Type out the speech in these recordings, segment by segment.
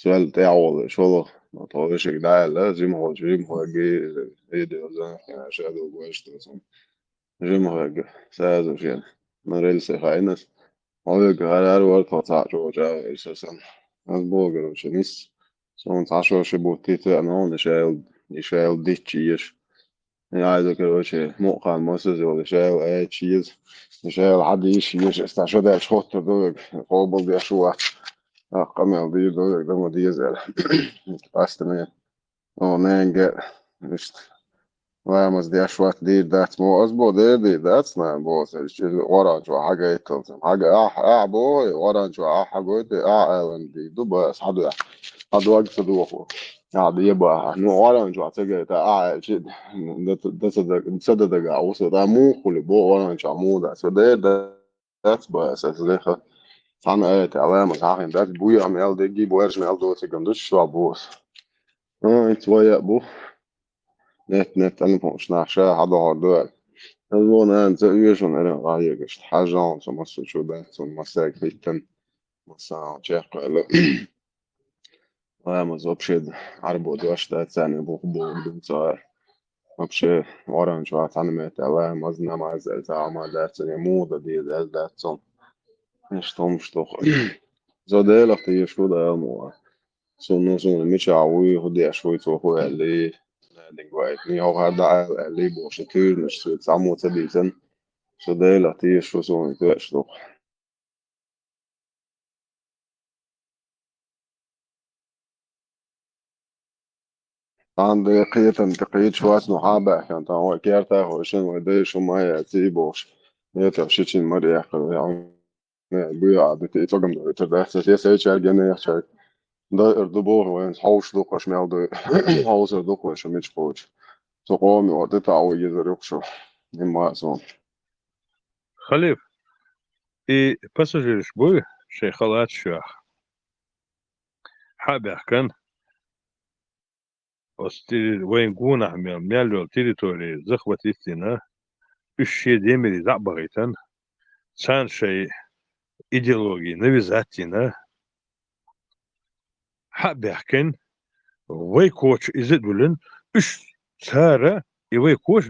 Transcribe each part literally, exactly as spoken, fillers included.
Цул тӀаьхьа волу шолгӀа, тхо вешиг дӀааьлла, жимахочу жимахойга, и, и, и, ша ду гойш ду цунна. Жимахойга, саза шен, на рельсы хаийнас. Хьоьга гӀар-гӀар вара тхо цхьаъ чӀогӀа чӀагӀвелла сан. Ас боху, короче, нисса. Суна цхьа шо ши бутт йита а нохна, и шайл, и шайл дитча еш. Яйда, короче, мукъан масаза йолу шайла аьлча еза. Шайла хьадийша еза, аса шо даьлча хоттур ду вега. Къобал деш ву вац. Аккха мел дийр ду вега, дан ма деза аьлла. Къаста ме. О, ненге, иштта. Ламаз деш вац, дийр дац, мо аз бо, дер дийр дац, нан бо, ца иза чуьра оранчо хьагайталца. Хьага, ахь, ахь бо, оранчо ахь хьагойта, ахь алан дийр ду, ба, ас хьадоьхьа. Хьадог ца доху. Ахь де баха. Ну, оранчо ца гайта, ахь аьлча, да, да, ца даг-, ца да дага, уса, да, муха хули, бо, оранчо, муха да, ца дер, да, дац, ба, ас, ас, леха. Цхьана аята, Аллама, сахин, дац, буя, мел деги, буэрш, мел доциган, дуч, шо бос. А, ит вая бу. Нет, нет, ана помощь нах ша, хьадохор дуа. Аз вон, ан, ца уьйшун, эрен, гӀайегаш, хьажан, ца массо чу дац, он массаг хиттан, масса чекхвелла. Ламаз вообще Ӏарбо дош дац, царна буху боху дум ца. Вообще, оранчо цхьана метта ламаз, намаз, ца ма дац, не муда деза, дац, он. Иштта хӀумаш доху. Со Делах тешаш ву, Дала ма ван. Суна, суна мичахь вуй, хӀун деш вуй, цо хӀун аьллий? Динга ваийтина, хӀокхара дӀа аьлла аьллий бохуш, туьйранаш соьца цхьаммо ца дийцина. Со Делах тешаш ву, суна тоьаш доху. Цхьана де кхетам тӀе кхеташ вац, ну хьан баьхкина, тхан вай кертахь вай шин вай дайша хӀума а яц, и бохуш. Ета шичин мара яьккхина, вай хьуна буьйа а дити, и цӀогам дайтар дац, я сайчаьрга, я нехан чаьрга. Дайар ду боху вайна, хьовш дукха аша мел дуй, хьовсар дукха аша мича кхочу. Цу къоме ван ди таӀо езар юкъа шу. Нимма а сон. Халиф, и пассажираш буй, шайн халаташ йоху. Хьа а баьхкан, оцу тери-, вайн гонахь мел, мел йолу территори захватить дина, уьш шен демире зӀа а бахийтина, царна шайн идеологи навязать дина, хьа а баьхкина, вай коча иза а дуьллина, уьш цара и вай коча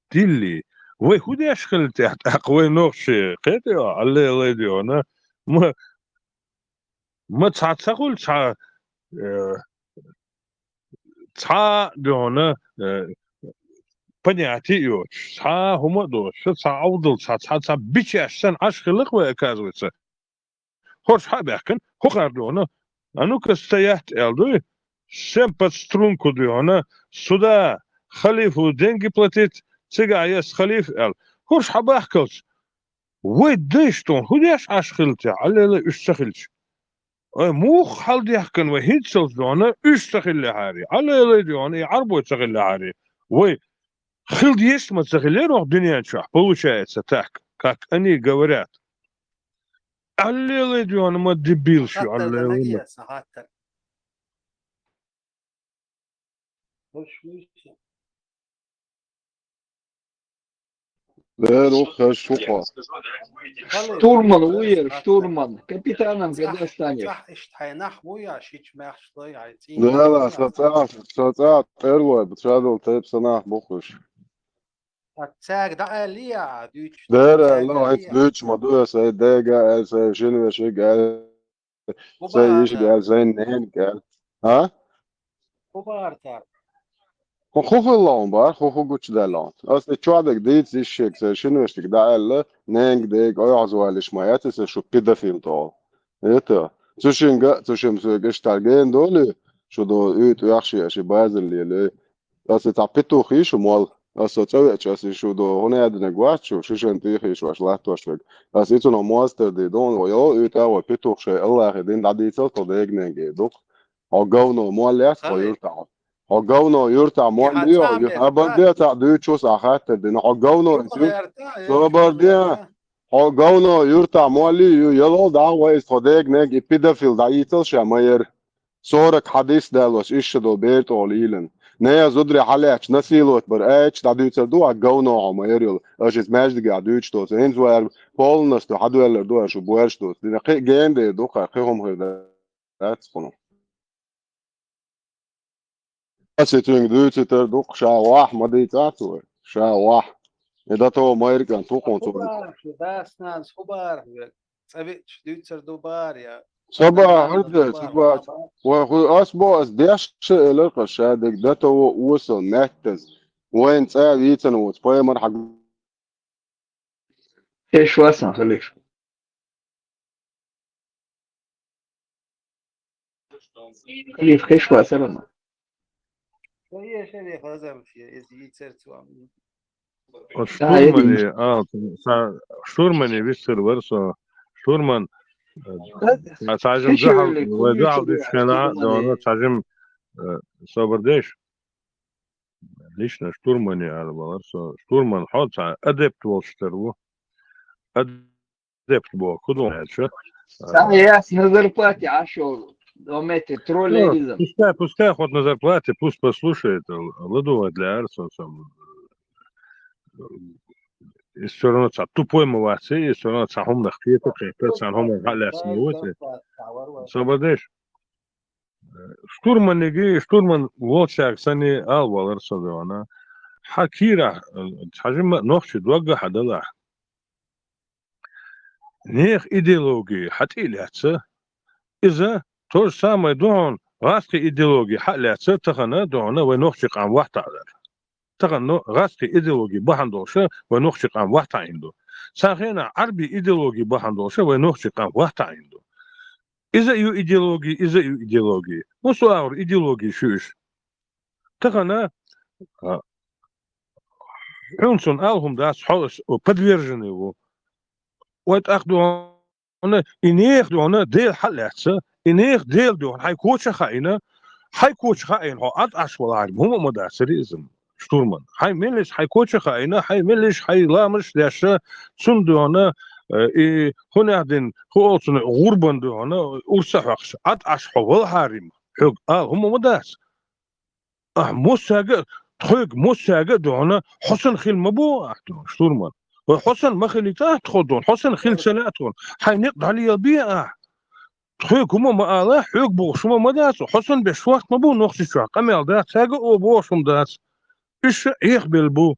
дуьллий, вай хӀун деш хилла тӀехь тӀаккха вай нохчий, кхетий, Алле лай дуьхьана, ма, ма цхьа ца хуьлу цхьа, э, цхьа а дуьхьана, э, понятие а йоцуш, цхьа а хӀума а доцуш, цхьа Ӏовдал, цхьа, цхьа, цхьа бичаш санна Ӏаш хилла-кх вай, оказывается. ХӀорш хьа а баьхкина, хӀокхара дуьхьана, а ну-ка стоять аьлла дуй, всем под струнку дуьхьана, сюда, халифу деньги платить, цигахь ес халиф аьлла. ХӀорш хьа бахкалц, вай дайша тхуна хӀун деш Ӏаш хилла те, Алле лай уьш ца хилча? Ай, муха хьаладехкан вай хӀинццалц дуьхьана, уьш ца хиллехьарий, Алле лай дуьхьана, и Ӏарбой ца хиллехьарий? Вай хила дезаш ма ца хиллера оха дуьнен чохь, получается так, как они говорят. Алле лай дуьхьана ма дебилаш ю, Алле лай ма. Дера, ух, хӀара шу кхо. Штурман ву яра, штурман. Капитаном когда станешь? Иштта хьайн нах ву я, шича маьхча лай, хьайн цӀий. Дела, со цӀа, со цӀа тӀерлой, бу цадал тайп санах бухуш. Цаьрга дӀааьллий а дуьйцуш? Дера, цаьрга ло, хӀинца дуьйцуш ма ду аса, ай дега аьлла, сайн шинвешига аьлла. Сайн йишига аьлла, сайн ненга аьлла. А? ХӀун бахара цара? Хьо хӀун хилла хьуна бахара, хӀун хӀун гучудаьлла хьуна? Ас и чохь дерг дийца йиш шега, сайн шинвештига дӀааьлла, ненга дега ойхьазвалиш ма яц, аса шу педофил тӀе олу. Это, цу шинга, цу шимма соьга иштта гена долу, шу до уьйтӀа оьхуш еш, и базар лелий. Аса цхьа петух йий шу мол? Аса цӀа веача, аса шу до хӀун аьдинарг вац шу, шишан тӀехь йиш ваша латтош верг. Аса и цунах мостар ди дон, вай йо, уьйтӀа вай петух шайн Аллахе дин дӀадийцал, тхо дегненге дукх. Хьо говно мол яц, хьо юртахь. Хьо говно юртахь мол йо, хабар де цхьа дуьйцуш а хаттар дина. Хьо говно, собар де. Хьо говно юртахь мол ю, ялол дӀа вай иза тхо дегненге и педофил дӀайийцал ша ма яра. Сорок хьадис далош, иша долу бер тӀе олу йилан. Неа зударе хьалаьцча насиловать бар аьлча, дӀадуьйцур ду, а говно хьо ма яр йолу. Аша иза маьждигехь дуьйцуш доцу. ХӀинца вай полностью хьадоьллар ду, аша бу боьрш доцу. Дина кхин а гена дер ду, кхин хӀума хир дац кхуна. Ас цуьнга дуьйцуьйтар ду-кх, ша вахь ма дийцахь цо, ша вахь. И ДТО майракӀан ту-кх хьуна цо. Хубар шу, дас-нанас хубар хьоьга. ЦӀа веача дуьйцар ду бара я. Саба, хӀунда, саба. Вай ху-, ас бо, ас деш ша элар-кх ша дерг ДТО осал меттаза. Вайна цӀа вийцина воцу пайхамар хьан Хеш вацахь, халиф. Халиф, хеш вацахь, Роман. Оцу Да, я штурмане, дийшка. А, ца-, штурмане виссар вара со. Штурман, э, Да, ца-, цхьажим хиш дахьал, вай дахьал дийшка хенахь, да, вана цхьажим, э, собар деш. Лично штурмане ала валар со. Штурман хьо цхьа адепт волчу тера ву. Адепт боху, ку ду аьлча. Ца яц на зарплате Ӏаш йолу. До метте троллей Ну, иза. Пускай, пускай хоть на зарплате, пусть послушает, л-, ладу вай для арса сам. И всё равно цхьа тупой ма вац, и всё равно цхьа хӀуманах кхета, кхета, цхьа хӀуманах хьалаьцна вуй те. Собар деш? Штурманиги, штурман волчаьрга санна ала валар со веана. Хьан кийрахь, э, хьажимма нохчи догга хьан далахь. Нехан идеологи хьан тӀе а лаьцна, иза то же самое ду хьуна, гӀазкхи идеологи хьан а лаьцна, тахана ду хьуна вай нохчи къам вахтаӀ дар. Тахана гӀазкхи идеологи бахьана долуша вай нохчи къам вахтаӀийна ду. Цхьана хенахь Ӏарби идеологи бахьана долуша вай нохчи къам вахтаӀийна ду. Иза а ю идеологи, иза а ю идеологи. Муса агӀор идеологи шу уьш? Тахана, а, хьуна цунна ала хӀума дац, хьо ас подверженный ву. Вай тӀаккха ду хьуна, и нехан ду хьуна Дела хьан а лаьцна, и нехан Дела ду хьуна хьайн коча а хаийна, хьайн коча хаийна хьо Ӏад Ӏаш валахьара, хӀума а ма дацара иза, штурман. Хьайн меллиша хьайн коча а хаийна, хьайн меллиша хьайн ламазаш а дешна, цунна ду хьуна, э, и хӀун аьлла дина, хӀу олу цунна, гӀурбан ду хьуна, урса а хьоькхуш, Ӏад Ӏаш хьо валахьара, хьоьга ала хӀума ма дац. Ахь муссаьрга а, тхоьга муссаьрга а ду хьуна, хьо санна хила ма бу ахь ду хьуна, штурман. Вай хьо санна ма хилийта ахь тхо ду хьуна, хьо санна хила ца лаьа тхуна. Хьайн некъ дӀалелабе ахь. Тхоьга хӀума ма ала, хьоьга бохуш хӀума ма дац, хьо санна беш шорта ма бу Нохчийчохь, къамел дац, цаьрга а о бохуш хӀума дац. Уьш Ӏехабелла бу.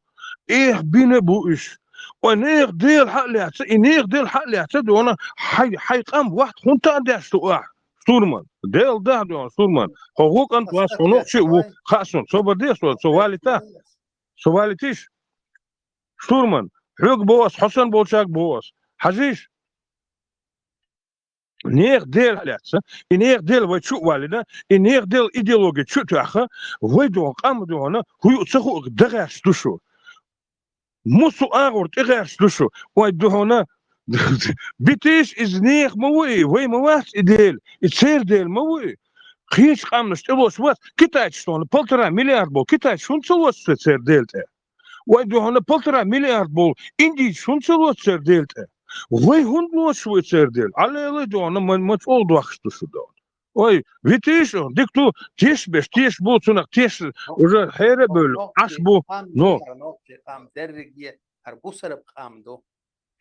Ӏехабина бу уьш. Вай нехан Дела хьан а лаьцна, и нехан Дела хьан а лаьцна ду хьуна, хьайн, хьайн къам вахта хӀунда таӀа деш ду ахь? Штурман. Дела дахь ду хьуна, штурман. Хьо ву кӀант вац, хьо нохчи а ву. Хаьа суна. Собар де со, со валийта. Со валийтийша? Штурман. Хьоьга боху ас, хьо санна болчаьрга боху ас. Хьажийша? Нехан Дела хьан а лаьцна, и нехан Дела вай чу а валийна, и нехан Дела идеологи чу а тоьхна, вай ду хьуна къам ду хьуна, хӀу ю а ца хууг дан гӀерташ ду шу. Муса агӀор тӀе гӀерташ ду шу, вай ду хьуна, битийша иза нехан ма ву и, вай ма вац и Дела, и церан Дела ма ву и. Кхечу къаьмнаш тӀе лоцуш вац, китайцаш ду хьуна полтора миллиард болу, китайцаш хӀунда ца лоцу церан Дела тӀе? Вай ду хьуна полтора миллиард болу, индийцаш хӀунда ца лоцу церан Дела тӀе? Вай хӀунда лоцуш ву и церан Дела? Ӏалелай ду хьуна, ма, ма чӀогӀа дохкуш ду шу ду хьуна. Ой, витийша, дика ду, тешаш беш, тешаш бу, цунах тешаш, уже хьера а бевлла, Ӏаш бу. Но. Нохчий къам дерриге, хӀара бусараб къам ду.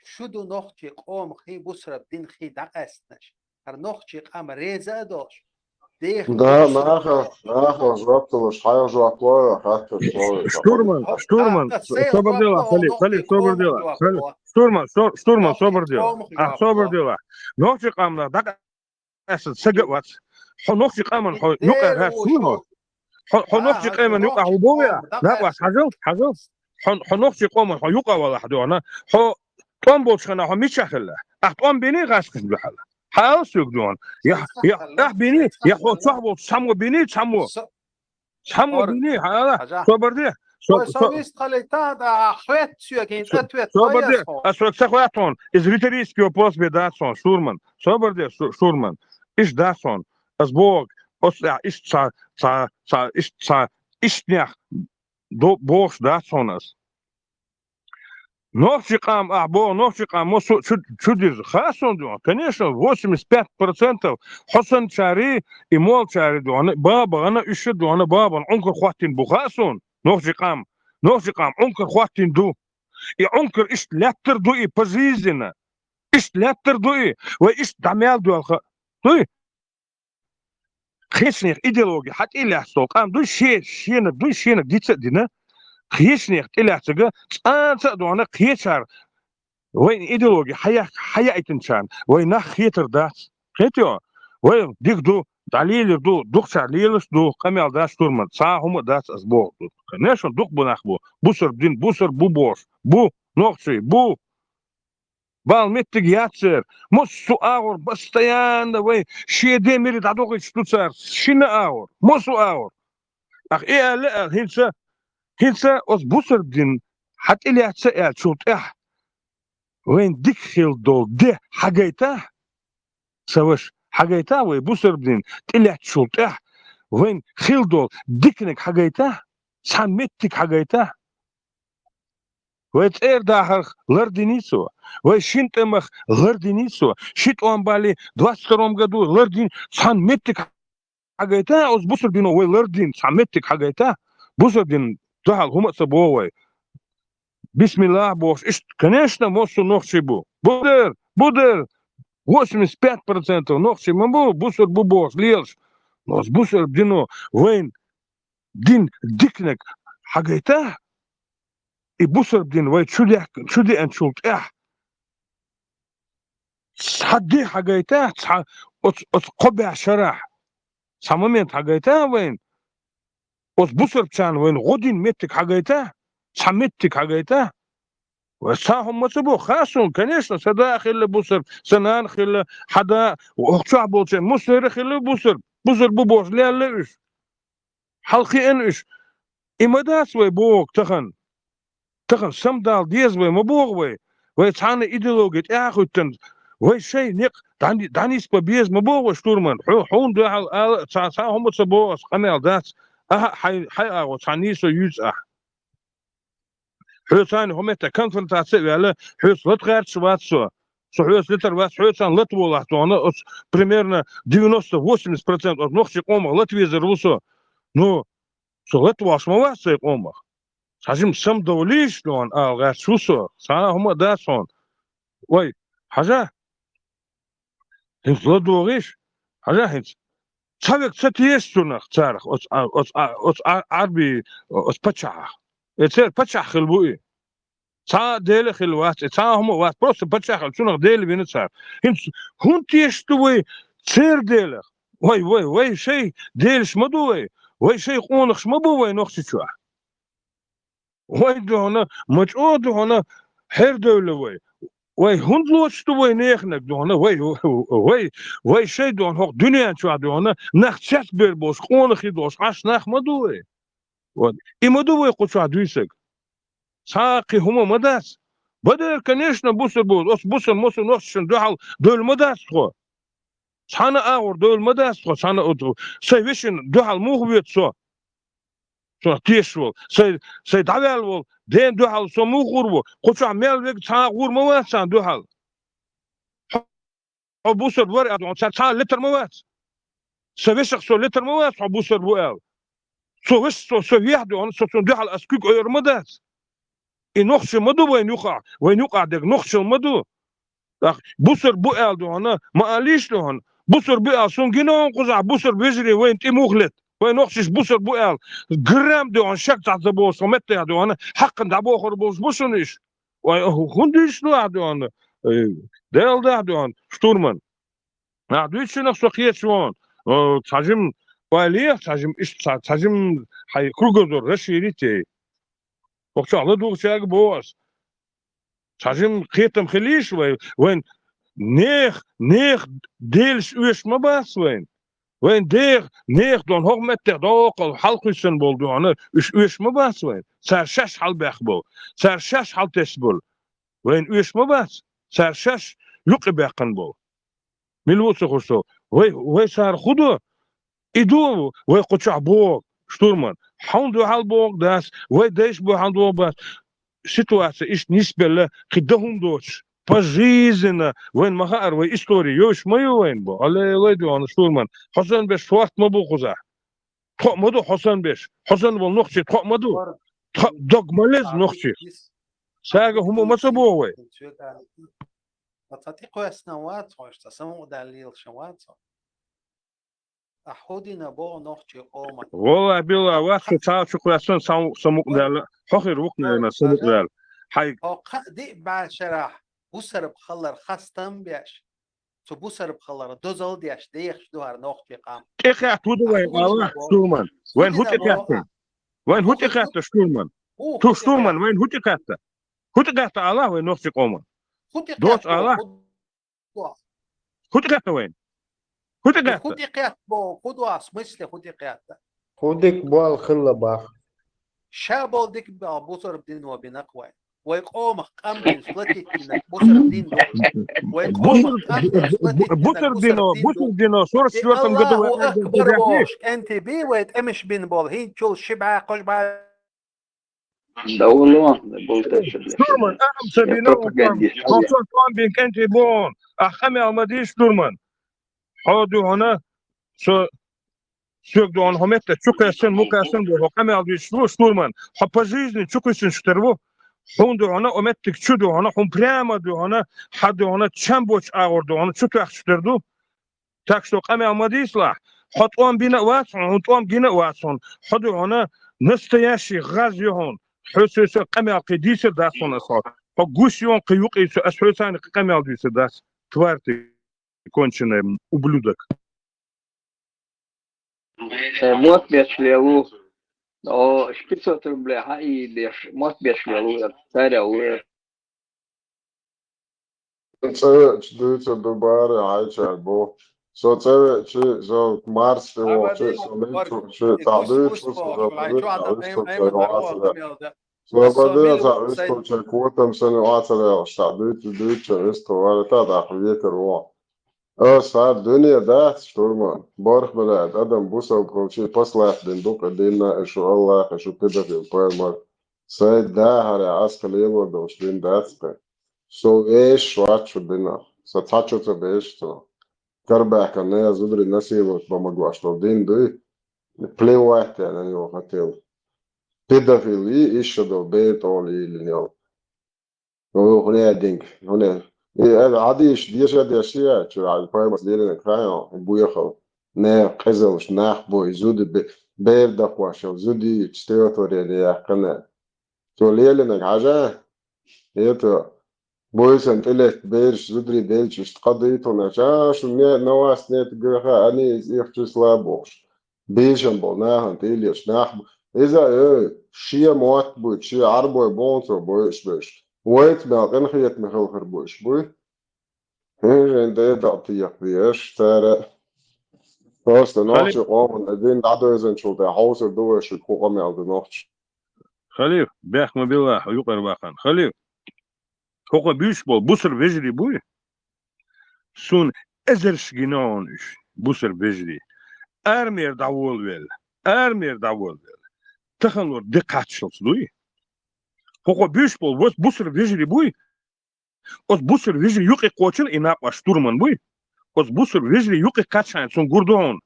Шу ду нохчий къомах хи, бусараб дин хи дӀакъаьстинарш. ХӀара нохчий къам реза а долуш. Деха Да, наха, наха жоп луш, хьайга жоп ло, хаттар Ш-, ш-, штурман, штурман, собар дела, хали, хали, собар дела, хали. Штурман, со-, штурман, собар дела. А, собар дела. Нохчий къамна дӀакъаьстина сага а вац. Хьо нохчий къаман хьо юкъа гӀерташ ву хьо? Хьо, хьо нохчий къаман юкъа хьо бове а? Накъост, хьажал, хьажал. Хьо, хьо нохчий къоман хьо юкъа валахь дуьхьна. Хьо тӀом болчу хана хьо мичахь хилла? Ахь тӀом бини гӀаскхина дуьхьал? Хьаал соьга дуьхьна. Я, я, ахь бини, я хьо цохь болчу цхьаммо бини, цхьаммо. Цхьаммо бини, хьаала? Собар де. Со-, со-, вист хали та, да, хвет соьга, хин ответ. Собар де. А соьга ца хваьт хьуна. Иза риторический вопрос бе дац хьуна, штурман. Собар де, шу-, штурман. Иш дац хьуна. Ас боху, оцу тӀехь иштта ца, ца, ца, иштта ца, иштанех до-, бохуш дац хьуна ас. Нохчий къам, ахь боху, нохчий къам массо а чу, чу дирза. Хаа суна дуьхьа? Конечно, восемьдесят пять процентов хьо санначари, и молчари дуьхьа, бабагӀана, уьш дуьхьа, бабан Ӏункар хӀоттийна бу хаа суна, нохчий къам. Нохчий къам Ӏункар хӀоттийна ду. И Ӏункар иштта лаьттар ду и пожизненно. Иштта лаьттар ду и, вай иштта дӀа мел доьлху. Дуй? кхечанех идеологи хьатӀе а лаьцна долу къам дуй, шен, шена дуй, шена дица а дина, кхечанех тӀелаьцнарг цкъа а дона кхечара вайн идеологи хьаяь-, хьаяийтинчарна вай нах хетар дац. Хетайо? Вай дика ду, дӀалелар ду, дукхачара лелаш ду, къамел дац, штурман, цхьа а хӀума а дац, ас боху ду. Конечно, дукха бу нах бу, бусар дин, бусар бу бохуш, бу, нохчий, бу. Бала меттиг яц церан. Массо а агӀор постоянно вай шен ден мире дӀадохуьйтуш ду цара, шина а агӀор, массо а агӀор. ТӀаккха и аьлла, аьлла, хӀинца, хӀинца оцу бусар дин хьан тӀелаьцна аьллачул тӀаьхьа вайн дика хила долу де хьагайта, ца ваша, хьагайта вай бусар дин тӀелаьцначул тӀаьхьа вайн хила долу диканиг хьагайта, цхьа меттиг хьагайта. Вай цӀера дахарх лардиний цо, вай шина тӀемах лардиний цо, ши тӀом балий двадцать втором году лардиний, цхьа меттиг хьагайта, оцу бусар дино вай лардина, цхьа меттиг хьагайта, бусар дин дуьхьал хӀума а ца боху вай. Бисмиллах бохуш, иштта, конечно, массо а нохчий бу. Бу дера, бу дера, восемьдесят пять процентов нохчий ма бу, бусар бу бохуш лелаш. Но оцу бусар дино вайн дин диканиг хьагайта, и бусар дин вай чу дехк-, чу деанчул тӀаьхьа цхьа де хьагайта, цхьа оцу, оцу кхо бӀе шарахь, цхьа момент хьагайта вайн, оцу бусарбчарна вайн гӀо дина меттиг хьагайта, цхьа меттиг хьагайта. Вай цхьа а хӀума ма ца боху, хаа суна, конечно, сан да а хилла бусарб, сан нана а хилла, хьан да, хӀокху чохь болчеран массеран а хилла бусарб, бусарб бу бохуш лелла уьш. Хьалакхиъна уьш. И ма дац вай боху тахана. Тахана самадала деза вай ма боху вай. Вай цхьана идеологи тӀехьа а хӀуьттина, вай шайн некъ дӀани-, дӀанисбан беза ма боху вай, штурман. Хьо-, хьуна дуьхьал ала а цхьа, цхьа а хӀума ца боху ас, къамел дац. Ахьа а хьайн, хьайн агӀо цхьа нийсо юьйцу ахь. Хьоьца цхьана хӀокху метта конфронтаци а ваьлла, хьоьца лата гӀерташ вац со. Со хьоьца латар вац, хьоьца цхьана лата волахь дона, оцу примерно девяносто-восемьдесят процент оцу нохчийн къомах лата везар ву со. Ну, со лата волуш ма вац сайн къомах. Цхьа жима самадовлийша дона ала гӀерташ ву со, цхьа а хӀума а дац хьуна. Вай, хьажа? ХӀинца ладогӀийша, хьажа хӀинца. Цхьа верг ца теша цунах царах, оцу, а, оцу, а, оцу, а, Ӏарбий, оцу паччахьах. Э, церан паччахь хилла бу и. Цхьа а дела а хилла вац, и цхьа а хӀума а вац, просто паччахь хилла, цунах дела вина цара. ХӀинца хӀунда теша ду вай церан делах? Вай, вай, вай шайн делаш ма ду вай, вай шайн къонахаш ма бу вай Нохчийчохь. Вай духьана, ма чӀогӀа духьана хьердевлла вай. Вай хӀунда лоцуш ду вай неханаг духьана? Вай, вай, вай шайн духьана хӀокху дуьнен чохь духьана нах цецбер болуш, къонахий долуш Ӏаш нах ма ду вай. Вот. И ма ду вай кху чохь дуьйцург. Цхьа а кхин хӀума ма дац. Бадер, конечно, бусар бу. Оцу бусар массо а нохчашна дуьхьал девлла ма дац тхо. Цхьана а агӀор девлла ма дац тхо, цхьана а оцу. Сайн вешина дуьхьал муха воьду со? Цунах тешаш волу. Сайн, сайн дӀаваьлла волу ден дуьхьал со муха гӀур ву? Кху чохь мел верг цхьа а гӀур ма вац царна дуьхьал. Хьо бусар вара аьлла, цара цхьа а летар ма вац. Сан вешах со летар ма вац, хьо бусар ву аьлла. Со вешах со, со вехь дуьхьал, со цунна дуьхьал ас куьг ойур ма дац. И нохчий ма ду вайн юкъахь, вайн юкъахь дерг нохчалла ма ду. ТӀаккха бусар бу аьлла дуьхьана, ма алийша дуьхьана. Бусар бу аьлла, суна гина ван кхузахь бусар вежарий вайна тӀе муха лет. Вай нохчаш бусар бу аьлла, грамм дуьхьана шек цхьа ца бохуш, со меттехь дуьхьана, хьакхана дӀабохур болуш бу шуна иш. Вай, хӀун дуьйцуш ду ахь дуьхьана? Э, Дела дахь дуьхьана, штурман. Ахь дуьйцу шинах со кхеча вон, э, цхьа жим, вай леха цхьа жим, иштта цхьа, цхьа жим хьайн кругозор расширить яй. Оху чохь ладугӀучаьрга боху ас. Цхьа жим кхетам хилийша вай, вайн нех, нех делаш оьшуш ма бац вайн. Вайн дех, нех дон хӀокху меттех доккхал хьалакхуьссина болу дуьхьана, уьш оьшуш ма бац вайн. Цара шаьш хьалабаьхна болу, цара шаьш хьалатесна болу. Вайн оьшуш ма бац, цара шаьш юкъе баьккхина болу. Мила ву ца хуьлуш со? Вай, вай цара хӀун до? И ду вай кху чохь боху, штурман. Хьуна дуьхьал боху дац, вай дайша бохьан боху бац. Ситуация иштта нисбелла, кхин дан хӀума доцуш. Пожизненно вайн ма хаара, вай истори йовш ма ю вайн бо. Аллай, вай дуьхьана, штурман. Хьо санна беш шорта ма бу кхузахь. Тхо а ма ду хьо санна беш. Хьо санна волу нохчий тхо а ма ду. Тхо дог ма леза нохчий. Сага хӀума ма ца боху вай. Ма ца тӀекхоьссина вац хьо, иштта самукъадаьлла лелаш вац хьо. А хӀу дина боху нохчий къоман? Валла, билла, вац, цхьа чу кхоьссина, сан, сан мукъадаьлла. Хьо хир вукху, наверное, сан мукъадаьлла. Хьайга. Хьо кхаа-диъ бӀе шарахь бусарб хилар хастам беш, цу бусарб хилар дозалла деш, дехаш ду хӀара нохчий къам. ТӀекхетта хӀу ду вайн, Алла, штурман? Вайн хӀу тӀекхетта? Вайн хӀу тӀекхетта, штурман? Ту штурман, вайн хӀу тӀекхетта? ХӀу тӀекхетта, Алла, вайн нохчий къоман? ХӀу тӀекхетта, Алла? ХӀу тӀекхетта вайн? ХӀу тӀекхетта? ХӀу тӀекхетта боху, хӀу ду, а, в смысле хӀу тӀекхетта? ХӀу дика болу хилла бах. Ша болу дика болу бусарб дино бина-кх вай. Вай къомах къам бина, платить дина, бусарб дин ду. Вай къомах къам бина, платить дина, бусарб дино, бусарб дино, сорок четвёртом году вай Аллаху акбар бохуш, кӀентий бий вай тӀемаш бина болу, хӀинцачул ши бӀе, кхо ши бӀе Да улло, да бултарча. Штурман, ахьа ца бина, пропагандист. Хьо сон тӀом бина кӀентий бу хьуна. Ахь къамел ма дийша, штурман. Хьо ду хьуна, со, соьга ду хьуна, хьо метта чу кхоьссина, мукъассина ду, хьо къамел дийша ву, штурман. Хьо по жизни чу кхоьссина шу тера ву. Хьуна ду хьуна, о меттиг чу ду хьуна, хьуна прямо ду хьуна, хьан ду хьуна, чам боцу агӀор ду хьуна, чу тоьхча тера ду. Так что къамел ма дийцалахь. Хьо тӀом бина а вац хьуна, хьуна тӀом гина а вац хьуна. Хьо ду хьуна настоящий гӀаз ю хьуна. Хьо соьца къамел кхин дийцар дац хьуна аса. Хьо гуш ю хьуна кхин юкъе, аса хьоьца кхин къамел дийцар дац. Тварь ты конченая, ублюдок. Э, мотт бечу лелу. О, шпицот рублей хьан и деш, мотт бечу лелу, царя у. ЦӀа веача дуьйцур ду, баре хьайчара бу. Со цӀа веача, со Марс тӀе вахча, со мича вахча, цхьа дуьйцу, со Слобода, цхьа вистхуьлучу котам санна оцарелаш, цхьа дуьйцу, дуьйцучу вистхуьлу, вара та тӀаккха векар вон. Аса хӀара дуьне дац, штурман. Барх белаьд, адам бусалба хилчий, послать дина ду кхин динна, и шу Аллах, и шу педофил пайхамар. Сайн да хӀара, аса кхин лелор долуш дин дац кхин. Со вешаш вац шу динах. Сан цхьа чу ца беш цо. Карабахкана я зударий насиловать бан магош долу дин дуй. Плевать я на него хотел. Педофил и ишша долу бер тӀе йиллина йолу. Ну, хӀунда динг, хӀунда. И, э, хьадийша, деша, деша, я, чу, а, пайхамарс лелина крайо, и буьйхал. Не, къизалш, нах бой, зуда бе-, бер дакхош йолу, зудий, стихотворение яьккхина. Цо лелинарг хьажа, это, буьйсан тӀелетта бераш, зударий белча, иштта къа дуьйту хьуна, а, шу не, на вас нет греха, они из их числа бохуш. Бийшам болу нахана тӀе а лелаш, нах бу. Иза, э, шен мотт буьйцу, шен Ӏарбой боху цо бойуш берш. Вайца мел къинхетаме хилхар буьйш буй. ХӀинжен дайдал тӀехь деш, цара просто нохчи къоман дин дӀадоьзначул тӀе хьовсур ду вай шуьга хӀу къамел ду нохчи. Халиф, бехк ма билла, хьо юкъара вахана. Халиф, хӀокхо буьйш болу бусар вежарий буй? Суна эзарш гина хьуна уьш, бусар вежарий. Армера дӀаволавелла, армера дӀаволавелла. Таханлур де кхаччалц дуй? ХӀокхо буьйш болу вос-, бусар вежарий буй? Оцу бусар вежарий юкъе кхочун и накъош штурман буй? Оцу бусар вежарий юкъе кхаччхьана цунна гур ду хьуна.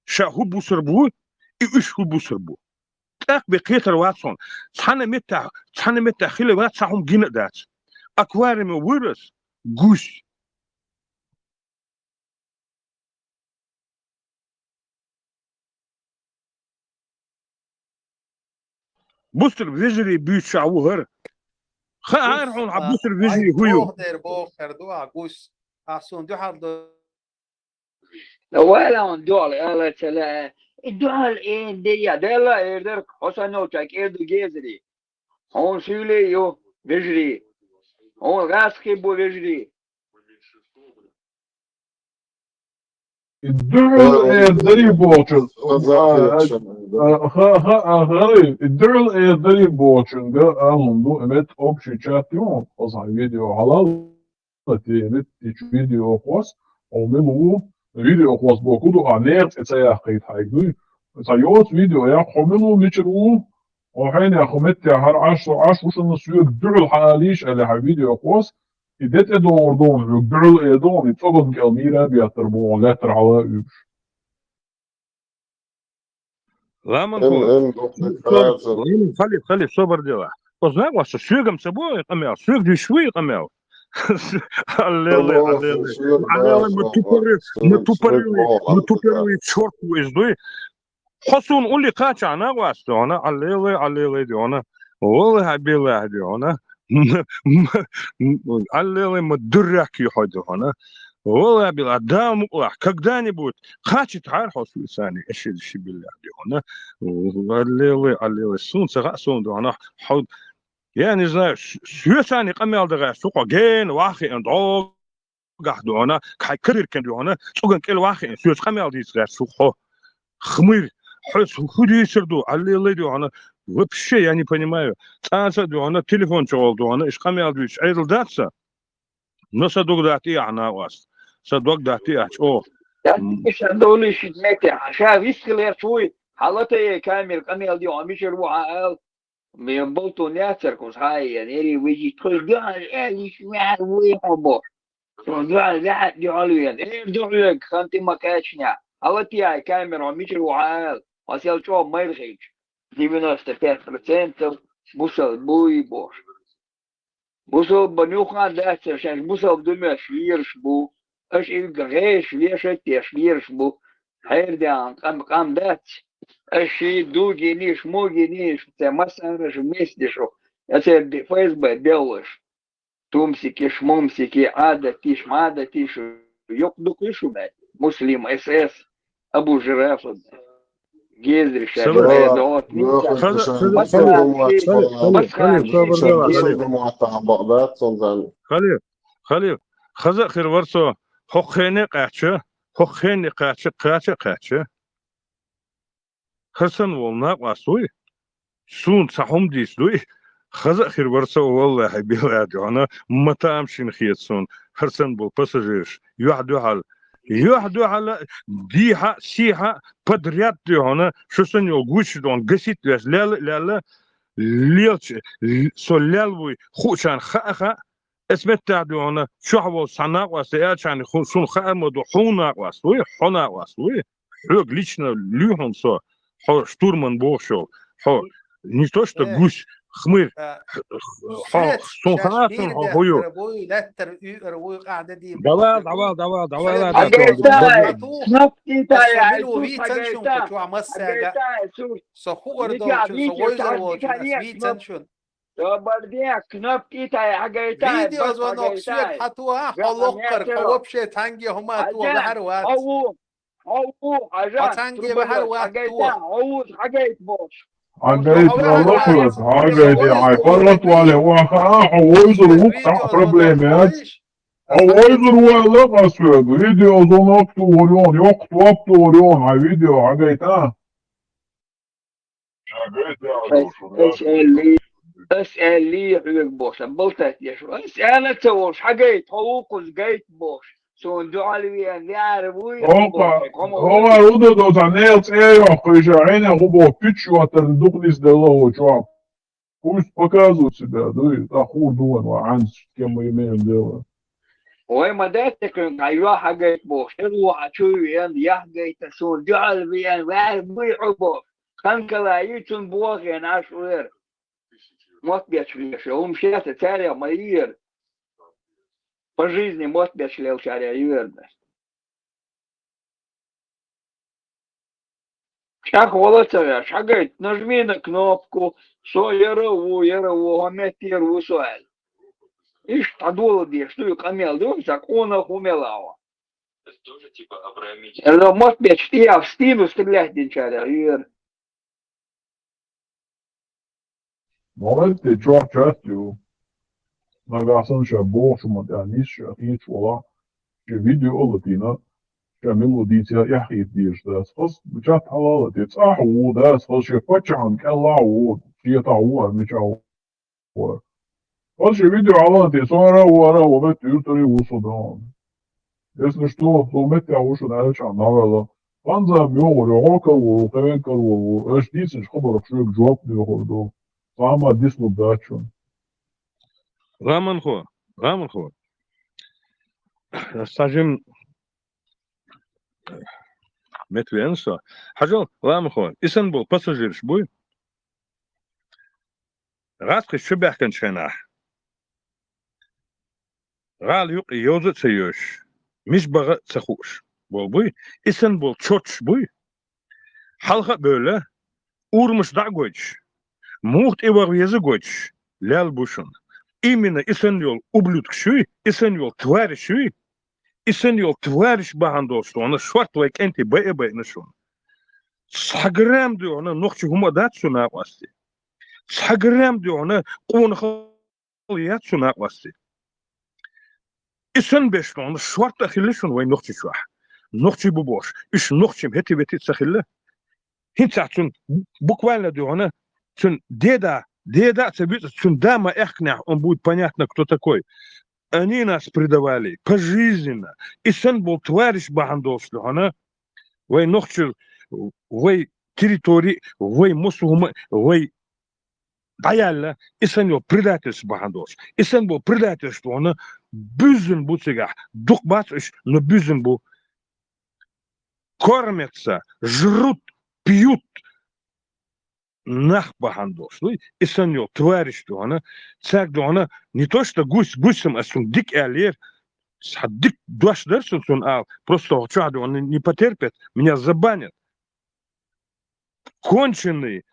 Ша хӀу бусар бу, и уьш хӀу бусар бу. ТӀаккха бен кхетар вац хьуна. Цхьана меттехь, цхьана меттехь хила вац, цхьа хӀума гина а дац. Аквариуме вуьрас гусь. Бусар вежарий буьйцуш ву хӀара. Хаьара хьуна хьан бусар вежарий хӀу ю? Боху дер боху хӀара ду, а гусь. А суна дуьхьал до. Вай ла хьуна дуьхьал ала ца лаьа. И дуьхьал эр де я, Делла эр дара, хьо санна йолчаьрга эр ду гезарий. Хьуна шуьйле а ю вежарий. Хьуна гӀаскхий бу вежарий. И дуьхьал эр дарий бохучун. Ха, ха, ха, ха, и дуьхьал эр дарий бохучун, га, а хӀума ду, и мет общий чат ю, хьо сан видео хьалал. Те меттиг видео хос, хьо мила ву, видео хос боху ду, а нехан цӀе ца яккхийта хьайга дуй. Ца йоцу видео, я хьо мила ву, мичара ву, хьо хьенех хьо меттехь хӀара Ӏаш, со Ӏаш ву шуна соьга дуьхьал хьан алийша аьлла хьан видео хос, и де тӀе догӀур ду хьуна, хьоьга дуьхьал э ду хьуна, и цӀоган кӀел мийра а беттар бу хьуна, лаьттара хьала а уьйш. Ламан, Эн, эн, Со-, Ламан, халиф, халиф, собар делахь. Оцу накъоша соьгам ца бо и къамел, соьга дуьйш ву и къамел. Аллилуйя, аллилуйя. Аллилуйя, ма тупорылый, ма тупорылый, ма тупорылый чёрт ву из дуй. Хьо суна улли кхача, накъост, духьана, аллилуйя, аллилуйя, духьана. Валлахьи, биллахьи, духьана. Аллилуйя, ма дурак ю хьо, духьана. Валлахьи, биллахьи, Дала мукълахь, когда-нибудь кхача тхьар хьо суна, эшхӀаду ан ла илахьа иллаллахь, духьана. Аллилуйя, аллилуйя. Суна ца хаьа, суна, духьана, хьо Я не знаю, с-, соьцани къамел дагӀаш цу хьо гена ваххиъна догахь духьана, кхай кариркина духьана, цуган кӀел ваххиъна, соьца къамел дийцагӀаш цу хьо. Хмир, хьо с-, хӀу дийцар ду, аллилуйя духьана, вообще, я не понимаю. ЦӀанца духьана, телефон чугӀол духьана, иш къамел дуьйцуш Ӏедал дац са? Но са дог датти ахьа, накъост. Са дог датти ахьа, чӀогӀа. М. Иша долиш мете, ша вискалер чуй, хьалата е камер къамел ди, а мичар ву хьа ал. Ме болту няцар кус хьа е, нери вижи тхуй дуьхьал, э, лиш вяхьа вуй хьо бо. Тхуй дуьхьал, вяхьа дуьхьал вен. Э, дуьхьал, ханти макачня. Хьалата е камер, а мичар ву хьа ал. Масел чӀо майр хилч. Девяносто пять процентов бусал буй бош. Бусалба нуьхкъан дац, шаьш бусалба ду моьш вийраш бу. Аша илга гӀеш, вешать деш вийраш бу. Хьердян къам, къам дац. Аша ши дугиниш, мугиниш, це массанаш вместе шу. Я це ди-, Ф С Б беллаш. Тумсики, шмумсики, Ӏадатиш, мадатиш, юкъ дукхиш шу бе. Муслим, С С, Абу Жирафов. Гезри шаьш Сабр. Бе, да, вот, Хаза, хаза, Масханчи, хаза, хаза, Масханчи, хаза, хаза, Гезри. Хаза, хаза, хаза, хаза хир вар со, хӀокху хене кхаьчча, хӀокху хене кхаьчча, кхача а кхаьчча. ХӀара санна волу накъост вуй? Суна цхьа хӀума дийца дуй? Хаза а хир вар со, валлахьи, биллахьи, духьана, ма тамашийна хета суна, хӀара санна болу пассажираш, юьхь-дуьхьал, юьхь-дуьхьал, дехьа а, сехьа а, подряд, духьана, шу санна йолу гучу духьана, гасит а веш, лелла а лелла, лелча, л-, со лелла вуй, хуучарна хаа а хаьа, Эс меттехь дуьхьана, чохь волу цхьа накъост аьлчхьана, хӀу-, шуна хаа ма ду, хьуна накъост вуй, хьо накъост вуй. Хьоьга лично луьй хьуна со, хьо штурман бохуш йолу, хьо не то что гусь, хмир, хьо, суна хаа суна хьо хӀу ю. Давай, давай, давай, давай, давай, давай. Кнопки тая, хьагайта, хьагайта, Сурт. Со хуур долчу, со войзар волчу, ас вийцан шуна. Тобарден, кнопки тай, хьагайтай, видеозвонок, свет хьан тухьа, хьо локкхар, хьо вообще цхьаьнгге хӀума тухьа, лаьхьар вац. Хьо ву, хьо ву, хьажа, хьо цхьаьнгге лаьхьар вац, хьо ву, хьагайта бохуш. Хьагайта, хьо локкхар, хьагайта, хьай паргӀат вале, ваха, хьо войзур ву, цхьа проблема яц. Хьо войзур ву аьлла, къасвега, видеозвонок тухур ю хьуна, йоккха топ тухур ю хьуна, хьан видео, хьагайта. Ас, ас аьллий, ас аьллий хьоьга бохуш, сан балтайт деш ву. Ас аьлла ца волуш, хьагайта, хьо вукхуза гайта бохуш. Суна дуьхьал веана, веара вуй, хьо бохуш, хьо ма вуй. Хьо ма ву ду, цхьа нел цӀе йоккхуьйша, хьенех хӀу боху, пуьчча йоттарна дукха нисделла хӀу чохь. Пусть показывают себя, дуй, тӀаккха хӀур ду вайн, ва хьанца кем имеем дело. Вай ма дац те кхуьнга, хьан юьхь хьагайта бохуш, хӀара ву хьан чу веана, яхь гайта, суна дуьхьал веана, ваьр буй хьо бохуш. Кханкала йицун бохийна Ӏаш вера. Мотт бечу леша, хӀума шеца цаьрга ма йийра. По жизни мотт бечу лелчаьрга йийра. ЧӀагӀвала ца веш, хьагайта, нажми на кнопку, со яра а ву, яра а ву, хьо меттера ву со аьлла. Иштта дӀадоладеш ду и къамел ду, сан къонах хӀу мела а ван. Эр мотт бечу тӀехьа стилус тӀе лаьттинчаьрга йийра. Молодец, чохь чат ю. Нагахь санна ша бохуш ма тӀе нис, ша хийцаш вала. Шен видео а латийна, ша мила ву дийцар, эхь хийта дезаш дац. Хаза чат хьалала те, цӀахь ву дац, хаза шен паччахьан кӀеллахь ву, шетахь ву, ара мичахь ву. Хаза шен видео хьалала те, со ара а ву, ара а ву, метта юьртаре а ву со догӀу. Если что, со меттехь ву шуна аьлча, нагӀала. Ханза йогӀур ю, хьо карор ву, кхевен карор ву, аша дийцинчу хабарах шоьга жоп доьхур ду. Цхьа а ма дислур дац шуна. Ламанхо, ламанхо. Сажим метвен со. Хьажал, ламанхо, исан болу пассажираш буй? ГӀаскхиш чу баьхкинчу хенахь. гӀала юкъе йовза а ца йоьшуш, мича баха а ца хууш болу буй, и санна болу чотташ буй, хьалха а бевлла, урамаш дӀа а гойтуш, муха тӀе ваха веза а гойтуш, лелла бу шуна. Именно и санна йолу ублюдкаш юй, и санна йолу твараш юй, и санна йолу твараш бахьана долуш ду хьуна шорта вай кӀентий байа а байина шуна. Цхьа грамм ду хьуна нохчийн хӀума а дац цу накъостий. Цхьа грамм ду хьуна къонахалла яц цу накъостий. И санна берш ду хьуна шорта а хилла шуна вайн Нохчийчохь. Нохчий бу бохуш, уьш нохчийн хӀетте-ветте а ца хилла. ХӀинца цунна буквально ду хьуна, цуьнан деда, деда а ца вицӀа, цуьнан да ма аьхкинехь, он будет понятно, кто такой. Они нас предавали пожизненно. И санна болу твараш бахьана долуш ду хьуна вай нохчий, вай территори, вай массо а хӀума, вай дӀаяьлла, и санна йолу предательство бахьана долуш. И санна болу предательство ду хьуна буьззина бу цигахь. Дукха бац уьш, но буьззина бу. Кормятся, жрут, пьют нах бахьана долуш. Ну, и санна йолу твараш ду хьуна, цаьрга ду хьуна, не то что гусь, гусь-м ас цунна дика аьллера, цхьа дика дош дара сан цунна ала, просто чохь ду хьуна не потерпят, меня забанят. Конченый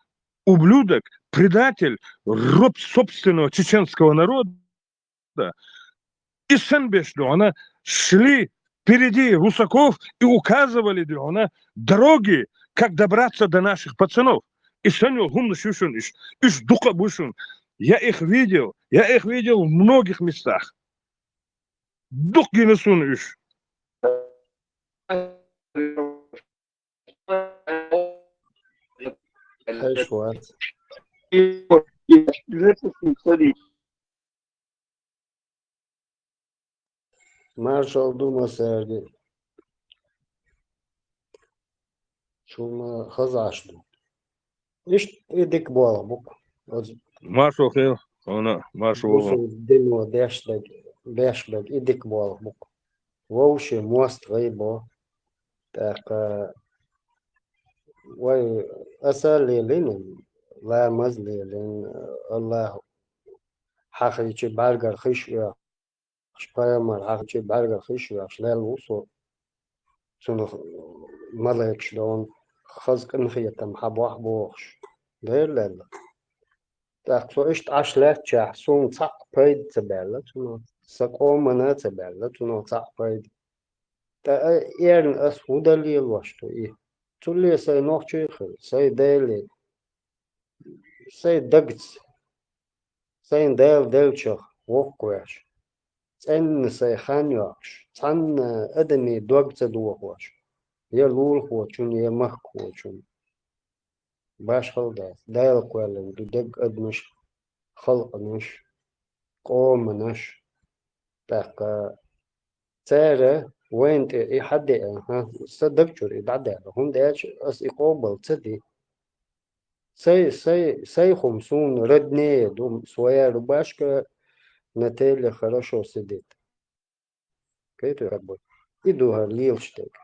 ублюдок, предатель, раб собственного чеченского народа. И санна берш ду хьуна шли впереди русаков и указывали ду хьуна дороги, как добраться до наших пацанов. И санна йолу хӀуманаш ю шуна уьш. Уьш дукха а бу шуна. Я их видел, я их видел в многих местах. Дукха гина суна уьш. Хьеш вац. Маршалла ду массаьрга. Чу ма хазаш ду. Иштта и дика болх бу-кх. Оцу Маршо хила, хьуна маршо ву. Бусулба дино деш дерг, беш берг и дика болх бу-кх. Вовше мост гӀайбо. ТӀаккха вай аса а лелийна, ламаз а лелийна, Аллахь хьахийчи бӀаьргара хиш оьхуш, пайхамар хьахийчи бӀаьргара хиш оьхуш лелла ву со. Цунах малайкаш довна, хаза къинхетам хьан бохь бохуш, дера лелла. ТӀаккха со иштта Ӏаш лаьттачехь, суна цхьаъ пайда ца баьлла цунах, сан къомана а ца баьлла цунах цхьаъ пайда. ТӀаккха эрна ас хӀун дан лелош ду и? Цулле сайн нохчий хила, сайн Деле, сайн дагца, сайн Дала деллачех воккхавеш, цӀенна сайн хан йоккхуш, цхьанна адамийн дог ца дохош, я лулахочун, я махкахочун. Башхалла дац. Дала кхоьллина ду дерг адамаш, халкъанаш, къоманаш. ТӀаккха цара вайна тӀе и хьадеа, хьан, сан даг чуьра и дӀадаьлла, хӀунда аьлча ас и къобал ца ди. Сай, сай, сай хӀума суна роднее ду, своя рубашка на теле хорошо сидит. Кайта хӀара бу. И ду хӀара лелаш дерг.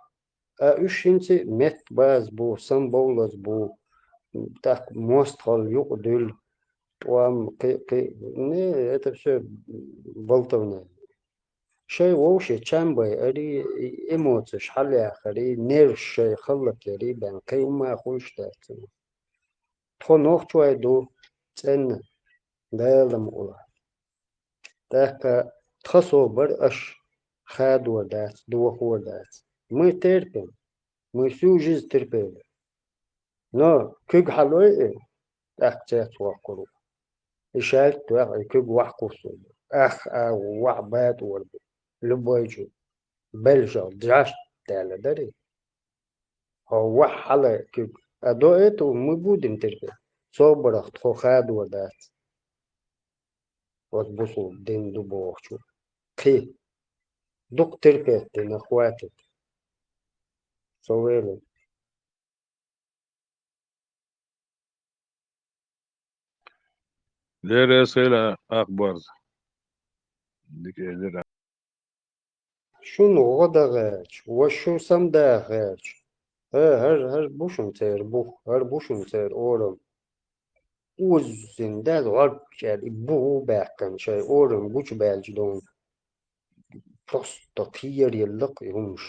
А уьш хӀинца метта база бу, самбовлаза бу, тӀаккха мостагӀалла юкъа дуьллу, тӀом, кхи-, кхи-, не, это всё болтовня. Шайн вовше чам байарий, эмоцеш хьалаяхарий, нерваш шайн хӀаллакъярий бен кхин хӀумма хуьйш дац. Тхо нохчой ду цӀена, Дала ма къула. ТӀаккха тхан собар аша хадор дац, дохор дац. Мы терпим, мы всю жизнь терпели. Но куьг хьалой и, тӀаккха цецвоккхур ву. И шаьлта тоьхна, и куьг вахкхуссур ду. Ах, а вахь батӀор бу. Любой чу. Белшал, жаш даьлла дарий. Хьо вахь хьала куьг. А до этого мы будем терпеть. Собарах тхо хадор дац. Вот бусул дин ду бохучу. Кхи. Дукха терпеть дина хватит. Со велин. Лера эсела акъбарза. Дика элира. Шуна гӀо дан гӀерташ, ва шу самда гӀерташ. Э, хӀар, хӀар бу шуна церан бух, хӀар бу шуна церан орам. Оззина дел гӀоргчӀел и бух баьккхина шайн орам гучубаьлча довна. Просто кхерар елла-кх и хӀумаш.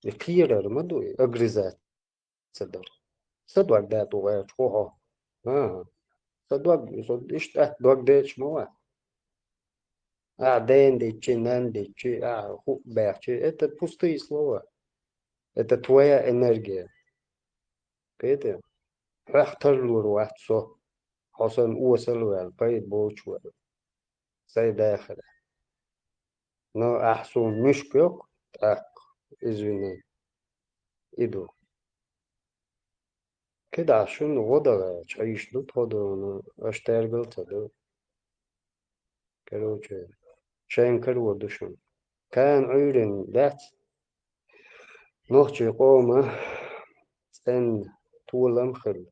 И кхерар ма ду, и огрызаться дар. Са дог даьтта ву гӀерташ хӀу хьо? ХӀаа. Са дог, со иштта атта дог деча ма вац. Ахьа ден дичи, нан дичи, ахьа хӀу баьхчи. Это пустые слова. Это твоя энергия. Кхетий? Хьох тарлур вац со. Хьо санна осал ваьлла, пайда боцуш ваьлла. Сай дахар. Но ахьа суна муьшка йоккху, тӀаккха, извини, и ду. КхидӀа шуна гӀо дан гӀерташ, хьийш ду тхо дуна, аша тергал ца ду. Короче, шайн каро ду шуна. Кхана Ӏуьйренна дац нохчий къоман цӀенна толам хилла.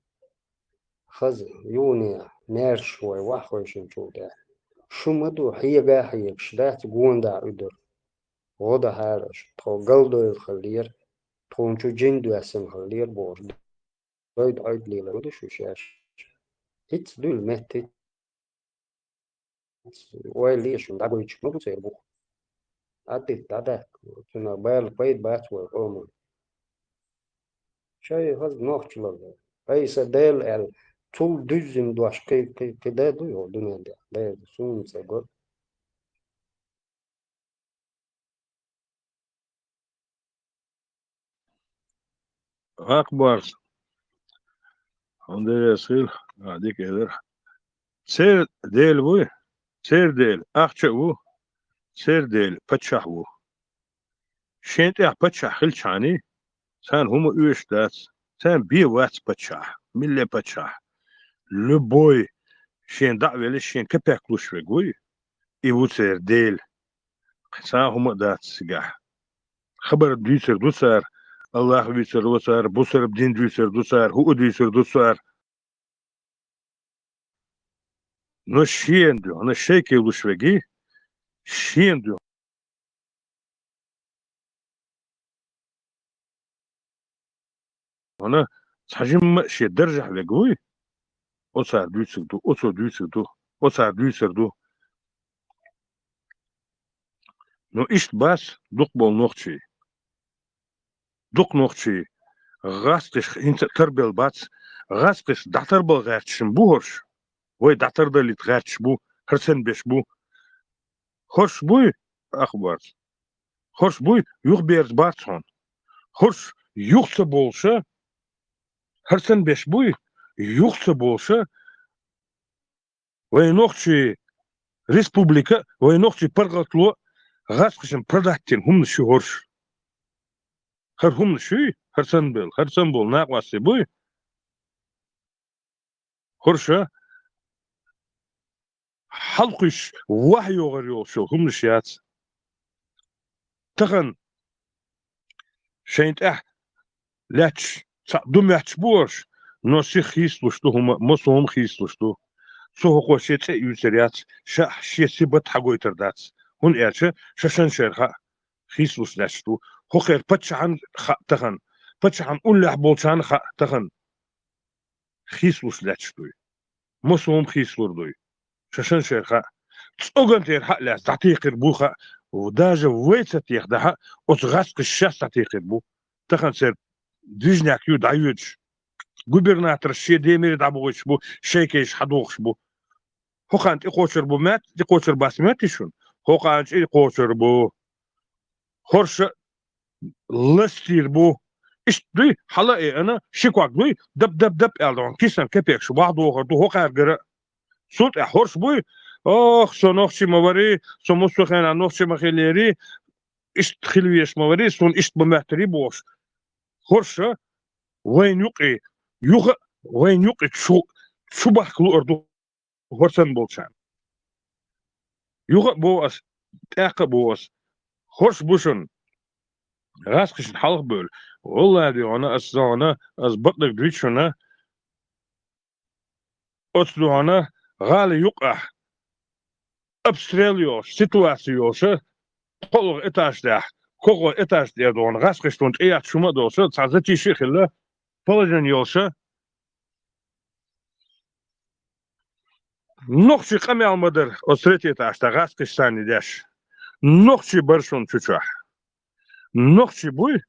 Хаза, юханехьа, маьрша вай ваххойшинчул тӀаьхьа. Шу ма ду, хьега а хьегаш дац, гондахьа уьдур. ГӀо дахьара аша, тхо галдойла хиллера, тхуна чу жин доьссина хиллера бохуш. Дойда Ӏойда лелар ду шу шаьш. ХӀинца дуьйла метта, хӀинца ойла е шуна, дӀагойтуш ма бу церан бух. ДӀадитта, дӀадаккха, цунах бала пайда бац вай къоман. Шай хаза нохчалла. Айса Дела аьлла, цул дуьззина дош кхи-, кхи-, кхидӀа ду йо дуьнен тӀехь? Дела, суна ца го. Акбарс. Хьуна деррес хила, а, дика элира. Церан Дела вуй, церан Дела ахча а ву, церан Дела паччахь а ву. Шен тӀехь паччахь хилчхьаний, царна хӀума оьшуш дац, царна бен вац паччахь, милла паччахь. Любой шен дӀа а велла, шен капек луш верг вуй, и ву церан Дела. Цхьа хӀума а дац цигахь. Хабар дуьйцур ду цара, Аллах вуьйцур ву цара, бусалба дин дуьйцур ду цара, хӀуъа дуьйцур ду цара. Но шена дуьхьа, но шайке луш верг, шена дуьхьа. Хьуна цхьа жимма а шен даржехь верг вуй, оцара дуьйцург ду, оцо дуьйцург ду, оцара дуьйцур ду. Ну, иштта бац дукха болу нохчий. Дукха нохчий гӀазкхиш хӀинца а тарбелла бац, гӀазкхиш дӀатарбала гӀерташ бу хӀорш. Вай дӀатардалийта гӀерташ бу, хӀара санна беш бу. ХӀорш буй, Акбарс? ХӀорш буй, юхаберза бац хьуна. ХӀорш юха ца болуша, хӀара санна беш буй, юха ца болуша, вай нохчий республика, вай нохчий паргӀато гӀазкхашна продать дина хӀуманаш ю хӀорш. ХӀара хӀуманаш юй, хӀара санна бел, хӀара санна болу накъостий буй. ХӀорша хьалакхуьйсуш ваха йогӀур йолуш йолу хӀуманаш яц. Тахана шайн тӀехь лаьтташ цхьаъ ду моьттуш бу хӀорш, но сиха хийцалуш ду хӀума, массо хӀума хийцалуш ду. Цу хӀокхо шен цӀе а юьйцур яц, ша шен сибат хьагойтур дац. ХӀунда аьлча ша шайн шайра хаьа, хийцалуш лаьтташ ду. ХӀокхеран паччахьна хаьа тахана, паччахьна уллехь болчарна хаьа тахана. Хийцалуш лаьтташ дуй. Массо хӀума хийцалур дуй. Ша шайн шайра хаьа. ЦӀоган тера хьа а лаьцна дӀатийкхир бу хаьа. Даже вай ца техадахьа, оцу гӀазкхаша шаьш дӀатийкхир бу. Тахана церан движняк ю дӀайоьдуш. Губернаторш шен ден мери дӀабохуьйтуш бу, шайн кешнаш хьадохуш бу. ХӀокхарна тӀекхочур бу моьтту, тӀекхочур бац моьттий шуна? ХӀокхарна тӀекхочур бу. ХӀорша ластийр бу. Иштта дуй, хьала а эана, ши ког дуй, даб-даб-даб аьлла дохуна, кисана кепекаш бахьа дохур ду хӀокхаьргара. Цул тӀаьхьа хӀорш буй, ох, со нохчи ма варий, со муссо хенахь нохчи ма хиллерий, иштта хила везаш ма варий, суна иштта ма моьттарий бохуш. ХӀорша вайна юкъе, юха а вайна юкъе чу, чу бахка луур ду хӀорш санна болчарна. Юха а боху ас, тӀаккха а боху ас, хӀорш бу шуна, гӀазкхашна хьалха бевлла. ВаллахӀи, дуьхьана ас, дуьхьана ас бакъдерг дуьйцу шуна, оцу дуьхьана гӀала юккъехь обстрел йолуш, ситуаци йолуша, кхоалгӀа этаж тӀехь, кхоалгӀа этаж тӀера дуьхьана гӀазкхаша дуьхьана тӀеэцна хӀума а долуша, цхьа затиши а хилла, положени йолуша, нохчий къамел ма дара оцу третий этаж тӀехь гӀазкхаша санна деш. Нохчий бар шуна цу чохь. Нохчий буй,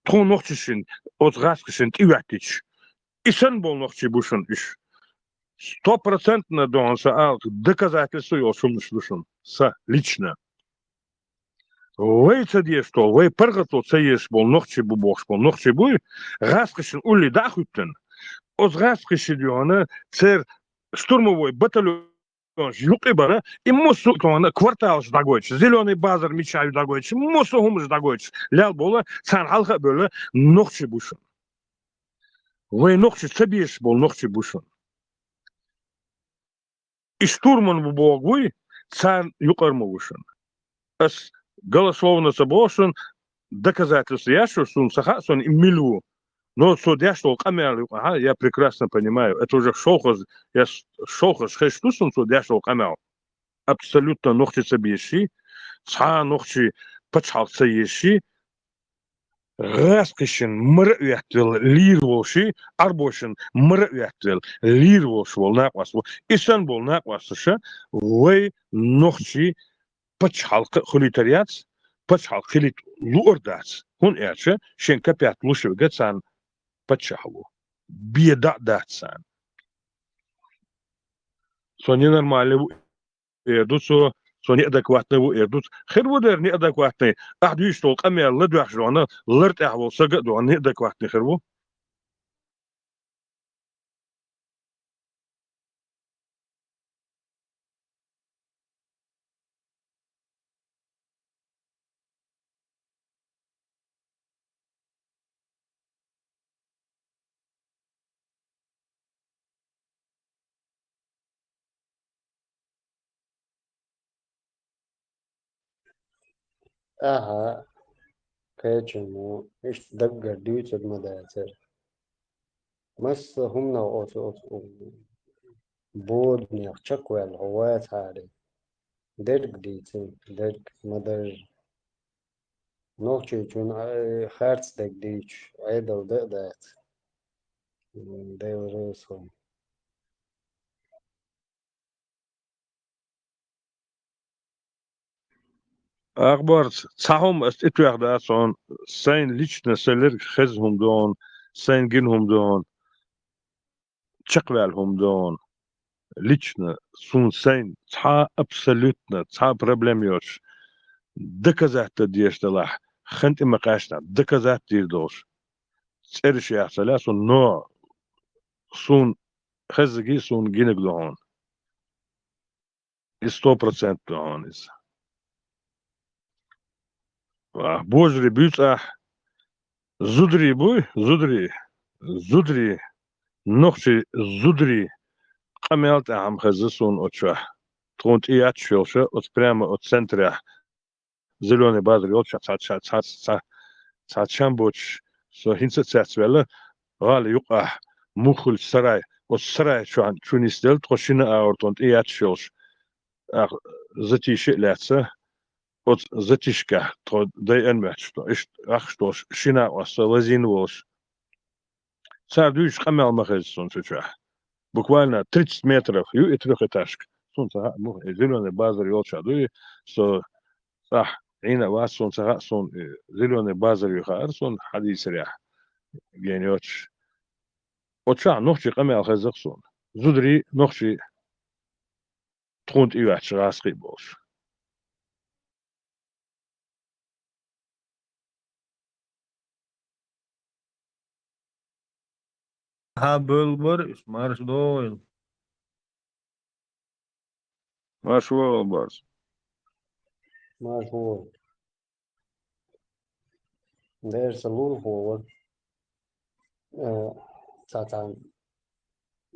тхуна нохчашна, оцу гӀазкхашна тӀе хӀоьттича, и санна болу нохчий бу шуна уьш. Стопроцентно ду хьуна сан ала, доказательство йолуш хӀуманаш ду шуна, сан лично. Вай ца дезаш долу, вай паргӀато ца езаш болу нохчий бу бохуш болу нохчий буй, гӀазкхашна улле дӀа а хӀуьттина. Оцу гӀазкхашна ду хьуна церан штурмовой батальон юккъе бара, и массо а тхуна кварталаш дӀагойтуш, Зелёный базар мичахь ю дӀагойтуш, массо а хӀуманаш дӀагойтуш, лел болу, царна хьалха а бевлла, нохчий бу шуна. Вай нохчий ца безаш болу нохчий бу шуна. И штурман бу боху буй, царна юкъара ма ву шуна. Ас голословно ца боху шуна, доказательство яц шуна, суна ца хаьа, суна и мила ву. Но цо деш долу къамел юкъахь, я прекрасно понимаю, это уже шовхаз, я ш-, шовхаз хезаш ду суна цо деш долу къамел. Абсолютно нохчий ца безаш, цхьа а нохчий пачхьалкх ца езаш, гӀазкхашна мара а веттавелла лийр волуш, Ӏарбошна мара а веттавелла лийр волуш волу накъост ву. И санна болу накъосташа вай нохчий пачхьалкх а хуьлуьйтур яц, пачхьалкх хилийта луур дац. ХӀунда аьлча шен капет луш верг царна паччахь ву. Бен дӀа а дац царна. Со ненормальный ву эр ду цо, со неадекватный ву эр ду цо. Хир ву дера неадекватный, ахь дуьйцуш долу къамел ладоьгӀча дохьуна, лар тӀехь волу сага а дохьуна неадекватный хир ву. Ахьа, кхечамо, иштта даггара дуьйцур ма дацара. Масса хӀуманах оцу, оцу боданех чекхваьлла хьо вацахьара, дерг дийцина, дерг ма-дарра. Нохчийчун, э, харц дерг дийцуш Ӏедал дан а дац. М, Дела реза хуьлда. Ахбарца, цхьа хӀума ас тӀетоьхна дац хьуна, сайна лично сан лерг хезна хӀума ду хьуна, сайна гина хӀума ду хьуна, чекхваьлла хӀума ду хьуна. Лично, суна сайна, цхьа а абсолютно, цхьа а проблема йоцуш, доказать дан дезаш делахь, хан тӀе ма кхаьчнахь, доказать дийр долуш. ЦӀераш яхь ца лаьа суна, но суна хеззигий, суна гинарг ду хьуна. И сто процент ду хьуна иза. Ва, божарий буьйцу ахь, зударий буй, зударий, зударий, нохчий зударий, къамел тӀехь хезна суна оцу чохь. Тхуна тӀе яьтташ йолуша, оцу прямо оцу центрехь, Зелёный базар йолчохь цхьа, цхьа, цхьа, цхьа, цхьа чам боцуш, со хӀинца а цецваьлла, гӀала юккъехь муха хуьлучу сарай, оцу сарай чохь чу нисделла тхо шина агӀор тхуна тӀе яьтташ йолуш, тӀаккха затишье а лаьцна, оцу затишкахь тхо дайъан моьттуш, тхо иштта ваьхаш долуш, шина агӀор со лазийна волуш. Цара дуьйцуш къамел ма хеза суна цу чохь. Буквально тридцать метров ю и трёхэтажка. Суна ца хаьа, муха, и Зелёный базар йолчохь дуй, со цӀахь Ӏийна а вац, суна ца хаьа, суна и Зелёный базар ю хаьара, суна хьадийцарехь гена йоцуш. Оцу чохь нохчий къамел хезна-кх суна. Зударий, нохчий, тхуна тӀе йоьттуш гӀазкхий болуш. Хьан бевлла бара уьш, марша догӀийла. Марша вогӀийла, Барс. Марша вогӀийла. Дера сан лулахо вара. Э, цхьа цхьана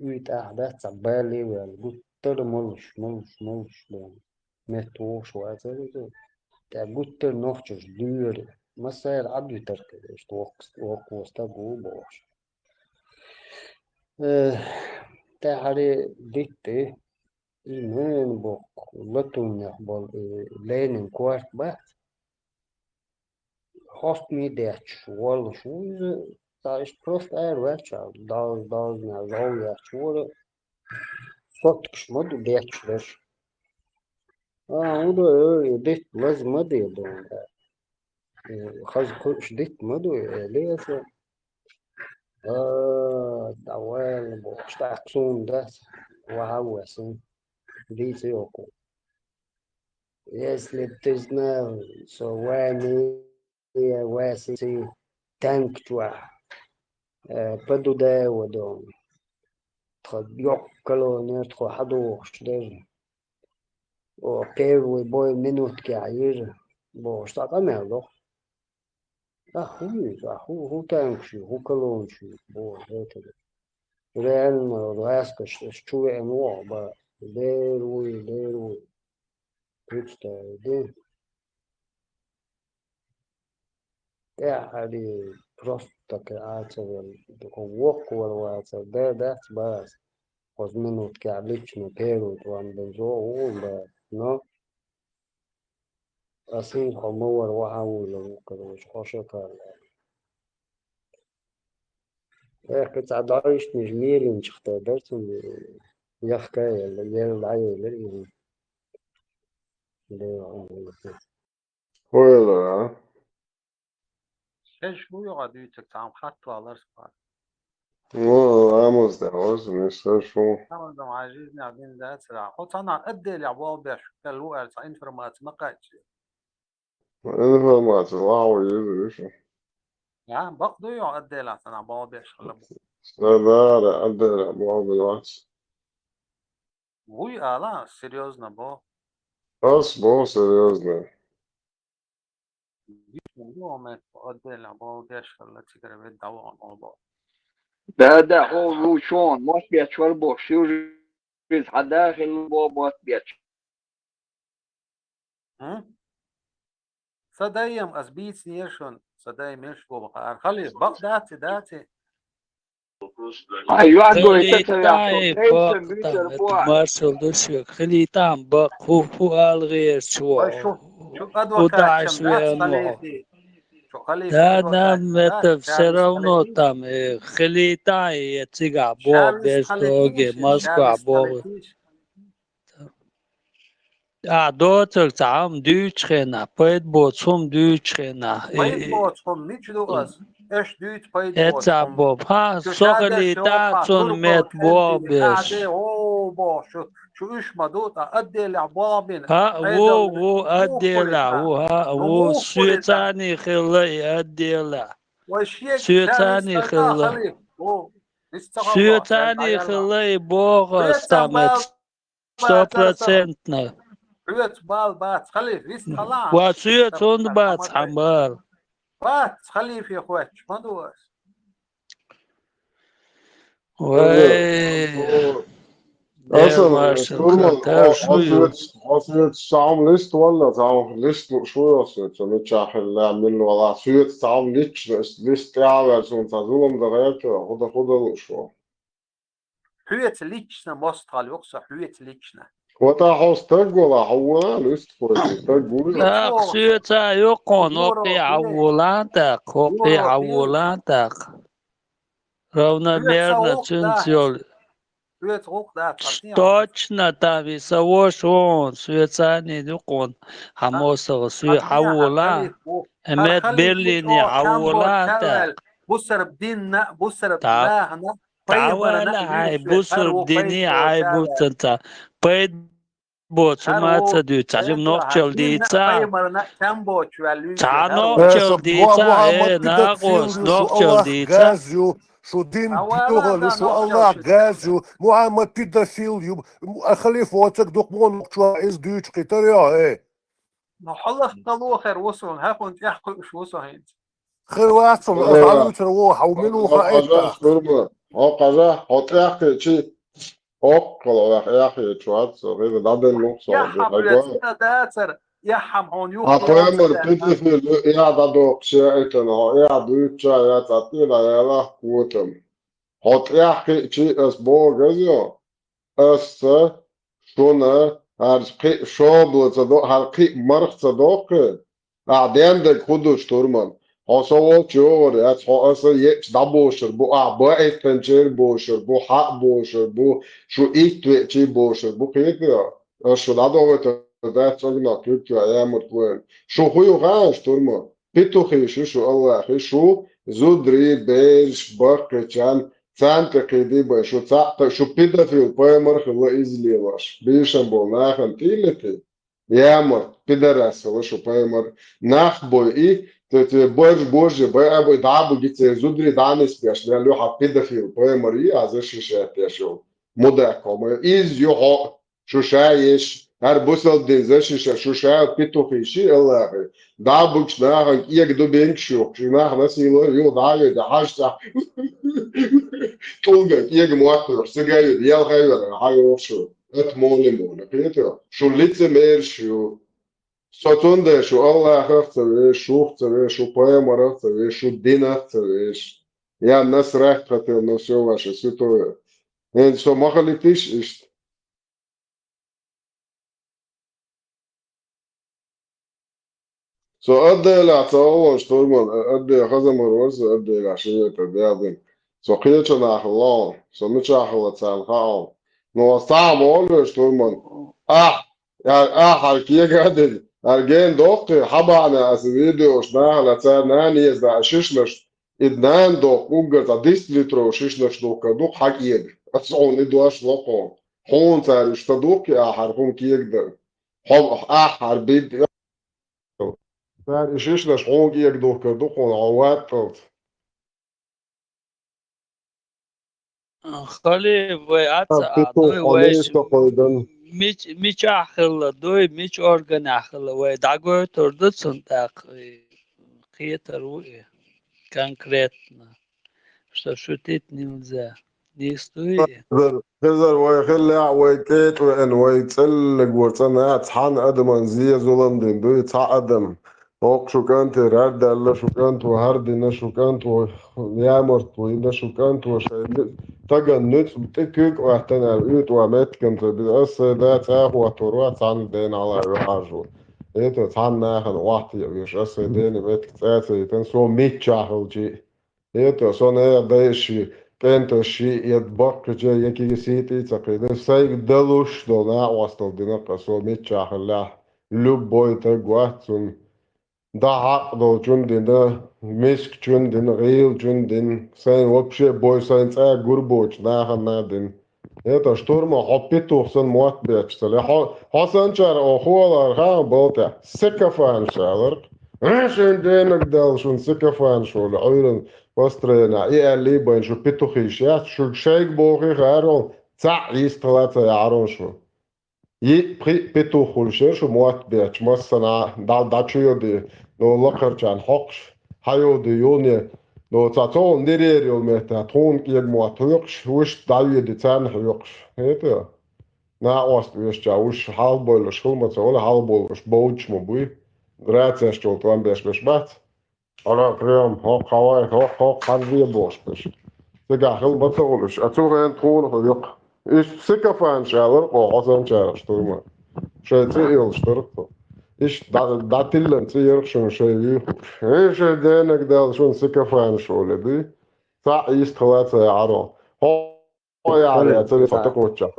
уьйтӀахь дац, цхьа бале а ваьлла, гуттара а молуш, молуш, молуш бен. Метта вогӀуш вацара иза. ТӀаккха гуттара а нохчаша дуьйра, массара а Ӏадвитар хир, иштта воккха, воккха стаг ву бохуш. Э, тӀаьхьаре дитта, и нена боккха латуннех болу, и Ленин корта бац. Хьостаме детташ воллуш ву иза, цхьа иштта просто ара ваьлча, далз-, далзна жов етташ вара. Соткаш ма ду детташ дерш. А, хӀун ду, э, дитт лаза ма де, ду, э, хаза кхуьуш дитт ма ду, э, леза. А, дӀаваьлла бохуш, тӀаккха суна дац, вахьа а весна, дийца йоккху. Если б ты знал, со вами Ваьсси танк чохь, э, П Д Д В дон. Тхо йоккха колонна, тхо хьадохуш дара. О, первый бой минуткехь йира, бохуш, цхьа къамел доху. Ахь хӀун ю иза? Ахь хӀун, хӀун танкаш ю, хӀун колоннаш ю, боху, хетара. Реально, лаьскаш, ас чу веана ву, ба, дера вуй, дера вуй. Представь, де. ТӀаьхьарий просто кхин а ца велла, воккхавар вацар, дер дац база. Кхуза минуткехь лично первый тӀом бен зо а ву база. Но ас хӀинца хьо ма вара вахьа вуйла ву, короче, хьо шо карла. Эх, кхин цхьа дӀа иштанаш лелинчух тай дара цунна, яхка а елла, елла дӀаелира иза. Дера хьуна вуйла. Хойла, а? Шаьш ву юха дуьйцург, цхьа хатта валарс пара. Ну, ламаз да, оз, не сашу. Ламаз да, хьан жизнь а дин да, цара. Хьо цхьана отделе болх беш, кхел ву аьлла, цхьа информация ма кхаьччи. Информация, лахьа еза, виша. Я, бакъ ду юха отделе цхьана болх беш хилла бу. Садара отделе болх беш вац. Вуй ала, серьёзно бо. Ас бо серьёзно. Виша, ну, момент, отделе болх беш хилла, цигара вед даван обо. Да, да, хьо ву чон, мос беш вар бо, ши уже хьада хилла бо, мос беш. М? Сан дайам, ас бийцинера шуна, сан дай меш бо бакъара. Халиф, бакъ дац и, дац и? Ай, юан гой, Хили ца ца яхо, тайм эй, бакъ сан там, бийцар это бо. Маршал ду шуьга. Хили там бакъ, хӀу, хӀу ала гӀерташ ву. Ай, шу, шу хӀу адвокат дахьаш шан дац, веана ву. Халифи. Шу халиф Да, адвокат да, шан дац, это всё Шарлиз равно халифи. Там, э, хили там, э, цигахь бо, Шарлиз без халифи, тоге, шин Москва Шарлиз бо. Халифи. А, доцург цхьа хӀума дуьйцучу хенахь, пайда боцу хӀума дуьйцучу хенахь. Пайда боцу хӀума мича ду ас? Аша дуьйцу пайда боцу хӀума. Эца бо. Хьан, со хили там, цунна мет бо беш. О, бо, шу, шу уьш ма ду, ткъа отделехь болх бина. Хьа, ву, ву, отделехь, ву, хьа, ву, соьцани хилла и отделехь. Соьцани хилла. Соьцани хилла и боху ас там эца. Сто процентно. Хьоьца бала бац, халиф, вист хала. Ва соьца хӀунда бац хьан бала? Бац, халифе хоьттуш, ма ду ас. Вай. Асан, Турман, хьо соьца, хьо соьца цхьа хӀума лист валла, цхьа хӀума лист луш ву хьо соьца, мичахь хилла, милла вала, соьца цхьа хӀума лична, лист тӀе а ваьлла, суна цхьа зулам дан гӀерта, худа, худа луш ву. Хьоьца лична мостагӀал юкъа со, хьоьца лична. ВатӀа хьо стаг вала, хьо вала, лист хьоьца, стаг ву. Ах, соьца юкъа, хӀокхе хьан волан тӀаккха, хӀокхе хьан волан тӀаккха. Равномерно цуьнца йолу. Соьца гӀуллакх дац, хьан тӀе хьо. Точно там и са воша вон, соьцани юкъа, хьан мостагӀа, соьца хьан волан. Эмет Берлине хьан волан тӀаккха. Бусарб динна, бусарб нахана. ДӀавала хьайн бусург дини хьайн буцанца. Пайда боцу хӀума ца дуьйцу, цхьа жим нохчалла дийца. Цхьа нохчалла дийца, э, накъост, нохчалла дийца. Шу дин дуьхьал, шу Аллах газ ю, Мухьаммад педофил ю, халифа оцаг дукха мо нохчо иза дуьйцу кхитар ю, э. Ну, хьалха кхалохар ву суна, хӀокхунна тӀехь кхуьуш ву со хӀинца. Хир вац суна, аса дӀавуьйцур ву, хьо мила ву хаийта. Хьо кхажа, хьо тӀехь кхечи, оккхал ваьхьа эхь хеташ вац со, гӀира дӀаделла ву со. Яхьа, блядь, ца дацар, яхьам хьуна юххе. Хьан поймар пиццехир ю, я дӀадоккхуш яийтина, хьо я дуьйцуча, я цӀа тӀе дӀаяла котам. Хьо тӀехь кхечи, ас боху газо. Аса шуна хӀара кхин а шобла ца до, хӀара кхин а марх ца доккху, ахьа дендерг хӀун ду, Турман? Хьо со волчу йогӀур яц, хьо аса еъча дӀабошур бу, ахьа баиттанчеран бошур бу, хьан а бошур бу, шу итт веъчий бошур бу, кхетий? Аса шу дӀадохуьйтур дац, чӀоагӀа куьг чу ямарт вайн. Шу хӀу ю хаьий, штурма? Петухи шу, шу Аллахи шу, зударий, бераш, баккхийчарна, царна тӀе кхийдий бай, шу цхьаъ, шу педофил, пайхамар хилла иза лелош. Бийшам болу нахана тӀе а летий, ямарт, пидорас хилла шу пайхамар. Нах бой и, те, те, барж божья, бай а бай, дӀа а буги церан зударий дӀа а нисбеш, лел ю хьан педофил, пайхамар и, а защищать деш йолу. Мудаккхо ма иза ю хьо, шу ша еш, хӀара бусалба дин защищать, шу ша петухи ши Аллахи. ДӀа а бугуш нахана кӀега ду бенкаш ю, шу нах насило ю, дӀа а веда, хьажа цӀа. ТӀулга кӀега мотт ю, цига а веда, ялха а веда, хьан йоху шу? Ат моли моли, кхета? Шу лицемераш ю. Со цундела шу Аллахах а ца веш, шух а ца веш, шу пайхамарах а ца веш, шу динах а ца веш. Я насрать хотел на всё ваше святое. ХӀинца со ма хилийтиш иштта. Со Ӏадделахь ца олуш турман, Ӏадде хаза мара вара со Ӏадделахь ши метр даьлла. Со кхечу нахала лаьа, со мичахь хилла царна хаьа. Но ас цхьа а ма олуш турман, ахь, ахь хьара кега а дина, хьара гена доккхий, хьан бахьана аса видеош нахала царна нана еза шишнаш, и нана доккху уггар цхьа десять литров шишнаш духкар ду хьан кега. Аса хьуна и дош ло кхо. Хьуна цара уьш ца духкий ахьара хӀума кегадар. Хьо ахьара бид. Цара и шишнаш хьуна кега духкар ду хьуна, хьо ватталц. Хали, вай а ца а, ну, вай мич-, мичахь хилла дуй, мича органехь хилла, вай дӀагойтур ду цунна тӀаккха, и кхетар ву и конкретно, что шутить нельзя. Нийса дуй и? Хезар, хезар вай хиллехь, вай кӀетӀа веана, вай цӀеллиг вара цӀа наха, цхьана адаман зе зулам дина дуй, цхьа адам. ХӀокху шу кӀанте хӀара даьлла, шу кӀант ву хӀара дина, шу кӀант ву ямарт ву йина, шу кӀант ву шайн стагана нуьцкъ тӀе куьг а хӀоттана аьлла, уьйтӀа ван меттиган ца бина. Аса сайн да цӀа а хӀоттор вац, цхьана дена хьала а вуьхьа жу. ХӀета цхьана нахана охьатаьӀа веш, аса сайн дена меттиг цӀа а ца йитина, со миччахь хилчи. ХӀета со нехан дайши, кӀенташши, я баккхича, я кига сийти а ца кхийдина, сайга далуш долу накъосталла дина-кх со миччахь хиллехь, любой таг вац цунна. ДӀа хьакъ долчун дина, мискачун дина, гӀийлачун дина, сайн вообще бой сайн цӀа гур боцу нахана дина. ХӀета штурма хьо петух санна мотт бетташ ца ле. Хьо, хьо санчара оха хӀуалара хаам балтехь, сикофант шаларх. Э, шайн денаг дал шун сикофант шула, Ӏуьйран построена, и аьллий байн шу петухиш яц, шуьга шайга бохий хаарон, цхьаъ йистхила ца яхьарон шу. Йиъ-пхиъ петух хуьлуш яра шу мотт бетташ, массанхьа дӀа, дӀа чу йоди, но лакхарчарна хьокхуш, хьан йоди юне, но цхьа цхьа нерера йолу метта, тхуна кӀега мотт хьоькхуш, вуьшта дӀаведи царна хьоькхуш. ХӀета? Накъост вешча, уьш хьалабойлуш хила ма ца вала, хьалаболуш бовчуш ма буй. Рацеш чул тӀом беш беш бац. Ара, прям, хӀокху хьавай, хӀокху, хӀокху хьан ве бохуш берш. Цигахь хила ма ца хуьлуш, а цу хенахь тхуна хьоькху. Иштта сикофант шалара кхо хьо санчарах штурма. Шайн цӀе а йолуш дара тхо. Иштта дӀа-, дӀатиллина цӀе яра шуна шайн вуьйхуш. Э, шайн денаг дал шуна сикофант шула дуй. Цхьаъ йистхила ца яхьаро. Хьо яхьара яцара фото кхоччахь.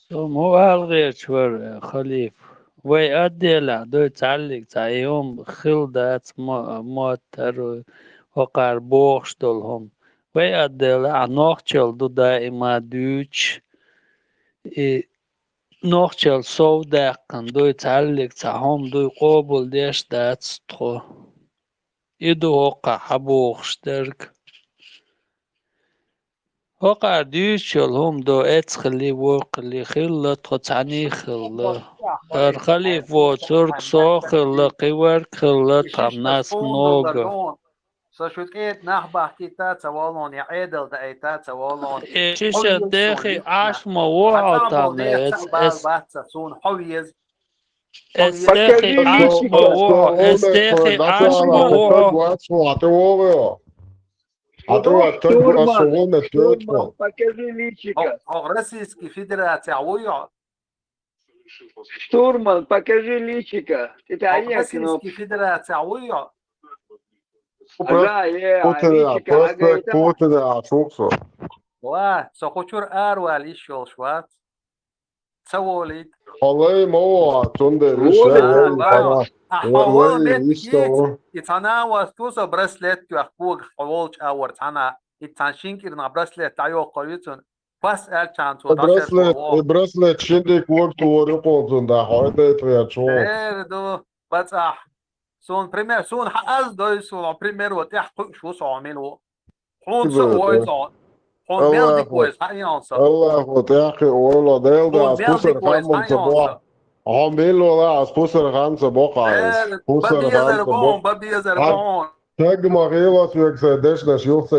Со ма вала гӀерташ вара, халифа. Вай отделехь дуй цхьаьллиг цхьа и хӀума хилла дац мо-, мотт хӀара хӀокхара бохуш долу хӀума. Вай отделехь нохчалла ду даима дуьйцуш. И нохчалла сов даьккхина дуй цхьаьллиг цхьа хӀума дуй къобалдеш дац тхо. И ду хӀокхахь хьабохуш дерг. ХӀокхара дуьйцуш йолу хӀума до эцхили, вокхили хилла, тхо цхьаьний хилла. ХӀара халифа воцург со хилла, кхин верг хилла, тхьамнас много. Со шу кӀета нах бахкийта ца воллун, я Ӏедал даайта ца воллун. Э, шиша дехи Ӏаш ма вохьа тхьамна, эц, эц. Бац ца суна хьо веза. Эс дехи Ӏаш ма вохьо, эс дехи Ӏаш ма вохьо. Штурман, штурман, покажи личико. Хьо Российский Федерация вуй хьо? Штурман, покажи личико. Хьо Российский Федерация вуй хьо? Ага, э, личико, ага, это. Ва, со кху чуьра аравала йиш йолуш вац. Ца волийта. Хьо лай ма ву, цундела йиш Ва, лай ва. хьана. А Ва- хьо вай вон меттиг йиш ца йийца, ву. и цхьана а вац, ту со браслет тоьхна когах хьо волчу агӀор цхьана, и цхьана шин кӀирнах браслет дӀайоккхур ю цунна. Пас аьлчахьана цо И дӀашерта браслет, вогӀу. и браслет шин дика вогту вара юкъонцунна да, хьо и дайта гӀерташ ву. Эр ду, бацахь. Суна пример, суна хьан аз дой, суна пример ву, тӀехь кхуьуш ву со хьо мила ву. Хьуна со ойла цо. Хьуна мел дика войса, хьан йолу со. Аллахо тӀехь кхин ойла, Дела да, Хьуна аз мел пусар дика войса, ханна хьан ца йолу боху. со. Хьо мила вала, аз пусар ханна ца боху, аз. Эр, Пусар бабезар ханна ца боху, боху. Бабезар Хьан- боху. Таг ма хило соьга сан дешнаш юха ца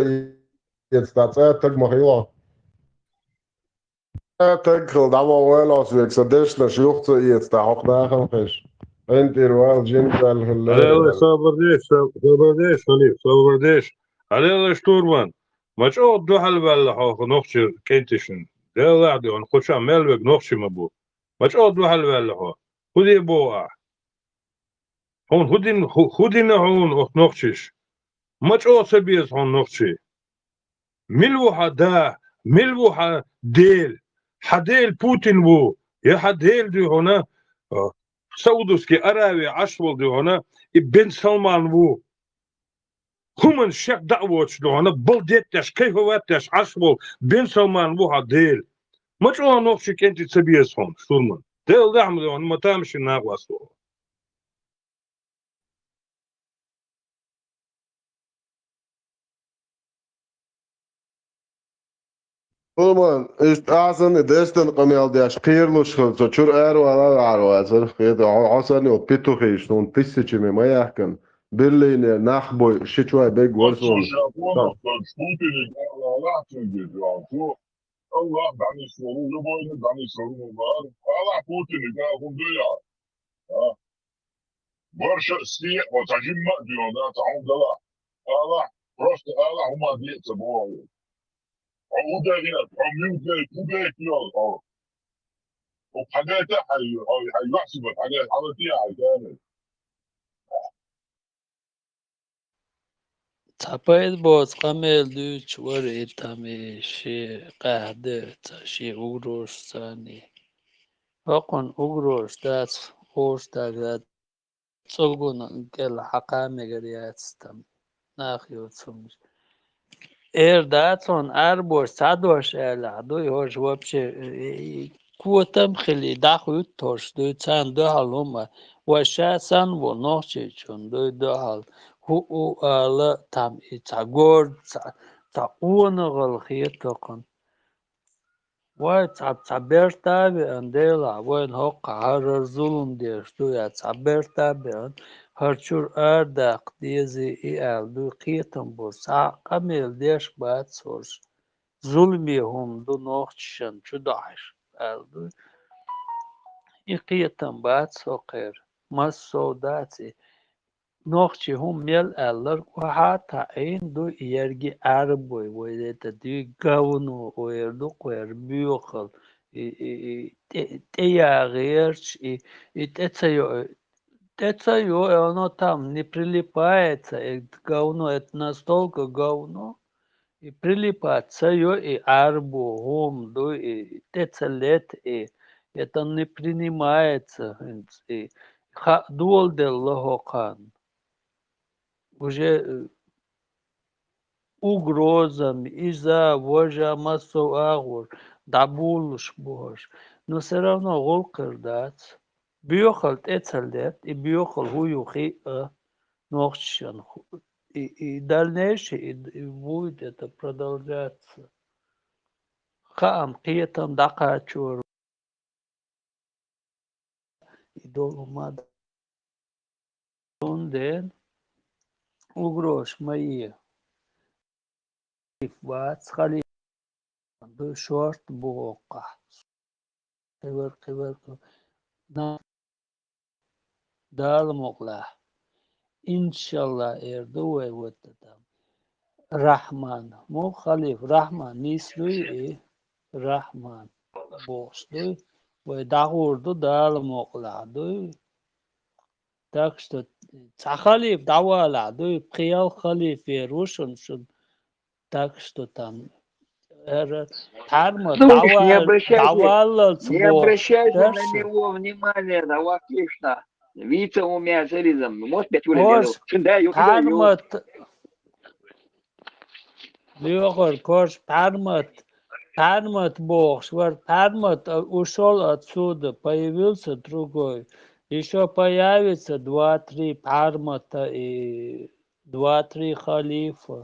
эца, цӀа таг ма хило. ТӀе таг хила дӀа ма вайло соьга сан дешнаш юха ца эца, тӀе хьокху нахана хезаш. Ӏин тӀера вала жин ваьлла хила лерина. Алела, собар деш, со-, собар деш, халиф, собар деш. Алела, штурман, ма чӀогӀа дуьхьал ваьлла хьо, хӀокху нохчийн кӀенташна. Делахь де хьуна, кху чохь мел верг нохчи ма бу. Ма чӀогӀа дуьхьал ваьлла хьо. ХӀун де боху ахь? Хьуна хӀун дина, хӀу-, хӀун дина хьуна оцу нохчаша? Ма чӀогӀа ца беза хьуна нохчий. Мила ву хьан да? Мила ву хьан дела? Хьан дела Путин ву? Я хьан дела дуй хьуна, а, Саудовский Аравия Ӏаш волу дуй хьуна, и Бен Салман ву? ХӀуманна шек дӀа а воцуш дуй хьуна, балдетдеш, кайфовать деш Ӏаш волу Бен Салман ву хьан дела? Ма чӀогӀа нохчий кӀентий ца беза хьуна, штурман. Дела рахьма дуй хьуна, ма тамашийна накъост ву. Хьо ма, иштта ахь санна дестан къамел деш, кхералуш хила, со чуьра аравала а ваьхьар вацара, хета, хьо, хьо санна йолу петухий суна тысячами ма яхкана, Берлине нах бой, ши чой бегга вара суна. Слушай, а понял, что Путин и Гала лахчан здесь, а то Аллах данный слово, любой данный слово, Аллах Путин и Гала, а? Барша стиъ, оцу жимма а доьгӀна, ца хьуна дала. Алахь, просто Алахь хӀума деца боху. Хьо удагӀина, хьо муьлххе кубек йолу, хьо. Хьо хьагайта хьай, хьо, хьай вахсиба, хьагайта хьалатия хьай гамел. Цхьа пайда боцу къамел дуьйцуш вара и там, и шен къаьхьа де, ца-, шен угрозаш царний. ХӀокхунна угрозаш дац, угрозаш дагара цӀогуна кӀел хьакха мегар яц там, нах йоцу хӀуманаш. Эр дац хьуна, арабоша цхьа дош аьллехь дуй, хӀорш вообще, и, и, котам хили, дӀахуьтту хӀорш дуй, царна дуьхьал хӀума, вай ша санна волу нохчичунна дуй дуьхьал, хӀу-, хӀу ала там, и цхьа горда, цхьа, цхьа къонахалла хета хӀокхунна. Вай цхьа, цхьа берта а веана, Делахь, вайна хӀокхахь хӀара зулам деш ду, я цхьа берта а беана, хӀара чуьра арадаккха дезий и аьлла дуй, кхетам бу, цхьа а къамел деш бац хӀорш. Зуламе хӀума ду нохчашна чу дахьаш, аьлла дуй. И кхетам бац хӀокхеран, массо а дац и. Нохчий хӀума мел аьлларг охьа а таӀийна ду, и ерриге Ӏаьрбой, вай это дуй говно, ойр ду кхойр боьхал, и, и, и тӀе, тӀе яа гӀерташ, и, и тӀе ца йо, тӀе ца йо, и оно там не прилипается, это говно, это настолько говно, и прилипать ца йо, и Ӏаьрбо хӀума ду, и тӀе ца лета, и это не принимается, хӀинца, и хаа доладелла хӀокхарна. Уже, э, угрозами, иза, важа, массо а агӀор дӀабуллуш бу хӀорш. Но всё равно гӀуллакх хир дац. Боьхал тӀе ца летта, и боьхал хӀун ю хиъа, нохчашна ху-, и, и дальнейшее, и, и будет это продолжаться. Хаам, кхетам дӀакхачор. И долу ма д-, цундела угрозаш ма е. Вац халиф ду шорта бу хӀокхахь. Кхивар, кхивар, кхивар. На-, Дала мукъалахь. Иншалла, эр ду вай ватта там. Рахман. Муха халиф Рахман нис дуй и? Рахман бохуш дуй. Вай дӀагӀур ду Дала мукъалахь дуй. Так что цхьа халиф дӀавалахь дуй, пхиъал халиф ер ву шун, шун. Так что там ХӀара Пхьармат, ну, дӀавал-, не обращайте, дӀаваллалц не боху обращайте на дерш. Него внимания, да, отлично. Вица у меня царизм. Может, я чули Ош, Чин да, ю куда, ю. Пхьармат, лоьхар корж Пхьармат, Пхьармат бохуш вара, Пхьармат, а, ушёл отсюда, появился другой. Ещё появится два-три Пхьармата и два-три халифа.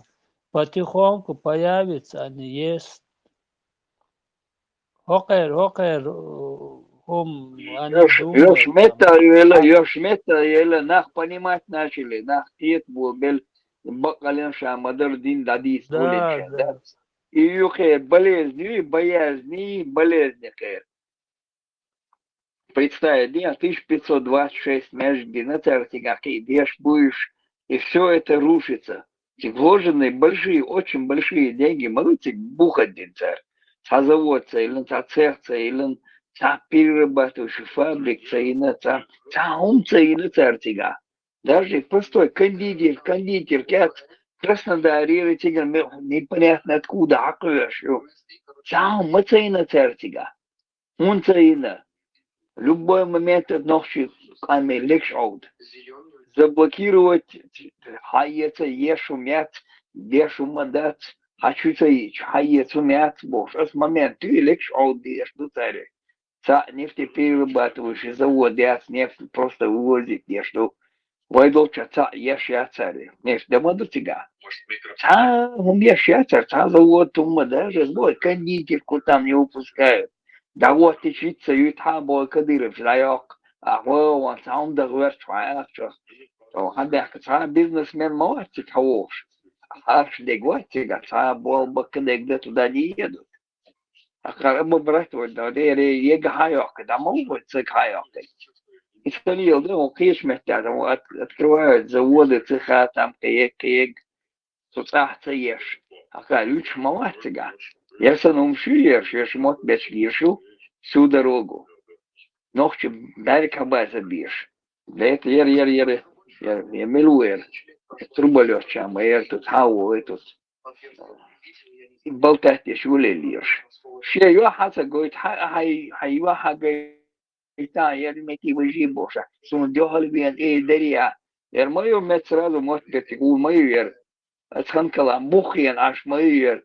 Потихоньку появится, они есть. ХӀокхер, хӀокхер, хӀума, они Ёш, думают, ёш там. Меттаелла, ёш меттаелла, нах понимать начали, нах кхета бу бел баккъален ша ма-дарра дин дӀадийца Да, воллинчен, да. Да? И юххе болезни, боязни, болезни кхер. Представить, дин, тысяча пятьсот двадцать шесть маьждиг дина цара цигахь кхин деш буйш, и всё это рушится. Цига вложены большие, очень большие деньги, ма ду цига бухаддина цара. Цхьа завод ца йиллина, цхьа цех ца йиллина, цхьа перерабатывающий фабрик ца йина, цхьа, цхьа хӀума ца йина цара цигахь. Даже простой кондитер, кондитер кӀец Краснодарера цигара ме-, непонятно откуда хьакхоьхьуш ю. Цхьа хӀума ца йина цара цигахь. ХӀунда ца йина? Любой момент нохчий къамел легаш Ӏовда. Заблокировать, хьаэца еш хӀума яц, деш хӀума дац, хьан чу ца йича, хьаэца хӀума яц бохуш, аса момент туьй легаш Ӏовда деш ду цаьрга. Цхьаъ нефтеперерабатывающий завод яц, нефть просто вывозить деш ду. Вай долчохь цхьаъ еш яцара, нефть дан ма ду цигахь. Цхьа хӀума еш яцара, цхьа завод хӀума даже, ну, кондитерку там не выпускают. ДӀагӀоттича йиц ца юьту хьан боху Кадыровс дӀайоккху, а хьо ван цхьа хӀума дан гӀоьрташ хьан ахчах. Хьан бехка цхьа бизнесмен ма вац цига хьан вохуш. Харш дерг вац цигахь, цхьа болх баккхий дерг дан туда не едут. Ахара ма брат вай, да, де, ре, ега хьан йоккхи, да, ма вай, цига хьан йоккхи. И ца лела, да, вон кхечу меттехь, да, вон от-, открывают заводы, цеха, там, кхег, кхег, цу цӀахь ца еш. Ахара юьтуш ма вац цигахь. Я сан хӀума шу еш, я шу мотт бечу еш ю всю дорогу. Нохча баьрг хьабаза беш. Да это яра, яра, яра, яра, я мила ву яра. Труба лоьттача ма яра тут, хьан ву вай тут. Болтать деш ву леллера. Шен юьхь хьан ца гойту, хьан, хьан, хьан юьхь хьан гойту, яра мети важи боша. Суна дуьхьал вен, э, дарья. Яра ма ю мет сразу мотт беттиг, ву ма ю яра. Ацханкала буххена Ӏаш ма ю яра.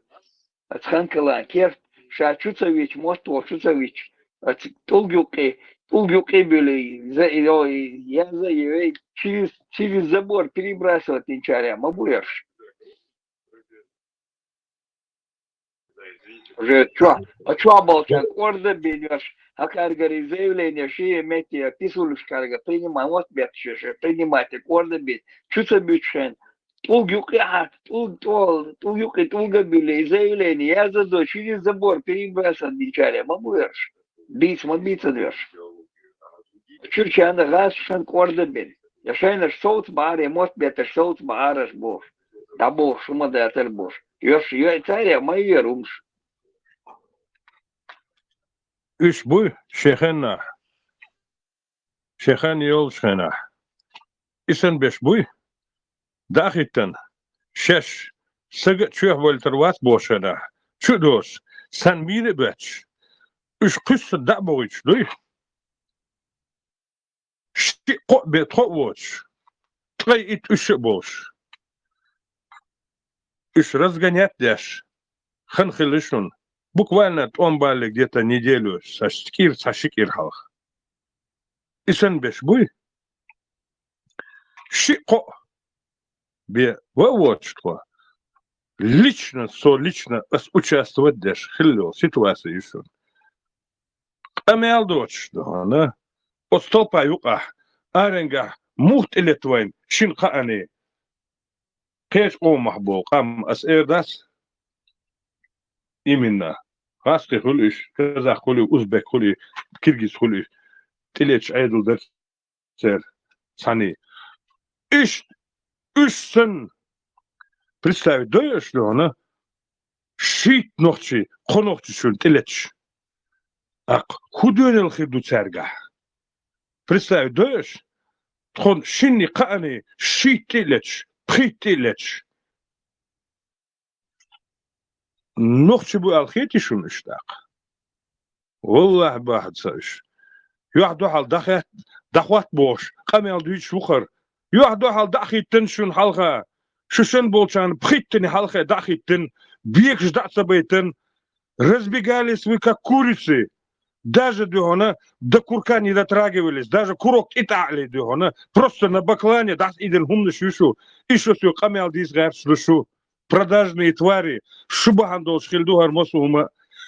Ацханкала керт, ша чу ца вича, мотт ву чу ца вича. Ац тӀулг юккъе, тӀулг юккъе буьлий, за, йо, я за, йо, через, через забор перебрасывать динчаря ма бу яра. Уже чо, а чо болчан кӀорда бен йош, хьакхаргари заявление шие метте, писулуш карга принимать, вот бет шеше, принимать кӀорда бен, чу ца буьту шен, тӀулг юккъе хьа, тӀулг, тӀол, тӀулг юккъе тӀулга буьлле, заявление, я за до, через забор перебрасывать динчаря ма бу яра. Бийца ма бийца яра. Чуьрчарна гӀаз шан кӀорда бен. Я шайнаш совца баӀар, я мотт бетташ совца баӀараш бохуш. ДӀабохуш, хӀума дацар бохуш. Йош, йо, царя ма йоьр хӀумаш. Уьш буй шен хеннахь, шен хенна йолчу хенахь. И санна беш буй, дӀа а хӀиттина, шаьш сага а чоьхьа валийтар вац бохучу хенахь, чу а доцуш, цхьаьна мийра а боьттуш, уьш кхуьссина дӀа а бохуьйтуш дуй. Шиъ-кхоъ бен тхо а воцуш, ткъе итт уьш а болуш. Уьш разгонять а деш, хан хилла шуна, буквально тӀом баллиг где-то неделю, сан кӀира цхьа ши кӀира хьалха. И санна беш буй? Шиъ-кхоъ бен ва а воцуш тхо. Лично, со лично ас участвовать деш хилла йолу ситуация ю шуна. Къамел доцуш ду хьуна, оцу столпа юкъахь, аренгахь муха тӀелетта вайна шина кхаъний, кхечу къомах болу къам ас эр дац? Именно. ГӀазкхи хуьлу уьш, казах хуьлу, узбек хуьлу, киргиз хуьлу уьш. ТӀелеташ Ӏедал дара церан цхьаний. Иштта уьш санна, представить дой аша дуьхьал, шийтта нохчий, кхо нохчий шуна тӀелеташ. ТӀаккха хӀун доьналла хир ду цаьргахь? Представить дой аша, тхуна шинний кхаъний шийтта тӀе а леташ, пхийтта тӀе а леташ. нохчий бу аьлла хетий шуна уьш тӀаккха? Валлахьи, бахьа ца уьш. Юьхь-дуьхьал дӀахет-, дӀахотта бохуш, къамел дуьйцуш ву хӀара. Юьхь-дуьхьал дӀа а хӀиттина шуна хьалха, шу шун болчарна пхийтта хьалха дӀа а хӀиттина, бекаш дӀа а ца байтина, разбегались вы, как курицы. Даже, дуй хьуна, до курка не дотрагивались, даже курок тӀе тӀаьхьале, дуй хьуна, просто на баклане дӀасаийдина хӀуманаш ю шу, и шу соьга къамел дийца гӀерташ ду шу. Продажные твари, шу бахьана долуш хилла ду хӀара массо а хӀума.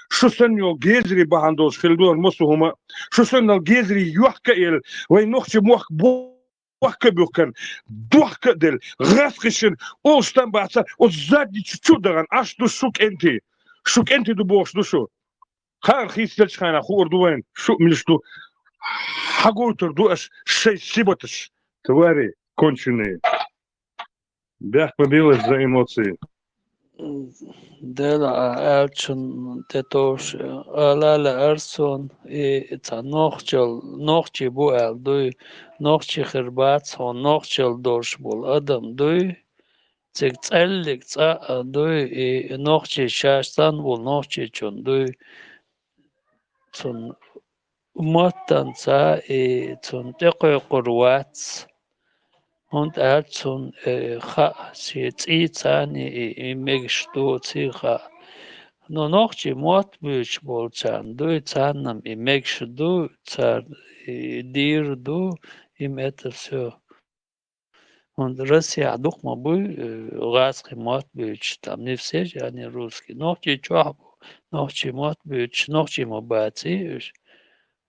Шу санна йолу гезарий бахьана долуш хилла ду хӀара массо а хӀума. Шу санна йолу гезарий йохка а елла, вайн нохчийн мохк бохка а буьхкина, дохка а делла, гӀаскхи шина, олуш там бацара, оцу задничу чу а дахана, Ӏаш ду шу кӀентий. Шу кӀентий ду бохуш ду шу. Хаара хийцаделчхьана хуур ду вайна, шу а милаш ду. Хьагойтур ду аша шайн сибаташ, твари конченые. Бехк ма билаш за эмоции. Дела а аьллачун тӀетовш, ала лаьара суна, и ца нохчал, нохчий бу аьлла дуй, нохчий хир бац, хьо нохчал долуш болу адам дуй, цига цӀеллиг цӀа а дуй, и нохчий шаьш санна волу нохчийчун дуй. Цунна маттанца и цунна тӀекхойкхур вац, хӀунда аьлча цунна, э, хаьа, шен цӀийцаний и, и мегаш ду, цига хаьа. Но нохчий мотт буьйцуш болчарна дуй, царна-м и мегаш ду, цара и дийр ду, им это всё. ХӀунда Россехь дукха ма буй, э, гӀаскхи мотт буьйцуш, там не все же они русские. Нохчий чохь бу, нохчий мотт буьйцуш, нохчий ма баций уьш.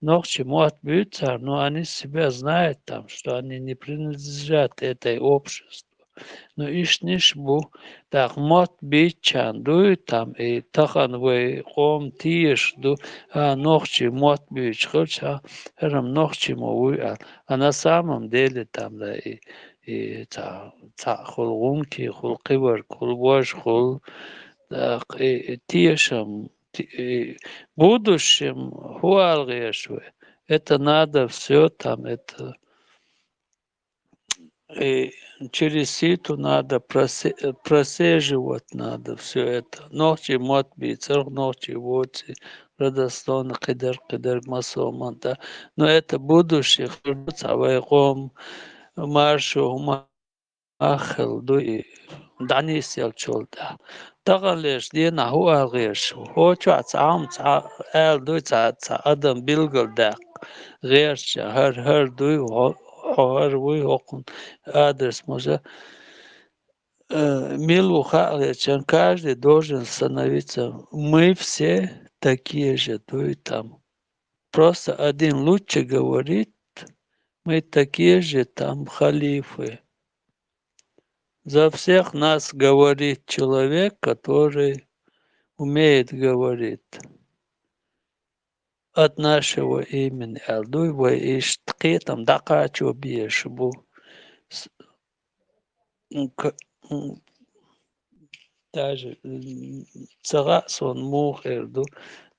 Нохчий мотт буьйцу цара, но они себя знают там, что они не принадлежат этой обществу. Но иштаниш бу, тӀаккха мотт буьйцучарна дуй там, и тахана вай къоман тешаш ду, а, нохчий мотт буьйцуш хилча, а, хӀара-м нохчий ма вуй аьлла. А на самом деле там, да, и и ца, цхьаъ хуьлу гӀункий, хуьлу кхибарг, хуьлу важа, хуьлу, тӀаккха и, и тешам, ти-, и будущем хӀун ала гӀераш вай? Это надо всё там, это, и через сито надо просе-, просеживать надо всё это. Нохчий мотт бийцарх, нохчий воций, родословно кхидерг, кхидерг массо а мантӀа. Но это будущее хир ду цхьа вай къоман маршо хӀума хилла ду и дӀанисъеллачул тӀаьхьа. Таханлерчу дийнахь хӀун ала гӀераш ву? ХӀокху чохь цхьа хӀума цхьа ала дуй, цхьа, цхьа адам билгалдаккха гӀерташ, хӀара, хӀара дуй, хьо, хьо хӀара вуй, хӀокхунна адрес мужа. Э, мила ву хаа гӀертачарна, каждый должен становиться. Мы все такие же, дуй там. Просто один лучше говорит, мы такие же там халифы. За всех нас говорит человек, который умеет говорить от нашего имени. Аьлла дуй вай иштта кхетам дӀакхачо безаш бу. С-, м, к-, м, даже, м, ца хаьа суна муха эр ду.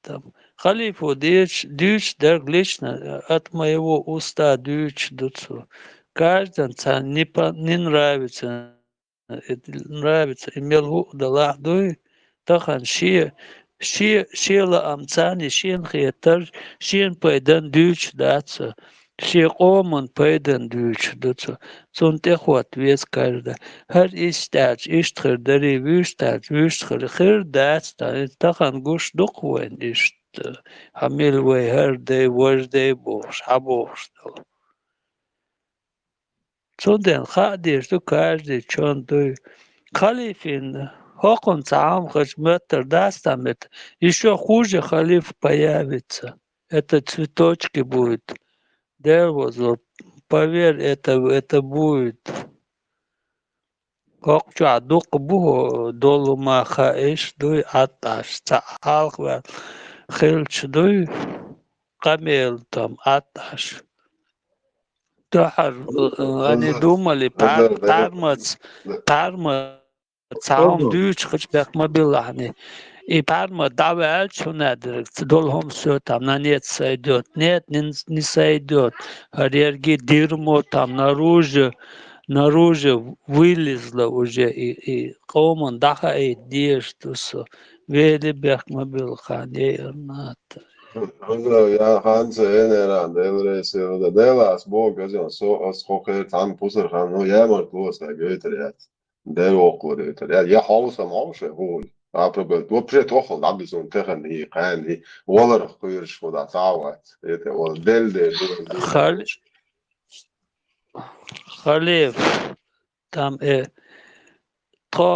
Там, халифо дечу, дуьйцуш дерг лично, э, от моего уста дуьйцуш ду цо. Каждый царна не по-, не нравится, э, это нравится, и мел хӀуъа далахь дуй, тахана шен, шен, шен лаам царна шена хетар, шена пайдан дуьйцуш дац цо. Шен къоман пайдан дуьйцуш ду цо. Цунна тӀехӀотта веза каждый. ХӀара иштта аьлча, иштта хир дарий, вуьшта аьлча, вуьшта хир, хир дац, тхан-, тахана гуш ду-кх вайна иштта. Хьан мила вай хӀара дай, важа дай бохуш, хьан бохуш долу. Цундела хаа дезаш ду каждый чон дуй. Халифин, хӀокхунна цхьа хӀума хаза моьттур дац там, это ещё хуже халиф появится. Это цветочки будет. Дела возло, поверь, это, это будет. ХӀокху чохь дукха бу хӀо долу ма хаийша дуй Ӏатташ, цхьа хьалха ваьлла хилча дуй, къамел там Ӏатташ. Тохьар, они думали, пхьар-, пхьармац, пхьармац цхьа хӀума дуьйцуш хилча бехк ма билла хьуна. И пхьармат дӀаваьлча, хӀунда аьлча дерг ца долу хӀума всё там на нет сойдёт. Нет, не, не сойдёт. ХӀара ерриге дерьмо там наружу, наружу вылезло уже. И, и къоман дӀахаийта дезаш ду со. Вели бехк ма билла хан, е эр нат. Хаза, я ханца энеран, Делрейс, да, Делас, Бог, газен, со, ас, хо, хер, там, пусар, хан, ну, я, мар, класс, так, это, я. Дер, около, это, я, я, хаоса, мауше, гуль. А, пробел, вообще, тохол, да, без он, техан, и, кан, и, валар, куйрш, хода, цават, это, вал, Дель, Дель, Дель, Дель. Хал-, Халиф, там, э, тхо,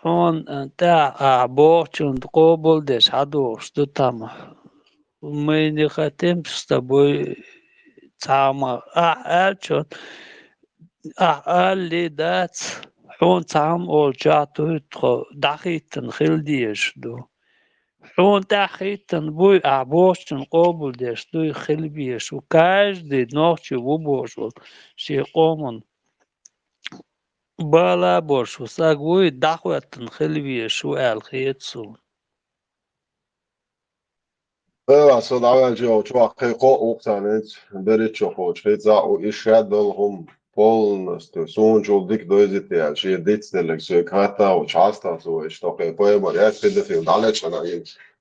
хьуна, э, тӀехь ахь бохучунна къобалдеш хьадохуш ду там. Мы не хотим с тобой цхьа ма, ахь аьллачунна, ахь алале дац, хьуна цхьа хӀума олучохь дуй тхо, дӀахӀиттина хила дезаш ду. Хьуна тӀаьхьахӀиттина буй, ахь бохучунна къобалдеш дуй хила безаш ву. Каждый нохчи ву бохуш волу, шен къоман бала а болуш ву саг вуй, дӀахӀоьттина хила везаш ву аьлла хета суна. Эла, со дӀаваьлча йолчу ваккхий кхо а вукху царна берриччо кхочу хи цхьаъ ву, и шадолу хӀума полностью суна чул дика дойзийтаяьлла, шен дицделларг соьга хаттавочу хьастагӀа со вайша тохе пайхамар яц педофил дӀалечкъана и,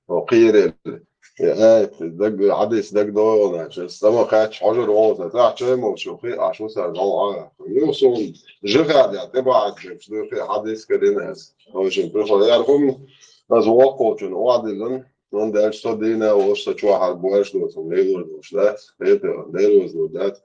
о, кхийрелла. Э, даг, хьадис дагадогӀу, значит, сама кхаьчча хьожур вовза, тӀаккха чай молчу хи, а шу сар гӀал а. Юха суна жихад я, тӀебаьхьа дерш, дуй хи хьадис ка дина ас. Очень прикол. Яр хӀума, ас воккхачун охьадиллан, он дальше со дийна волуш, со чохь хьара боьрш доцун, лелор долуш дац, хетар, лелор долуш дац.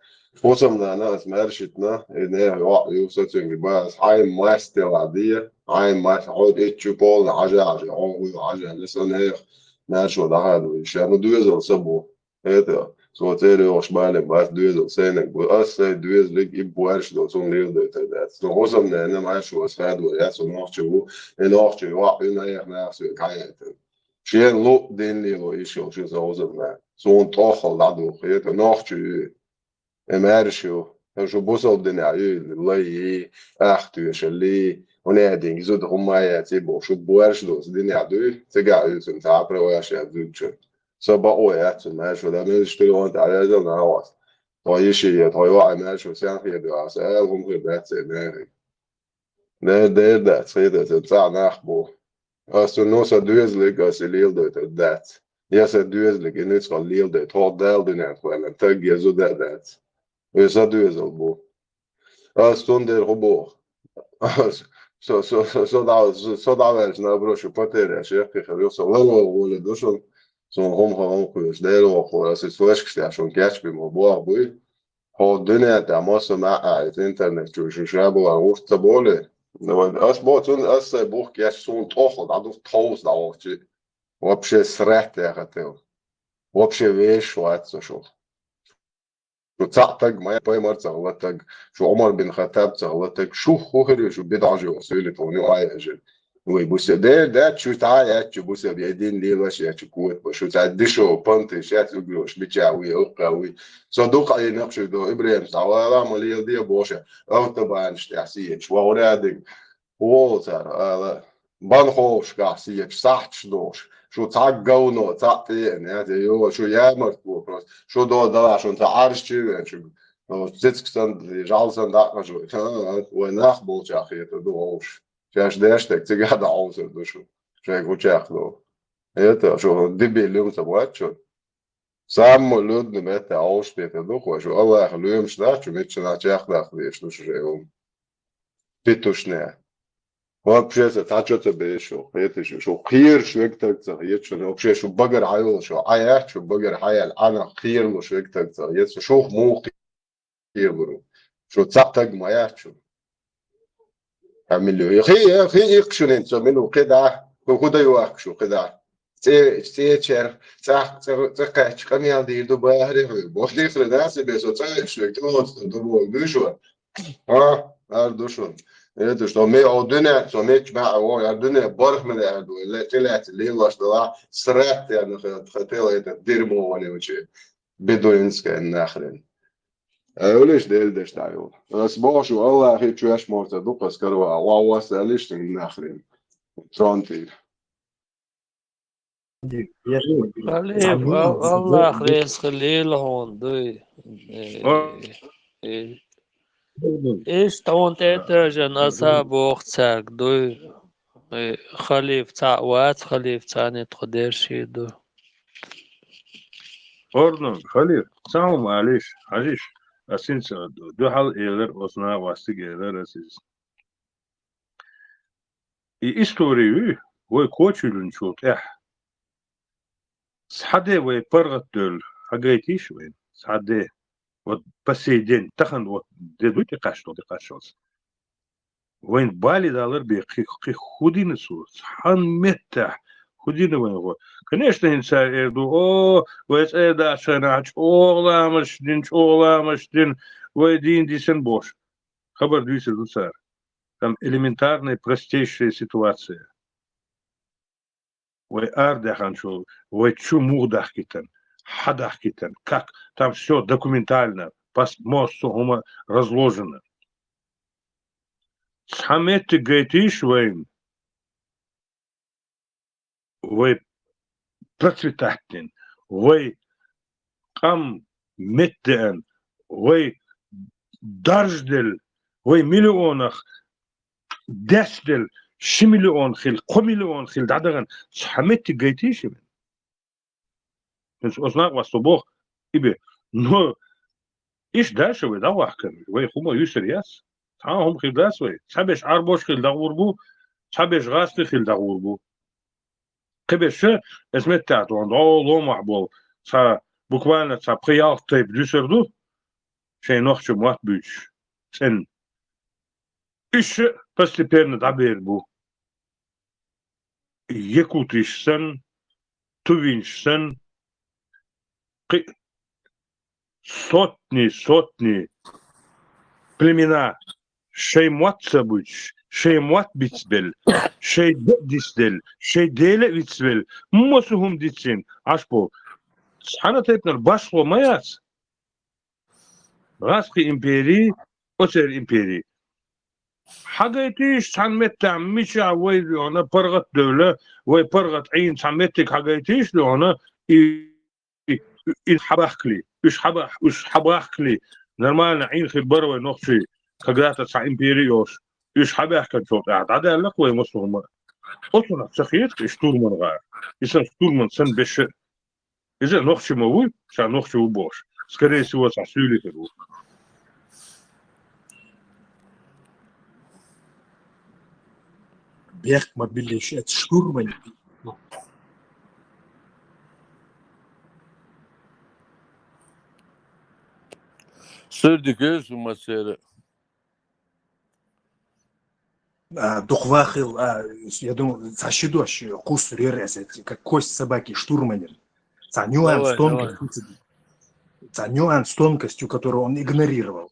Хусам нана ас маьршитна, и нехан йоӀ ю, со цуьнга бан, ас хьайн мастела де, хьайн маст, хьо итт чу полна хьажа, хьажа, хьо вуй хьажа, со нехан маьршо дӀахьа ду, иша, ну, доьзал са бу. ХӀета, со цӀера йогӀуш бале бац, доьзал сайнаг бу. Ас сайн доьзалиг и боьрш долу, цунна леладайтар дац. Но хӀусамнена маьршо ас хадор яц, со нохча ву, и нохча йоӀ, и наьха нах соьга хьаэттина. Шен луъ дин лело йиш йолуш ю сан хӀусамна. Суна тӀоххал дӀадуху, хета, нохча ю. И маьрша ю. Шу бусалба динехь ю, лай йий, ах тоьшаллий, хӀунда аьлла динга зуда хӀумма а яц, и боху, шу боьрш долу динехь дуй, цигахь ю цуьнан цхьа а праваш яц зудчун. Со бакъо яц цуьнан маьршо, дан муьлш телефон тӀе а везал нагӀас. Тхо йиши е, тхо йоӀа маьршо сен хир ду аса, аьлла хӀума хир дац церан нахе. Дер, дер дац, хир дац, цхьа нах бу. Ас цу, ну, сан доьзалиг ас и леладайтар дац. Я сан доьзалиг и нуьцкъала леладайта, хӀокху Дала дуьнен кхоьллина, таг я зуда а дац. И сан доьзал бу. Ас цундела хӀун боху? Со, со, со, со дӀа-, со, со дӀаваьлча, наоборот, шу потеряш яккхий хир ю, со ларвала гӀоле ду шуна, суна хӀума хаа хӀума кхоьруш, Дела воккхура, ас иза флешкаш тӀехь шуна кечбина ма боху буй. Хьо дуьнен тӀехь массо а маьӀӀа а, иза интернет чу шу ша бахара гӀурт ца боле. Ас боху, цунна ас сайн бух кечбина, суна тӀоххал дӀадух тховса дӀавахчи. Вообще срать яхател. Вообще веш вац со шух. Шу цхьаъ таг ма яц, пайхамар ца хилла таг, шу Ӏумар бин Хаттаб ца хилла таг, шу хӀун хир ю, шу бидӀажо суьйлита ван ю а яжина. Вай бусе дер дац, шу цхьа а яц, шу бусе бе дин лелаш яц, шу кот ба, шу цхьа дешо, панти, шаьц угрош, бича вуй, уккха вуй. Со дукха а йина шу до, Ибрахим, схьавала, ма леладе, боша, автобанаш тӀехь сиечу, вахура диг. Волу цара, ала, банховшкахь сиечу, сахьташ дохуш, шу цхьа говно, цхьа тӀеэна, я, я, йо, шу ямартло просто, шу до дала, шун цхьа Ӏарш чу вен, шу, ну, цицка сан, жал сан дакъа шу, вай нах болчахь хетар ду вовш. Шаьш деш таг цигахь дан Ӏовсур ду шу, шайга гучех ду. Это, шу дебил юм ца бац шу. Самый людный метте Ӏовшпетар ду, хой шу Аллаха лоьмаш дац, шу миччанахь чекхдаккха дезаш ду шу шайн хӀума. Питушне. Вообще-то, цхьа чо ца беш шу, хеташ шу, шу кхераш вегтаг ца хеташ шу, вообще шу багар хьайолуш шу, Ӏа яц шу багар хьаяьлла, Ӏанах кхералуш вегтаг ца хеташ шу, шух муха кхералур ву. Шу цхьа таг ма яц шу. Хьан мила ю? Хи, хи иккху шуна хӀинца, со мила ву, кхидӀа? Хьо хӀун дан йохку шу, кхидӀа? ЦӀе, цӀечер, цӀах-, цӀе, цӀе кхаьчча, къамел дийр ду, бахаре хьоьга. Боху дийхира наций бен, со цӀа веш вега, тӀе лоцу ду боху, дуй шу? А? Ар ду шуна. Это что, ме о дуьне, со мечча баьӀа вогӀу, ар дуьне барх мила аьр ду, ле, тӀе лаьцна лелош дала, срать я на хе-, хотел это дерьмо вонючее. Бедуинская нахрен. Эвлиш Дела деш дӀайолу. Ас боху шу, Аллахи чоьш морта дукха скарва, ва вас алиш нахрен. Тронтий. Халиф, Ал-, Аллах реза хилийла хьуна, дуй. Э, э, иштта хьуна тӀе а тевжина аса боху цаьрга, дуй. Э, халиф цхьаъ вац, халиф цхьанне тхо дерши ду. Ордон, халиф, цхьа хӀума алийша, хьажийша, ас хӀинца дуьхьал элар, оцу накъостига элар ас иза. И истори ю, вай кочуьйлинчул тӀехь. Цхьа де вай паргӀатдевлла, хьагайтийша вайна, цхьа де. Вот по сей день, тахана вот де ду тӀекхаччалц, тӀекхаччалц. Вайн бале далар бе кхин, кхин хӀу дина цо, цхьан меттехь хӀу дина вайн гӀо. Конечно, хӀинца эр ду, о, вай цӀера даьча хенахь чӀогӀа ламазаш дина, чӀогӀа ламазаш дина, вай дийна дисина бохуш. Хабар дуьйцур ду цара. Там элементарная, простейшая ситуация. Вай арадаьхначул, вай чу муха дахкийтина, хьан дахкийтина, как, там всё документально, пас-, массо а хӀума разложено. Цхьа меттиг гайтийша вайна, вай процветать дина, вай къам меттадеана, вай даржаделла, вай миллионах дестделла, ши миллион хилла, кхо миллион хилла дӀадахана, цхьа меттиг гайтийша вайна. ХӀинца оцу накъосто боху, и бе. Но иштта даша вай дӀавахкар, вай хӀума юьсур яц. Цхьа а хӀума хир дац вай. Цхьаберш Ӏарбош хилла дӀагӀур бу, цхьаберш гӀазкхий хилла дӀагӀур бу. Кхиберш, эс меттехь тхуна дӀо ломахь болу, цхьа, буквально цхьа пхи-ялх тайпа дуьсур ду, шайн нохча мотт буьйцуш, цӀена. Уьш постепенно дӀабер бу. Якутиш санна, тувинш санна, кхин сотни, сотни племена шайн мотт ца буьйцуш, шайн мотт бицбелла, шайн де а дицделла, шайн дела а вицвелла, массо а хӀума дицйина Ӏаш бу. Цхьана тайпанара башхо ма яц. ГӀазкхи импери, оцеран импери. Хьагайтийша цхьана меттехь мичахь вай дуьхьана паргӀат девлла, вай паргӀат Ӏийна цхьа меттиг хьагайтийша дуьхьана, и, и, и хьабахкали, уьш хьаба-, уьш хьабахкали, нормально Ӏийна хир бара вай нохчий, когда-то цхьа импери йолуш, уьш хьабаьхканчул тӀаьхьа дӀадаьллакх вай массо а хӀума. Оцунах ца хета и штурман гӀар. И сан штурман сан беша. Иза нохчи ма вуй, ша нохчи ву бохуш. Скорее всего, цхьа суьйлихир ву. Бехк ма биллиш, это штурман. Суьрдиг ю ма церан. А, дукха вахил, а, я думаю, цхьа ши дош кхуссур яра аса, как кость собаки штурманин. Цхьа нюанс, давай, тонкость, давай. Цхьа нюанс тонкостью, которую он игнорировал.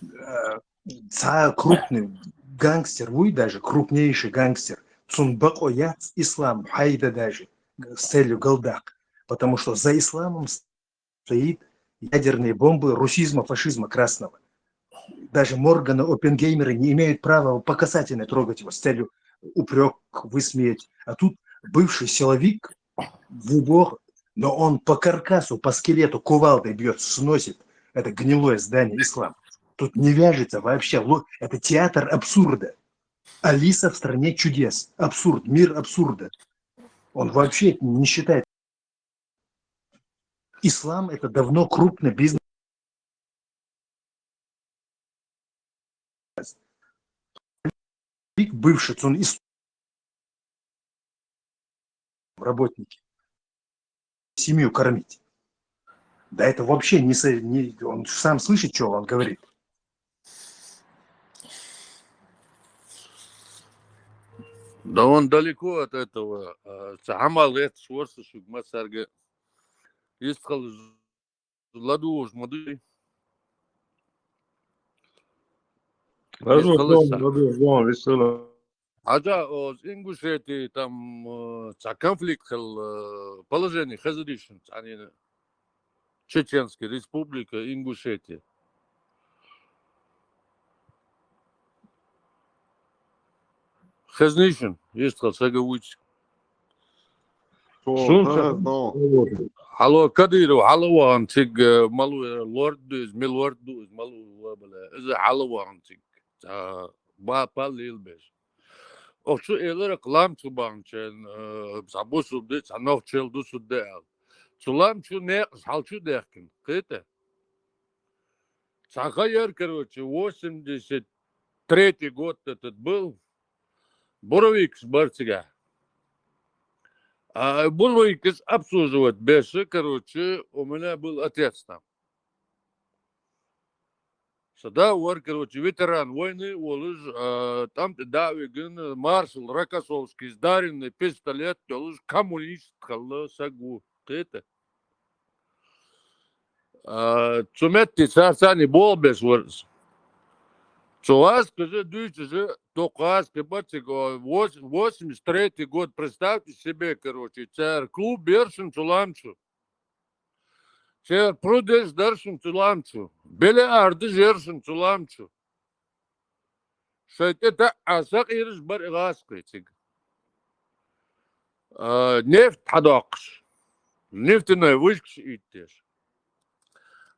Э, цхьа крупный гангстер, вуй даже крупнейший гангстер. Цун бакъо яц ислам, хайда даже, с целью галдакх. Потому что за исламом стоит ядерные бомбы русизма, фашизма красного. Даже Морганы, Оппенгеймеры не имеют права по касательной трогать его с целью упрек, высмеять. А тут бывший силовик в убор, но он по каркасу, по скелету кувалдой бьет, сносит это гнилое здание ислам. Тут не вяжется вообще. Ло-, это театр абсурда. Алиса в стране чудес. Абсурд, мир абсурда. Он вообще не считает. Ислам — это давно крупный бизнес. Бывший, он из работники. Семью кормить. Да это вообще не, со- не- он сам слышит, что он говорит. Да он далеко от этого. А, цхьа хӀума лецаш вара со шуьга, ма цаьрга йистхила ладугӀуш ма дуй. Возможно, йистхила ладугӀуш ма дуй, вистхила. Хьажа, оцу Ингушетии там, э, цхьа конфликт хилла, э, положение хезарийшина цхьанийна. Чеченская Республика Ингушетия. Хезнийшин, есть хал сага вуйцу. Сунца. Хьало Кадыров, хьало вахан циг, э, малу, э, лорд ду иза, ми лорд ду иза, малу вабала. Иза хьало вахан циг. Ца, ба, паллил беш. Охчу элира ламчу баханчен, э, цхьа бусулба да, цхьа нохчел дусулба да аьлла. Цу ламчу некъаш хьалчу дехкина, кхета. Цхьа ха яр, короче, восемьдесят третий год этот был. Буровикс бар цигахь. А буровикс обслуживать беша, короче, у меня был отец там. Са да вар, короче, ветеран войны волуш, а, тӀам тӀе дӀа а вигина, маршал Рокоссовский, сдаренный пистолет йолуш, коммунист хилла саг ву, кхета. А, цу метте царцани болх беш вар иза. Цу гӀазкхаша дуьйцуша, дукха гӀазкхи бациг, о, вос-, восемьдесят третий год, представьте себе, короче, цара клуб яршина цу ламчу. Церан прудеш даршина цу ламчу. Бильярдаш яршина цу ламчу. Шайн тӀе таӀа сакъийраш бар и гӀазкхи цига. А, нефть хьадоккхуш. Нефтяной вышкаш иттеш.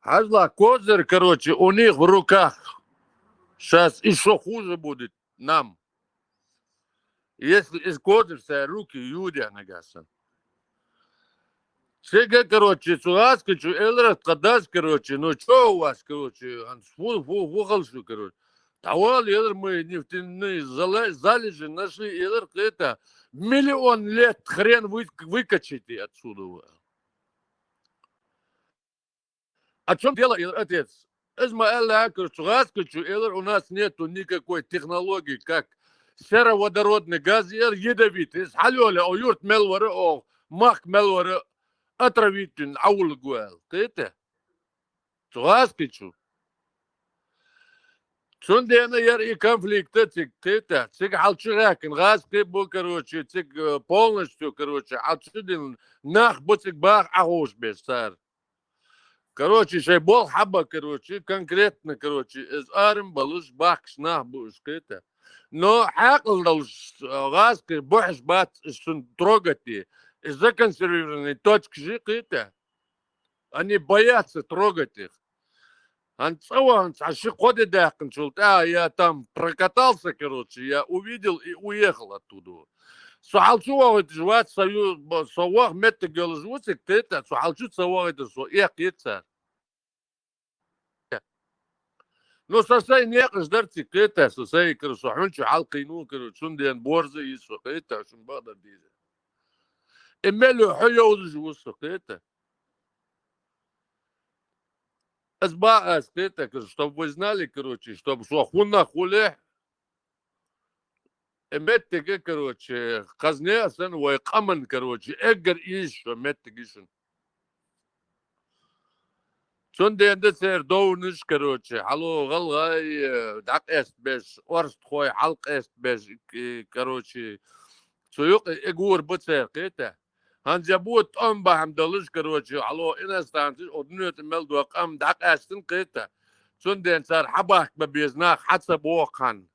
Хьажла козырь, короче, у них в руках. Щас ещё хуже будет нам. Если из козырь цара руки юдя нагасан. Цига, короче, цу гӀазкхичу элира тха дас, короче, ну чё у вас, короче, ан фу, фу, фу халшу, короче. Тавал елар мы нефтяные зала-, залежи нашли елар, кхета, миллион лет хрен вы-, выкачайте отсюда. А в чём дело, отец? Из ма аьлла, короче, гӀазкхичу элар, у нас нету никакой технологии, как сероводородный газ, эр ядовитый. Из хьалёле, о, юрт мел вара, о, махк мел вара, отравительный, аула гуэл. Кхета? Цу гӀазкхичу. Цундела яр и конфликта цига, кхета? Цига хьалчу гӀаьккхина гӀазкхи бу, короче, цига, э, полностью, короче, хьалчу дина нах бу цига баха Ӏахуш беш цара. Короче, шай бол хьаба, короче, конкретно, короче, из арам балуш бахкаш нах бу уж, кхета. Но хьакъал долуш, э, гӀазкхи бухьаш бац, уж цун трогать и, и законсервированный точка жи, кхета. Они боятся трогать их. Ан цӀа вахан цхьа ши кхо де даьккхинчул тӀаьхьа я там прокатался, короче, я увидел и уехал оттуда. Со хьалчу вахийташ вац, со ю-, бо-, со вах меттиг йолуш ву цига, кхета, со хьалчу ца вахийташ, со эккхийта цара. Ну, со сайн некъаш дар цига, кхета, со сайн, короче, со хьун чу хьалкхийну, короче, цундела борза иза со, кхета, шун бакъдар дийза. И мел ю хьо йовзаш ву со, кхета. Аз баха аз, кхета, короче, чтоб вы знали, короче, чтоб со хӀунна хуле, и меттиге, короче, хазне а сан вай къаман, короче, эггар ийша шо меттиге шун. Цундела да церан довнаш, короче, хьало гӀалгӀай, э, дӀакъестбеш, орстхой хьалкъестбеш, и, короче, цу юкъа и гур бу церан, кхета. ХӀанз я бу тӀом бахьана долуш, короче, хьало иностранцаш, о дуьнен тӀа мел до къам дӀакъаьстина, кхета. Цундела цара хьабахка бан беза нах хьа ца боху хьан.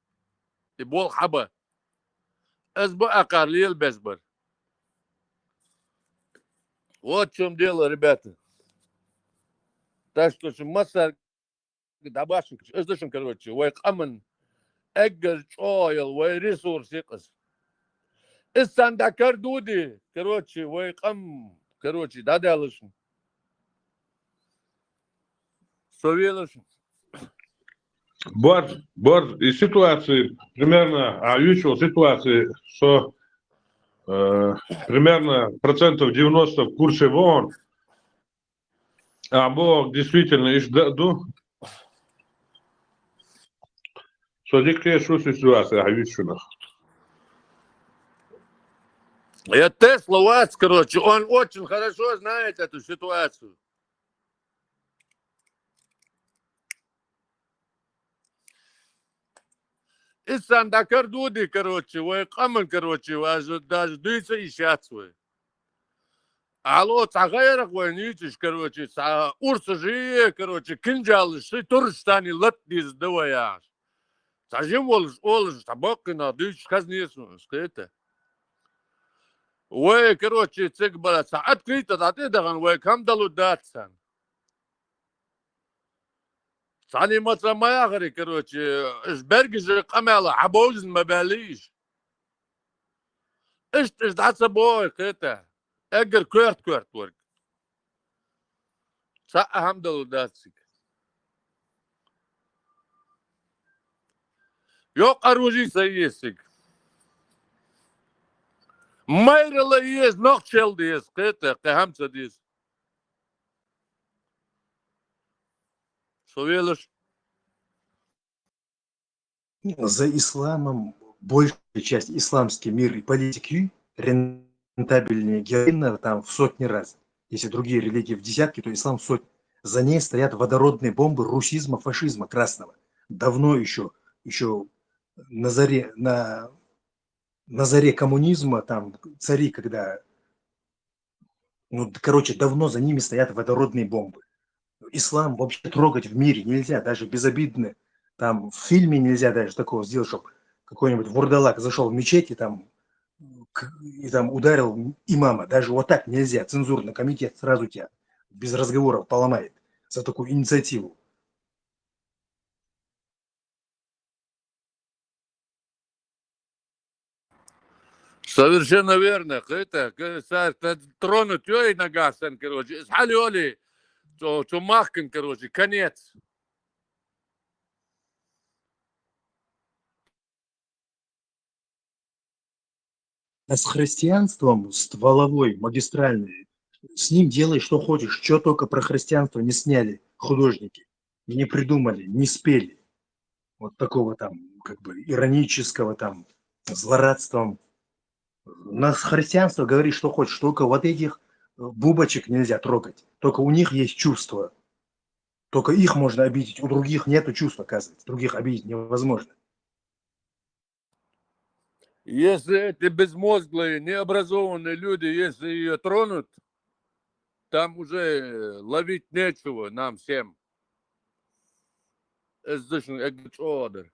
И бол хьаба. Аз бу акхар лела безбар. Вот в чём дело, ребята. Так что, шун массар дӀабашинчу, аз дашун, короче, вай къаман эггара чӀогӀа йолу вай ресурс ю-кх иза. Иза царна дӀакара дуди, короче, вай къам, короче, дӀадаьллашна. Со велаш. Борз, борз, и ситуация примерно, а, ючул ситуация, со, э, примерно процентов девяносто в курсе вон. А бо действительно иш да ду. Со дика теша ву ситуация, а, ючунах. Я Тесла вац, короче, он очень хорошо знает эту ситуацию. Иза царна дӀакара дуди, короче, вай къаман, короче, вай даже дуьйцу и шац вай. Ало, цхьа гӀайрах вай нийцаш, короче, цхьа урсажие, короче, кинжалаш ши туршашцани лат диза да вай яхаш. Цхьа жим волуш, олуш, цхьа боккхина дуьйцуш хаза несун, кхета. Вай, короче, цига бара цхьа открыто дӀатӀедахана, вай кам далу дац царна. Цхьаьна маца ма яхари, короче, иш бергиша къамела хьабовзина ма баьллий иш. Иштта, иштта дӀа ца боху кхета. Эггара коьрта-коьрта верг. Цхьа а хӀама далур дац цига. Йоккха оружие ца еза цига. Майралла еза, нохчалла деза, кхета, кхин хӀама ца деза. Со велаш. За исламом большая часть, исламский мир и политики рентабельнее героина там в сотни раз. Если другие религии в десятки, то ислам в сотни. За ней стоят водородные бомбы русизма, фашизма красного. Давно еще, еще на заре, на, на заре коммунизма, там, цари, когда, ну, короче, давно за ними стоят водородные бомбы. Ислам вообще трогать в мире нельзя, даже безобидно. Там в фильме нельзя даже такого сделать, чтобы какой-нибудь вурдалак зашел в мечеть и там, к- и там ударил имама. Даже вот так нельзя. Цензурный комитет сразу тебя без разговоров поломает за такую инициативу. Совершенно верно. Кхета, к- са- та- тронуть йой нагахь санна, короче. Иза хьал йолий, цу, цу махкан, короче, конец. А с христианством стволовой, магистральный, с ним делай, что хочешь, что только про христианство не сняли художники, не придумали, не спели. Вот такого там, как бы, иронического, там, злорадством. У нас христианство говорит, что хочешь, только вот этих э, бубочек нельзя трогать, только у них есть чувства, только их можно обидеть, у других нету чувств, оказывается, других обидеть невозможно. Если эти безмозглые, необразованные люди, если ее тронут, там уже ловить нечего нам всем. Эздышн эгчодер.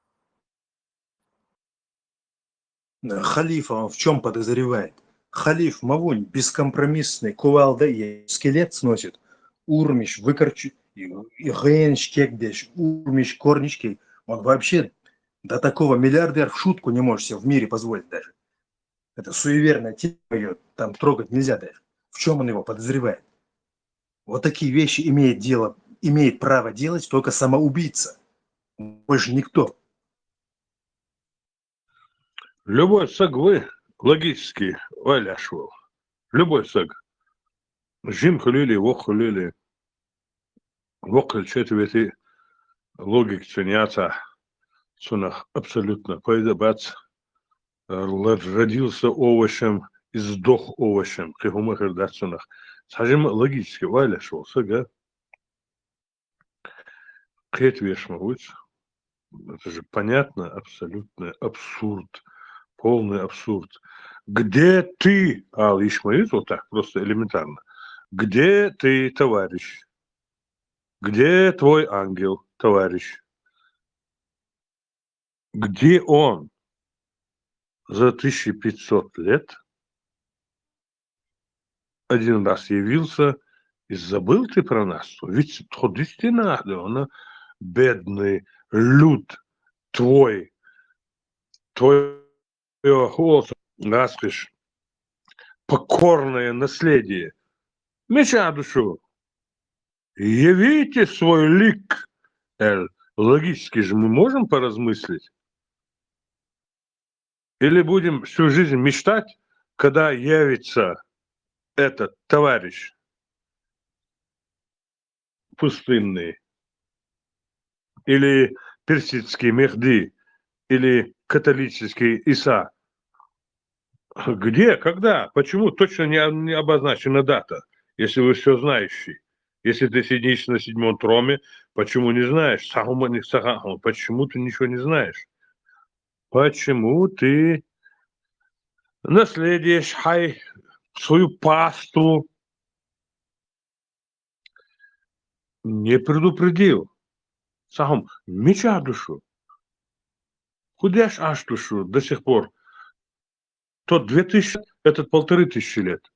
Халифа он в чем подозревает? Халиф Мавунь бескомпромиссный, кувалда и скелет сносит. Урмиш выкорчу, и, и генш кегдеш, урмиш корнишки. Он вообще до такого миллиардер в шутку не может себе в мире позволить даже. Это суеверная тема, ее там трогать нельзя даже. В чем он его подозревает? Вот такие вещи имеет дело, имеет право делать только самоубийца. Больше никто. Любой саг вай логически вай леш вол. Любой саг. Жим хуьлийла, воккха хуьлийла. Воккха хилча а, ветий, логика цуьнан яцахь, цунах абсолютно пайда бац. Р-, родился овощем и сдох овощем. Кхин хӀума хир дац цунах. Цхьа жима логически вай леш вол саг а. Кхета веш ма вуьйцу. Это же понятно, абсолютный абсурд, полный абсурд. Где ты? Ала йиш ма юьйцу вот так, просто элементарно. Где ты, товарищ? Где твой ангел, товарищ? Где он? За тысяча пятьсот лет один раз явился, и забыл ты про нас. Ведь тхо дистина, да, она бедный люд твой, твой, раскиш, покорное наследие. Мича ду шу? Явите свой лик. Э, логически же мы можем поразмыслить? Или будем всю жизнь мечтать, когда явится этот товарищ пустынный, или персидский Мехди, или католический Иса? Где, когда, почему точно не, не обозначена дата, если вы все знающий? Если ты сидишь на седьмом троне, почему не знаешь? Сахума не саха-, почему ты ничего не знаешь? Почему ты наследуешь хай свою паству не предупредил? Сахум, мича ду шу? Худеш аш ду шу до сих пор? Тот две тысячи, этот полторы тысячи лет.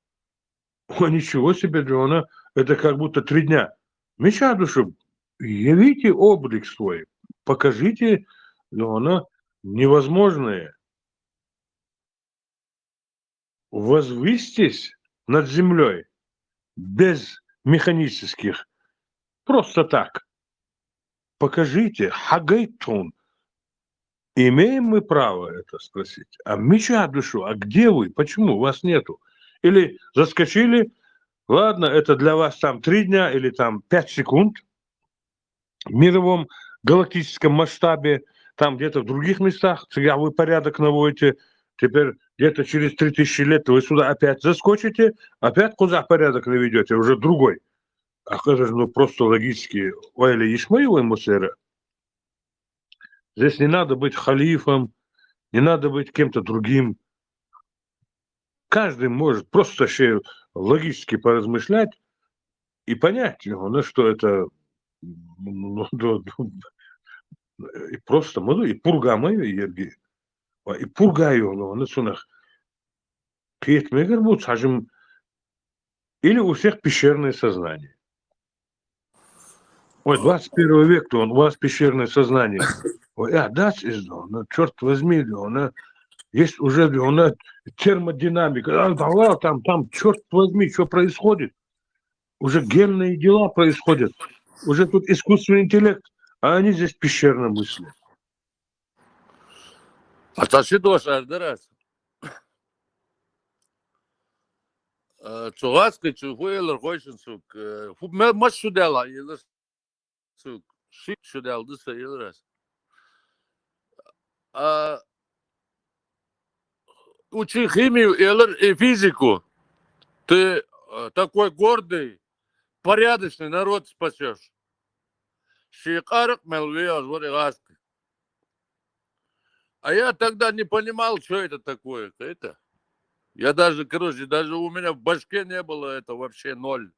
О, ничего себе, Джона, это как будто три дня. Мича ду шу, явите облик свой, покажите, Джона, невозможное. возвысьтесь над землей без механических, просто так. Покажите, хьагайтун. Имеем мы право это спросить? А мича душу, а где вы? Почему вас нету? Или заскочили, ладно, это для вас там три дня или там пять секунд в мировом галактическом масштабе, там где-то в других местах, цигагь вы порядок наводите, теперь где-то через три тысячи лет вы сюда опять заскочите, опять куда порядок наведете, уже другой. А как же, ну, просто логически, ой, или ишмаевой мусера. Здесь не надо быть халифом, не надо быть кем-то другим. Каждый может просто ще логически поразмышлять и понять, ну, что это, ну, ну, ну, и просто, ну, и пурга моя, Ерги. И пурга её, ну, ну, сунах. Кет мегер бу цажим, или у всех пещерное сознание. Ой, двадцать первый век, то он, у вас пещерное сознание. Ой, а, да, ну, черт возьми, да, она есть уже, да, она термодинамика. А, да, ладно, там, там, черт возьми, что происходит? Уже генные дела происходят. Уже тут искусственный интеллект, а они здесь пещерно мыслят. А та ситуация, да, раз. Э, цугацкий цу фу элэр хойшин сук, э, фу ма-, мас шудала элэр сук, шик шудал дыса элэр ас. А учи химию элэр и физику. Ты, э, такой гордый, порядочный народ спасёшь. Шикарык мелвеяз вот и ласка. А я тогда не понимал, что это такое. Это. Я даже, короче, даже у меня в башке не было это вообще ноль.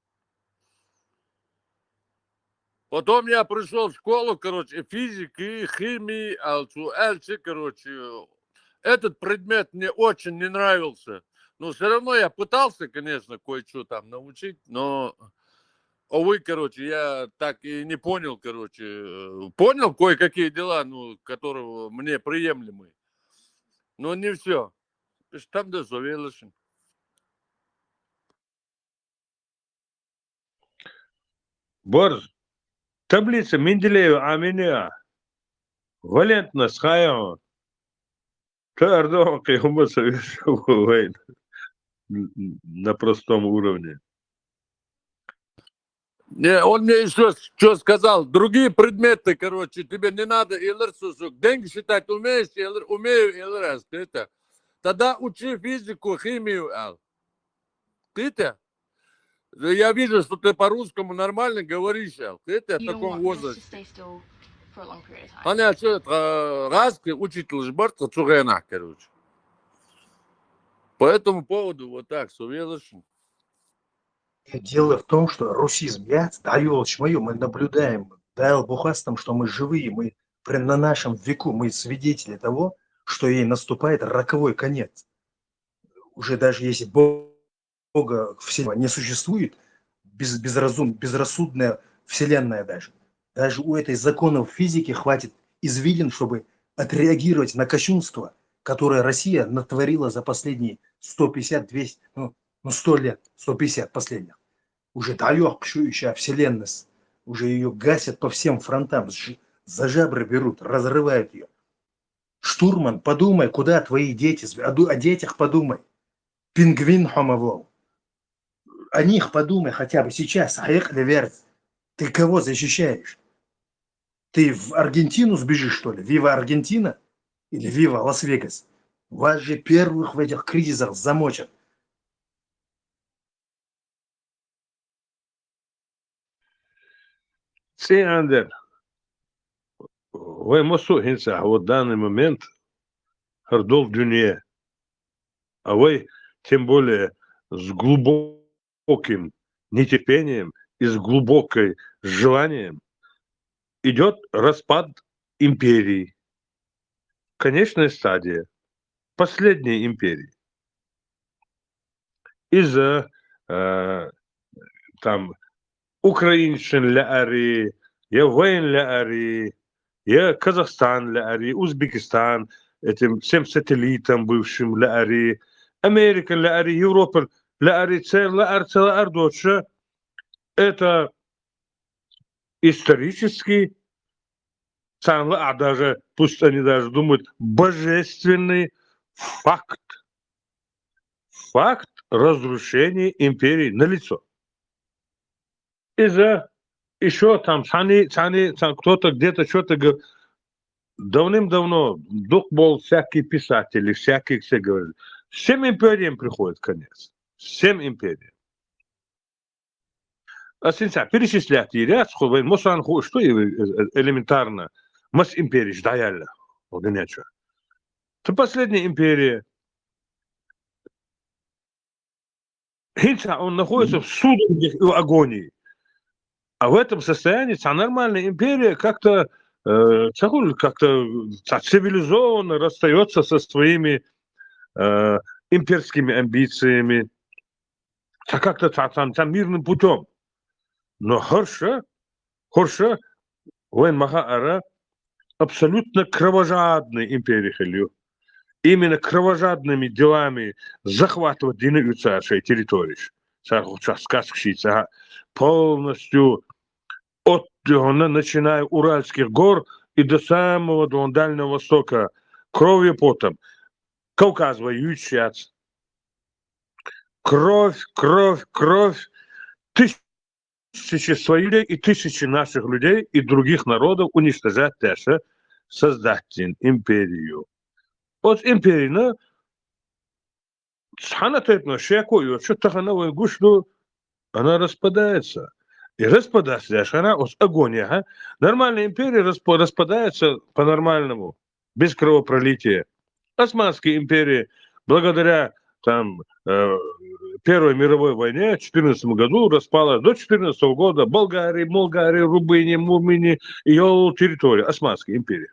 Потом я пришёл в школу, короче, физики, химии, алчу, алчи, короче. Этот предмет мне очень не нравился. Но всё равно я пытался, конечно, кое-что там научить, но, увы, короче, я так и не понял, короче, э, понял кое-какие дела, ну, которые мне приемлемы. Но не всё. Там да завелышин. Борз, таблица Менделеева аминия. Валентность хайон. Ты Эрдоган кыйхума совершил войну на простом уровне. Не, он мне ещё что сказал? Другие предметы, короче, тебе не надо, элэр сусук. Деньги считать умеешь, элэр, умею, элэр, это. Тогда учи физику, химию, ал. Кыта? Я вижу, что ты по-русскому нормально говоришь, ал. Кыта в таком возрасте. Она что, э, раз учитель жбарт, цугена, короче. По этому поводу вот так, сувелышин. Дело в том, что русизм, я, да, ёлочь мою, мы наблюдаем, да, бухастом, что мы живые, мы при, на нашем веку, мы свидетели того, что ей наступает роковой конец. Уже даже если Бо-, Бога всего не существует, без-, безразум-, безрассудная вселенная даже, даже у этой законов физики хватит извилин, чтобы отреагировать на кощунство, которое Россия натворила за последние сто пятьдесят, двести, ну, ну, сто лет, сто пятьдесят последних. Уже далёк пшующая вселенность. Уже её гасят по всем фронтам, сж-, за жабры берут, разрывают её. Штурман, подумай, куда твои дети, зв-, о ду-, о детях подумай. Пингвин хомовол. О них подумай хотя бы сейчас. Айык Леверц. Ты кого защищаешь? Ты в Аргентину сбежишь, что ли? Вива Аргентина? Или Вива Лас-Вегас? Вас же первых в этих кризисах замочат. Ци андер. Вай масу хинца, вот данный момент, хардол дунья. А вай, тем более, с глубоким нетерпением и с глубокой желанием идёт распад империи. Конечная стадия. Последней империи. Из-за, э, там, украинчин леари, я вайн леари, я Казахстан леари, Узбекистан, этим всем сателлитам бывшим леари, Америка лаьри, Европа лаьри, церан лаар, ца лаар доцуш, это исторически, царна лаар даже, пусть они даже думают, божественный факт. Факт разрушения империи налицо. Иза, ещё там цхьанне, цхьанне, цхьан-, кто-то где-то что-то г-, давным-давно, дукха болу всякие писатели, всякие все говорили. Всем империям приходит конец. Всем империям. Ас хӀинца перечислять йийр яц, хӀу вайн мосанна хууш ду и, э, элементарно, масса империш дӀаяьлла хӀу дуьнен чу. Та последняя империя. ХӀинца он находится в судорогах и в агонии. А в этом состоянии цхьа нормальная империя как-то, э, ца хуьлу, как-то ца цивилизованно расстаётся со своими, э, имперскими амбициями. Ца как-то ца, ца, ца мирным путём. Но хӀорш, хӀорш, вайн ма-хаъара, абсолютно кровожадный империя хилла ю. Именно кровожадными делами захватывать дина ю цара шайн территориш. Цара хӀокху чохь сказкаш йийца, полностью от, начиная Уральских гор и до самого, до Дальнего Востока, кровью, потом. Кавказ вай юьйцуш яц. Кровь, кровь, кровь. Тысячи своих людей и тысячи наших людей и других народов уничтожать деш создать дина империю. Оцу империна цхьана а тайпана шеко йоцуш, тахана вайн гуш ду, она распадается. И распадаться деш хьана оцу агонехьа. Нормальная империя расп-, распадается по-нормальному, без кровопролития. Османская империя, благодаря там, э, Первой мировой войне в четырнадцатом году распалась. До четырнадцатого года Болгария, Молгария, Румыния, Мумыния и йолу территория Османской империи.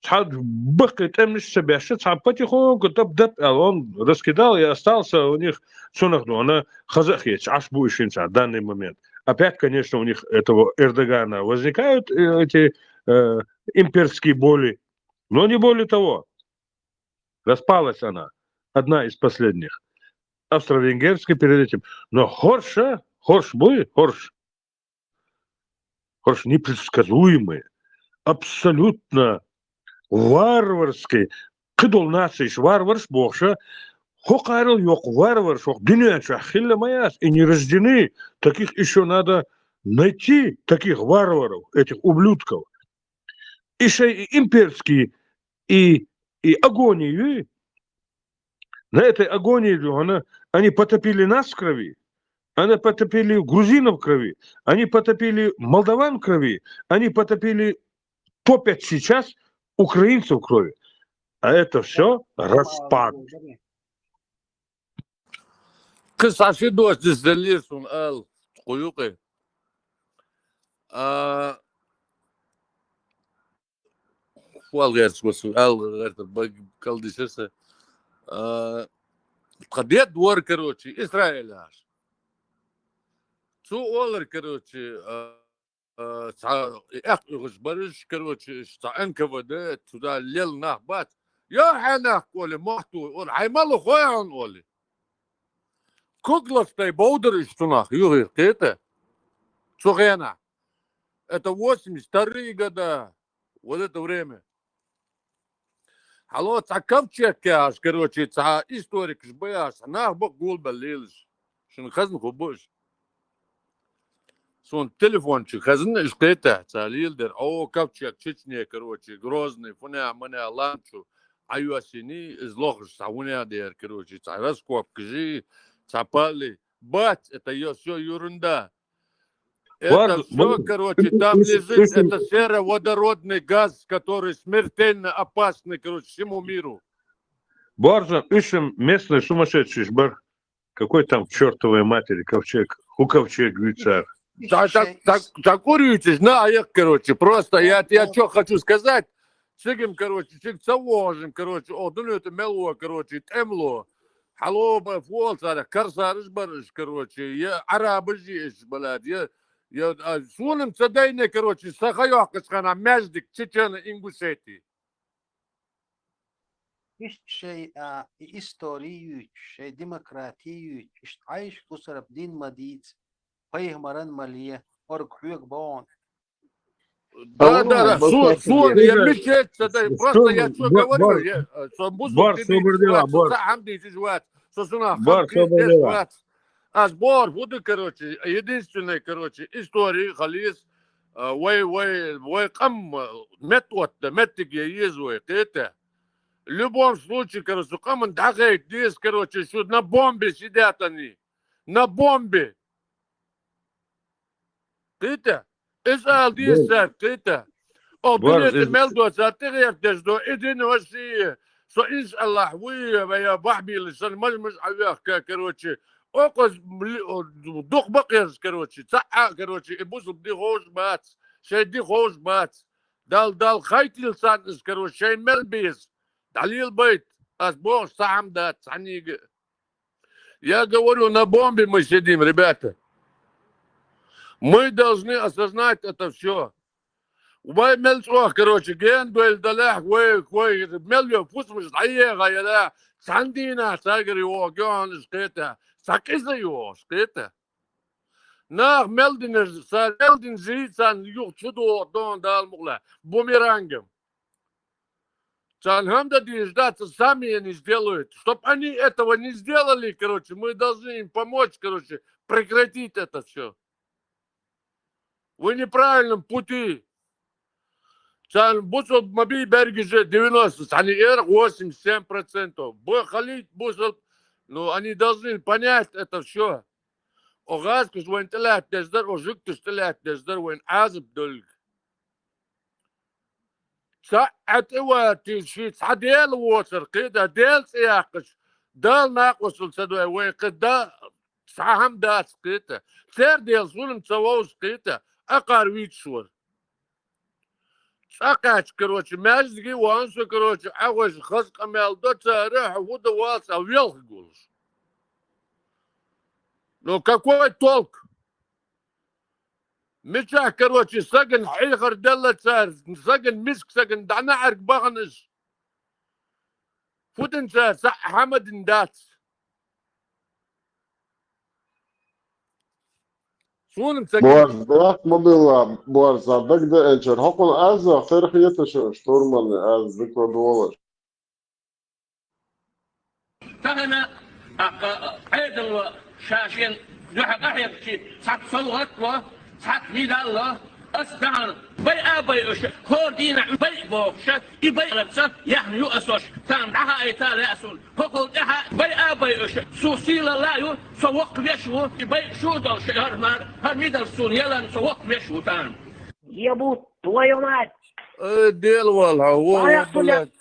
Цхьа баккхий тӀемаш ца беш, цхьа потихоньку дап-дап аьлла, он раскидал, и остался у них цунах дона хаза а хеташ, Ӏаш бу и шин цхьа данный момент. Опять, конечно, у них этого Эрдогана возникают, э, эти, э, имперские боли, но не более того. Распалась она, одна из последних. Австро-Венгерская перед этим. Но хӀорш, хӀорш буй, хӀорш. ХӀорш непредсказуемые, абсолютно варварские, кхидолу нацийш варварш бохуша, хӀокхарал йоккха варварш хӀокху дуьнен чохь хилла ма яц, и не рождены, таких ещё надо найти, таких варваров, этих ублюдков. И шайн и имперские, и, и агонию, на этой агонии, Лёна, они потопили нас в крови, они потопили грузинов в крови, они потопили молдаван в крови, они потопили, топят сейчас украинцев в крови. А это всё распад. Кхин схьа ши дош дисделлера суна ала, кху юкъе. А, хӀун ала гӀерташ ву сан, ала гӀертар бага калдисира сан. А, тхан дед вара, короче, Исраилехь. Цо олар, короче, а, а, цхьа эккха уьгӀуш бара уьш, короче, уьш цхьа Н К В Д, цу да лела нах бац. Йо, хьенах, олий, мохь ту, олий, хьайн ма лу хой хьуна, олий. Когах тӀе бовдара уьш цунах, юххера, кхета. Цу хенахь. Это восемьдесят вторые года. Вот это время. Хьало, цхьа ковчег кхиъна, короче, цхьа историкаш баьхна, цхьа нах бакъ гулбелла лелаш. Шуна хазна хӀун бу уьш? Суна телефон чу хазна уьш кхетахь, цхьа леладара. О, ковчег, Чечне, короче, Грозный, фунех-манех лам чу Ӏайоьссиний, иза лохуш цхьа хӀунех дера, короче, цхьа раскопкаш, цхьа палли. Бац, это всё ерунда. Это всё, короче, там лежит, это сероводородный газ, который смертельно опасный, короче, всему миру. Борза, уьш местный сумасшедший бара. Какой там к чёртовой матери ковчег? ХӀун ковчег вуьйцу цара? Так, так, так, так, короче, на, а я, короче, просто я, я чё хочу сказать. Цигам, короче, циг ца вожим, короче, о, дуьнен тӀе мел ву, короче, тӀемало. Хьало, ба, фу олу царах, корсараш бара уьш, короче, я арабаш я уьш, блядь, я, я, а, суна-м ца дайна, короче, сан ха йоккхучу хенахь маьждиг Чечено-Ингушетии. иштта шоай, а, и истори юьйцуш, шоай демократи юьйцуш, иштта Ӏайшат Усаров дин ма дийца, пайхамаран ма ле, орг хьоьга богӀун. Да, да, да, су-, су-, я мешать, да, просто я что говорю, я, э, со мусор Бор, ты собор дела, вац, Бор. Со хам дийцуш вац, со сунах Бор, хам собор дела. Вац. Аз Бор, буду, короче, единственный, короче, истори халис, э, вай, вай, вай къам, э, мет отта, меттиг я еза вай, кхета. В любом случае, короче, къаман дӀахайта деза, короче, шу на бомбе сидят они. На бомбе. Кхета? Иза ала деза цаьрга, кхета? Оха дуьнен тӀа мел дола цар тӀехьа деш дола, и дин ваши, со, иншааллахӀ, вуй, вай бахьбийла, сан маж-маж Ӏавехка, короче. Окхаз дукха бакъераш, короче, цхьа а, короче, и бусалба ди ховш бац, шоай ди ховш бац. Дал, дал хайтийла царна из, короче, шоай мел беза. ДӀалелабайта, аз бохуш цхьа хӀама дац, цхьаннига а. Я говорю, на бомбе мы сидим, ребята. Мы должны осознать это всё. Вай мел чӀогӀа, короче, ген дойла далехь, вай, вай, мел йо, фусамаш дӀаеха яла, цхьана дийнахь цаьргара йогӀу геонаш кхета, цхьа къиза йогӀуш кхета. Нах мел динарг, са мел дина зий царна юха чу догӀу дон Дала мукъалахь, бумерангом. Царна хӀама дан дезаш дац, сами они сделают. Чтоб они этого не сделали, короче, мы должны им помочь, короче, прекратить это всё. Вы в неправильном пути. Царна бусалба ма бий берригаш девяносто, цхьана эр восемьдесят семь процентов. Бо халийта бусалба, ну, они должны понять это всё. О гӀазкхаш вайна тӀелаьтта деза дара, о жуьгташ тӀелаьтта деза дара вайна Ӏазап долга. Цхьа а тӀе ватийла ши цхьа Дела воцар кхета, Дела цӀе яккхаш, Дала накъостал ца дой вай кхета, цхьа хӀама дац кхета. Церан Дела суна-м ца вовза кхета, акхар вийцаш вара. ЦӀа кхаьчча, короче, маьждиге а вахана со, короче, Ӏа гӀойша хаза къамел до цара, хьо хӀун дан валц, а велхарг волуш. Ну, какой толк? Мичахь, короче, сагана хьехар делла цара, сагана миска, сагана дӀа наӀарга бахана аш. ХӀун дина цара, цхьа а хӀама дина дац. Суна-м ца Борз, даккха ма билла, Борз, а дагадеанчара хӀокхунна аз а хир хета шу, штурманна аз дика долаш. Тахана, а, а, Ӏедало ша-шен дуьхьа къахьегчи цхьацца совгӀат а ло, цхьацца медаль а ло, ас тахана байа а байуш, хӀора дийнахь байа бохуш, и байарца яхна ю ас ош, тахана дӀахаийта а лаьа суна. ХӀокхул тӀаьхьа байа а байуш, со сийлалла а ю, со воккха веш ву, и байа шу а долуш, хӀара мар-, хӀара медаль суна яларна со воккха веш ву тахана. Ебут твою мать! Э, Дела валла, во, во, Ай, ахуя! Блядь.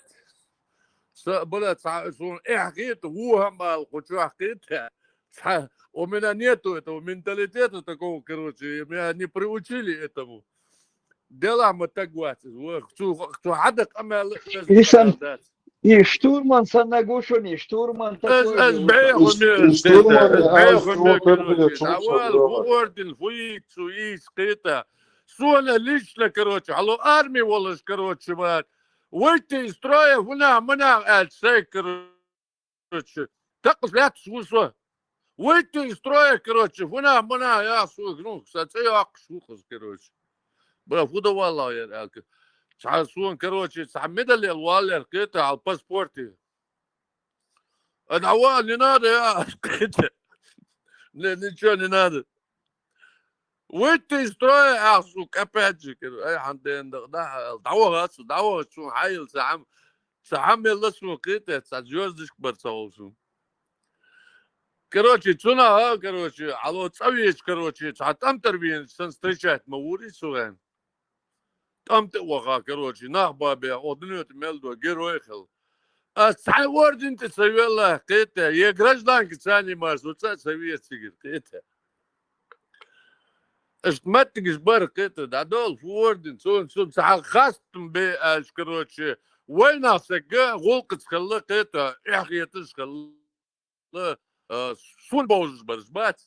Са, бала, цхьа, суна эхь хета, ву хӀама ала, кху чохь хета. Цхьа, у меня нету этого менталитета такого, короче, меня не приучили этому. Делахь ма таг вац иза, ву, цу, цу хьада къамел, И сан, дац. И штурман санна гу шуна, и штурман Аз, такой аз же. Беху И мер, штурман, аз беху мер, короче, дӀавала, фу орден, фу йийца, цу йийца кхета. Суна лично, короче, хьало арми волуш, короче, вац. Выйти из строя, вунах, мунах аьлча, сай, короче, такъас лаьтташ ву со. Выйти из строя, короче, вунах, мунах, я, су, ну, сан цӀе йоккхуш ву хаза, короче. Бра, фу дан валла яр аьлла. Цхьа суна, короче, цхьа медалел валлер кхета хьал паспорте. А дӀавала не надо, я, кхета. Не, ничего не надо. Выйти из строя, ах, сука, опять же, говорю, ай, хьан ден да, да, дӀаваха, дӀаваха, суна хьайла, ца хьам, ца хьам елла суна кхета, ца звёздочка бар ца вовсун. Короче, цунах, короче, хьало цӀа веза, короче, цхьа тӀамтар веначу сан встречать ма вури цу вен. ТӀам тӀе а ваха, короче, нах бан беха, оха дуьнен тӀе мел до герой а хилла. Ас цхьа орден тӀе ца велла, кхета, я гражданка царни марс, ву цӀа а ца веза цигара, кхета. Аша маттигаш бара, кхета, дӀадолу, фу орден, цо, цо цхьа хастам бе аьлча, короче, вайнах сага гӀуллакхаца хилла, кхета, эхь хеташ хилла. А, суна бовзаш бараш бац.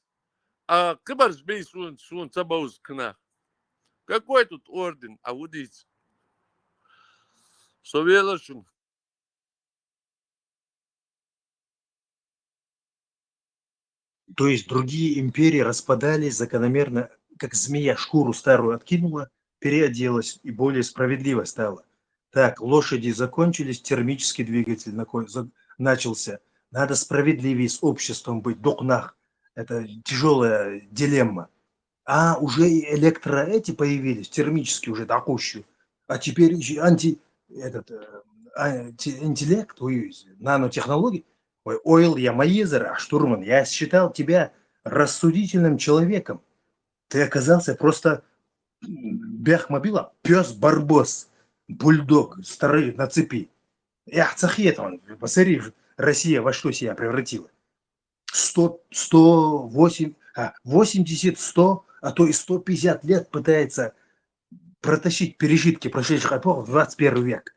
А кхибарш бий суна, суна ца бовза кхинах. Какой тут орден, а ву дийца? Со велар шуна. То есть другие империи распадались закономерно, как змея шкуру старую откинула, переоделась и более справедливо стала. Так, лошади закончились, термический двигатель нако- за- начался. Надо справедливее с обществом быть, докнах. Это тяжелая дилемма. А уже и электро эти появились, термические уже докущу. А теперь ещё анти этот э, анти- интеллект, ой, нанотехнологии. Ой, Ойл, я Майезер, а штурман, я считал тебя рассудительным человеком. Ты оказался просто бяхмобила, пес барбос, бульдог, старый на цепи. Я цахет он, посмотри, Россия во что себя превратила. Сто, сто восемь, а, восемьдесят, сто, а то и сто пятьдесят лет пытается протащить пережитки прошедших эпох в двадцать первый век.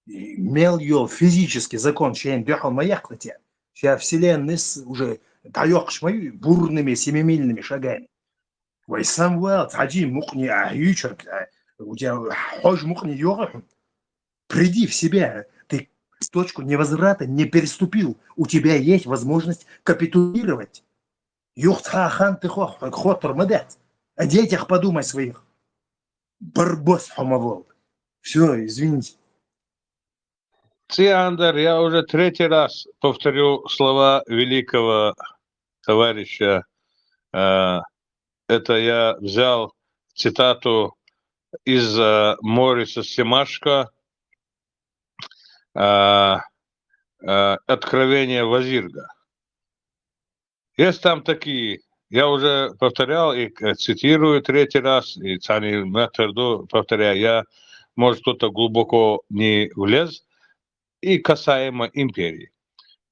И мел йол физический закон, шен дёхал маякла тебя. Вся вселенная с- уже даёхш мою бурными семимильными шагами. Вай самвал, таджи мукни, а ючер, а, у тебя хож мукни йога. Приди в себя. Ты точку невозврата не переступил. У тебя есть возможность капитулировать. Юхт хахан ты хох, хотор мадет. О детях подумай своих. Барбос хомовол. Все, извините. Ци Андар, я уже третий раз повторю слова великого товарища. Э, Это я взял цитату из э, Мориса Семашко, э, э, «Откровение Вазирга». Есть там такие, я уже повторял и э, цитирую третий раз, и цани методу повторяю, я, может, кто-то глубоко не влез, и касаемо империи.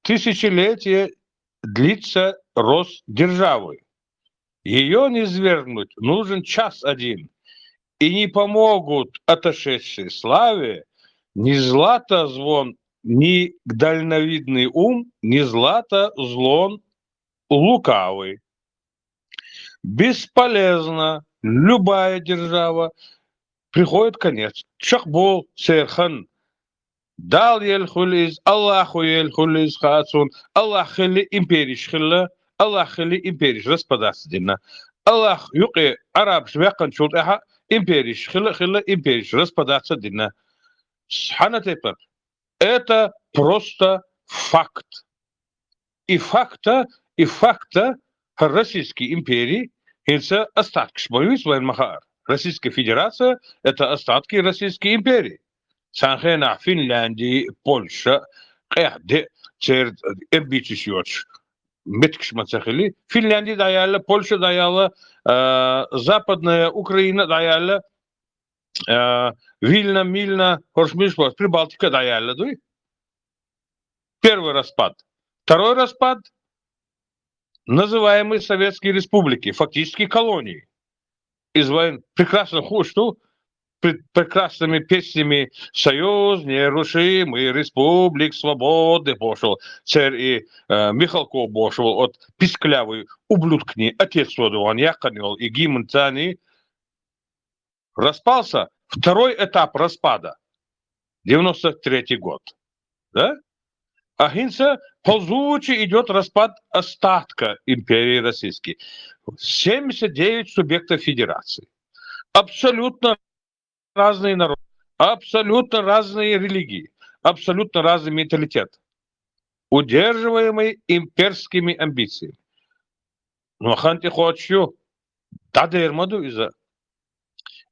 Тысячелетия длится рост державы. Ее не свергнуть нужен час один, и не помогут отошедшей славе ни злато звон, ни дальновидный ум, ни злато звон лукавый. Бесполезна любая держава, приходит конец. Чакъбол, серхан. Дал ел хулиз, Аллаху ел хулиз хацун, Аллах хилли империш хилла, Аллах хилли империш распадаться динна. Аллах юкъе арабш вякъан чул тӀаха империш хилла, хилла империш распадаться динна. Схана тепа. Это просто факт. И факта, и факта Российской империи, хинца остаткаш боюсь вайн махар. Российская Федерация — это остатки Российской империи. Санхена Финляндия, Польша, къяхде цер эмбичиш йоч. Меткш мацахили. Финляндия даяла, Польша даяла, э, Западная Украина даяла, э, Вильна, Мильна, Хоршмиш, Прибалтика даяла, дуй. Первый распад. Второй распад — называемые Советские Республики, фактически колонии. Из войн прекрасно ху что пред прекрасными песнями «Союз нерушимый республик свободы» пошел, цер и э, Михалков пошел от писклявый ублюдкни отец воду он яканил и гимн цани. Распался второй этап распада, девяносто третий год. Да? А хинца ползучий идет распад остатка империи российской. Семьдесят девять субъектов федерации. Абсолютно разные народы, абсолютно разные религии, абсолютно разный менталитет, удерживаемый имперскими амбициями. Ну, ханти хочу, да дермаду из-за.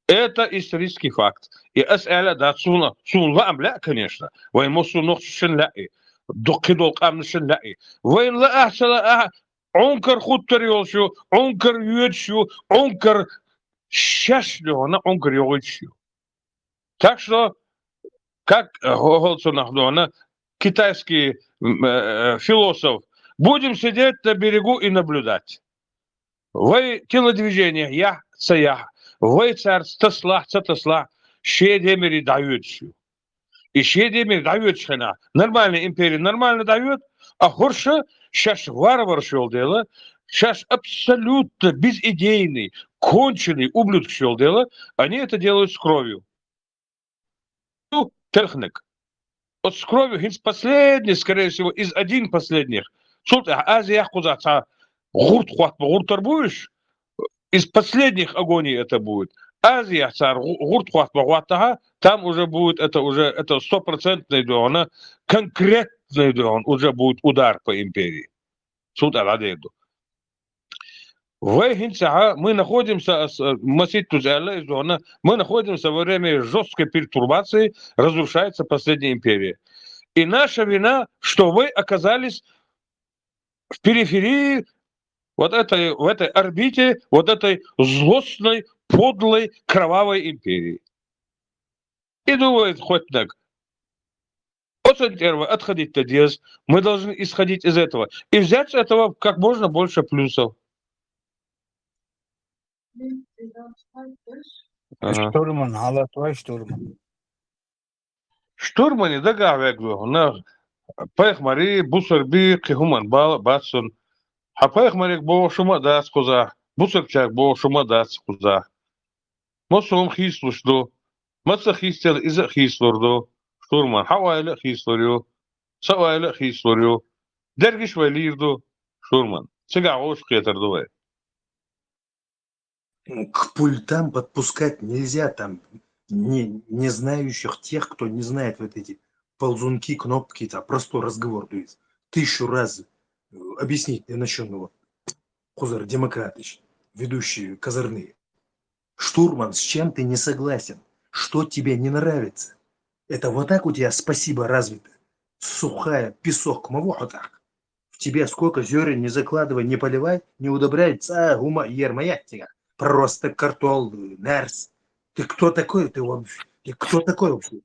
Это исторический факт. И ас эла да цуна, цун ла амля, конечно. Вай мосу нохчишин ла и. Докидол къамнишин ла и. Вай ла ахсала а, онкар хуттар йолшу, онкар юдшу, онкар шаш лёна, онкар йогучу. Так что, как э, Голцунах лёна, китайский м, э, философ, будем сидеть на берегу и наблюдать. Вай телодвижение, я, ца я, вай цар тасла, ца тасла, ше демери дают. И ше демери дают хена. Нормальная империя нормально дают, а хорша шаш варвар шёл дела, шаш абсолютно безидейный, конченый ублюдок шёл дела, они это делают с кровью. Ну, техник. Вот с кровью, хинц последний, скорее всего, из один последних. Султ Азия кузаца гӀурт хӀотта гӀуртар бу уж, из последних агоний это будет. Азия цар гӀу-, гӀурт хӀотта хӀоттахьа, там уже будет это, уже это стопроцентный дугӀана, конкретный дугӀана уже будет удар по империи. Цул тӀаьхьа дӀадер ду. Вай хӀинца хьа, мы находимся, ас-, маситтуз аьлла из дугӀана, мы находимся во время жёсткой пертурбации, разрушается последняя империя. И наша вина, что вы оказались в периферии вот этой, в этой орбите вот этой злостной, подлой, кровавой империи. И думает хоть так. Оцен первое отходить-то дез. Мы должны исходить из этого. И взять с этого как можно больше плюсов. Ага. Штурман, гьала твой штурман. Штурмани дагахь вегу, на пайхамари, бусарби, кхи хӀуман бала бацун. Хьа пайхамариг боху шума а дац кхузахь, бусарчаг боху шума а дац кхузахь. Массо хӀума хийцалуш ду. Маца хийцтел иза а хийцалур ду. Штурман, хьа ойла а хийцалур ю. Са ойла а хийцалур ю. Дергиш вай лийр ду. Штурман. Цигахь вовшах кхетар ду вай. К пультам подпускать нельзя, там не, не знающих тех, кто не знает вот эти ползунки, кнопки, там простой разговор, то есть тысячу раз э, объяснить для начального. Хузар Демократович, ведущие козырные. Штурман, с чем ты не согласен? Что тебе не нравится? Это вот так у тебя спасибо развито? Сухая, песок, маву хьотах. В тебе сколько зерен не закладывай, не поливай, не удобряй, цӀа хӀума ерма яттига. Просто картол, нарс. Ты кто такой? Ты вообще, ты кто такой вообще?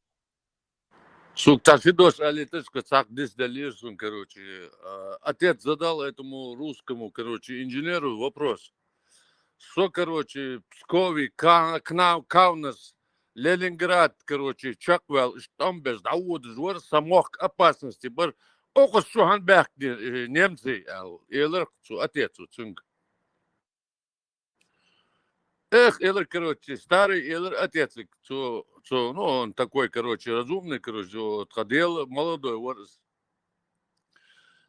Сука, цхьа ши дош алиташка, цхьаккха дис делира сун, короче. А, отец задал этому русскому, короче, инженеру вопрос. Со, короче, Пскове, Ка-, Кна-, Каунас, Ленинград, короче, чакхваьлла, уьш тӀом беш дӀаводаш вара, сан мохк опасности бар, оха шу хьан баьхкина, э, немций, аьлла, элар цу отецо цуьнга. Эх, элар, короче, старый, элар отецик, цу, цу, ну, он такой, короче, разумный, короче, вот, тха дела молодой вар из.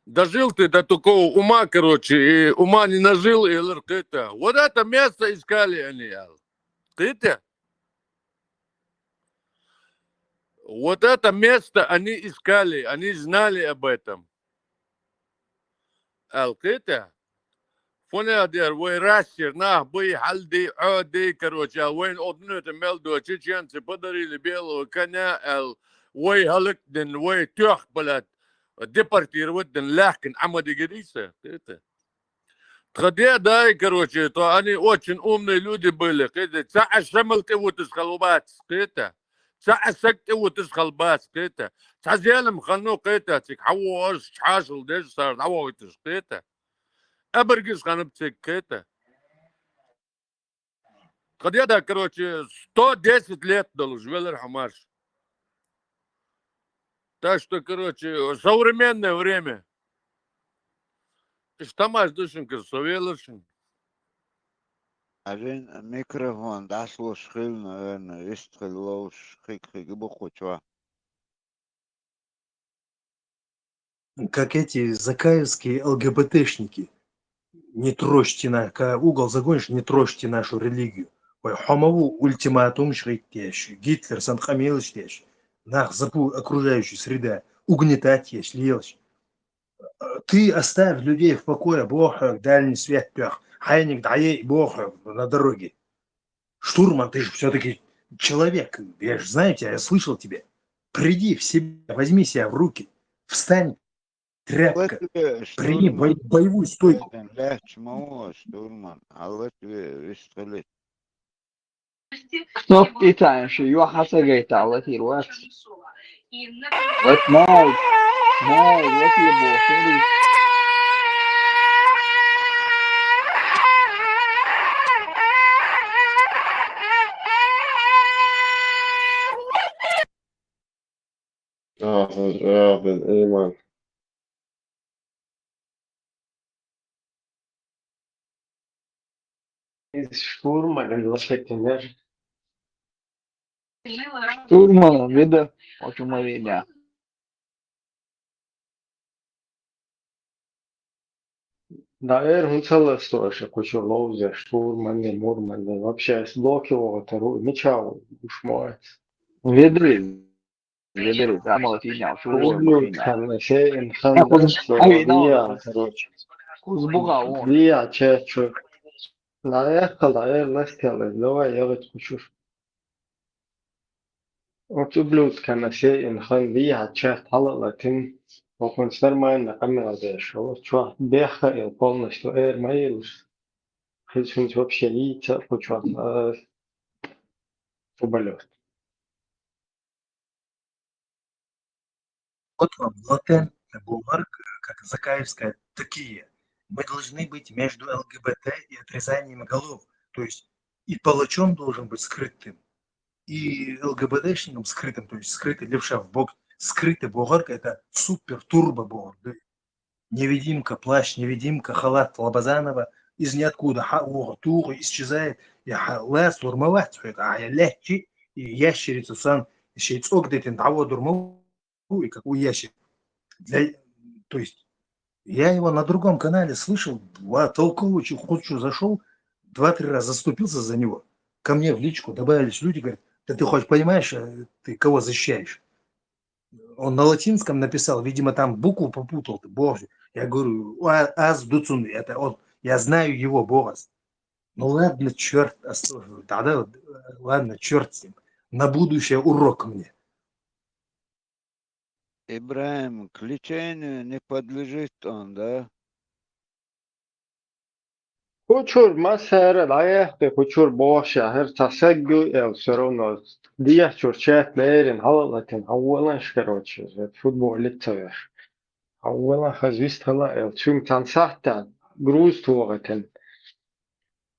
Дожил ты до такого ума, короче, и ума не нажил, и лыр кыта. Вот это место искали они, ал. Кыта? Вот это место они искали, они знали об этом. Ал кыта? Фунел дер, вай рассер, нах бай, хьалди, оди, короче, а вайн однута мел до чеченцы подарили белого коня, ал вай халык дин, вай тёх, блядь, депортировать дин, лахкин, амади гириса, кыта? Тха дедай, короче, то они очень умные люди были, кыта? Ца а шамал тӀе вутас халбац, кыта? Ца а саг тӀе вутас халбац, кыта? Ца зелам хану, кыта? Цик хьавош, чхьашал деш, сар хьавойташ, кыта? Абаргис ханаб цик, кыта? Тха деда, короче, сто десять лет долуш велар хьо марш. Так что, короче, современное время. Иштамаш душин кыр со велар шин. Арин микрофон дӀаслуш хилла, наверное, вист хилла ловш, хиг-хиг бухучва. Как эти закаевские ЛГБТшники. Не трожьте на, когда угол загонишь, не трожьте нашу религию. Ой, хьо ма ву ультиматумаш гӀиттеш, Гитлер сан къамелаш деш, нах запу-, окружающая среда угнетать еш, лелаш. Ты оставь людей в покое, боху хьоьга, дальний свет тоьхна, хьайниг дӀае, боху хьоьга на дороге. Штурман, ты же всё-таки человек, я же знаю тебя, я слышал тебя. Приди в себя, возьми себя в руки, встань, тряпка, прими бой-, боевую стойку. Лаьтташ ма ву, штурман, хьалат ве, вист хилийта. Кнопка итаьнша, юха хьа ца гайта, латийр вац. Вот май, май, вот ебо, смотри. Amin, amin, amin. Из штурман, ин лошадь тенер. Штурман, вида, очень мовеня. Да, эр, хӀун ца ластоша, кхучур ловзаш, турманни, мурманни. Вообще, ас блоке вогӀа тару, мича ву, уж моц. Ведри, ведри, амала финял, чу Кузбур вогӀа финял. Ханна, се ин Э, ханна, куз-, что ай, вия, ну, короче. Кузбуга вон. Вия, че, чу. На эхала, эр, ластела, давай, я вот кучур. Оцу ублюдкана се ин хан вия, чат хала латин. Охунс нормально камера деш. О, чё, беха ил полностью эр маилс. Хилсунс вообще яйца, кучу, а, футболёст. Вот вам латентный бумарк, как закаевская такие. Мы должны быть между Л Г Б Т и отрезанием голов. То есть и палачом должен быть скрытым, и Л Г Б Т-шником скрытым, то есть скрытый левша в бок, скрытый бугорка, это супер-турбо бугорка. Невидимка, плащ, невидимка, халат Лобазанова из ниоткуда, ха, угу, тугу исчезает, я ха, лас лурмават, а я лячи, и ящерица сан, шей цок детин, того дурму, и как у ящерицы. Для, то есть, я его на другом канале слышал, два толкового хочу зашел, два-три раза заступился за него. Ко мне в личку добавились люди, говорят: «Да ты хоть понимаешь, э, ты кого защищаешь?» Он на латинском написал, видимо, там букву попутал, ты, боже. Я говорю: «А, аз дуцун, это он, я знаю его, богас». Ну ладно, черт, да, да, ладно, черт с ним. На будущее урок мне. Ибрагим, к лечению не подлежит он, да? Кучур масара лаях, кучур боша, хер цасагу эл, всё равно. Дия чур чат лерин, халалатин, хаваланш, короче, футбол лицавеш. Хавалан хазвист хала эл, чун тансахта, груз туагатин.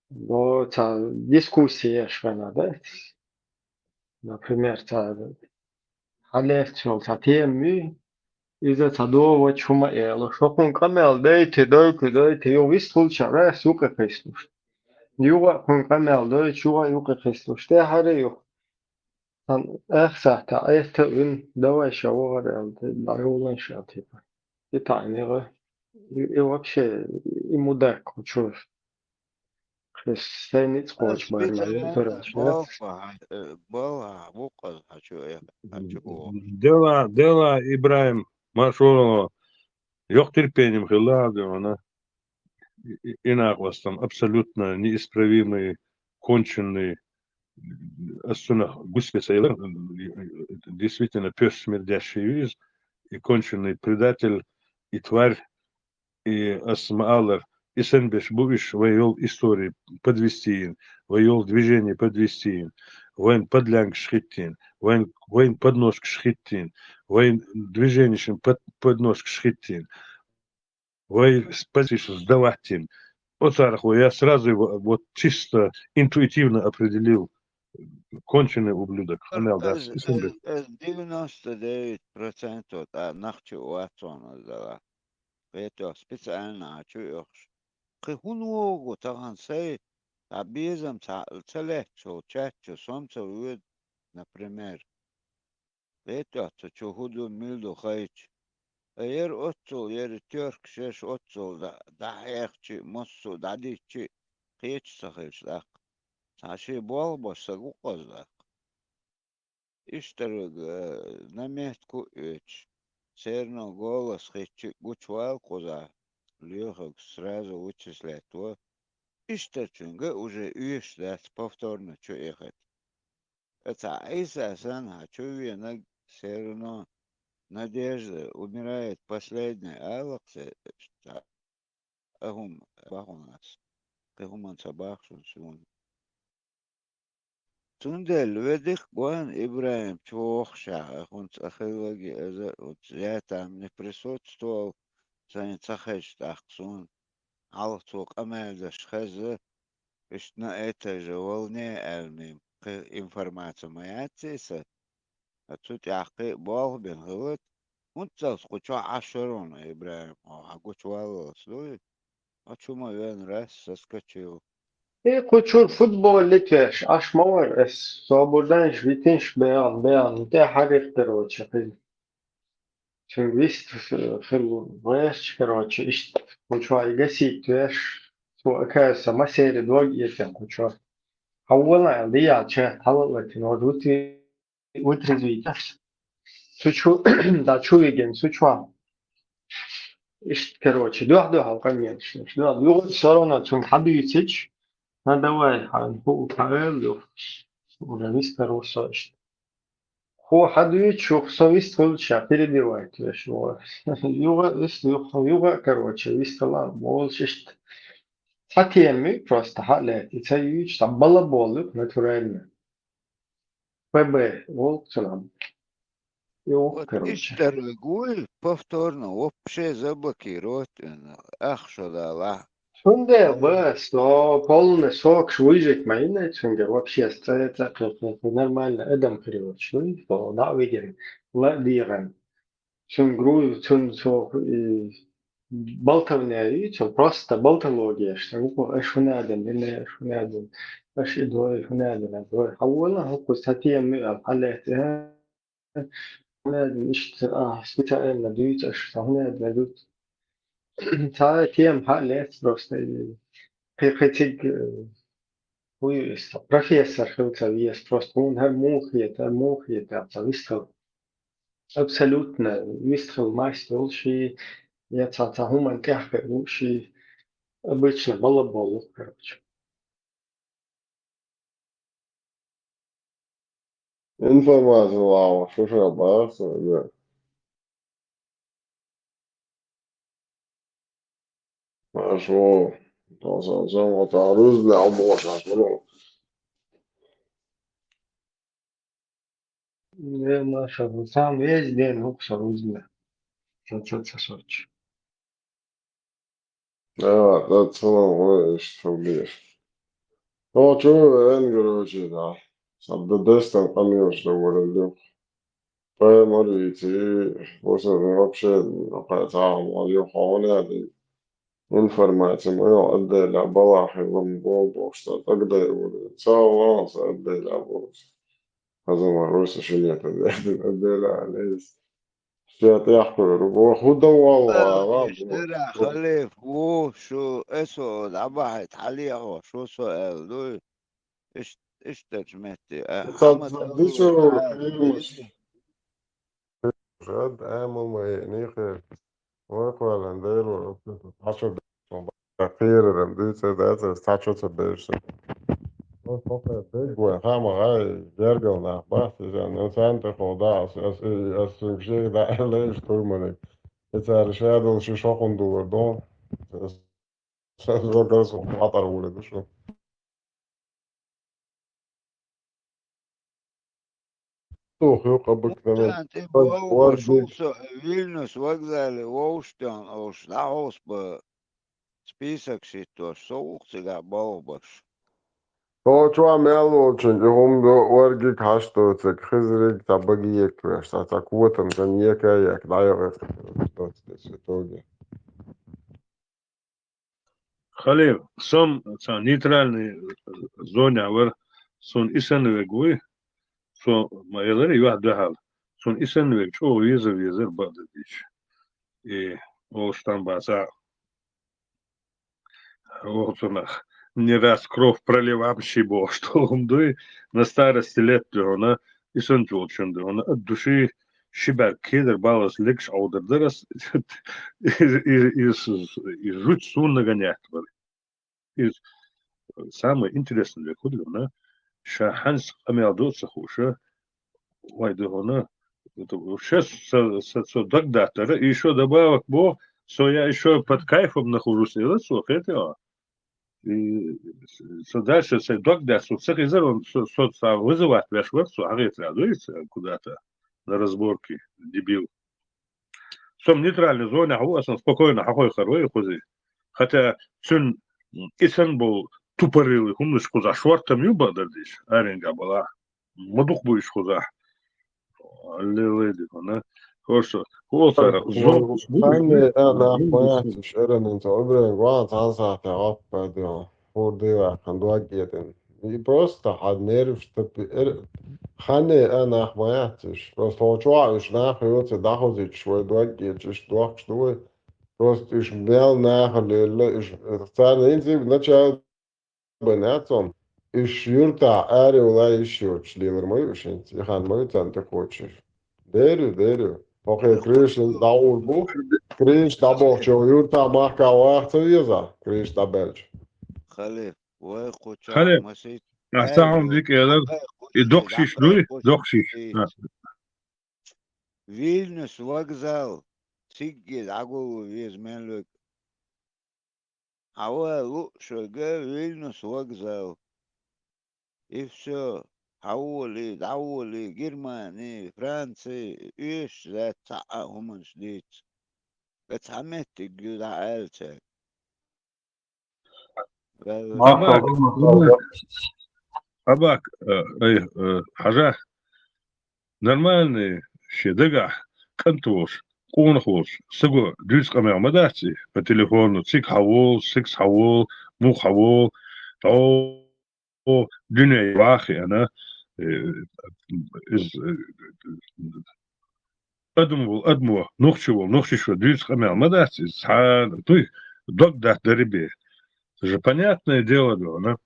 Но ца дискуссия швена, да? Например, ца хьалехцол ца теми, иза ца дова чума эла. Шо хун къамел дайте, дайте, дайте, ё вис случай, ра, сука, хеслуш. Юга хун къамел дой, чуга юка хеслуш. Те харе ю. Сан эхсахта, эхта ун, давай ша вогар эл, да, юлан ша, типа. И тайнега. И, и вообще, и мудак, чё. Хрис-, сай ниц Э, кочмар, специально короче, да? Бал, а, э, бал, а, вукъаз, а чё, э, а чё, о. Дела, дела, Ибрагим, машо, ёх терпением хила, да, она. И, и, и нахвастом, абсолютно неисправимый, конченый, ас цунах гуська сайла, действительно пёс смердящий из, и конченый предатель, и тварь, и ас маалар, и сенбеш буиш, вай йол истории подвести ин, вай йол движение подвести ин, вайн подлянкаш хитин, вайн, вайн подножкаш хитин, вайн движенишин под, подножкаш хитин. Вай с-, позицию сдавать ин. Оцарах вай я сразу его вот чисто интуитивно определил. Конченый ублюдок. Ханел дас. Эз, эз, эз девяносто девять процентов та нахчу ватсон дала. Вето специально а чё ёхш. Кы хун вогу тахан сай, а безам ца, ца лехчо, чачо, сомца вуд, например. Вето цо чё худу милду хайч. А ер оццол, ер тёрк шеш оццол да, да хехчи, моссу да дичи, кеч сахиш дак. Саши бол бо сагу къоздак. Иштарыг, э, на метку уч. Серно голос хечи гучвал куза. Лёхаг сразу вычислять во. Иштар чунга уже уеш дац повторно чё ехать. Эца Иса сан хачу венаг серно надежда умирает последняя алаксе. Ахум бахунас. Кы хуман ца бахшун сун. Цундел ведих гуан Ибрагим чу вохша, ахун цахилаги эза уц ятам не присутствовал, сани цахеш тахсун. Алцу къамелдаш хеза, ишна это же волне элмим, кы информация маяциса. Ацу тяхкы болх бен хылыт, унцалс кучу ашырун Ибрагим, о, а кучу валлас дуй. А чума вен раз соскочил. И кучур футбол литвеш, аш мавар эс, свободанш, витинш, беян, беян, те харих, короче, хил. цуьнга вист хила ваьшча, короче, иштта кху чохь и гасить веш, цо, оказывается, массеран дог эцна кху чохь. Хьан вала аьлла, дӀаяьлча, хьала а латина, вот вытрезвить. Цу чу, да, чу вигина, цу чохь. Иштта, короче, дуьхьа-дуьхьал къамелаш. Дуьхьа, юха всё равно цунга хьадуьйцича, ну, давай, хьан хӀу, хьан эл, юха. Уже вистхир ву со иштта. Хьо хьадуьйцуш, юха со вистхуьлуш ша перебивать веш ву. Юха, вист, юха, юха, короче, вистхила волуш иштта. Цхьа тема ю, просто хьа а лаьцна, и ца юьйцуш, цхьа балабол ю, натурально. П Б волччунам. И вон, вот короче. Иштта вуй, повторно, вообще заблокировать, ах, шо далахь. Цундела, ба, со полный сокаш выжить ма йина, цундела вообще сца, ца, ца, ца, нормально, адам хир йоцуш дуй, со дӀа а вигина, ла а дегӀана. Цуьнан груз, цуьнан цо, и, болтовня ю, цо просто болтология, что, ну, аша хӀун а дина, дина, аша хӀун а дина, аша и дой, хӀун а дина, дой. Хьан вала, хӀокхуза цхьа тема ю, аьлла, хьан лаьцна, а? ХӀун а дина, иштта, а, специально дуьйцу аша, сан хӀун а дина, дуьйцу. Цхьа тема хьа а лаьцна просто, и, кхин, кхин цига, э, хӀу ю иза, профессор хила ца веза, просто хьуна хӀара муха хета, хӀара муха хета, аьлла, ца вистхила. Абсолютно вистхила маст йолуш и, я цхьа, цхьа хӀуманна тӀехь хир ву ши, обычно балабол ву, короче. Информация лава, шу ша бахса, да. Хорошо. Тосалсам, вот а рузля, а вот а рузля. Э, машалла, сам весь день укхуса рузля. Ца, ца, ца, сочи. Да, да, целом, ой, что ближе. Ну, чё, Энгер, очень, да. Сам до десять там, там, что говорил, Паймар вийци, просто вообще, ну, кхин цхьа а ма йо хьо, хӀун а ди. Информация ма йо, отделя балахь хилла ма боху бохуш, ца тӀагадайвур. Ца валла, ца отделя бохуш. Хаза ма вуьйса ши метр дердина отделя а леза. Шен тӀехь кхуьру. Бо хӀу дан валла, ва, ва, Халиф, ву, шу, эсо дӀабахьийта хьалехьо, шу со аьлла дуй. Иш-, иштачу метте, а, Ца хьамат ца дичу алло, а, кхирамаш. Жад, амал ма е, нихе. Вай кхоьллан дайро, цхьа чо кхераран дуьйцур дац, аса цхьа чо ца бевзаш. Вай кхо кхе дерг вай, хама гӀай, гергал нах бац, иза, ну, царна тӀе кхо да, ас, ас, ас, ас, цуьнга шега да, лайш турманиг. И цара шадолу ши шохун дулар дон. Сан зогарс хатар вуьлу шу. Тух, юкъа быктаман. Муьтаьнца тӀе вовшашца Вильнюс вокзале вовшашца олуш дӀахьовсабан список шиттош, со ву-кх цигахь болх беш. Со чохь мел волчуьнга и хӀума ду, оргиг хьашт доцург, хизриг цхьа баге еккхавеш, цхьа, цхьа котам сан ека а еккха, дӀайо вехаш доцу тесна тоге. Халил, со-м цхьа нейтральный зонехь вара, суна и санна верг вуй, со ма-, ялара юьхь дуьхьал, суна и санна верг чӀогӀа веза-везара бакъдерг дийцича. И олуш там бацахь, оха цунах не раз кровь проливам ши бохуш долу хӀума дуй, на старости лет дуьхьуна, и санна волчун дуьхьуна, а души ши бӀаьрг кедар баллалц легаш Ӏовдар дара ас, и, и, и, и жуьгташа суна наггахь нетта бара. Иза самое интересное век хӀу ду хьуна, ша хьанца къамел до а ца хууша, вай ду хьуна, это вообще са, са, со дагадаттара, и ещё добавок бо, со я ещё под кайфом нахожусь, элира цо, кхетий? И со дальше, сайн дог даьлча, со ца хезара, со, со цхьа вызывать веш вара, со хьахетарехь дуьйцу куда-то на разборки, дебил. Со-м нейтральный зонехь ву, аса спокойно хьахойхар вай кхузий. Хотя цуьнан и санна болу тупорылый хӀуманаш кхузахь шортта-м ю бакъдар дийцича, аренгахь балахь. Ма дукха бу уьш кхузахь. Аллилуйя, дика, на. Хорошо. Хьо цара зо-, Ханне, а, нах, понятно, шеран, цо обрен, ван, цхьана сахьте гӀаппа дела. Хурдила, хан дог етин. И просто хьан нерваш тапи, эр-, Хьанна а нах ма яц уьш. Просто хьо чохь уьш нах йоцу дӀахозуьйтуш вай дог а кечаш, дохкуш ду вай. Просто уьш мел наха лелла, уьш царна хӀинца а начало бен яц хьуна. Уьш юьртахь арайовла йиш йоцуш лелар ма ю уьш хӀинца. И хан ма ю царна тӀекхочуш. Дер ю, дер ю. ХӀокхе крыша дӀагӀур бу. Крыша дӀабохчо юьртахь махка ваха ца веза, крыша дӀабаьлча. Халиф, вай кху чохь Халиф, масийтта ахь ца хьуна дика элар, и доккхаш дуй, доккхаш. Вильнюс вокзал, цигге дӀагуллу веза мел вега. Хьавола луъуш вега Вильнюс вокзал. И всё, хьаволий, дӀаволий, Германи, Франци, оьшуш дац цхьа а хӀуманаш дийца. Ткъа цхьа меттиг ю дӀа аьлла цаьрга. Ваьлла. Абак, Абак, э, ай, э, хьажа, нормальный, шен дагахь, кӀант волуш, къонах волуш, саго дуьйцу къамел ма дац и, по телефону, цига хьавол, сица хьавол, муха хьавол, тӀо, дуьне ваха хиъна, э, иза, э, адам волу адамо, нохчи волу нохчичо дуьйцу къамел ма дац иза, цхьа дуй, дог даттадари бен. Це же понятное дело, дуьйна.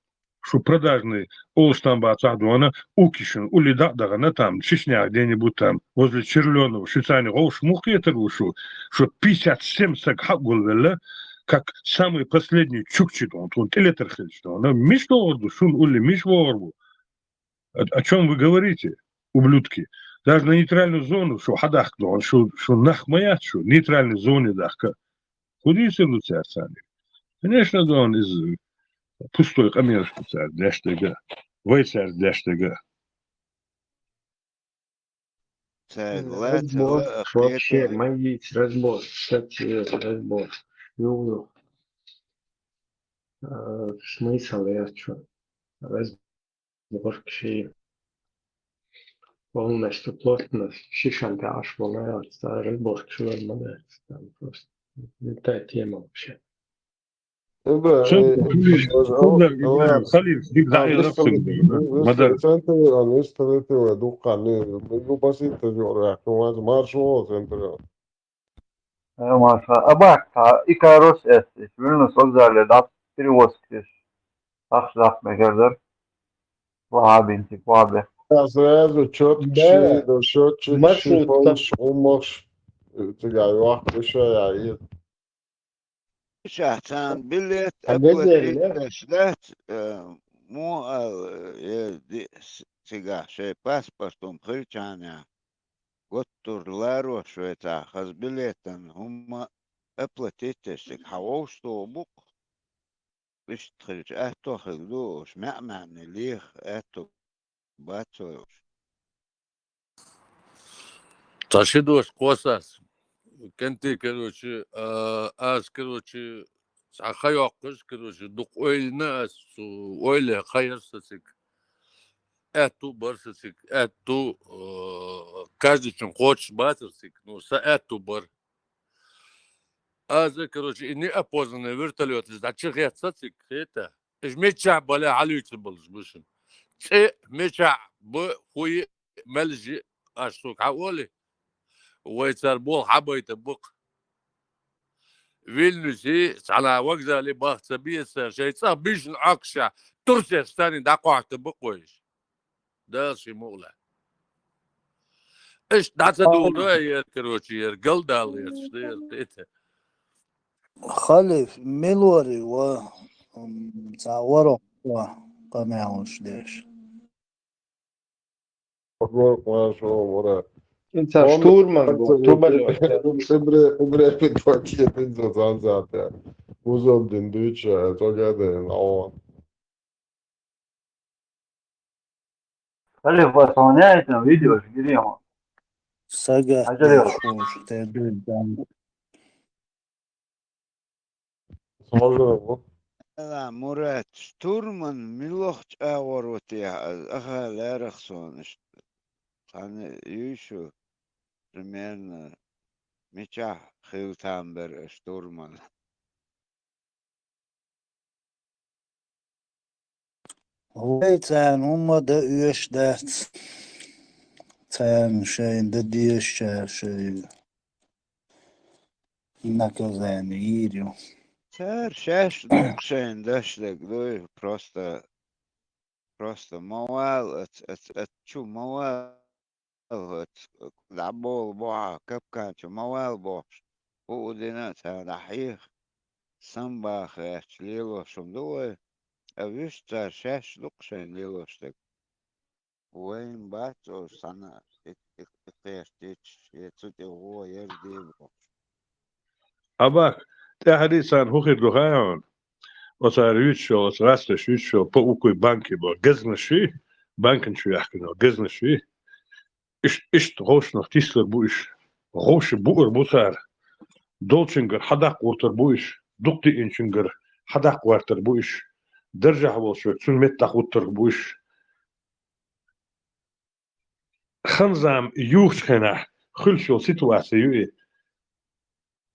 Шу продажный олуш там бацахь, дуьйна, укишин ули дакъа дахана там, Чечня где-нибудь там, возле Черлёнова, шу царна гӀовш муха кхетар ву шу, шу пятьдесят семь саг хьа а гулвелла, как самый последний чукчи, дуьйна, тхуна тӀелетар хилча, дуьйна. Миш догӀур ду, шун ули миш вогӀур ву? О, о чём вы говорите, ублюдки? Даже на нейтральную зону шу хьадахка, дуьйна, шу, шу нах ма яц шу, нейтральной зоне дахка. ХӀун дийцар ду цара царна? Конечно, дуьйна, иза пустой къамелаш ду цара деш дерг а, вай цаьрца деш дерг а. Цаьрга лаца Разбор, ла а вообще, кхетара. Ма йийца разбор, саца йоьца разбор. Ю, ю. А, смысл яц шу. Разборка ши. Полностью, плотно, шишан тӀе Ӏаш волу яц, цара разборка шу ма дац. Там просто не та тема вообще. Ибра, Центр, э, Халиф, э, Центр, э, Халиф, Халиф, дика а, дӀаэцна, вистхилийтина, ма дар. Вистхилийтина, вистхилийтина, дуккха, ну, ну, басийтта юкъара, ну, ваза маршо, центр. Э, марша, Абак, цхьа икарос эцна, Вильнюс вокзале дӀа перевозка деш, ахча даккха мегар дара. Вахьабинчик, вахьабе. Сразу чётко ши, да, счётчик ши, маршрутка. Полностью хӀуммаш, э, цигахь йохка, иша, я, и Ша царна билет оплатить деш дац, э, муха аьлла, э, ди-, с-, цигахь шайн паспортум хилчахьана, готтур ларош вай цхьа хаза билетан хӀумма оплатить деш цига хьан вовшах догӀу бу-кх. Иштта хилча аьтто хир ду, уьш маьӀ-маьӀне леха аьтто бац вай уьш. Цхьа ши дош кхосса ас. КӀентий, короче, а, ас, короче, цхьа ха йоккхуш, короче, дукха ойлина ас, цу ойле ха яра сан цига. Аьтту а бара сан цига, аьтту, а, каждыйчун кхочуш бацара цига, ну, сан аьтту бара. Аса, короче, и неопознанный вертолёт, иза дӀа чу хетта сан цига, хета? Иза мичахь бале хьалуьйцур болуш бу шуна. ЦӀе мичахь бу, хӀун ю, мел жи, аш сука хьан олий? Вай цара болх хьабайта бу-кх. Вильнюсе, цхьана вокзале бахка ца беза цара, шайн цӀа бижна Ӏоккхуша, Турцех стани дӀакхохьта бу-кх вай иза. Дала ши мукъ лаьа. Иштта дӀа ца дулда, яра, короче, яра, галдала яра, яра, тӀе. Халиф, мила вара ва, м, цхьа ворхӀ ва къамелаш деш? ВорхӀ ва шо вара. Ин ца штурман бу, тубалёр. Убре, убре, пит пакет, ин ца занзата. Узом дин дуча, цогада, ин, а. Халиф, ва сохраняется видео, жгирема. Сага. Ажалева. Шуш, те дурдан. Сможем, вот. Ала, Мурат, штурман милох чӀагӀор ву те, аха лерах сон иштта. Цхьана юй шу, примерно, мичахь хила там бер штурман. Вай царна хӀумма дан оьшуш дац. Царна шайна дан дезачара шай наказание йийр ю. Цара шаьш дукха шайна даш дерг дуй, просто, просто ма вала, ац, ац, ац чу ма вала, ац, дӀаболу бохьа, капкан чу ма вала бохуш, хӀу дина а царна дӀахьеха, самбаха гӀерташ лелош хӀума ду вай, ткъа вуьшта цара шаьш дукха шайна лелош дерг. Вайн бац оцу цхьана и, и, и кхерчича, я цу тӀе гӀо яра де бохуш. Абак, тӀаьхьарий царна хӀун хир ду хаьий хьуна? Оцара юьйцуш йолу, оцу гӀазкхаша юьйцуш йолу паукуй банки боху, газнаший, банкан чу яьхкина йолу газнаший. Иш-, иштта гӀовшанах тислур бу иш. ГӀовша буур бу цара. Долчуьнгара хьадаккха гӀуртур бу иш. Дукха диъначуьнгара хьадаккха гӀертар бу иш. Даржехь волчуьра цуьнан метта дӀахӀуттур бу иш. Хан-зама юхучу хенахь хуьлуш йолу ситуаци ю и.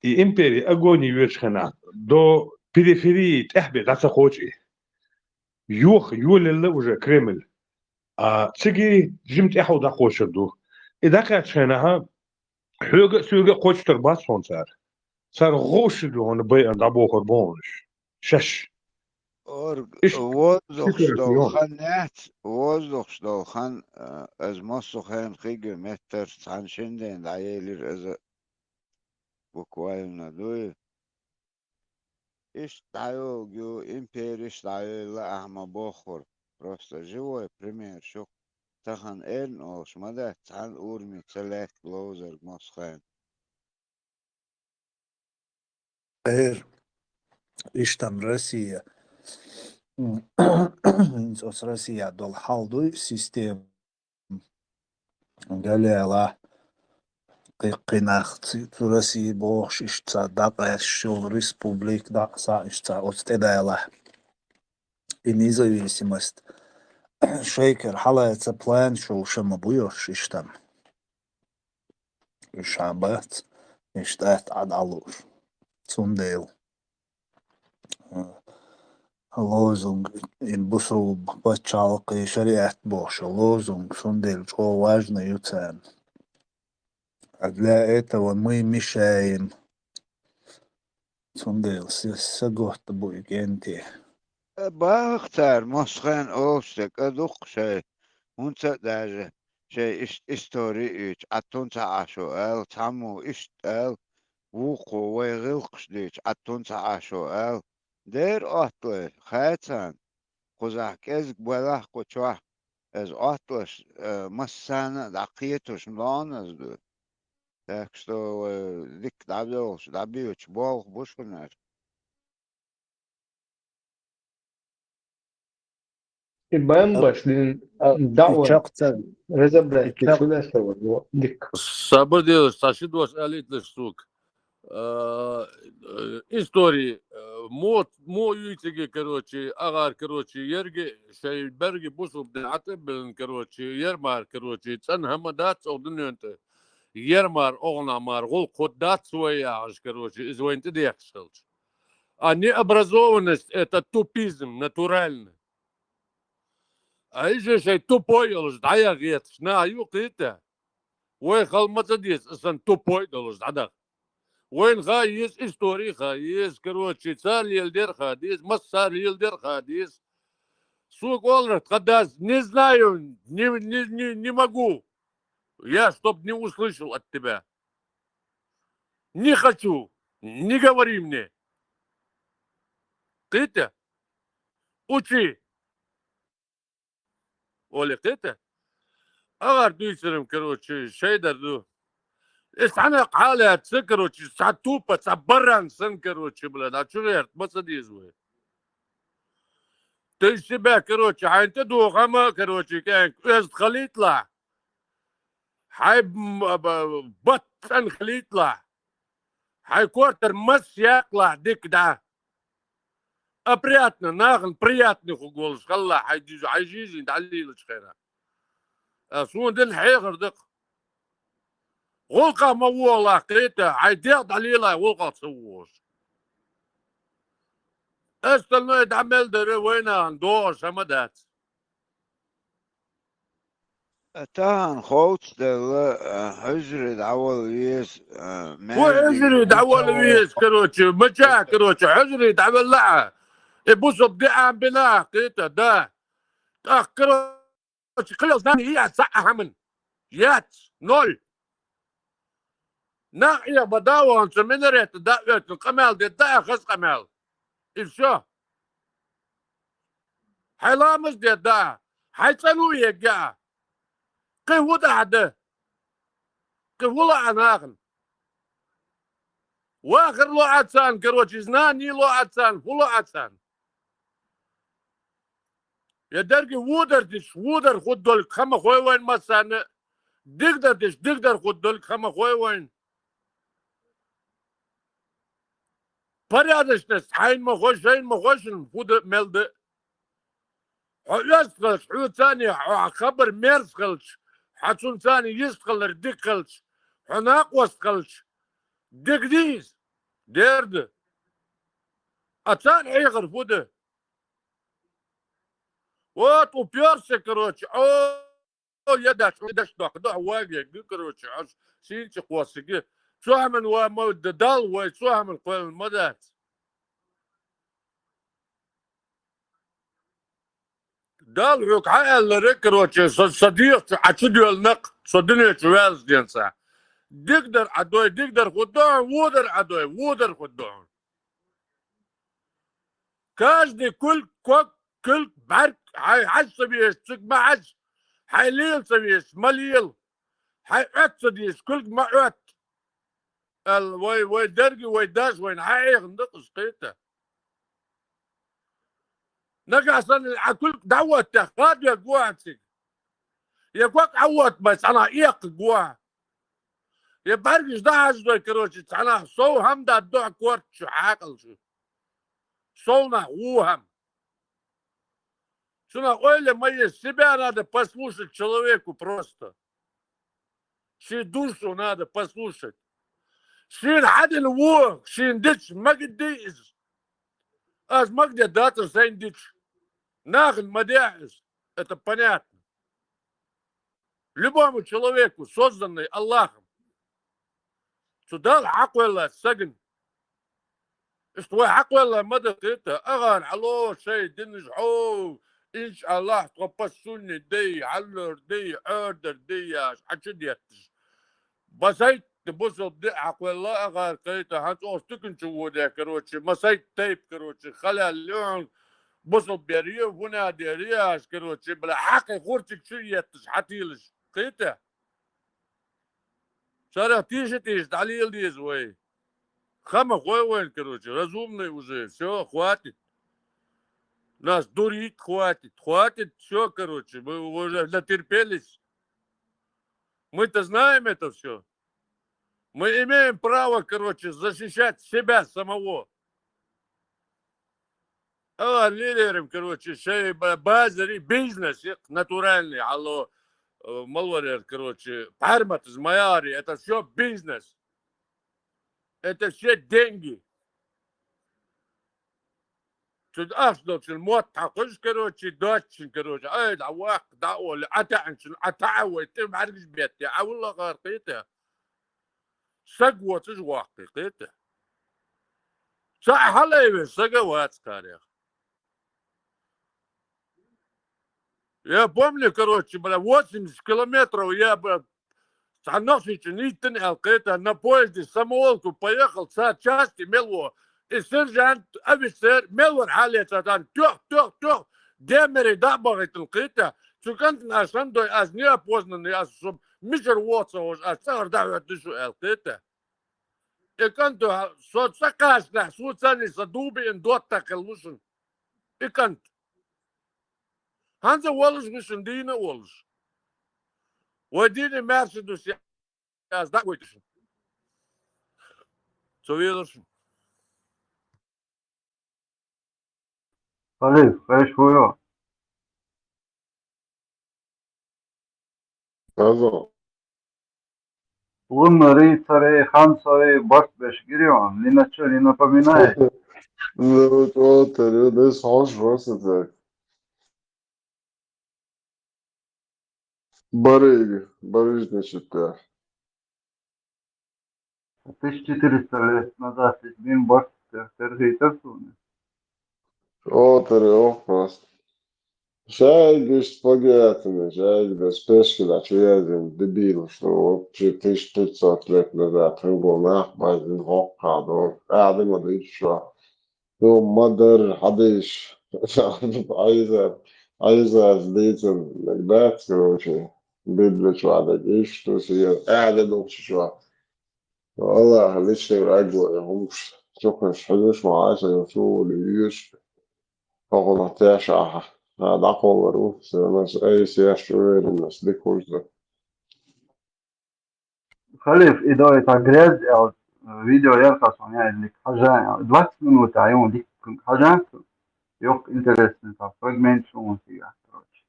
И импери агони йоьдучу хенахь до периферии тӀаьхьа бен дӀа ца кхочу и. Йоха, йолаелла уже Кремль. А цига жима тӀаьхьо дӀакхочур ду. И дӀакхаьччу хенахь хьоьга а, соьга а кхочуьйтур бац хьуна цара. Цара гӀовшиг хьуна байъина дӀабохур бу хьуна уьш. Шаьш. Орг-, иштта воздухаш долу хан яц, воздухаш долу хан, а, аса массо хенахь хига меттарш цхьана шина дена дӀаелира аса буквально дуй. Иштта дӀайолу ю, империш дӀайойла ахьа ма боххура. Просто живой пример шу. Тахана эрна олуш ма дац, цхьана ураме ца лаьтта ловзарг массо хенахь. Эр, иштта Россия. ХӀинца оцу Россия долу хьал дуй, система. Галела, кхин-, кхин нах цу, цу Россия бохуш, иштта дӀакъаьсташ йолу республика, дӀакъаса иштта оцу тӀедалахь. И независимость. Шайкара хьалаца план шул ша ма бу йош иштта. Уьш хьан бац, иштта атта Ӏад Ӏалуш. Цундела. Лозунг, и бусулба пачхьалкхе шариат бохуш лозунг, цундела чӀогӀа важно ю царна. А для этого мы мешаем. Цундела се-, саготта бу и кӀентий. Бахах цара, массо хенахь олуш дерг а дукха шай, хӀунца а даже шай иш-, истори а юьйцу, Ӏад хӀунца Ӏаш ву аьлла, цхьаммо иштта аьлла, вукхо вай гӀиллакхаш дийцу, Ӏад хӀунца Ӏаш ву аьлла. Дера отталой, хацарна, кхузахь кӀезиг балахь кху чохь, аса отталаш, а, массарна а дӀакхетуш ма догӀу аса ду. Так что вай дика дӀабевлаш, дӀабоьдуш болх бу шуна аьлла. И бамбаш дин, а, и даъват чакхца, разобрать и чакх- чуьлаьрса вара, дика. Сабар делаш, цхьа ши дош алитлаш сук. А, э, истории, э, мо, мо юй циге, короче, агӀар, короче, ерге, шай берге бусулба дин ӀатӀа а беллина, короче, ер мара, короче, цӀена хӀама дац оха дуьнен тӀа. Ер мара, оха нах мара, гӀуллакх хӀотта дац вай яхаш, короче, иза вайна тӀедехкаш хилча. А необразованность — это тупизм натуральный. А иза шайн тупой йолуш дӀаяха гӀеташ наха юкъе а, вай хала ма ца деза, сан тупой долуш дӀадаха. Вайна хаа еза, истори хаа еза, короче, цара леладер хаа деза, массара леладер хаа деза. Сога олура тхан дас: «Не знаю, не, не, не, не могу». Я чтоб не услышал от тебя. Не хочу. Не говори мне. Кхийтта? Учи. Оле кхийтта? АгӀар дуьйцурам, короче, шайдар ду. Эс цхьана хьалаьцца, короче, цхьа тупа, цхьа баран сан, короче, бля, да чу гӀерта, ма ца деза вай. Ты из себя, короче, хьайна тӀедуха хӀама, короче, кӀаьнк, оьзда халийтлахь. Хьай м-, а, ба-, бат цӀан халийтлахь. Хьай кортар мас яккхалахь дика дӀа. Опрятно, нахана приятный хӀуг волуш халлахь, хьай диза, хьай жизнь дӀалийлачу хенахь. А суна дина хьехар дакха. ГӀуллакхах ма вогӀалахь, кхийтта, хьай дегӀ дӀалелахь, гӀуллакхах ца вогӀуш. Остальное дӀа мел дара вайнахана догӀуш хӀама дац. Тахан ховц делла, а, хьуьжаре дӀавала веза, а, хьуьжаре дӀавала веза, короче, мача, короче, хьуьжаре дӀавала а. Э, бусалба диъ бина, кхета, да. ТӀаккха, короче, кхел знание яц цхьа а хӀаман. Яц, ноль. Нах Ӏеха ба да вахана, цу минарета да оьцун, къамаьл де да, хаза къамаьл. И всё. Хьай ламаз де да, хьай цӀану ега. Кхы хӀу да хьада? Кхы хӀу лаьа нахана? Вахар лоаӀа царна, короче, знание лоаӀа царна, хӀу лоаӀа царна? Я деррига водар деш, водар хургдолга ха ма хой вайна массарна, дикадар деш, дикадар хургдолга ха ма хой вайна. Порядочность хьайна ма хой, шайна ма хой шун, фу да, мел да. Хьо оьзда хилча, хьоцане хьо хабар мерза хилча, хьо цунцане йист хилар дика хилча, хьо накъост хилча, дика дий из? Дера да. А царна хьехар фу да? Вот, упёрся, короче, о, я даш, я даш дох, дох, ваге, короче, аж синчи квасиги. Цу хӀаман ва ма д-, дал вай, цу хӀаман кхоьллина ма дац. Дал хьоьга хьа аьллара, короче, со, со дегӀ чу Ӏа чу доьлла накъ, со дуьне чу ваьлча денца. Дикадар Ӏа дой, дикадар хургда хьуна, водар Ӏа дой, водар хургда хьуна. Каждый кулг, ког, кулг, бӀарг, хьай хьаж ца везаш, цуьг ма хьаж, хьай лела ца везаш, ма лела, хьай Ӏоьтта ца дезаш, кулг ма Ӏоьтта. Аьлла, вай, вай деррига, вай даш, вайна хьаэхна да-кх из, кхета. Нагахь санна Ӏа кулг дӀаоттех, хадоьгу гохьа цига. Я ког Ӏаоттабай, цхьанахьа эккха гохьа. Я бӀаргаш дӀахьаждой, короче, цхьанахьа сов хӀама да дохьа корта чу, хьакъал чу. Сов нах ву хӀама. Цунах ойла ма е, себя надо послушать человеку просто. Ший душу надо послушать. Шийна хьадина ву, шийна дича магаддий из. Аз магадеш дацар сайна дича. Нахана ма дехьа из. Это понятно. Любому человеку, созданный Аллахом. Цу Далла хьакхоьллача сагана. Иштта вай хьакхоьлла ма да, кхета, агӀар хьало шай динаш хьо, иншааллахӀ, тхо пассунни дей, хьаллар дей, Ӏоьрдар дей яхаш, хьачу детташ. Басайтта бусалба диъ хьакхоьлла агӀар, кхета, хӀанз оха стукан чу воде, короче, масайтта тайпа, короче, халаьл лехьун, бусалба бер е, хӀуна дер е яхаш, короче, бала хьакхе хурчиг чу етташ, хьатийлаш, кхета. Царах тийша-тийша дӀалела деза вай. Ха ма хой вайна, короче, разумный уже, всё, хватит. Нас дурить хватит, хватит, всё, короче, мы уже натерпелись. Мы-то знаем это всё. Мы имеем право, короче, защищать себя самого. Ала лилерим, короче, шай ба-, базари бизнес, натуральный, алло, э, малварер, короче, парматыз маяри, это всё бизнес. Это все деньги. Цуд ахш долчун мотт хьакхуш, короче, доччин, короче, ай, да вах, да оли, атаанчин, атаавай, ты маргиш бетте, а вулла гар кхета. Саг воцуш ваккхий, кхета. Ца хьалайве сага вац карех. Я помню, короче, бля, восемьдесят километров я, бля, цхьа нохчича нийттан аьл кхета, на поезде самоволку поехал, ца части мелво. И сержант, офицер, мелвар хьалеца тан, тёх, тёх, тёх, демери да багайтан кхета. Цу кантна сан дой, аз неопознанный, аз суб мичар воца вож, аз цӀагӀар дӀахӀоьтту шу аьлла кхета. И кӀант со цӀа кхачнахь, со царни са дубиъна дотта хила ву шун. И кӀант. ХӀанз а волуш ву шун, дийна а волуш. Вай дийна маьрша ду се, аз дӀа а гойту шун. Со велар шун. Салам, хеш вуйо. Азо. Луннари царе, хан царе, барт беш гирион, линачо не напоминает. Ну, вот, вот, это, да, схож просто так. Барыга, барыжничать тӀа. Тысяча четыреста лет назад здесь бин барт тер-, тергейтар суна. О, тер ох просто. Шайгаш плагиатами, шайгаш пешкада, чё я дебил, что вот тысяча пятьсот лет назад хилбо нах базин хоккадо. Адам а дыш, что. Ну, мадар, хадыш. Айза, айза, сдыцем, нагдат, короче. Библия чуа дагиш, что сия. Адам ох чуа. Аллах личный враг ло, я хумш. Чё, конечно, хадыш, ма, айза, я чё, или ешь. Охуна тяша, а, да, колору, всё, нас, эй, сия, что верим, нас, дикурза. Халиф, и давай так грязь, а вот, э, видео я хасан, я или хажан, двадцать минут, а ему дик хажан, ёх, интересный, там, фрагмент, что он сия, короче.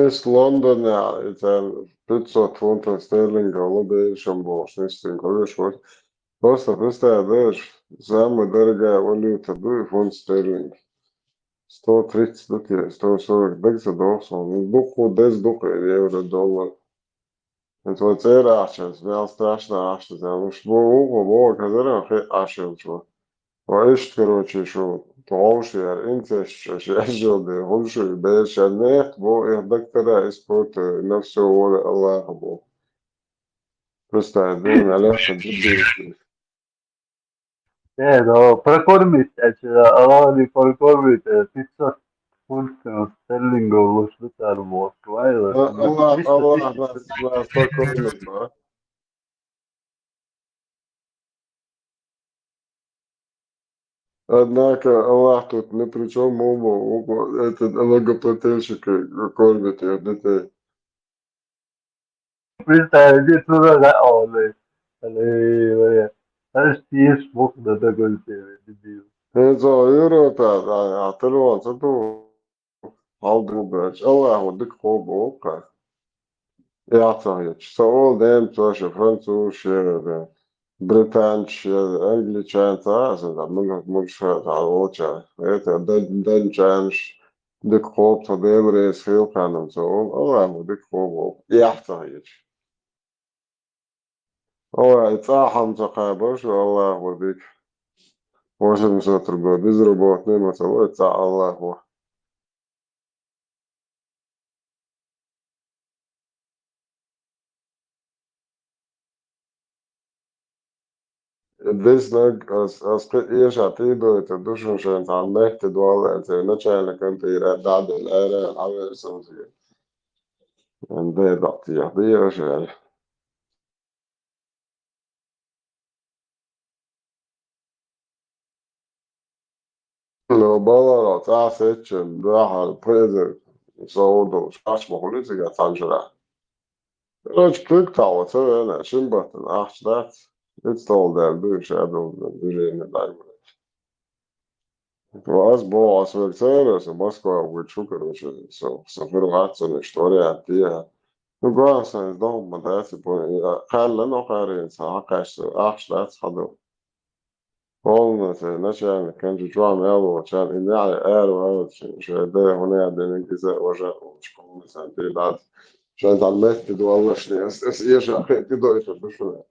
Из Лондона, это пятьсот фунтов стерлингов, лобешем бошнистин, короче, вот. Просто представь, знаешь, самая дорогая валюта, да, и фунт стерлинг. Сто тридцать, да, те, сто сорок, да, где-то, да, духу, дес духу, евро, доллар. Это вот церахча, смел страшно, ах, что там, уж бо, ухо, бо, казарам, хе, ашил, чего. Ва ишт, короче, шу тоғуш яр, инцеш, шу шер жолды, хулшу бер шаннех, бо их доктора испортили, на всё воля Аллаха бо. Просто один Аллах. Э, да, прокормить, а чё, Аллах не прокормит, э, пятьсот фунтов стерлингов лучше там, вот, Аллах, Аллах нас, нас прокормит, да? Однако Аллах тут ни при чём, оба, оба, этот налогоплательщик, э, кормит её детей. Представь, иди туда, да, он, э, э, э, э, аж съешь, мог на такой тебе, дебил. Э, что, Европа, а, а ты вон, что ты Аллаху дык хобо ка. Яцагъич. Со ол дем тоша француз шерде, британч, англичан, та, са, да, мул, мул ша, та, олча. Это, дан, данчанш, дык хоб, та, дем рейс хил ханам, со ол, Аллаху дык хобо. Яцагъич. Ой, цӀа хӀама ца кхаьбаш, Аллаху дика. Восемьдесят рублей безработный, ма ца вой, цӀа Аллаху. Диснаг ас, ас кхы эша тӀедойтар ду шун шайн цхьа метте дуалла, цӀе начальникан тӀера дӀадала, ара, хьаверсам зе. Ан бе дакътиях, бе яшар. Но балара цӀа сеччан дахьар пхезар со удал шач ма хули цига цанжара. Короче, пуьк таӀо ца вена, шин баттан ахча дац. Ицтол дер ду, шадол дер, движение дагулач. Ва ас бо, ас век церес, Москва вуч шу, короче, со, со фиргъат, со история, тия. Ну, главное, сан из дом ма дац, и по, и, а, халла но харин, са, ахаш, ахаш дац, хадо. Полностью начальник, кончу чуам яло, чан, и не, ай, эр, ва, вот, ше, ше, де, хуне, де, не, гизе, ожа, школа, сан, ты, да. Шан там месте, ду, Аллах, шли, эс, эс, еш, а, ты, дой, что, душуна.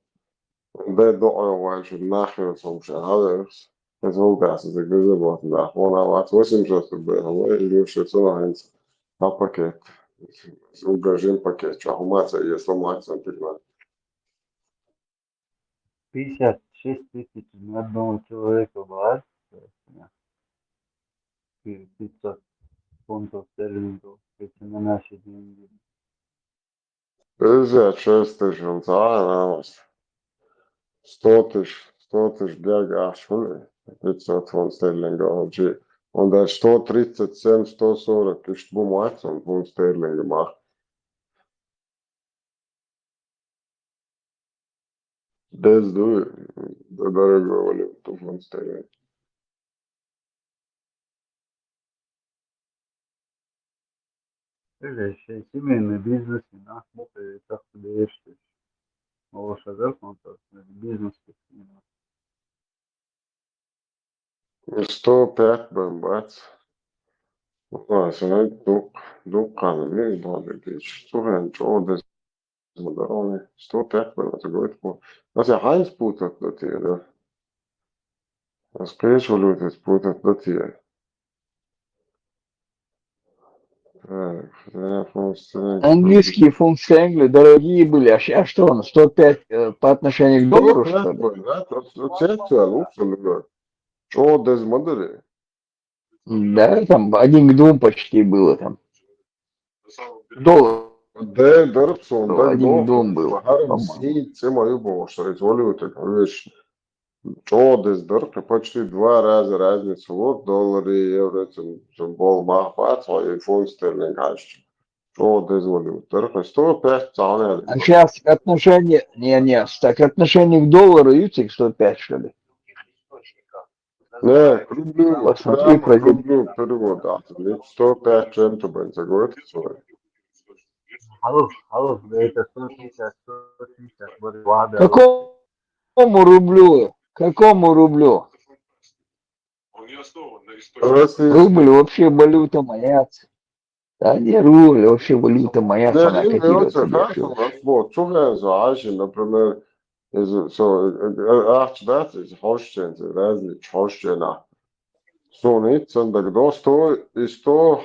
Де, до, ой, вай, что, нахер, сом, ше, а, да, эс, эс, волгас, эс, гизе, вот, да, хуна, вот, восемьсот рублей, хуна, или что, что, на, хинц, а, пакет. Угажим пакет, что, хума, ца, если, мать, сан, ты, да. Пятьдесят шесть тысяч на одного человека бывает, то есть, да, пятьсот фунтов стерлингов, это на наши деньги. Пятьдесят шесть тысяч, он царь, сто тысяч, сто тысяч бега, а что ли? Пятьсот фунт стерлингов, он же, он даже сто тридцать семь, сто сорок тысяч бумаг, он фунт стерлингов мах. Без ду, да, дорогой Валерий, туфан стоит. Или ещё семейный бизнес, и нах, ну, ты так себе ешь. Малыша, да, он так, бизнес, и нах. Сто пять бен бац. Ой, сан дукха, дукха хана мин баьлла дийцар. Цу хенахь чӀогӀа деза ма дара хьуна. Сто пять баьлла ца гойту. Аса хьайна спутать до те, да? Аса кхечу валютаца спутать до те. Так, да, фунт стерлинг. Английские фунт стерлинга дорогие были. А ща-, а что он, сто пять, э, по отношению к доллару, что ли? Сто пять баьлла, да? Тут, тут церковь, лучше, да. ЧӀогӀа деза ма дара. Да, там один к двум почти было там. Доллар. Да, дара суна, да, один к двум было, по-моему. ХӀара сийна цӀе ма ю бохуш, иза валюта, конечно. ЧӀогӀа деза дара, почти два раза разница ло, долларе, евроца, цу болу мах бац, хьо и фунт стерлинг хьаьжча. ЧӀогӀа деза валюта дара, сто пять цхьаъ. А щас отношение, не, не, так отношение к доллару ю цига сто пять, что ли? Не, к рублю, посмотри, прямо к рублю перевод, да. Сто пять чем-то бен загойту. Алло, алло, да это сто пятьдесят, сто пятьдесят, вот, ладно. Какому рублю? Какому рублю? Российский. Рубль вообще валюта моя. Да не рубль, вообще валюта моя, да, сама котируется, да, вот, цу хенахь со хьаьжча, например, иза со, э, э, ахча дац, иза хьожченца, разница хьожченца. Суна итт сан дагадо, сто, и сто,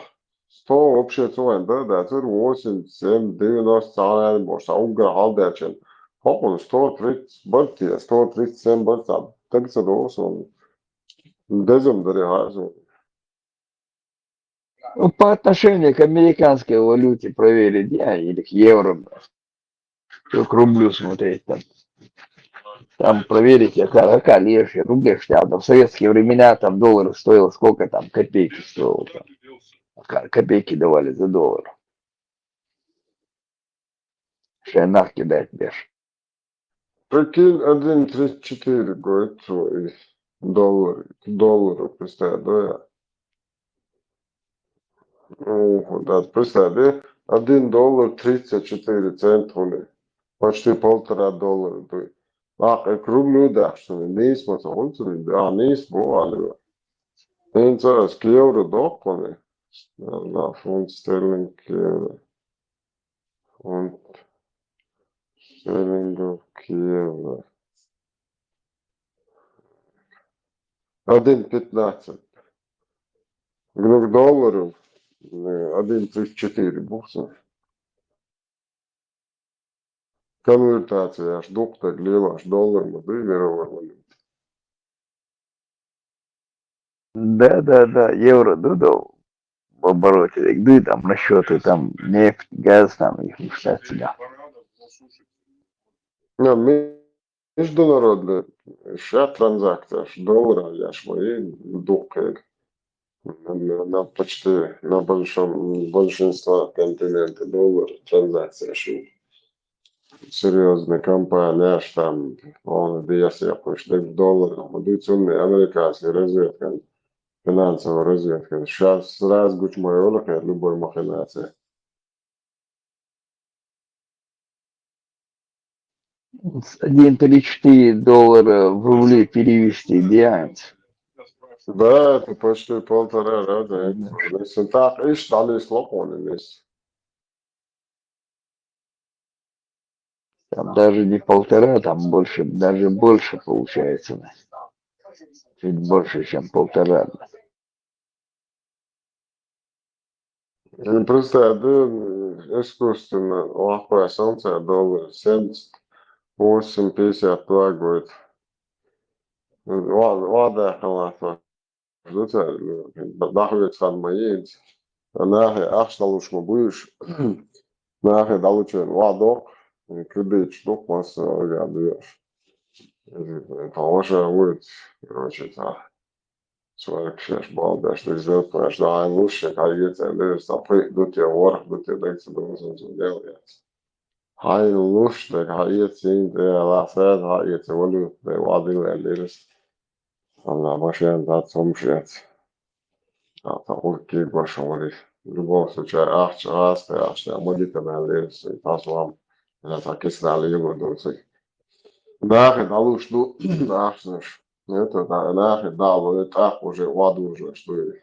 сто вообще цу хенахь дара, дацара восемьдесят, семь, девяносто цхьаъ бохуш, цхьа уггар хьалдаьлча. ХӀокхунна сто тридцать бара те, сто тридцать семь бара цхьа, дага ца догӀу суна. Деза ма дара хьажа. Ну, по отношению к американской валюте проверить, я, или к евро, то к рублю смотреть там. Там проверить, какая, какая лешая, рубль, что там. В советские времена там доллар стоил сколько там, копейки стоил там. Ка-, копейки давали за доллар. Шен нах кидать беш. Прикинь, один тридцать четыре гойту и доллар, к доллару, представь, да? Ух, да, представь, да? Один доллар тридцать четыре цента хьуна. Почти полтора доллара дуй. Нах, э, к рублю дахча, нийса ма ца хӀунца, а, нийса бу, а, да. ХӀинца ас к евро доккху хьуна. На фунт стерлинг к евро. Фунт стерлингов к евро. Один пятнадцать. Ну, к доллару, э, один тридцать четыре бу сан. Конвертация аш дукха дерг лелаш доллар ма дуй, мировой валюта. Да, да, да, евро ду, да, в обороте, да, там расчёты, там нефть, газ, там их считать себя. Ну, ми-, международный, ша транзакция, ш доллар, я ж мои дукха. На, на, на почти, на большом, большинство континента доллар транзакция шу. Серьёзная компания, ш там, он вес якуш, так доллар, ма дуй цунна американский разведка, финансовая разведка. Щас сразу гучмо йолу хир любой махинация. С один тридцать четыре доллара в рубли перевести, да? Да, это почти полтора раза. Да. Если так, иш дали слопоны вместе. Там даже не полтора, там больше, даже больше получается. Чуть больше, чем полтора. Ну, представь, да, искусственно, охуя солнце, доллар семьдесят восемь пятьдесят два гойту. Ва-, ва-, даха латва. Ду цара, дахвеца хан ма йийца. Нахе ахча далуш ма буьйш. Нахе далучун ва доккху, кредиташ дукха массо а вага дуьйш. Тхо ваша вуьйц, короче, цхьа. Цо шаьш бал беш, дерг зелпаш, да, хьайн луш, шен хьайгира цӀен дерриш, цхьа пхиъ ду те, ворхӀ ду те, дага ца догӀу сан цу дел яц. Хьайн луш, дага хьаэца, сийна тӀе яла, саьда хьаэца, валют, дай вадила лирас. Алла, машен дац, хӀумаш яц. Ца, ца гӀуркий баша вари. Любого случая, ахча гӀаста, ахча, ма дита мел лирас, тас вам, я ца кисна лило дуций. Нахе далуш ду, ахчанаш. Это, да, нахе дало, это ах уже вадужаш дуй.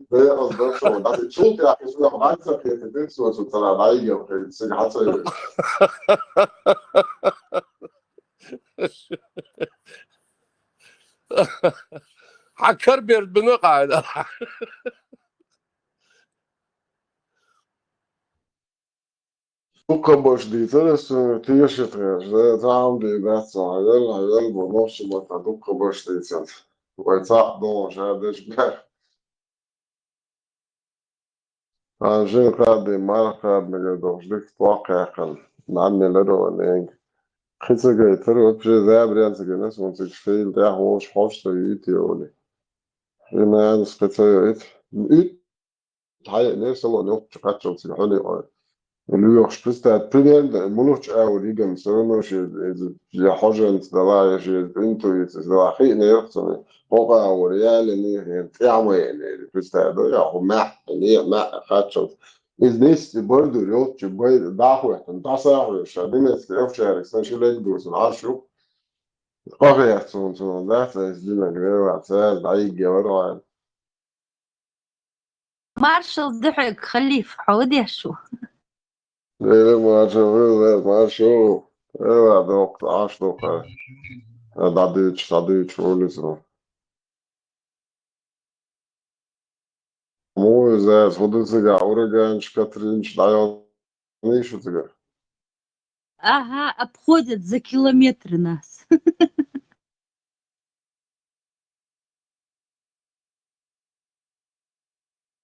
Декъаза дошо, дӀа шул тӀехь иза ваьхьа ца хетий, дерг соцу цара дӀайигем хилла, цига хьан ца йойуш. Хьан карберд бина къайда? Дуккха баш дийцар ас, тешат хьежа, цхьа хӀума дийр дац со, хьаьвел, хьаьвел бу, нохча маттахь дуккха баш дийцар. Вай цхьаъ догӀу ша деш баьхна. Хан жин кхаъ дин, марха кхаъ мегар долуш дика тхох кхаькхина, нӀам мелара ван ненга. Кхин ца гайтар, вообще, забарен ца гина, суна цига шайла тӀехь волуш хьожа ца юьйту йолий. И нанас кхин ца йойту. Уьт, хьаеънера салон йоккхачу кхаччалц цига хьуьлий. Лоьхуш, представь, примерно, муьлххачу агӀор йигам, всё равно шен иза я хьожанца дала, я шен интуицис дала, хиънера цунна, хӀокху агӀор ялийна, хӀен тӀехь ма еънера, представь, да, я хӀу маьхьа, не, маьхьа кхаччалц. Иза нисса бардур йолчу бай, дӀахӀоьттина, дӀасахьоьжуш, ша немецкий овчарик сан ши лег ду, сан Ӏаш ю. Къахьеца цунна, цунна дац, иза динарг вевац, дӀайигге вара вайн. Маршалла ду хьоьга, Халиф, хьо деш ву? Эла маршалла, эла маршалла. Эла доккха, Ӏаш доккха. Э, дӀадуьйцуш, дӀадуьйцуш волуьйтур ву. Муха иза, хӀун ду цигахь, ураганаш, Катринаш дӀайоллий шу цигахь? Ага, обходят за километры нас.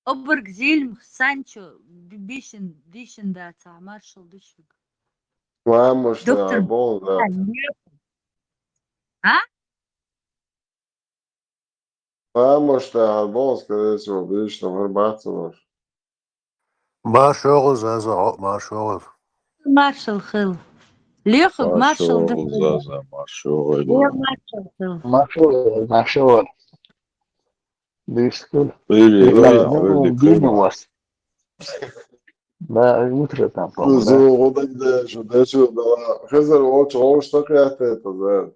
Обарг зилма санчо б-, бишин, дишин дацахь, маршалла ду шуьга. Ламаш Доктор тӀехь болу, да. А? Ламаш тӀехь болу, скорее всего, бишна хӀара бац ца лош. Маршалла, Заза, хьо маршалла. Маршалла хила. Лоьхург маршалла ду. Маршалла, Заза, маршалла. Лоьхург маршалла хила. Маршалла, маршалла. Дискур. Привет, привет, привет. Да, утро там, по-моему, да? Зо гӀо дагадеша, дечо дала. Хезар волчу гӀовш ца кхетта, за.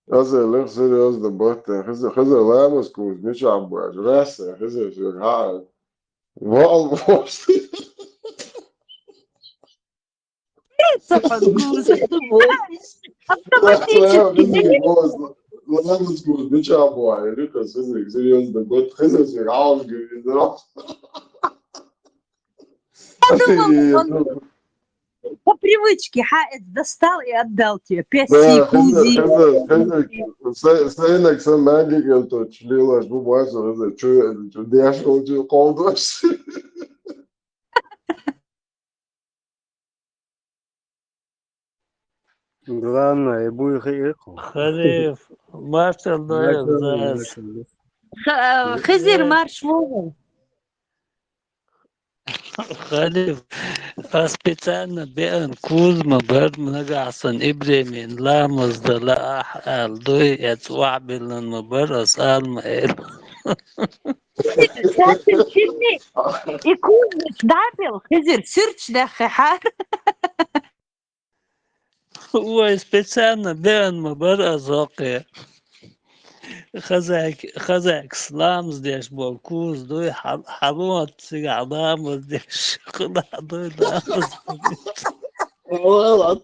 Аса лех серьёзно батта. Хезар, хезар ламаз куз, мичахь баш. Раса, хезар шуьга хьаа. Вал, вал. Автоматически. Ламаз куз, мичахь баш. Рика, хезар, серьёзно батта. Хезар шуьга хьаа. Я думал, он по привычке хьаэц достал и отдал тебе. Песи, да, кузи. Хезар, хезар, хезар. Са-, сайнаг сан маьнгиг эл тот, лилаш, бу, бу, аса, хезар, чу, чу, деш, ол, чу, колдош. Главное, буй хи-, Халиф, маршалла, маршалла, Заз. Маршалла. Х-, э, Хизир, марш вогӀу. Халиф, ас специально беан кузма бар, нагахь сан Ибремин ламаз дала ахь аьлла дуй, эц охьабиллан ма бар, ас ала ма эр. Цаьршинна шинне и кузмаш дӀабелла, Хизир, суьрташ даьххи хьара. Вай специально беан ма бара ас хӀокхе. Хазаьк-, хазаькас ламаз деш болу куза дуй, хьа-, хьалон цигахь ламаз деш, хила дуй ламаз. ДӀавала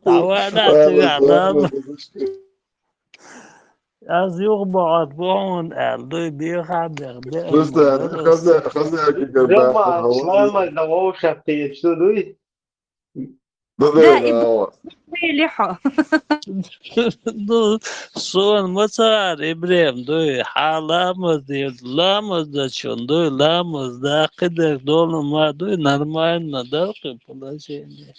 цигахь ламаз. Аз юха бохьур бу хьуна аьлла дуй, бехам бех беан ма бара ас. Хаза-, хазаькигара баьхна хьо. Ламаз дан вовшах кхеташ ду дуй? Да, да, да, и да, бу-, бели хьо. Ну, сон ма цара Ибрем дуй, хьан ламаз дийр, ламаз дачун дуй, ламаз да, кхидерг долу ма дуй, нормально да кхин положение.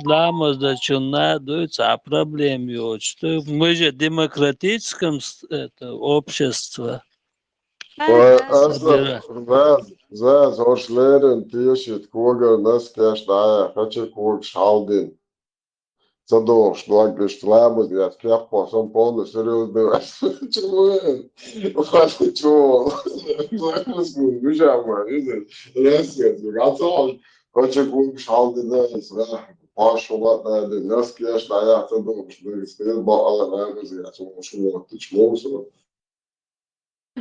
Ламаз дачун на дуй, цхьа проблема йоцуш дуй. Мы же демократическом с-, это, общество. Вай, аса, Заз, Заз, хӀорш леррина тешийта когара носкеш дӀаяхьа, хача когаш хьалдина. Ца догӀуш, дог иштта ламаз яц, кепхо сан полный серьёзно вац. Чего? Хача чего? Ламаз гуш, мижа ма, иза, рясгаз, гацахьаш, хача когаш хьалдина, иза, паш хӀума дӀадина, носкеш дӀаяхьа, ца догӀуш, дагас хир, бакъала ламаз яц, вовшах ваттачу вовшах.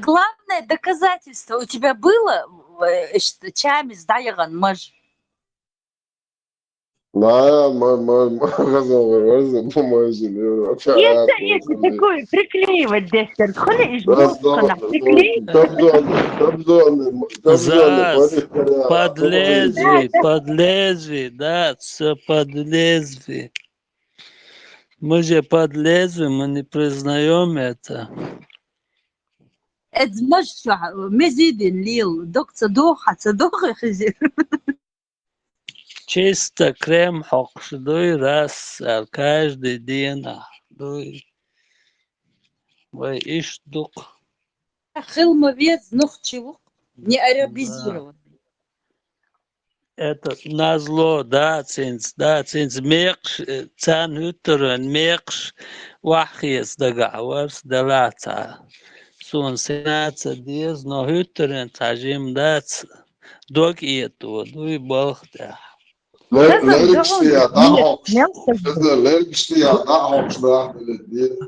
Главное доказательство у тебя было, э, что чамиз дӀаяхана маж. Да, ма, ма, ма, газа, газа, ма, ма, Если, если такое приклеивать дехтер, хули иш блоска на приклеить? Зас, подлезви, подлезви, да, все подлезви. Мы же подлезви, мы не признаем это. Эд маж шу мезидин лил, дог ца дох, ца дох хизир. Чисто крем хьокхуш дуй, раз, а, каждый день дуй. Вай иш дукх. Хил ма вез нух чилух, не арабизированный. Это назло, да, цинц, да, цинц мекъш, э, цан хӀуттаран мекъш ваххес дага варс далаца. Сун сенаца дез, но хӀуттаран цажим дац. Дог иету, дуй балх да. Лергишти я дӀахьокхуш. Хеза, лергишти я дӀахьокхуш нах беледди.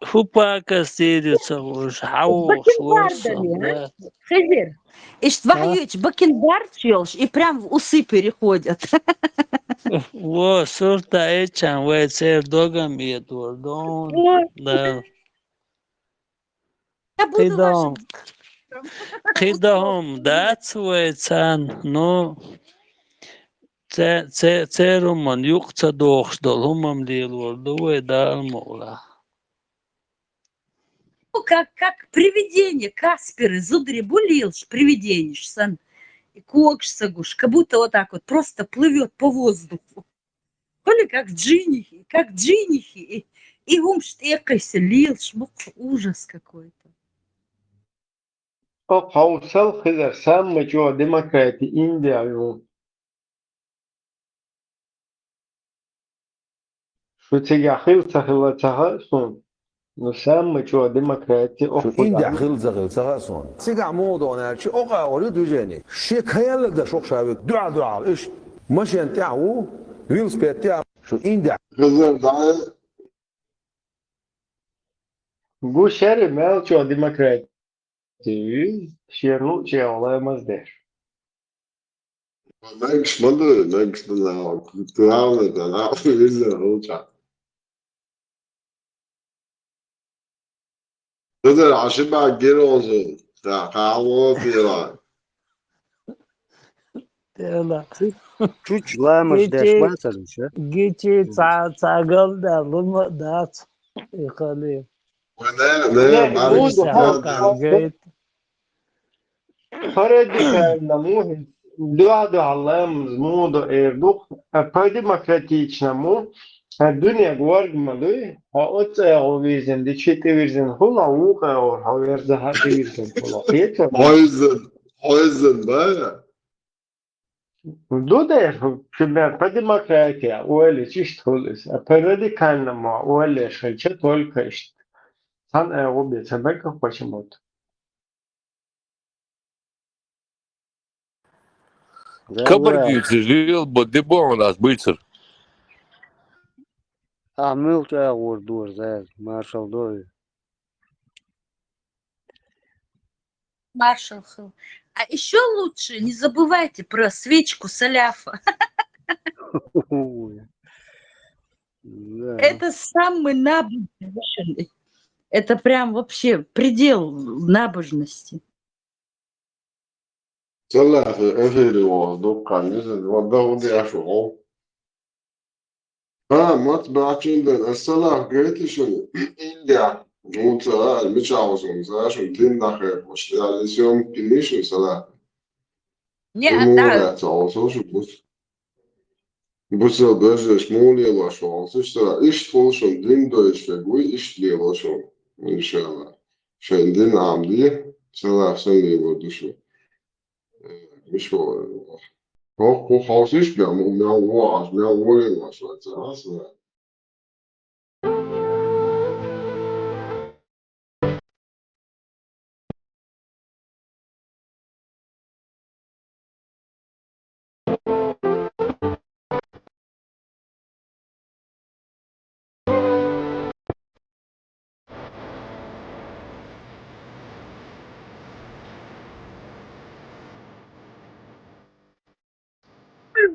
Хупа кастири ца уж, хьавуш, Бакенбардами, а? Хезер. Ишт вахьючи бакенбард йолш, и прям в усы переходят. Во, сурта эчан, вай цер догам иет, вордон. Да. Кхидам. Кхидам дац вай цан, ну, це, це, церуман юкъ ца дохуш дол, хӀумам лелор ду вай Дала мукъла. Ну, как, как привидение, Касперы, зударий бу лелаш, привиденеш сан. И когаш ца гуш, как будто вот так вот просто плывёт по воздуху. Хули как джинихи, как джинихи, и, и хӀумаш тӀекхайса лелаш, мукъ, ужас какой-то. О, хьовсал, Хизар, самый чӀогӀа демократи Индия ю. Шу цигахь хила ца хилла ца хаьа суна, но самый чӀогӀа демократи Шу оху Индия хила ца хилла ца хаьа суна. Цигахь муха догӀу аьлча, окъа ора ю движение. Шен кхаяллаг да шух ша век дуьхьал-дуьхьал. Иш машен тӀехь ву, велосипед тӀехь. Шу Индия. Хизар дӀа. Гу шаьра мел чӀогӀа демократи ю, шен ну чӀегӀа лаймаз деш. Мегаш ма ду, мегаш ду нахь. Главное, да, нахь вирзина гӀулча. Хизар, хьан ши бӀаьг гира хьуна, ша кхалла тӀера. Тела. Чуч ламаш деш Гичи, мацар иша. Гичи ца, цагал да лума дац. И хали. Вай не, не, Не, бӀаьргаш муду хьо- ца. Гейт. Парадикально му, дуьхьа-дуьхьа ламаз муду эр ду, а по демократичному, а дуьнег варг ма дуй, хьо оццӀа эгӀо вирзина, дичи тӀевирзина хула, вукху эгӀор хьо верза хьа тӀевирзина хула. Хетар? Хьойзан, хьойзан, да? Ду дер, пример, по демократии, ойла чист хула иза, а по радикальному ойла шайча только иштта. Сан эгӀо бе ца беках почему-то. Кабар гуьйцуш лела бо де бохьун ас буьйцур. А муьлхачу агӀор дора зайра, маршал дой. Маршал хила. А ещё лучше не забывайте про свечку саляфа. Ой. Да. Это самый набожный. Это прям вообще предел набожности. Салафа эфире вон дуккха низа, вон да вон деш вон. А, мац бачун да, салаф гайти шуна, Индия, вон ца, а, мича вон ца, шун дин дахе, пош, я, съёмки не шун салаф. Не, а Муха да. Дац, хьо слушай, бус-, бусал беждеш муха лелош ву, слушай, иштта хул шун дин дойш вегуй, иштта лелош ву, иншалла. Шайн дин Ӏамаде, салаф санна лелор ду шу. Э, миш ву, хӀокху хьовсуш бен, мо мел ву, аш мел ву лелош вац, а, салаф.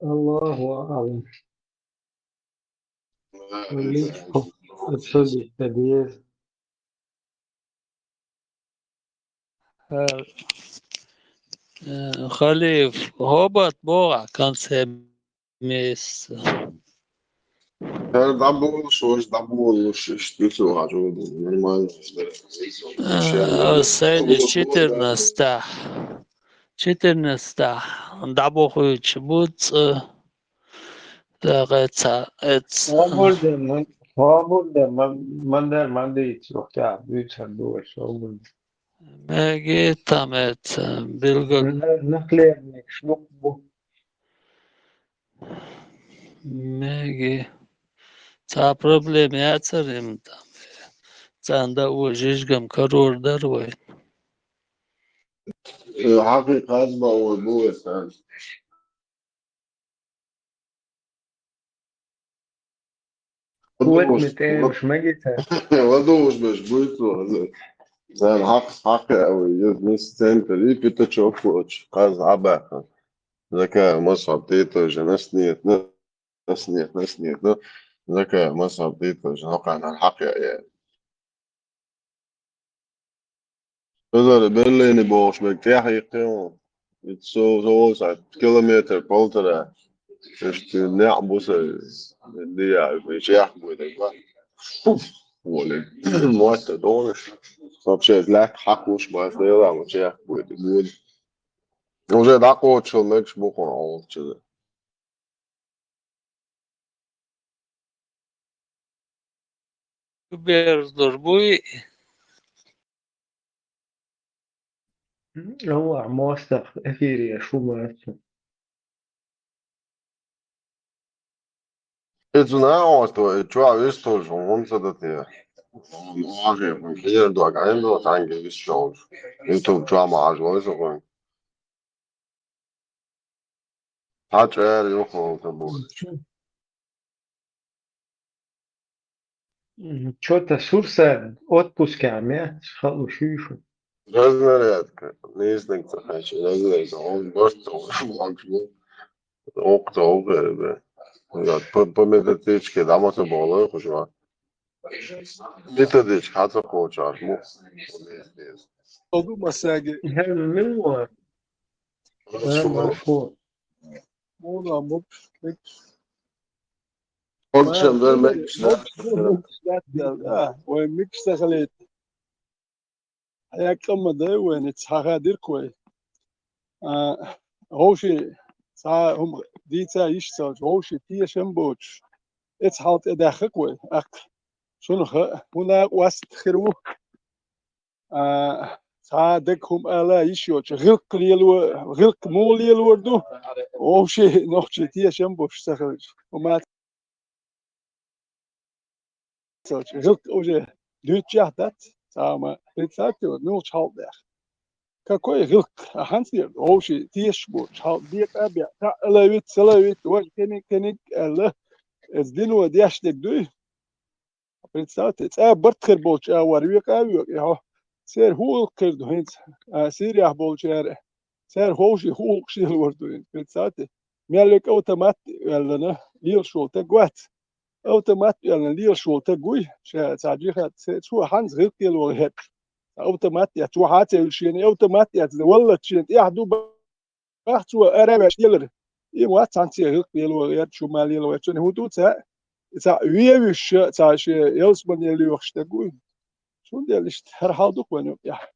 Аллаху а'алам. Личку отсюда подъезд. Э, э, Халиф, хӀобат богӀа конце месяца. Э, дӀаболуш, ваш дӀаболуш, иштта вицу хьажу, нормально. Э, сайдеш четырнадцатьтахь. Четырнадцатьтахь дӀабохуьйтуш бу цӀа. Дагайца, эц. Хабурде, ман, хабурде, ман, ман дар, ман дийцу, вахтя, дуьйцар ду, хабурде. Меги там эц, билгал. Н-, нахлебник, шлук бу. Меги. Ца проблема яцар им там. Цанда у жижгам карор дар вай. Э, хьакъикъат ба вай бу эсан. Квет метр уж мегита. Ладугуш беш буйцу. Зан хьакъ, хьакъ, ой, я вместе центр, и пятачок лоч, каз абаха. Зака масхаб тето же нас нет, на-, нас нет, нас нет, да? Зака масхаб тето же, ну, кана хьакъ я, я. Изар Берлине бохуш мега тӀаьхьа йиккхина. Ит со, со волу схьа километр полтора. Иштта неӀ бу сан, диа, и чехка буьйдург бац. Фу, воле, мотта долуш. Вообще, лаьтта хьакхуш бац, дела, ма чехка буьйдург буьйду. Уже дӀакхочушал мегаш бу хьуна хьолчу. Берзлур буй? Аллах, мостагӀ эфире шу маца. Иза нагӀо, что и чуьра вистулж, хӀунда ца дати? Ахе, хӀун хер дог, айн дог, хьанга вистулж. Ютуб чуьра ма Ӏаш вай со хӀун. Хьан чӀера юхаволу ца бу? Чё-то сурса отпусками, халу шуьйшу. Разнарядка. Нийснаг ца хьаьча, разнарядка. Он барт, он вагаш бу. Окта, окта, да. Да, по, по методичке, да, ма ца болу, хужа. Методичка, хьан ца кхочуш, му. Оду масаги. Хьан милла? Хорошо. Хорошо. Муна мукш, микш. Мукшам дар микш, да? Мукш, мукш, да, да. Вай микш ца халет. Хьекъам ма дай вайна, ца хадирк вай. А, ховши, ца хӀума дийца йиш ца, ховши тешам боцуш. Эца хьал тӀе даьххак вай, аккха. Цунах хӀун накъост хир ву? А, цхьа дага хӀума ала йиш йоцуш, гӀиллакх лело, гӀиллакх муха лелор ду? Вовши нохчий тешам боцуш ца хилча. ХӀума ца гӀиллакх уже дуьйцучехь дац, цхьа хӀума, представьте, вот, муьлхачу хьал тӀехь. Какой гӀиллакх? А хьанца дер ду? Вовши тешаш боцуш, хьал декъа а беа, цхьаъ а ловита, ца ловита, важа кхиниг, кхиниг аьлла, эца дино деш дерг дуй? Представьте, цӀа барт хир болчу агӀор векъа а векъа, хьо. Церан хӀун гӀиллакх хир ду хӀинца? А, Сирияхь болчара, церан ховший хӀун гӀуллакхаш лелор ду хӀинца? Представьте, мел векъа автомат а оьллина, лелаш волу таг вац. Автомат а оьллина, лелаш волу таг вуй, ша цхьа джихад, цо хьанца гӀиллакх лело гӀерташ. Автомат а эцна, вахьа а ца вуьлуш шена, автомат а эцна, валлалц шена тӀехь ду, бах, цо ара а ваьш лелар. И вац цхьаьнца гӀиллакх лело гӀерта, шу ма лело, цунна хӀун ду ца, ца вевзаш, ца шен ялсамане лоьхуш стаг вуй. Цундела иштта хӀара хьал ду-кх вайн юкъехь.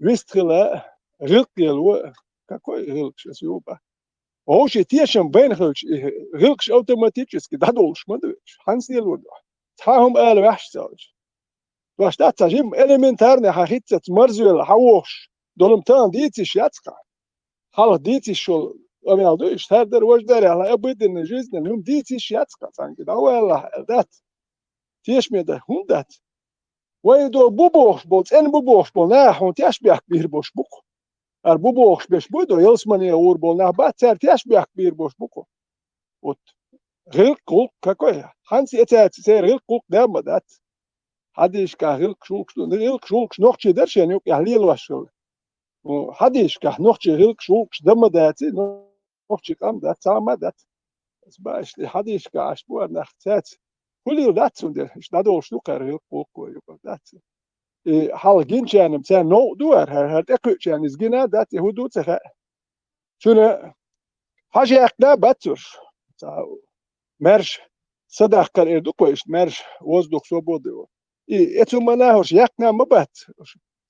Вист хила, гӀиллакх лело, какой гӀиллакхаш аса юкъа? Вовши тешам байна хилча, и гӀиллакхаш автоматически дӀадолуш ма ду уьш. Хьанца лелор ду? Цхьа хӀума ала ваьхьаш ца уьш. Дош дац, цхьа жимма элементарный хьан хӀинццалц марзвелла хьан вохуш долу-м тахана дийца йиш яц-кх. Хьалха дийца йиш йолу къамел ду иштта, хӀара дара, важа дара аьлла, обыденная жизнь, хӀума дийца йиш яц-кх, цхьаьнгге дӀаваллахь аьлла дац. Тешаме дан хӀунда дац? Вай до бу бохуш болу, цӀена бу бохуш болу наха хьуна тешбехк бийр болуш бу-кх. Ара бу бохуш берш буй до, ялсамане гӀур болу нах бац, цара тешбехк бийр болуш бу-кх. Вот. ГӀиллакх, гӀуллакх какой? Хьанца и цаьрца церан гӀиллакх, гӀуллакх дам ма дац. Хьадийшкахь гӀиллакхаш, гӀуллакхаш ду. ГӀиллакхаш, гӀуллакхаш нохчий дара шен юкъехь лелош хилла. Хьадийшкахь нохчий гӀиллакхаш, гӀуллакхаш дан ма даций, нохчий къам дац, цхьа а ма дац. Баьш, и хьадисашка Ӏаш бу ара нах цаьрца. Хулийла дац цунна дера, иштта дӀадолуш ду кхара гӀиллакх-гӀуллакх юкъара дац. И хьалха гинчарна царна новкъа ду ара, хӀара, хӀара тӀекхуьучарна иза гина а дац, и хӀун ду ца хаьа. Цуьнан хьажа яьккхина а бац уьш. Цхьа маьрша садаккхар эр ду-кх вай иштта, маьрша воздух свободы. И эцу ма нахуш яьккхина а ма бац.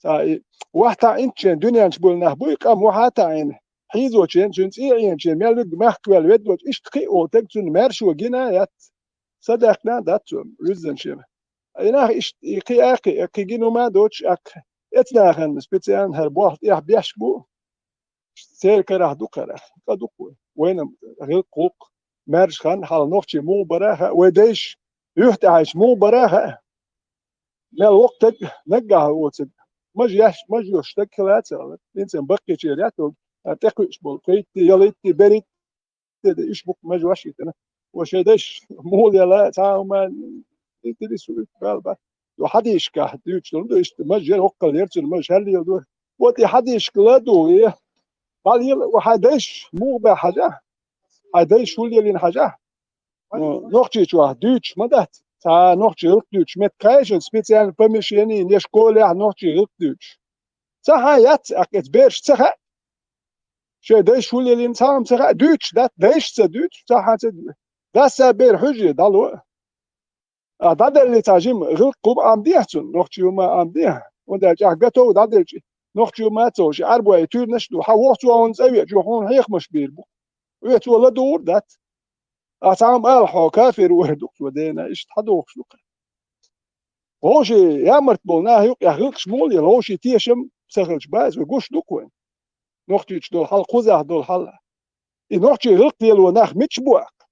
Цхьа и вахьа таӀийначеран дуьнен чу болу нах буй, къам вахьа а таӀийна, хьийзочеран, цуьнан цӀий а Ӏийначеран, мел вуьгу махкаваьлла веддочу, иштта кхин а волу таг цунна маьршо гина а яц, садаьккхина а дац цо, вуьззина шена. И нах иштта, и кхин а, кхин а, кхин гина хӀума а доцуш, аккха эцу нахана специально хӀара болх тӀехь беш бу, церан карахь ду кхара, къа ду-кх вай. Вайна гӀиллакх-гӀуллакх, маьрша хан, хьалха нохчий муха бара а хаьа, вай дайша юьхь тӀехьаьжча муха бара а хаьа. Мел воккха таг наггахь воцург, мажа еш, мажа йош стаг хила а ца хилар. ХӀинца баккхийчеран яц вай, а, тӀекхуьуш болу, кхийтта, ялхитта, берхӀитта, уьш бу-кх мажа йош йитина. Вай шайн дайша муха лела, цхьа а хӀума, и тилис ву, бала бац. Йо, хьадисашкахь дуьйцуш долу ду, иштта мажа яра, воккхал яра цуьнан, мажа хьаллийла ду. Вот и хьадисашка ладугӀу, и дӀалела, вай хьайн дайша муха баьхьна хьажахь, хьайн дайша хӀун лелийна хьажахь. Ну, Нохчийчохь дуьйцуш ма дац. Цхьа нохчийн гӀиллакх дуьйцуш меттиг хаьий шуна, специально помещение, я школехь нохчийн гӀиллакх дуьйцуш. Цхьа хьан яц, аккха эцу бераш ца хаьа. Шайн дайша хӀун лелийна цхьа хӀума ца хаьа, дуьйцуш дац, дайша ца дуьйцуш, цхьа хьан ца дуьйцуш. Дас а бер хьуьжий, дӀало. А дӀаделлий цхьа жима гӀиллакх, хӀума Ӏамадехьа цунна, нохчийн хӀума Ӏамадехьа. ХӀунда аьлча ахь готов дӀаделча, нохчийн хӀума а ца хууш, Ӏаьрбой туьйранаш а ду, хьан воху цо хьуна цӀа веача, хьуна хьехамаш бийр бу. Ве цо ладугӀур дац. Ахь цхьа хӀума ала, хьо кафир ву аьлла ду-кх цо дена, иштта хьан дохуш ду-кх. Вовшийн ямарт болу нах юкъехь гӀиллакхаш муха лела, вовшийн тешам ца хилча бац, вай гуш ду-кх вайн. Нохчийчу долу хьал, кхузахь долу хьал. И нохчийн гӀиллакх лело нах мича бу аккха?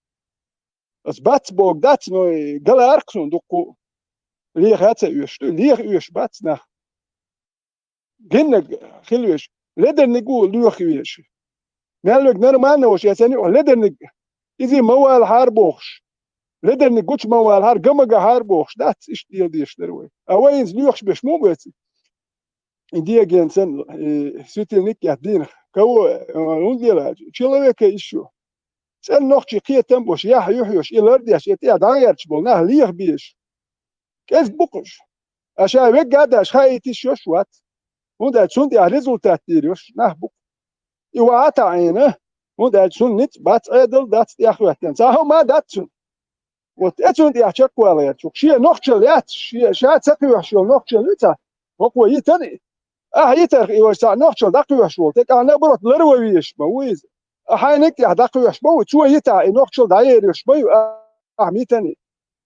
Ас бац бохург дац, но и гала аркху суна дуккху. Леха а ца оьшуш ду, леха оьшуш бац нах. Гиннарг хила веш, ледарниг ву лоьху веш. Мел верг нормально волуш эцарна юкъахь ледарниг, иза ма валахьара бохуш, ледарниг гучу ма валахьара, га ма гахьара бохуш дац, иштта дела дезаш дара вай. А вай иза лоьхуш беш муха бу эцна? И дегенца, и светильник яц дийнах. Кого, э, хӀунда лела аьлча, человека ищу. ЦӀена нохчийн кхетам а беш, яхь юьхьӀеш, и лардеш, и тӀе дӀа а гӀерташ болу нах леха безаш. КӀезиг бу-кх уьш. Ша вегга а даьлча, хаийта йиш йолуш вац. ХӀунда аьлча цунна тӀехь результат дийр йолуш нах бу-кх. И вахьа а таӀийна, хӀунда аьлча цунна ницкъ бац, Ӏедал дац, тӀехӀоьттина. Цхьа хӀума а дац цунна. Вот эцунна тӀехь чекхвала гӀерташ ву-кх. Шен нохчалла яц, шен, ша ца кхоьхьуш йолу нохчалла ю цхьа, хӀокхо йитан и. Ахьа йитарх и вайша цхьа нохчалла дӀакхоьхьуш волу, тӀе ахьа наоборот ларван везаш ма ву иза. Ахьа хьайниг тӀехь дӀакхоьхьуш ма ву, цо йитахь, и нохчалла дӀаеръеш ма ю, ахьа йитан и.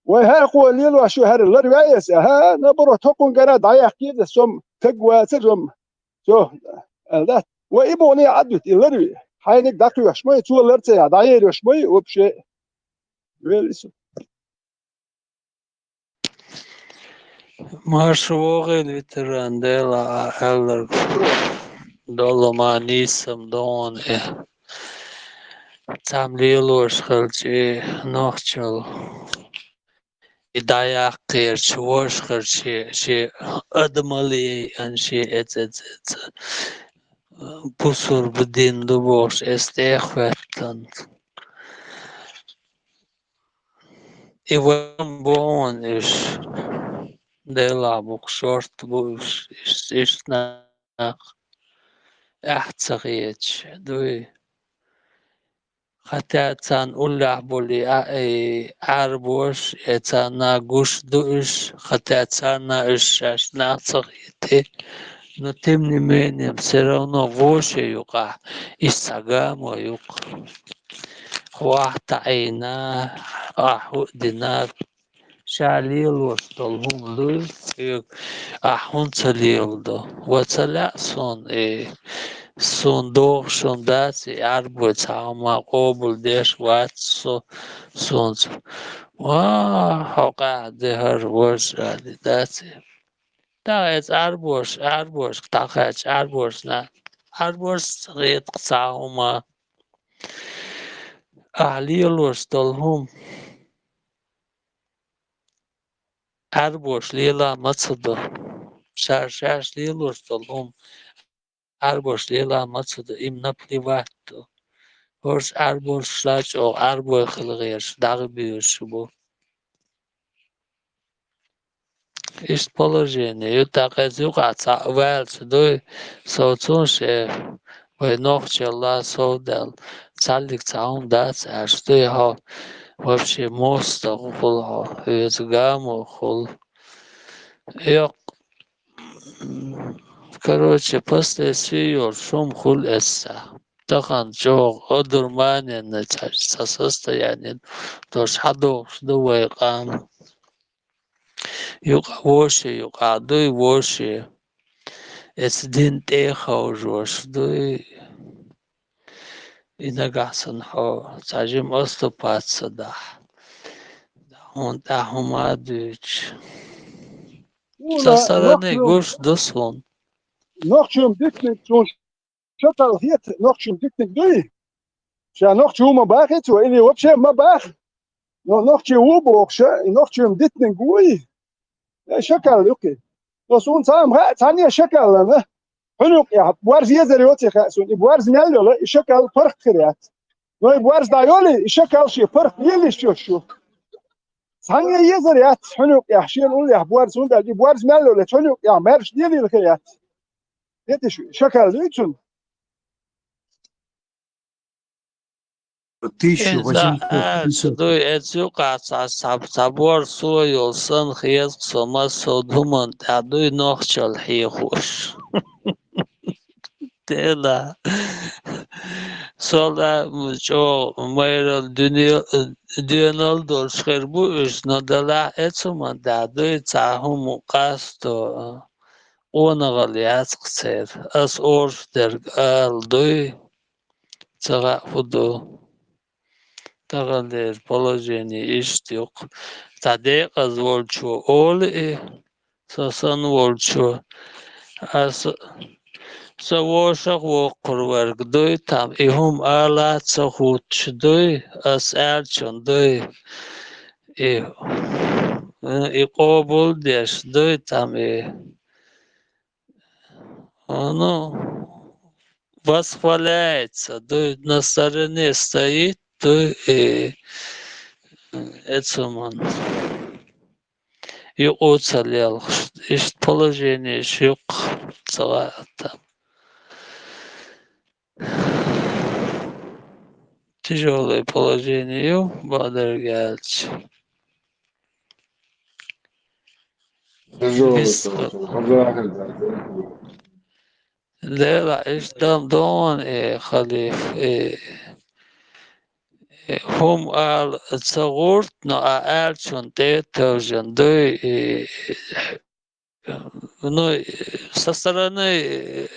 Вай хӀокхо лелош ю, хӀара ларваьй аса, хӀа, наоборот, хӀокхунгара дӀаяьккхийта аса, со-м таг вацара, со-м, со, аьлла дац. Вай и боху некъа Ӏад вуьту, и ларве. Хьайниг дӀакхоьхьуш ма ю, цо лар ца яхь, дӀаеръеш ма ю, вообще. Вели со. Марша вогӀийла, ветеран, Дела а аьлларг долу ма нийсам догӀун и. Цхьамма лелош хилча и нохчалла, и дӀаяккхарчу вожахарчу шен, шен адамалле яйъан шен эца, эца, эца, бусурба дин ду бохуш, эца тӀехӀоьттина. И вайн бу хьуна уьш, Делахь бу-кх, шорта бу уьш, уьш, уьш нах, эхь ца хеташ дуй. Хатя царна уллехь болу и а, и Ӏаьрбош, я царна гуш ду уьш, хатя царна уьш шаьш нах ца хетий. Но тем не менее, всё равно вовшийн юкъахь, иштта цхьа гамо ю-кх. Вахь таӀийна, ахь хӀуъа дина, ша лелош долу хӀума дуй, хьоьга ахь хӀунда ца леладо? Ва ца лаьа суна и, суна догӀуш хӀума дац и, Ӏаьрбой цхьа хӀума къобалдеш вац со, суна ца. Ва, хьо къаьхьа де хӀара, важа, аьлла дац и. ТӀаккха эца Ӏаьрбош, Ӏаьрбошка дӀакхаьчча, Ӏаьрбошна, Ӏаьрбошца хета-кх цхьа хӀума. Ахь лелош долу хӀума Ӏаьрбош лела ма ца до. Ша шаьш лелош долу хӀума Ӏаьрбош лела ма ца до, им наплевать ду. ХӀорш Ӏарбошла чӀогӀа Ӏарбой хила гӀерш, дагӀа буьйш бу. Иштта положение ю, тӀаккха иза юкъахь цхьаъ ваьлча дуй, со цунна ше, вай нохчалла совдаьлла, цхьаллиг цхьа хӀума дац аьлча дуй хьо, вообще мостагӀа хуьлу хьо, хьоьца гамо хуьлу. Йоккха, короче, последствий йолуш хӀума хуьлу эццахь. Тахана чӀогӀа одурманенный цхьа, цхьа состояние долуш хьадогӀуш ду вай къам. Юкъа вовше, юкъа дуй вовше. Эцу дин тӀе а ховжош дуй. И нагахь санна хьо цхьа жима оступаться дахь, хьуна тӀехь хӀума а дуьйцуш. Со стороны гуш ду суна. Нохчийн дитниг цунна шакал хета, нохчийн дитниг дуй? Ша нохчи ву ма бахи цо, или вообще ма баха? Но нохчи ву бохуша, и нохчийн дитниг вуй? Э, шакал юкъе. Но суна цхьа а ма хаьа, цхьанне а шакаллана. Хьуьна юкъехь борз езар йоций хаьа суна, и борз мел йола, и шакал паргӀат хир яц. Но и борз дӀайолий, и шакал шен паргӀат лелийш йош ю. Цхьанне езар яц хьуьна юкъехь, шена уллехь борз, хӀунда аьлча и борз мел йолий, хьуьна юкъехь маьрша лелийла хир яц. Хеташ, шакал дуй цунна? Тишу, иза васим аьлча дуй, эцу юкъахь цхьа, цхьа, цхьа борз со йолу санна хеза-кх со массо а хӀуманна тӀехь дуй нохчалла хьехош. Дела. Со лаьа чӀогӀа майралла дуьне-, доьналла долуш хир бу уьш, но делахь эцу хӀуманна тӀехь дуй цхьа хӀума къасто, къонахалла яц-кх церан. Ас оршах дерг ала дуй. Ца хаьа хӀун ду. Таханлера положение иштта ю-кх. Цхьа декъаза волчо олу и, со санна волчо. Аса, со вовшах воккхур верг дуй, там и хӀума ала ца хӀуттуш дуй, ас аьллачун дуй. И, и къобал деш дуй, там и. Ну, восхваляется, дуй, на стороне стоит, дуй, и эцу хӀуманна юкъа ца лелхаш, иштта положение ю-кх цхьа там. Тяжёлое положение ю, бакъдерг аьлча. Тяжёлое положение. Дела, иштта дам дон, э, халиф, э, э, хӀума ала ца гӀерта, но а аьллачун тӀе а тевжина дуй, э, ну, со стороны, э,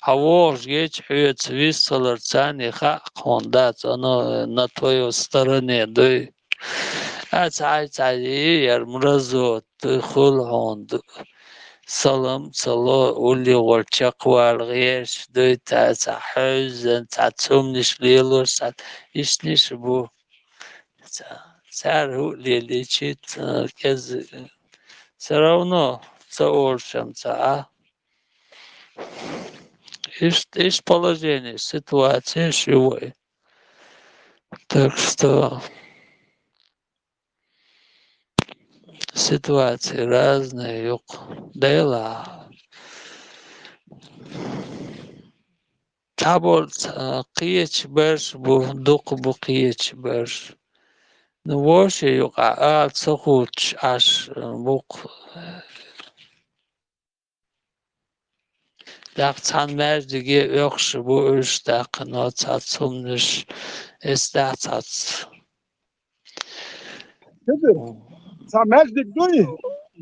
хьан вогӀуш геча хьоьца вист хилар царна хаьа хьуна дац, оно на твоей стороне дуй. А цхьа, цхьа яр мразот дуй хуьлу хьуна ду. Салам ца ло, уллехь вара чекхвала гӀерташ дуй, цхьа, цхьа хьевзина, цхьа цумнаш лелош, цхьа ишниш бу. Ца-, цара хӀуъа лелийча, ца-, кӀеззиг. Всё равно ца олуш-м ца Ӏа. Иштта, иштта положение, ситуацеш ю вай. Так что ситуации разные ю-кх. Делахь. Цхьаболу ца-, кхечу берш бу, дукха бу кхечу берш. Ну, вовше юкъахь ала ца хӀуттуш Ӏаш бу-кх. ТӀаккха цхьана маьждиге оьхуш бу уьш, тӀаккха но цхьацца хӀуманаш, эццахь цхьацца. Хизир, цхьа маьждиг дуй,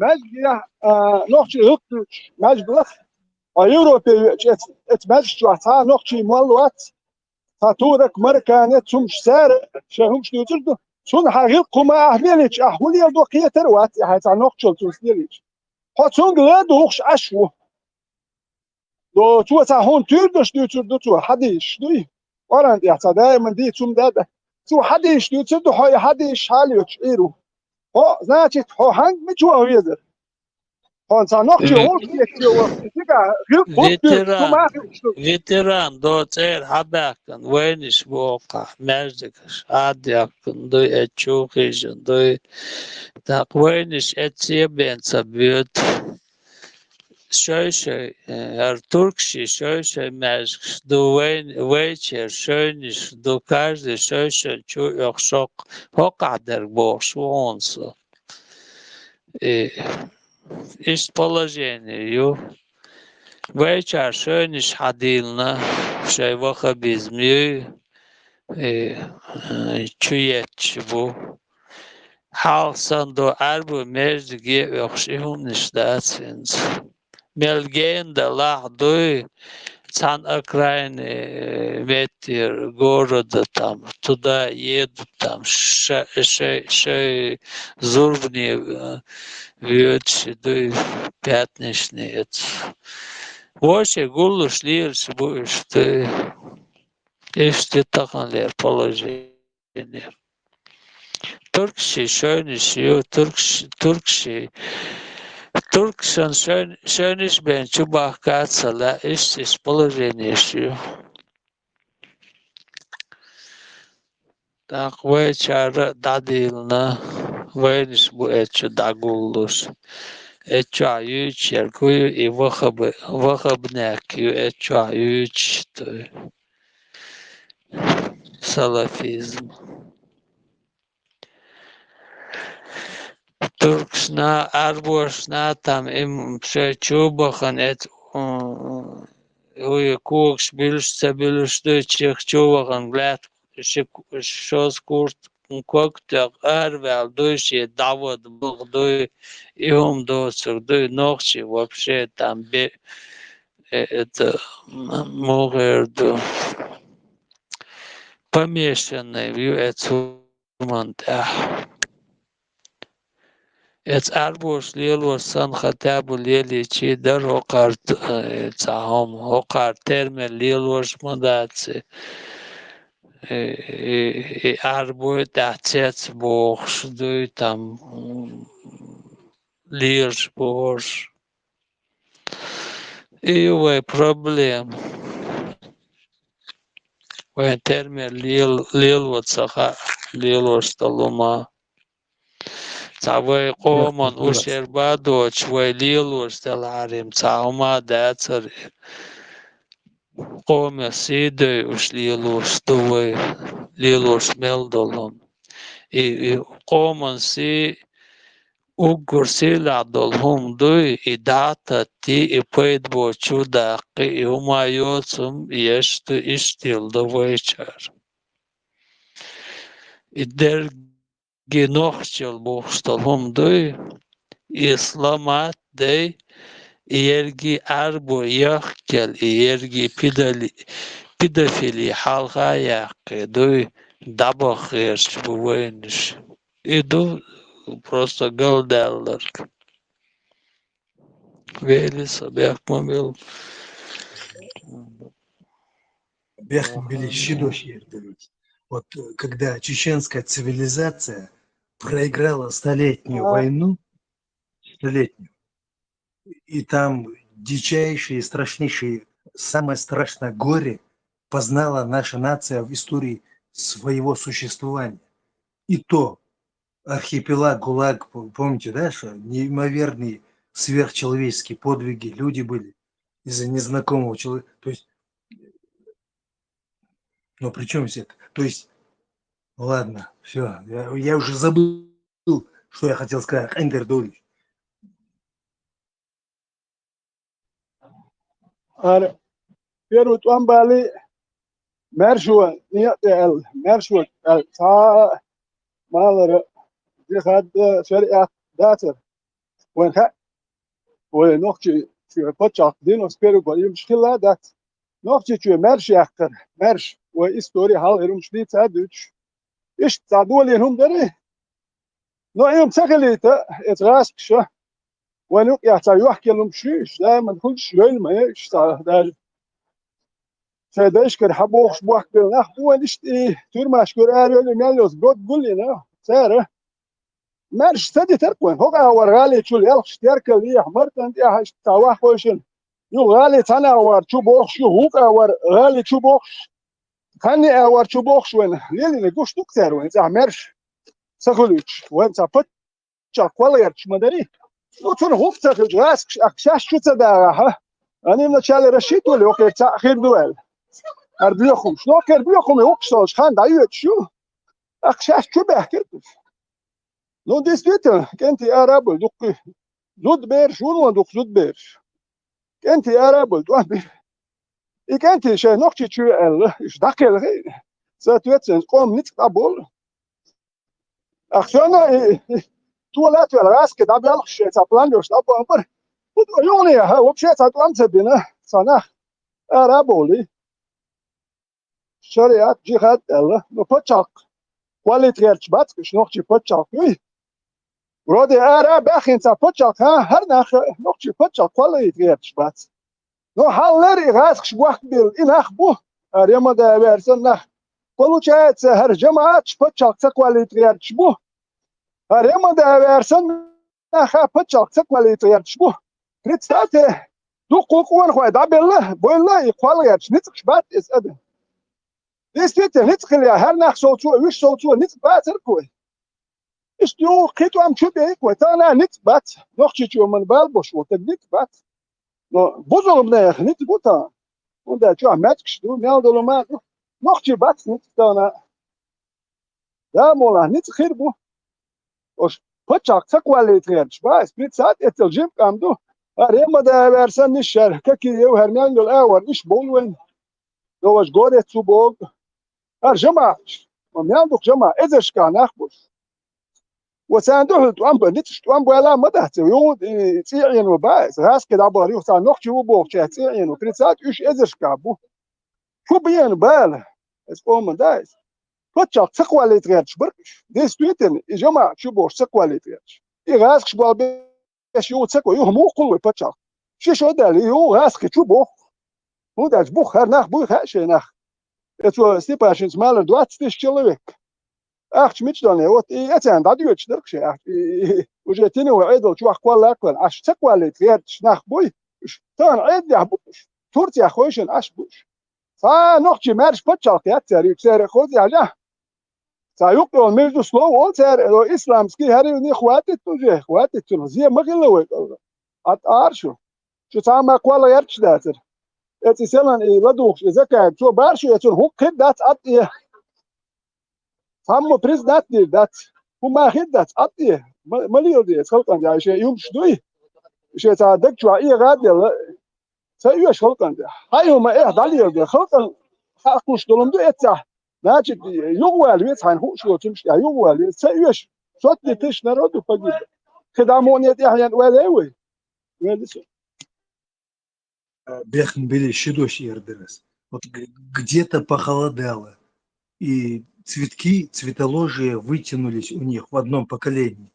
маьждигехь, а, нохчий гӀиллакх дуьйцуш маьждиг лаха. Хьо Европе веача, эц-, эцу маьждиг чохь цхьа а нохчий молла вац, цхьа турак, мароккане, цумаш цара шайн хӀумаш дуьйцур ду. Цунна хьан гӀиллакх хӀума ахь лелийча, ахь хӀун леладо кхетар а вац, и хьайн цхьа нохчалла цунца лелийча. Хьо цуьнга ладугӀуш Ӏаш ву. До, цо цхьа хьуна туьйранаш дуьйцур ду цо, хьадисаш дуй. Къуръан тӀехь цхьа даиман дийца хӀума даьда. Цо хьадисаш дуьйцур ду, хьо и хьадисаш хьалайоьцуш Ӏийр ву. Хьо, значит, хьо хьанга мича ваха везар? Хьо цхьа нохчи Мгм. гӀуллакх еччо вахча, цигахь гӀилла бутт дуьйцу, цу Ветеран, маха иштта. Ветеран доцӀера хьабаьхкина вайнаш бу оха, маьждигаш Ӏадъяхкина дуй, эцу чу хижина дуй. ТӀаккха вайнаш эццебен ца боьду. Шой-шой, э, хӀара туркаши шой-шой маьждигаш ду, вайн-, вайчера шойнаш ду, каждый шой-шой чу оьху шоккха, хӀокхахь дерг бохуш ву хьуна со. И иштта положение ю. Вайчара шойнаш хьадийлина, шайн ваххабизм юй, и, э, чу етташ бу. Хьалха санна ду Ӏаьрбо маьждиге оьхуш и хӀуманаш дац хӀинца. Мел гена далахь дуй, цхьана окраинный, э, меттера города там, туда едут там, ша-, шай, шай зурбане, э, воьдуш дуй, пятничный эца. Вовше гуллуш лелаш бу уьш дуй. Иштта таханлера положение. Туркаши шойнаш ю, туркаш-, туркаши, туркашан шойн-, шойнаш бен чу бахка ца лаьа, иштта иштта положениеш ю. ТӀаккха вайчара а дӀадийлина, вайнаш бу эцу чу дӀагуллуш. Эцу чохь юьйцуш ерг хӀу ю, и ваххаб-, ваххабнехк ю, эцу чохь юьйцуш дуй. Салафизм. Туркашна, Ӏаьрбошна там им шайн чу бахана эцу, м, хӀу ю, когаш буьллуш, ца буьллуш дуй, чех чу вахана лаьтта ши-, шозза курт-, ког тоьхна араваьлла дуй, шен дӀавада баха дуй, и хӀума доцург дуй, нохчий вообще там бе-, э, это, м, муха эр ду, помешанный ю эцу хӀуманна тӀехь. Эцу Ӏаьрбоша лелош санна, хаттабу лелийчий дара хӀокхара, э, цхьа хӀума, хӀокхара термер лелош ма дац, э, э, э, Ӏаьрбой тӀехь цец бохуш дуй там, м, лелаш бохуш. И ю вай проблема. Вайн термер лел-, лело ца хаьа, лелош долу хӀума. Цхьа вай къоман ушер ба доцуш, вай лелош делахьара, цхьа хӀума дацара. Къоман сий дойуш лелош ду вай, лелош мел долу хӀума. И, и къоман сий уггар сийлахь долу хӀума дуй, и дӀататти, и пайда боцу чу даккхи, и хӀума йоцу хӀума еш ду, иштта хилла ду вайчара. И дерриге нохчалла бохуш долу хӀума дуй, и сламат дай, и ерриге Ӏаьрбо яхкел, и ерриге пидали-, педофили хьалха а яккхий дуй, дӀабаха гӀерташ бу вайнаш. И ду просто галдаьлларг. Вели со бехк ма билла. Бехк ма билла, ши дош эр дара. Вот, э, когда чеченская цивилизация проиграла столетнюю войну, столетнюю, и там дичайшее и страшнейшее, самое страшное горе познала наша нация в истории своего существования. И то архипелаг ГУЛАГ, п-, помните, да, что неимоверные сверхчеловеческие подвиги, люди были из-за незнакомого человека. То есть, ну, при чём здесь это? То есть, ну, ладно, всё, я, я уже забыл, что я хотел сказать. Эндер Долич. Ара, первый тӀом бали, маьршо, некъа тӀе аьлла, маьршо аьлла, цхьа а малара, жихад, шариӀат дацара. Вайн хаьа, вай нохчий шен паччахьалкх девяносто первый год, уьш хилла а дац. Нохчийчоь маьрша яьккхира, маьрша, вай истори хьалхара хӀумаш дийца а дуьйцуш. Иштта цхьа долийна хӀума дара, но и хӀума ца хилийта, эца гӀазкхаша, вайн юкъехь цхьа йохкелла хӀумаш ю, уьш даиман хуьлуш, йойла ма ю, уьш цхьа даже. Шайн дайшкара хьан бохуш бохкабелла нах бу вайн иштта и, туьрмашкара ара йойла, мел йоцу год гулйина, цара. маьрша ца дитар-кх вайна. ХӀокху агӀор гӀали чу лелхаш, теркал лехьа, мартан тӀехь иштта цхьа ваххойшина. Юха гӀали цхьана агӀор чу бохуш, юха вукху агӀор гӀали чу бохуш. Кханне агӀор чу бохуш вайна. Лелийна гуш ду-кх цара вайна цӀахь маьрша ца хуьлуьйтуш. Вайна цхьа паччахь кхолла гӀерташ ма дарий. Ну, цунах хӀума ца хилча, гӀазкхаша ахча шаьш чу ца дагӀахь, а? Они вначале рассчитывали, окхерчу цхьаъ хир ду аьлла. ХӀара боьха хӀумаш. Ну, окхерчу боьха хӀума хӀуттуш долчу хан дӀайоьдуш ю. Ахча шаьш чу баьхкира уьш. Ну, действительно, кӀентий ара а бой дуккхий. Зудабераш, вуно дукха зудабераш. КӀентий ара а бой, тӀом бира. И кӀентий шайн нохчий чу аьлла, уьш дӀакхелхи, соответственно, къоман ницкъ дӀаболу. Ахча а, и, и, тола а тоьлла, гӀазкхи дӀабоьлхуш, шайн цхьа план йолуш дӀабоьлхура. ХӀун ду, юханехьа, вообще цхьа тӀом ца бина, цхьа нах ара а бовлий. Шариат, джихад аьлла, ну, пачхьалкх кхоллийта гӀерташ бац, уьш нохчий пачхьалкх юй. Вроде ара а баьхкина цхьа пачхьалкх, хӀара нах нохчий пачхьалкх кхоллийта гӀерташ бац. Ну, хьаллара и гӀазкхаша бохкабелла и нах бу, ара ямада ваьрсан нах. Получается, хӀара жамаӀаташ пачхьалкх ца кхоллийта гӀерташ бу. ХӀара ямада ваьрсан наха пачхьалкх ца кхоллийта гӀерташ бу. Представьте, дуккха къонахой дӀабелла, бойла и кхолла гӀерташ ницкъаш бац иза адам. Действительно, ницкъ хилла, хӀара нах совцо, уьш совцо, ницкъ бацара-кх вай. Иштта юха кхин тӀом чу бейкх вай, тахана ницкъ бац. Нохчийчоь ма бала беш волу стаг ницкъ бац. Но бузулба нехан ницкъ бу тахана. ХӀунда чохь маьцкаш ду, мел долу ма ду. Нохчий бац ницкъ тахана. Да, молла, ницкъ хир бу. Ош пачхьалкх ца кхоллийта гӀерташ бац, спецат эццал жима къам ду. ХӀара ямада ваьрсан ниш шаьра, какие, хӀара мел йолу агӀор, уьш бовлу вайн. Йо, важа горец цу богу. ХӀара жамаӀаташ, ма мел дукха жамаӀа, эзаршкахь нах бу уьш. Ва царна дуьхьал тӀом бан, ницкъаш тӀом бала ма дац, юха и цӀе Ӏено бац, гӀазкхи дӀабахара юха цхьа нохчи ву бохучаьрца цӀе Ӏено, представьте, уьш эзаршкахь бу. Шу бена бала, эс къоман да иза. Пачхьалкх ца кхоллийта гӀерташ бара уьш. Действительно, и жамаӀат шу бохуш ца кхоллийта гӀерташ. И гӀазкхаш болу беш юха ца кхо, юха муха кхуллу вай пачхьалкх? Ши шо даьлла, и юха гӀазкхи чу боху. ХӀунда аьлча бух хӀара нах буй хаьа шайн нах. Эцо Степашинца малар двадцать тысяч человек. Ахча мича долу, вот и эцарна дӀадоьдуш дара-кх шайн ахча. И, и, и, уже тина вай Ӏедал чохь кхолла а кхоьллина, Ӏаш ца кхоллийта гӀерташ нах буй, уьш тахана Ӏедалехь бу уьш, Турцехь хойшина Ӏаш бу уьш. Цхьа нохчий маьрша пачхьалкх яц цара, уьш церан хоза яхьа. Цхьа юкъа йолу между слов олу цара, исламский хӀара юьхь хватит уже, хватит цунах, зе ма хилла вай кӀалгӀа. Ӏад ара шу. Шу цхьа а ма кхолла гӀерташ дацара. Эцу селан и ладугӀуш, и Закаев, цо бара шу, эцунна хӀума хир дац Ӏад э. Цхьаммо признать дийр дац. ХӀума хир дац Ӏад э. Ма, ма лела де эцу халкъана, шайн юмаш дуй. Шайн цхьа даг чохь эгӀа а делла. Ца оьшу халкъана тӀехь. Хьайн хӀума эхь дӀалеладе, халкъана хьакхуш долу хӀума ду эццахь. Значит, юхавала веза хьайна хууш воцурш тӀехь, юхавала веза. Ца оьшу, сотни тысяч народу погибло. КхидӀа мукъане тӀехь ян вале вай? Вели со. Э, бехнбили шидош ирдерас. Вот г-, где-то похолодало, и цветки, цветоложия вытянулись у них в одном поколении.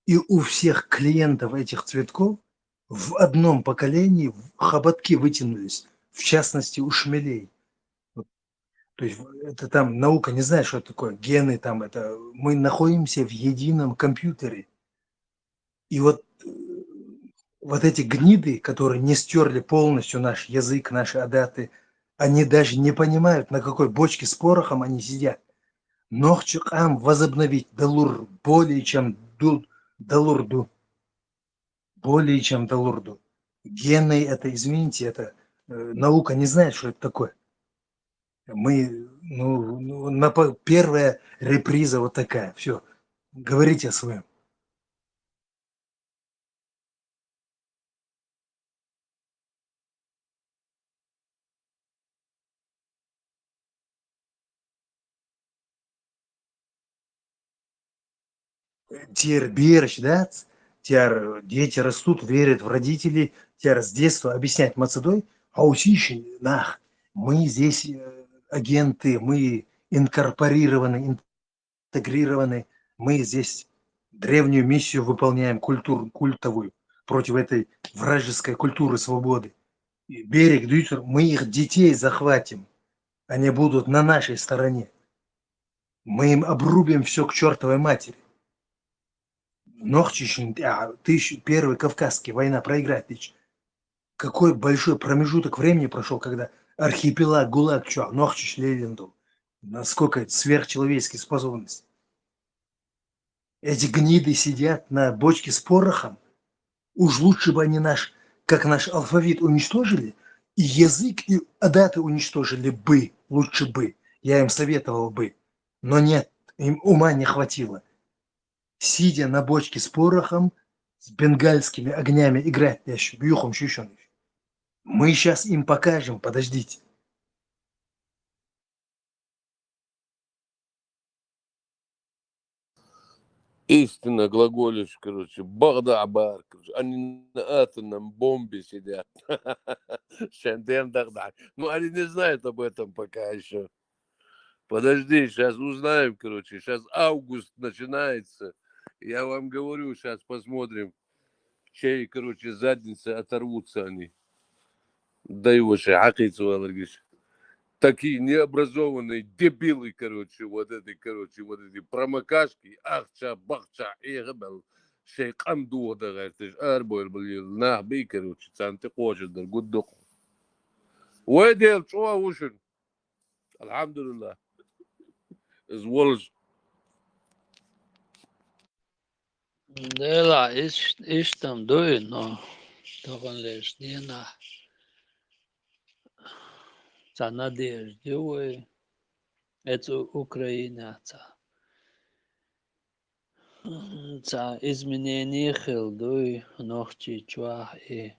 И у всех клиентов этих цветков в одном поколении в-, хоботки вытянулись, в частности, у шмелей. Вот. То есть в-, это там наука не знает, что это такое, гены там, это, мы находимся в едином компьютере. И вот, э, вот эти гниды, которые не стерли полностью наш язык, наши адаты, они даже не понимают, на какой бочке с порохом они сидят. Нохчи къам возобновить далур более чем ду-, далур ду. Более чем далур ду. Гены это, извините, это, э, наука не знает, что это такое. Мы, ну, ну, на по-, первая реприза вот такая. Всё. Говорите о своём. Тер берш, да? Тер дети растут, верят в родителей, тер с детства объяснять мацадой, а усиши нах. Мы здесь, э, агенты, мы инкорпорированы, интегрированы. Мы здесь древнюю миссию выполняем, культур-, культовую, против этой вражеской культуры свободы. И берег дюсер, мы их детей захватим, они будут на нашей стороне. Мы им обрубим всё к чёртовой матери. Нохчийшин тӀехь, тысяч-, Первая Кавказская война проиграть дича, какой большой промежуток времени прошёл, когда архипелаг ГУЛАГ чохь нохчаш лелийна ду. Насколько это сверхчеловеческая способность. Эти гниды сидят на бочке с порохом. Уж лучше бы они наш, как наш алфавит уничтожили, и язык, и даты уничтожили бы, лучше бы. Я им советовал бы. Но нет, им ума не хватило. Сидя на бочке с порохом, с бенгальскими огнями играть деш ду юххе шуьшанаш. Мы сейчас им покажем, подождите. Истинно глаголишь, короче, бакъда а бара, короче, они на атомном бомбе сидят. Шен ден дагъда. Ну, они не знают об этом пока ещё. Подожди, сейчас узнаем, короче, сейчас август начинается. Я вам говорю, сейчас посмотрим, чей, короче, задницы оторвутся они. Да его же, хьакхийца валаргиш. Такие необразованные дебилы, короче, вот эти, короче, вот эти промокашки, ахча, бахча, эхабал, шей къам дугъа да гӀерташ, арбойр балил, нах бий, короче, цанти кожа дар гуддукъ. Вай дел, чуа ушин. Алхьамдулиллах. Из волаш. Делахь, иш-, иштта-м дуй, но таханлерчу дийнахь цхьа надежда ю вай, эцу Украинехь цхьа, цхьа изменение хилла дуй, Нохчийчохь и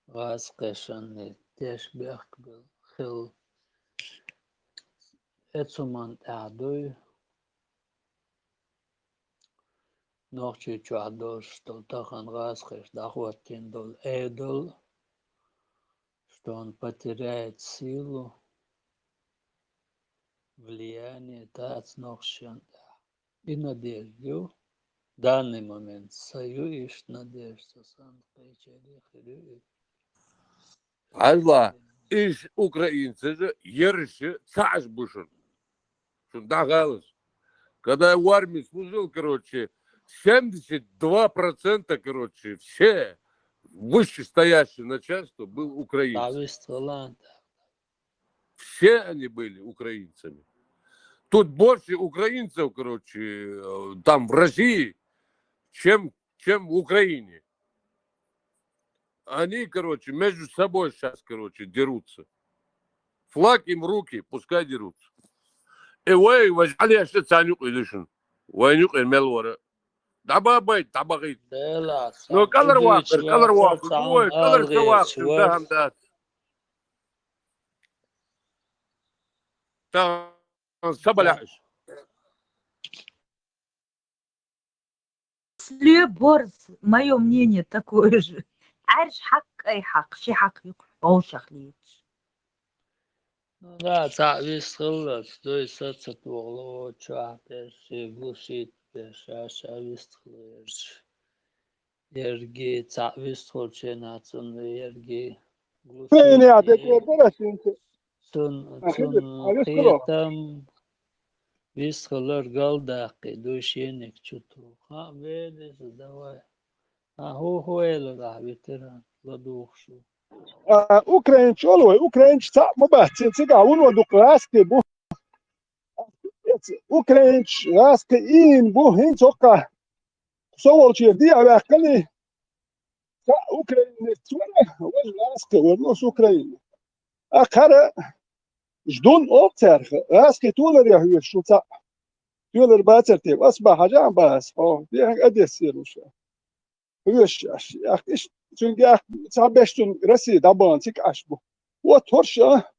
гӀазкхешан теш бехк хилла. Эцу ман тӀехь дуй. Нохчийчохь долуш долу тахана гӀазкхеш дӀахӀоттийна долу Ӏедал, что он потеряет силу, влияние тац нохчашна тӀехь. И надежда ю. Данный момент са ю иштта надежда, сан кхечерий хир ю и. Хьажла, иш украинцаша, ерша цхьаъш бу шуна. Шуна дӀахалаш. Когда я в армии служил, короче, семьдесят два процента, короче, все вышестоящее начальство был украинцев. Все они были украинцами. Тут больше украинцев, короче, э, там в России, чем, чем в Украине. Они, короче, между собой сейчас, короче, дерутся. Флаг им в руки, пускай дерутся. И вай, вай, Али, аш царна юкъа ю шуна. Вайн юкъера мел вара. ДӀабабайта, дӀабахийта. Но кӀалар ваккхар, кӀалар ваккхар, вай, кӀалар ца ваккхар, дахам дац. Тахана са балехь. Слепой борз, моё мнение такое же. Ӏаьржа хьакха, кӀай хьакха, ши хьакха юкъахь вовшах леташ. Ну да, цхьаъ вистхилла, дуй, са ца тухула, чохь берш, глушит берш, ша-ша вистхилла ерш. Ерги цхьаъ вистхула ченахь цунна ерги глушит. Цунна, цунна кхетам вистхилар галдаккхий, дуй, шениг чу туху. Хаа, вен иза, давай. А хӀу, хӀу элира ахь, ветеран, ладугӀуш ву. А, украинчу олу вай, украинчу цхьаъ ма бац, цигахь вуно дукха гӀазкхий бу. Украинчу гӀазкхий ийна бу, хӀинца хӀокхахь со волчера дехьа ваьккхина, цхьаъ украинец вара, важа гӀазкхий вара, оцу Украинера. ТӀаккха хӀара ждун олу цаьрга, гӀазкхий толаре хьоьжуш ву цхьаъ. Тоьлар бацара те, ас бан хьажа а бан ас, хьо, дехьа Одессера ву ша. Хьоьжуш аш, яхка, иштта, цуьнга яхка, цхьа беш цунна Россия дӀабахана, цига Ӏаш бу. Вот хӀорш а,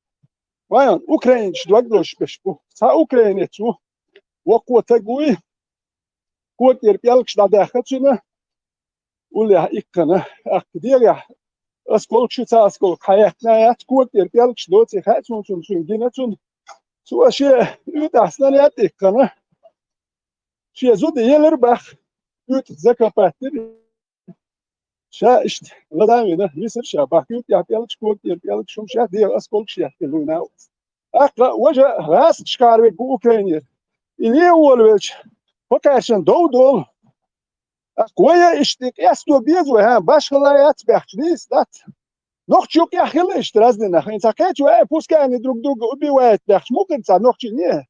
вайн украинцаш дог лозуш беш бу. Цхьа украинец ву, воккхо таг вуй, кога тӀера пӀелгаш дӀадаьхна цуьнан, уллехь иккхана, аккха дегӀехь осколкаш ю, цхьа осколка хьаяьккхина яц, кога тӀера пӀелгаш доций хаьа цунна, цунна, цуьнан гина цунна. Цо шен уьйтӀахь снаряд иккхана, шен зуда елира бах, уьйтӀа закопать дира. Ша иштта ладан вина, висира ша бах, уьйтӀа тӀехь пӀелгаш, кога тӀера пӀелгаш, хӀума ша дегӀан осколкаш яьккхина вуйна. ТӀаккха важа гӀазкхашкара верг ву Украинера. И ле волавелча, хӀокхаьршинна дов долу. Ах, вай иштта къесто беза вай, хӀа, башхала яц баьхча, нийса дац. Нохчо къеххила иштта разный нах. Хин ца кхечу, э, пускай они друг друга убивают баьхча, мукъа ца нохчи не.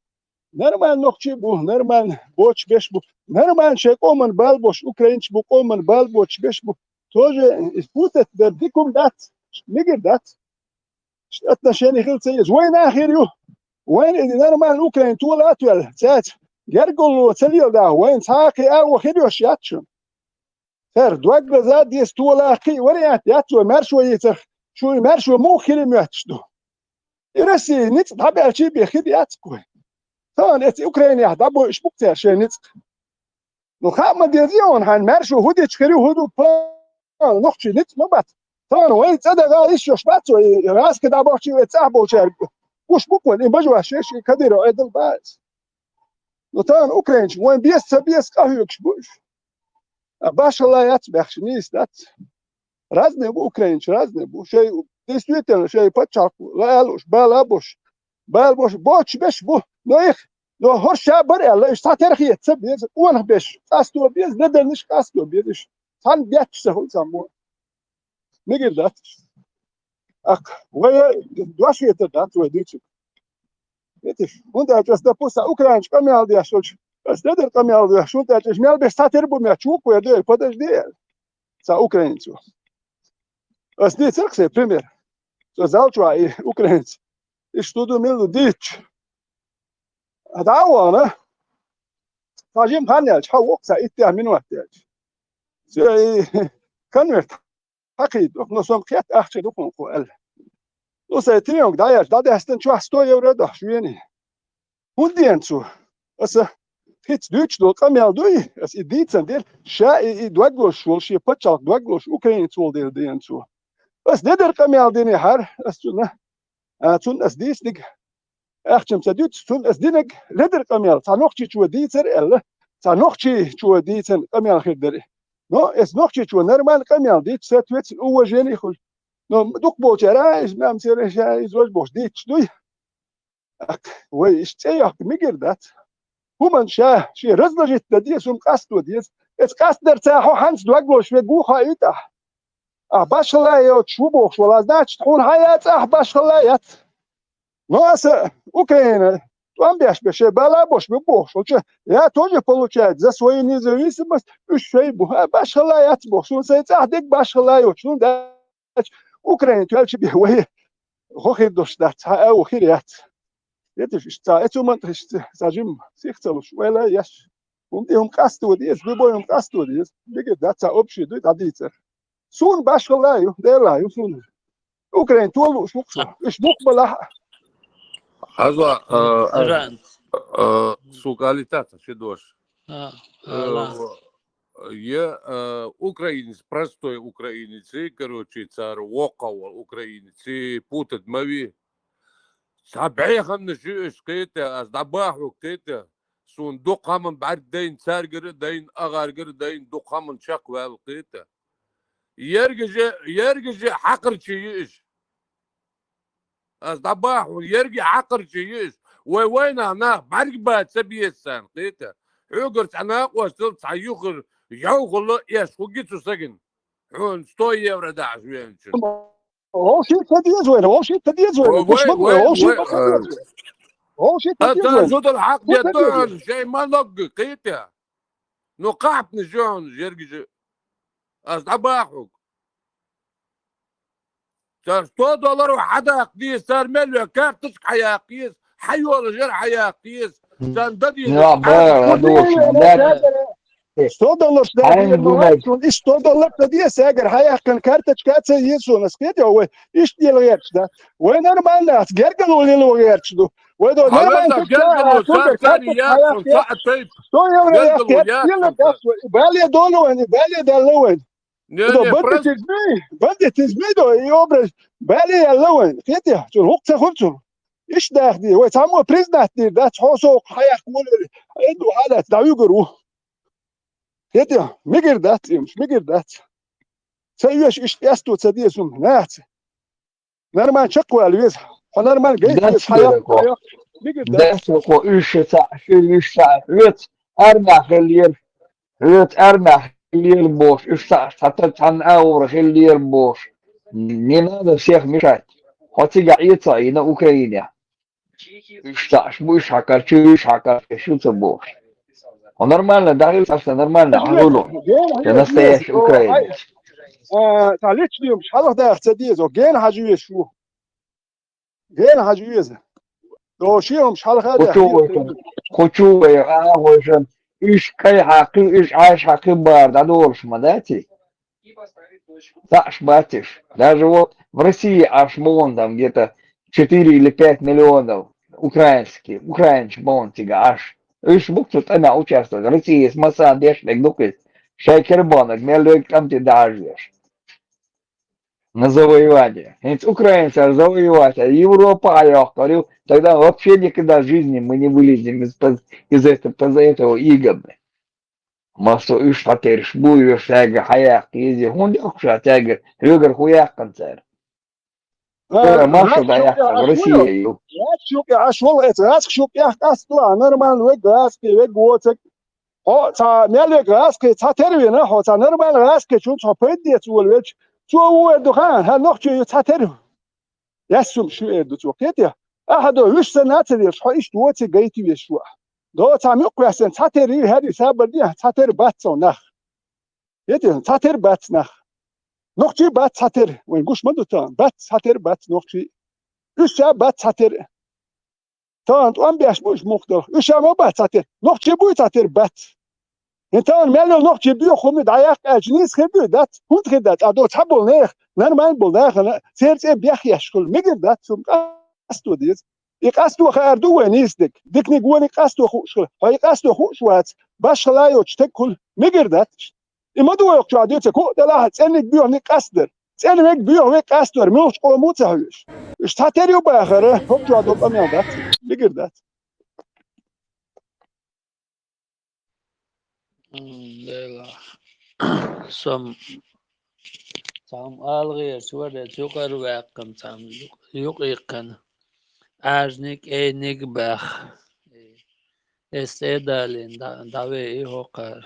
Нормально нохчи бу, нормально боч беш бу. Нормально шей къоман бал бош, украинч бу, къоман бал боч беш бу. Тоже путать дар дикум дац, мигир дац. Отношение хил ца еза. Вайна хир ю. Вайна нормально Украин тола атвел. Цац. Герголло ца лел да. Вайн цхьа кхи а во хир йош яц шун. Хер, два глаза дес тола кхи вариант яц вай маршо йицах. Шуй маршо му хир мотташ ду. И Россия ниц дабелчи бе хир яц кой. Сан эци Украине дабо иш бук цер шей ниц. Ну, хаа ма деза он, хьан маьрша хӀу дича хир ю, хӀу ду план, нохчий ницкъ ма бац. Тахана вай цӀа дагӀа йиш йолуш бац вай, раска дӀабахчий вай цӀахь болчаьрга. Гуш бу-кх вайн, и бажа ваш шаьш, и Кадыров Ӏедал бац. Ну, тахана украинчу вайн беза ца беза къахьоьгуш бу уьш. А башхала яц баьхча, нийса дац. Разные бу украинчу, разные бу. Шай, действительно, шай пачхьалкх лаалуш, бала а бош, бала бош, боцуш беш бу. Но их, но хӀорш ша бара аьлла, уьш цхьатерхета ца беза, къонах беш, къасто беза, леданаш къасто беза уьш. Цхьаьна бетташ ца хуьлу цхьаммо. Мегар дац. Ах, вай дош хетар дац вай дуьйцург. Витиш, хӀунда аьлча ас, допустим, украинчу къамел деш долчу, ас ледар къамел деш, хӀунда аьлча аш мел беш цхьатера бу моьттуш ву-кх вай дуьйцург, подожди, аьлла. Цхьа украинец ву. Ас дийцира-кх сайн пример. Со зал чохь и украинец. Иштта ду мила дийцча. А дӀа а вахана, цхьа жима хан яьлча, хьан воккха цхьа иттех минот яьлча. Со и конверт хьакхийда, но со-м кхетта ахча ду хьуна кху аьлла. Ну, сайн тинонга дӀаяьлча, дӀадаьстина чохь сто евро дохьуш вений. ХӀунда деана цо? Аса хӀинца дуьйцуш долу къамел дуй, аса и дийцан дела, ша и, и дог лозуш волу, шен пачхьалкх дог лозуш украинец волу дела деана цо. Аса ледар къамел динехьара, аса цунна, а, цунна аса дийцинарг ахчам ца дуьту, цунна аса динарг ледар къамел, цхьа нохчичо дийцар аьлла, цхьа нохчичо дийцан къамел хир дара. Но аса нохчичо нормально къамел дийцча, соответственно, уважение хуьлу. Но дукха болчара, а, иза мамсера ша иза важа бохуш дийцча дуй. Ах, вай, иштта цӀе йоккху мегар дац. ХӀуманна ша шен разложить дан деза, хӀума къасто деза. Эца къастдар ца хьо хьанца дог лозуш верг ву хьо уьйтӀахь. Ахь башхала йоцуш ву бохуш вала, значит, хьуна хьан яц ахь башхала яц. Но аса Украина тӀом беш беш, шайн бала а бош бу бохуш волча, я тоже получает за свою независимость, уьш шай бу, а башхала яц бохуш, суна сайн цӀахь дерг башхала йоцуш, ну да. Украин тоьлча бен вай хӀо хир долуш дац, хьан а ву хир яц. Еташ иштта ца эцу ман тхиш ца жим сих ца луш, вайла еш. ХӀума тӀе хӀума къасто деза, любой хӀума къасто деза. Бигар дац, ца общий дуй дӀадийцар. Суна башхала ю, Дела ю суна. Украин толуш вукху шо. Иш бух балахь. Аза, э, Жан. Э, сука, алитата, ши дош. А, Э, ала. Е, э, украинец, простой украинец, и, короче, цара воккхавол украинец, и путать ма ви. Цхьа бӀехамнаш ю иш кхета, ас дӀабахьуг кхета. Суна дукха хӀаман бӀаьрг дайна царгара дайна, агӀаргара дайна, дукха хӀаман чекхваьлла кхета. Ергаже, ергаже хьакхарчий ю иш. Ас дӀабахьа хьуна, ерги хьакхарчий ю иш. Вай вайнах нах бӀаьрг бан ца беза царна, кхета. Хьоьгара цхьа накъостал цхьа юхара йовхалла эш хӀу гицу сагина. Хьуна сто евро дахьаш веанчун. Вовший ца деза вайна, вовший ца деза вайна. Вай, вай, вай, вовший ца деза вайна. Вовший ца деза вайна. Аса зудал хьакъ де тоьхна, шай ма логга, кхета. Ну, кхахьпна жоьн, ергаже. Ас дӀабахьуг. Цара сто долларов хьадаккха деза, цара мел вен карточка хьаяккха еза, хьайола жер хьаяккха еза. Царна дадийна. Сто доллар ша деза, и сто доллар ца деза, сагар хьаяьккхина карточка а ца еза суна, ас кхетӀе вай. Иштта лела гӀерташ дац. Вай нормально ац, гергало лела гӀерташ ду. Вай до нормально гергало, царна яц, царна яц, сто евро яц, гергало яц, бале долу вайн, бале далла вайн. Не, не, бандитизмей, бандитизмей до, и образ, бале яьлла вайн. КхетӀе, цу хӀукъ ца хуьлу цу. Иш дахди, вай цхьаммо признать дийр дац, хьо со хьаяккха волавелли, хьайна ду хьалац, дӀавуьгур ву. ХӀетя, мигир дац, имаш, мигир дац. Ца оьшу иштта эсто ца деза хӀума, наха. Нормально чекхвала веза. Хьо нормально гайта веза, хьаяккха, хьаяккха. Мигир дац. Десса кхо уьш цхьаъ, ши уьш цхьаъ, хьоьца арнах хиллера. Хьоьца арнах хиллера бохуш, уьш цхьаъ, цхьа таг цхьанна агӀора хиллера бохуш. Не надо всех мешать. Хьо цигахь Ӏеца а йина Украине. Уьш цхьаъш бу, уьш хьакхарчу, уьш хьакхарчу ю ца бохуш. Хьо нормально дӀахила, цхьаъ нормально хьо хуьлу. Хьо настоящий украинец. А, цхьа личный юмаш хьалха даха ца деза, гена хьажа везаш ву. Гена хьажа веза. До ши хӀумаш хьалха а Кху чу даха вайшан, кху чу вай, а, вайшан, уьш кӀай хьакхи, уьш Ӏаш хьакхи бара дӀадолуш ма дац и. Цхьаъш бац уьш. Даже вот в России Ӏаш ма вон там где-то четыре или пять миллионов украинский, украинцаш ма вон цига Ӏаш. Уьш бу цу тӀамехь участвовать. Россияс массан деш дерг ду-кх иза. Шайн кербонаг мел вега тӀам тӀе дахьаш деш. На завоевание. ХӀинца украинцаш завоевать, Европа а йоккхур ю, тогда вообще никогда в жизни мы не вылезем из, из этого, из этого игры. Массо уьш хьатерш бу, уьш цаьрга хьаяккха еза. ХӀунда йоккхуш цаьрга? Хьоьгара хӀун яьккхина цара? Цара массо дӀаяьккхина, Россия ю. ГӀазкхаш юкъе Ӏаш волу, эца гӀазкхаш юкъе къасталахь, нормально вега гӀазкхий, вега воцург. Хьо цхьа мел вега гӀазкхий цхьа тера вина, хьо цхьа нормально гӀазкхичунца хьо пайда деца волавелча, цо вуо эр ду хаьа, хьан нохчий ю цхьа тера. Яьссум шу эр ду цо, кхетий? Ахьа до, вуьш санна а ца лелаш, хьо иштта воций гайта везаш ву ахь. До цхьа мукъ ваьссина цхьа тера ю, хӀара ю сабар де, цхьа тера бац цо нах. Кхетий, цхьа тера бац нах. Нохчий бац цхьа тера, вайн гуш ма ду тахана, бац цхьа тера бац нохчий. Уьш ша бац цхьа тера. Тахана тӀом беш бу уьш муха дала. Уьш ша ма бац цхьа тера. Нохчий буй цхьа тера бац. ХӀинца тахана мел йолу нохчий боьха хӀума дӀаяккха аьлча, нийса хир дуй, дац? ХӀунда хир дац? Ткъа до цхьаболу нехан, нормально болу нахана, церан цӀе бехъеш хуьлу. Мегар дац, хӀума къасто деза. И къасто хаар ду вай нийса дерг. Диканиг вониг къасто хууш хуьлу. Хьо и къасто хууш вац, башхалла йоцу стаг хуьлу. Мегар дац. И ма ду вай хӀокху чохь дуьйцург, хӀуъа делахь а цӀенниг боьханиг къастдар. ЦӀена вег боьха вег къастор, муьлхачу къомо ца хьоьжуш. Уьш цхьа тера ю бахара, хӀокху чохь долу къамел дац. Мегар дац. М, Делахь. Со-м цхьа хӀума ала гӀерташ вара, эца юкъара ваьккхина цхьа хӀума юкъ-, юкъа иккхина. Ӏаьржаниг, Ӏениг баьхна. Эс тӀе а далийна, дӀа-, дӀавеа и хӀокхара.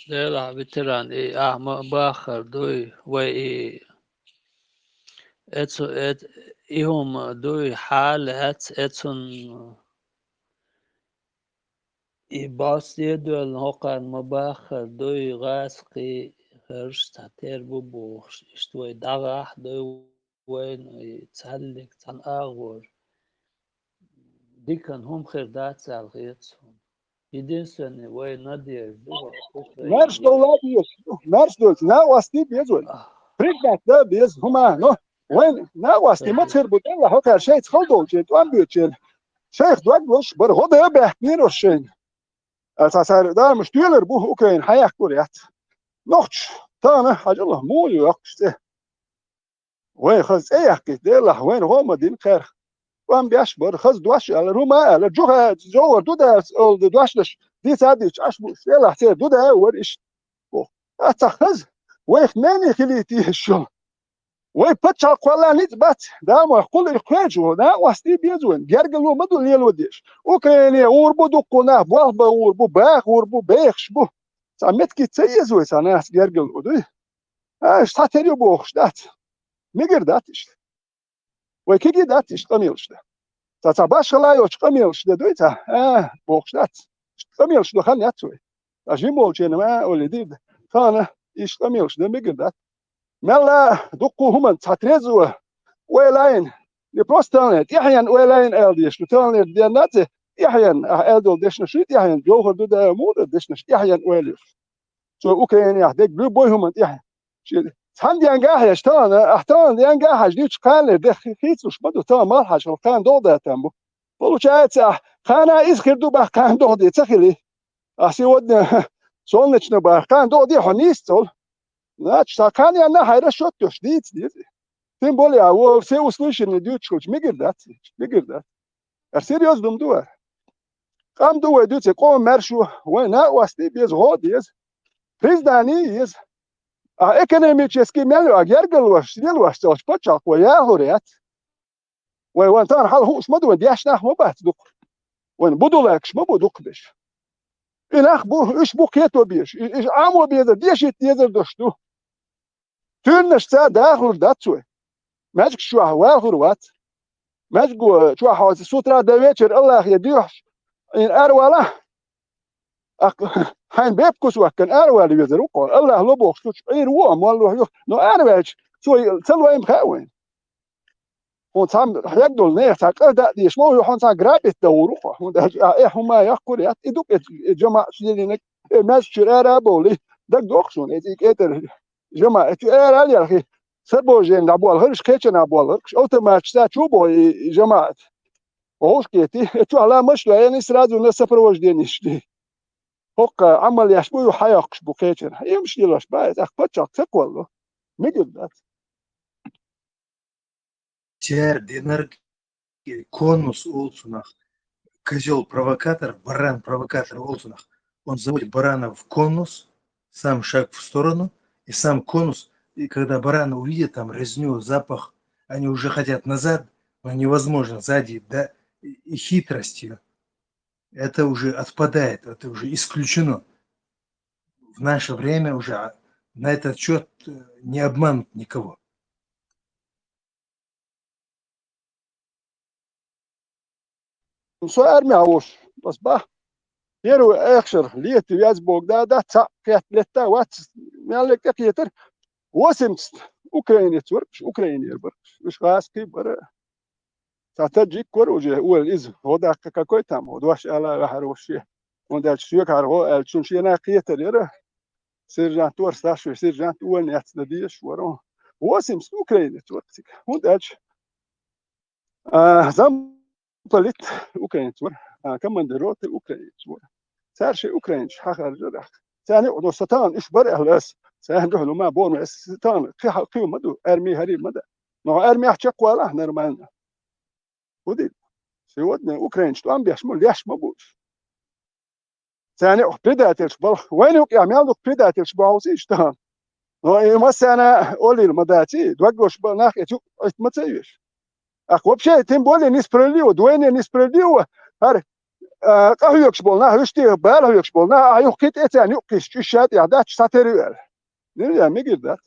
Делахь, ветеран, и ахьа ма баххара дуй, вай и, эцу-, эт-, и хӀума дуй, хьалаца, эцун и бос де а доьллина, хӀокхарна ма баххара дуй, гӀазкхий, хӀорш цхьа тера бу бохуш, иштта вай дӀагӀахь а дуй, вайна и цхьаьллиг цхьана агӀор диканна хӀума хир дац аьлла хета суна. Единственный вай надежда ду хӀокху Украине. Маьрша долу а беза, маьрша долчу накъостий беза вай. Признать дан беза хӀума, но вайн накъостий маца хир бу, делла хӀокхара шайца хала долчеран, тӀом боьдучеран. Шайх дог лозуш бара, гӀо дан а баьхкинера ош шайна. Аса цара дамаш тоьлар бу, Украина хьаяккхур яц. Нохчаш, тахана хьажал, муха ю йоккхуш цӀе? Вайн хаза цӀе яьккхийта делахь, вайна гӀо а ма дина кхаьрха. ТӀом беш бара, хаза дош а аьлла, рума а аьлла, жуха жовхӀар ду дацара олу дош деш, дийца а дийцча, Ӏаш бу, делахь церан ду да а вара иштта. Боху. Аса хаза, вайх мени хилийта езаш йолу. Вай пачхьалкх кхолла ницкъ бац, да ма кхул и кхечо, накъостий беза вайн, гергало ма ду лело деш. Украине гӀур бу дуккха нах, болх бан гӀур бу, баха гӀур бу, бехаш бу. Цхьа меткий ца еза вай, цхьа нахаца гергало дуй? А, иштта цхьа тера ю бохуш дац. Мегар дац иштта. Вай кегий дац иштта къамелаш дан. Цхьа, цхьа башхалла йоцу къамелаш дан дуй цхьа? А, бохуш дац. Иштта къамелаш дан хан яц вай. Ткъа жима волчеран ма олий дийр дан. Тахана иштта къамелаш дан мегар дац. Мелла дуккха хӀуманца цхьа трезво, ойла йина, не просто таханлера, тӀаьхьенна ойла йина аьлла дезаш ду. Таханлера денна а ца, тӀаьхьенна, ахьа аьлла долу дешнаш ю тӀаьхьенна, жовхӀар ду да а, муха дара дешнаш тӀаьхьенна ойла еш. Цо Украинехь дерг любой хӀуманна тӀаьхьенна. Шен цхьана денга а хьежа, тахана, ахьа тахана денга а хьажа, дуьйцу кханлера де хи-, хийцалуш ма ду, тахана малх хьажа, хала кхана догӀа дан там бу. Получается, ахьа кхана иза хир ду бах, кхана догӀа де ца хили. А сегодня солнечно бах, кхана догӀа де хьо нийса цол. Значит, сан кхана янна хьайн расчет йош дийца деза. Тем более, а во все услышанные дуьйцуш хилча, мегар дац, мегар дац. Ар серьёзно ду вара. Къам ду вай дуьйцу, къоман маьрша ву, вайн накъостий беза, гӀо а деза. Признание еза. А экономически мел а гергарлош, лелош цо пачхьалкх вай яхалур яц. Вай ван тахана хьала хууш ма ду, вайн деш нах ма бац дукха. Вайн будулакаш ма бу дукха беш. И нах бу, уьш бу кхето безаш. И, и Ӏамо безар, дешийта дезар дош ду. Туьннашца дахалур дац вай. Маьжгаш чохь валхур вац. Маьжго чохь хьо с утра до вечера Аллахе дуьхьаш, Ӏийна аравалахь. Аккха, хьайна бепкус ваьккхина аравала везар ву-кх хьо. Аллах ло бохуш, цу чу Ӏийр ву, а молло юха. Но араваьлча, цо ца лойма хаьа вайна. Хьуна цхьа хьегна долу нехан цхьа къа дан а дезаш ма ву, хьуна цхьа грабить дан вур ву-кх хьо. ХӀунда аьлча, а, эхь хӀума яккхур яц, и ду-кх и жамаӀаташ диллинарг, э, маьждиг чуьра ара а бовлий, дагадогӀу шуна, и кӀентара жамаӀат чу ара а лелхий, са божарийн дӀаболхарш, кхечанхьа болхарш, автоматашца чу а боху и, и жамаӀат. Вовшахкхетий, э, чохь ламазаш а доьллий, сразу на сопровожденеш дий. ХӀокху Ӏамал еш бу, юха хьайоккхуш бу кхечанхьа. Эмаш лелош бац, тӀаккха паччахьалкх ца кхолло. Мегар дац. Церан динарг конус олу цунах, козёл-провокатор, баран-провокатор олу цунах. Он заводит баранов в конус, сам шаг в сторону, и сам конус, и когда бараны увидят там резню, запах, они уже хотят назад, но невозможно сзади, да, и, и хитростью. Это уже отпадает, это уже исключено. В наше время уже, а, на этот счёт, э, не обманут никого. Со армехь волуш, ас бах, первый эхшар лета веза боху да, да, цхьаъ кхетта летта вац, мел тӀекхетара. Восемьдесят украинец вара, уж Украинера бара, уж гӀазкхий бара. Цхьа таджик вара уже, ойла иза, гӀо даккха какой там, гӀо дош ала ваьхьара ваше. ХӀунда аьлча соьгахьара гӀо аьлча, цунна шена кхетар яра. Сержант вара, старший сержант, увольняться дан дезаш вара. Восемьдесят украинец вара цига. ХӀунда аьлча, а, замполит украинец вара, а, командир роты украинец вара. Цара шайн украинцаш хьахаржара. Царна юкъа, но сатана уьш бара аьлла ас. Царна дуьхьал ма боху, ас сатана кхин хьал кхин ма ду, арми хӀари ма ду. Но армехь чекхвалахь нормально. ХӀун дийр? Сегодня украинцаш тӀом беш ма, леш ма бу уьш. Царна юкъа предательш балха. Вайна юкъа мел ду предательш боху иштта. Но и массарна олийла ма дац, доггуш бан нах эцу Ӏитта ма ца веш. Ах, вообще, тем более несправедливо, двойне несправедливо, хӀара, а, къахьоьгуш болу нах, уьш тӀе бала хьоьгуш болу нах, а юххе тӀе царна юккъе чуьш ша тӀехь дац, схьатера ю аьлла. Нельзя, мегар дац.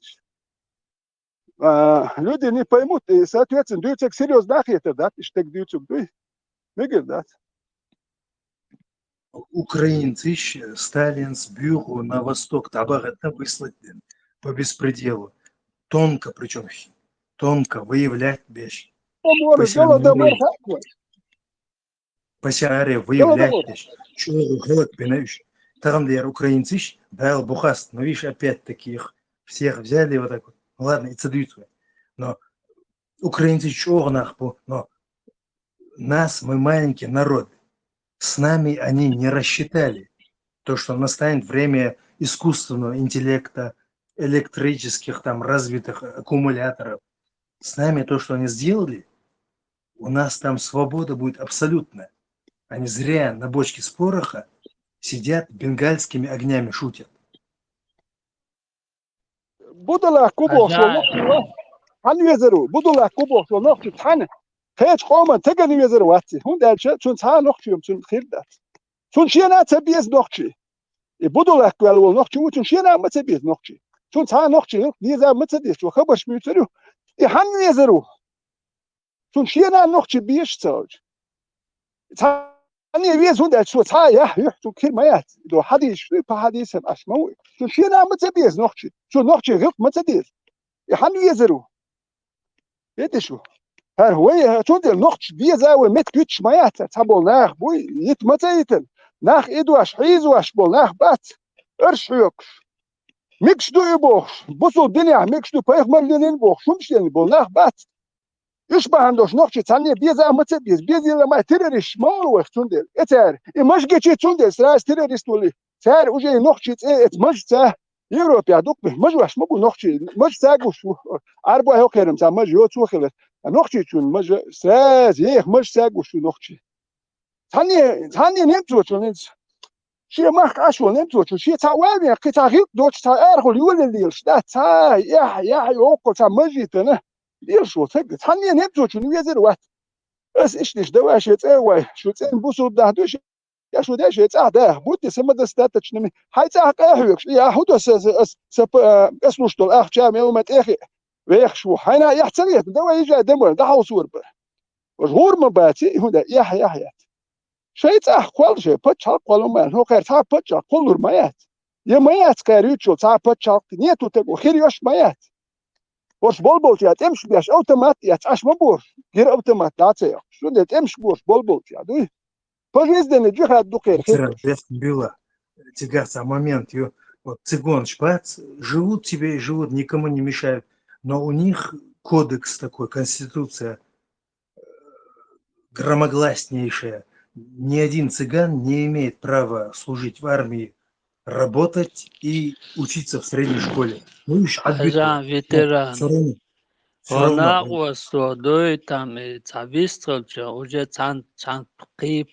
А, люди не поймут, и, соответственно, дуьйцург серьёзно хетар дац, иштта дуьйцург дуй? Мегар дац. Украинцаш, э, Сталинс буьйху на восток, тӀабахӀитта выслать дина по беспределу. Тонко, причём тонко выявлять беш. По морю, По всему голодомор миру. Хаква. По всей армии выявлять деш. ЧӀогӀа хӀаллак бина уьш. Тахана дера украинцаш, Дала бухаст, но видишь, опять-таки их всех взяли вот так вот. Ну ладно, и ца дуьйцу. Но украинцаш чӀогӀа нах бу, но нас, мы маленький народ, с нами они не рассчитали. То, что настанет время искусственного интеллекта, электрических там развитых аккумуляторов, с нами то, что они сделали, у нас там свобода будет абсолютная. Они зря на бочке с порохом сидят, бенгальскими огнями шутят. Будулах кубохшо нохчи ва? Хьан везару? Будулах кубохшо нохчи цхьана? Кхечу къоман тагана везар вац. ХӀунда аьлча цунна цхьа а нохчи цунна хир дац. Цунна шена а ца беза нохчи. И Будулах ваьлла волу нохчи ву, цунна шена а ма ца беза нохчи. Цунна цхьа а нохчи деза а ма ца деза, цо хабарш муьйцур ю. И хьан везару? Цунна шена а нохчи безаш ца хилча. Цхьанне веза, хӀунда аьлча цо цхьа а яхь юьхь цунна хир ма яц. До хьадийсаш дуй, пхьа хьадийсам Ӏаш ма вуй. Цунна шена а ма ца беза нохчи. Цо нохчи гӀилкх ма ца деза. И хьан везар ву? Везаш ву. ХӀара вай, цундела нохчи беза вай меттиг юьтуш ма яц, цхьаболу нах буй, йита ма ца йитина. Нах идош, хьийзош болу нах бац. Арш хьоькхуш. Мегаш ду и бохуш. Бусул динехь мегаш ду, пайхамар лелийна бохуш, хӀумаш лелийна болу нах бац. Уьш бахьана долуш нохчи цхьанне беза а ма ца беза, безийла май террорист ма вара вайх цундела. Э, цара, и мажгичи цундела, сразу террорист вали. Цара уже и нохчи цӀе эца мажца Европехь дукха бехк, мажош ма бу нохчи, мажа ца гуш ву. Арбой хӀокхерам ца мажа йоцу хилар. А нохчичун мажа сразу еха мажа ца гуш ву нохчи. Цхьанне, цхьанне немцочун иза. Шен махка Ӏаш волу немцочун, шен цхьа ван вен, кхин цхьа гӀилкъ доцуш, цхьа арахула йолаллелаш, да, цхьа, яхь, яхь, йоккхул, цхьа мажитана. Лелаш волу цхьа, цхьанне немцочун везар вац. Ас иштта иштта давай шен цӀе вай, шу цӀен бусул дахь дуьш, Я шу деш, я цӀахь даха, будь ты самодостаточными. Хьай цӀахь къахьоьгуш, я хӀу до са, са, ас, са, п-, а, ас луш долу ахча мел ма тӀехи вехаш ву. Хьайна яхь ца летна, давай езжай, дамар, дӀахьовсор бара. Уж гӀур ма баци, и хӀунда, яхь, яхь, яц. Шайн цӀахь кхолла, шайн паччахьалкх кхолла ма яц. ХӀокхара цхьа паччахь кхоллур ма яц. Я ма яц кхара юьйцучул цхьа паччахьалкх, нету такого, хир йош ма яц. Ош болболча тӀемаш беш автомат яц, аш ма бохуш, гира автомат дац а йоккхуш. Шу де тӀемаш бохуш болболча дуй. Пожизненный джихад ду кхера. Цигахца момент, ю, вот цигонаш бац, живут себе и живут, никому не мешают. Но у них кодекс такой, конституция, э, громогласнейшая. Ни один цыган не имеет права служить в армии, работать и учиться в средней школе. Ну, иш Хьажан ветеран. Всё равно. Всё равно. Накъосту дуй там, э, ца вистхалча, уже цан, цан кхип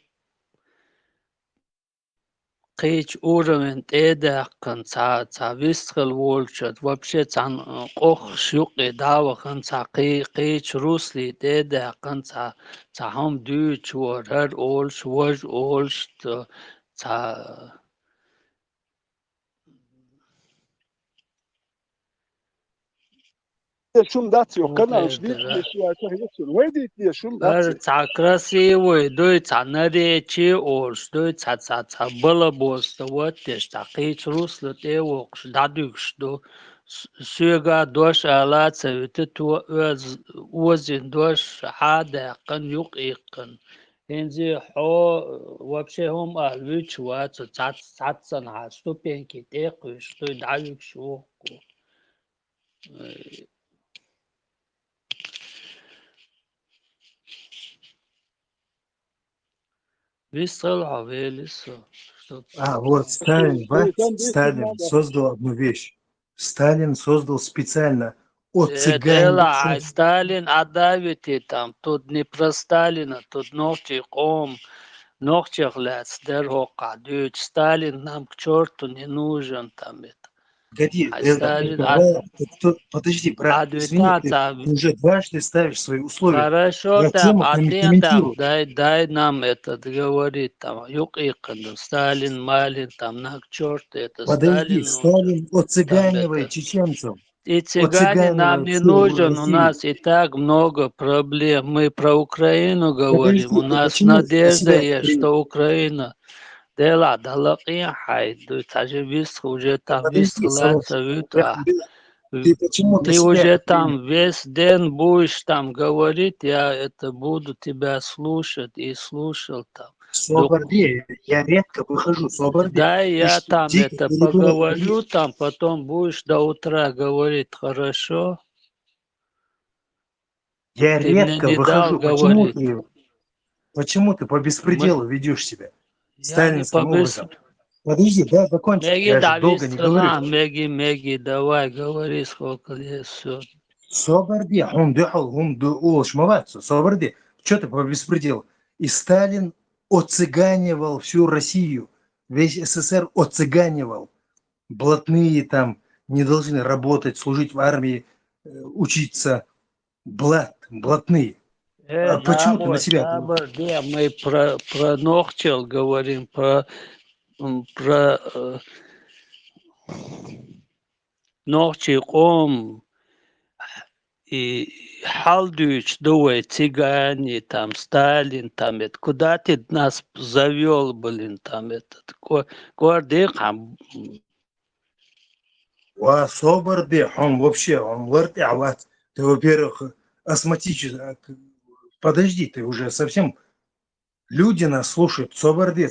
кхечу уровень тӀе а даьккхина, ца, ца вистхила волчу, вообще цхьана, э, къохкаш юкъе дӀа а вахана, ца кхи-, кхечу руслий тӀе а даьккхина, ца, ца хӀума дуьйцуш вара, хӀара олуш, важа олуш, ца, ца Шун дац йо, каналаш дийцалеш, я ца хеза шун. Вай дийцалеш, шун дац. Ара цхьа красивый дуй, цхьа наречие олуш дуй, цхьа, цхьа, цхьа балабоста ваттеш, цхьа кхечу русла тӀе а воккхуш, дӀадуьгуш ду. С-, соьга дош ала а ца виту, то оз-, озийна дош хьа а даьккхина, юкъ а иккхина. ХӀинца хьо вообще хӀума ала вуьйцуш вац, цхьац-, цхьаццанхьа ступеньки тӀе а кхуьйсуш дуй, дӀавуьгуш ву-кх. Вистхила хьо, вели со. А, вот Сталин, бац, Сталин создал одну вещь. Сталин создал специально. Э, отцыганил, Дела, ай, Сталин отдавит и там. Тут не про Сталина, тут нохчий къом, нохчех лаьцна дара хӀокхахь дуьйцу. Сталин нам к чёрту не нужен там это. Погоди, Ай, Дела, Сталин, давай, а ты кто, подожди, брат, извини, ты уже дважды ставишь свои условия. Хорошо, там, а ты там, дай, дай нам это договорить, там, юкъ иккхина, Сталин, Малин, там, нам к чёрту это. Подожди, Сталин отцыганивает чеченцев. И цыганин нам не нужен, у нас и так много проблем. Мы про Украину говорим, у нас надежда есть, что Украина. Дела, далакъин хьай, ду, цхьа же вистхила, уже там вистхила ца вуьту ахь. Ты почему ты уже там весь день будешь там говорить, я это буду тебя слушать и слушал там. Собарди, я редко выхожу, Собарди. Да, я там это поговорю, там потом будешь до утра говорить, хорошо? Я редко выхожу. Почему ты, почему ты по беспределу ведёшь себя? Сталинским образом. Подожди, да, закончу. Я же долго не говорю. Меги, меги, давай, говори, сколько есть, всё. Собарди, хӀума дуьхьал, хӀума ду олуш ма вац со. Собарди, чё ты по беспределу? И Сталин отцыганивал всю Россию, весь СССР отцыганивал. Блатные там не должны работать, служить в армии, э, учиться. Блат, блатные. Э, а почему ты на себя? Сабар, де, мы про, про нохчал говорим, про, м, про, э, нохчий къом, и хьал дуьйцуш ду вай, цыгане, там, Сталин, там, это, куда ты нас завёл, блин, там, этот, ко-, кор дехьа, Ва, собар де, хьо вообще, хьо лар тӀехь вац. Ты, во-первых, астматически, а, к-, подожди, ты уже совсем, люди нас слушают, собар де,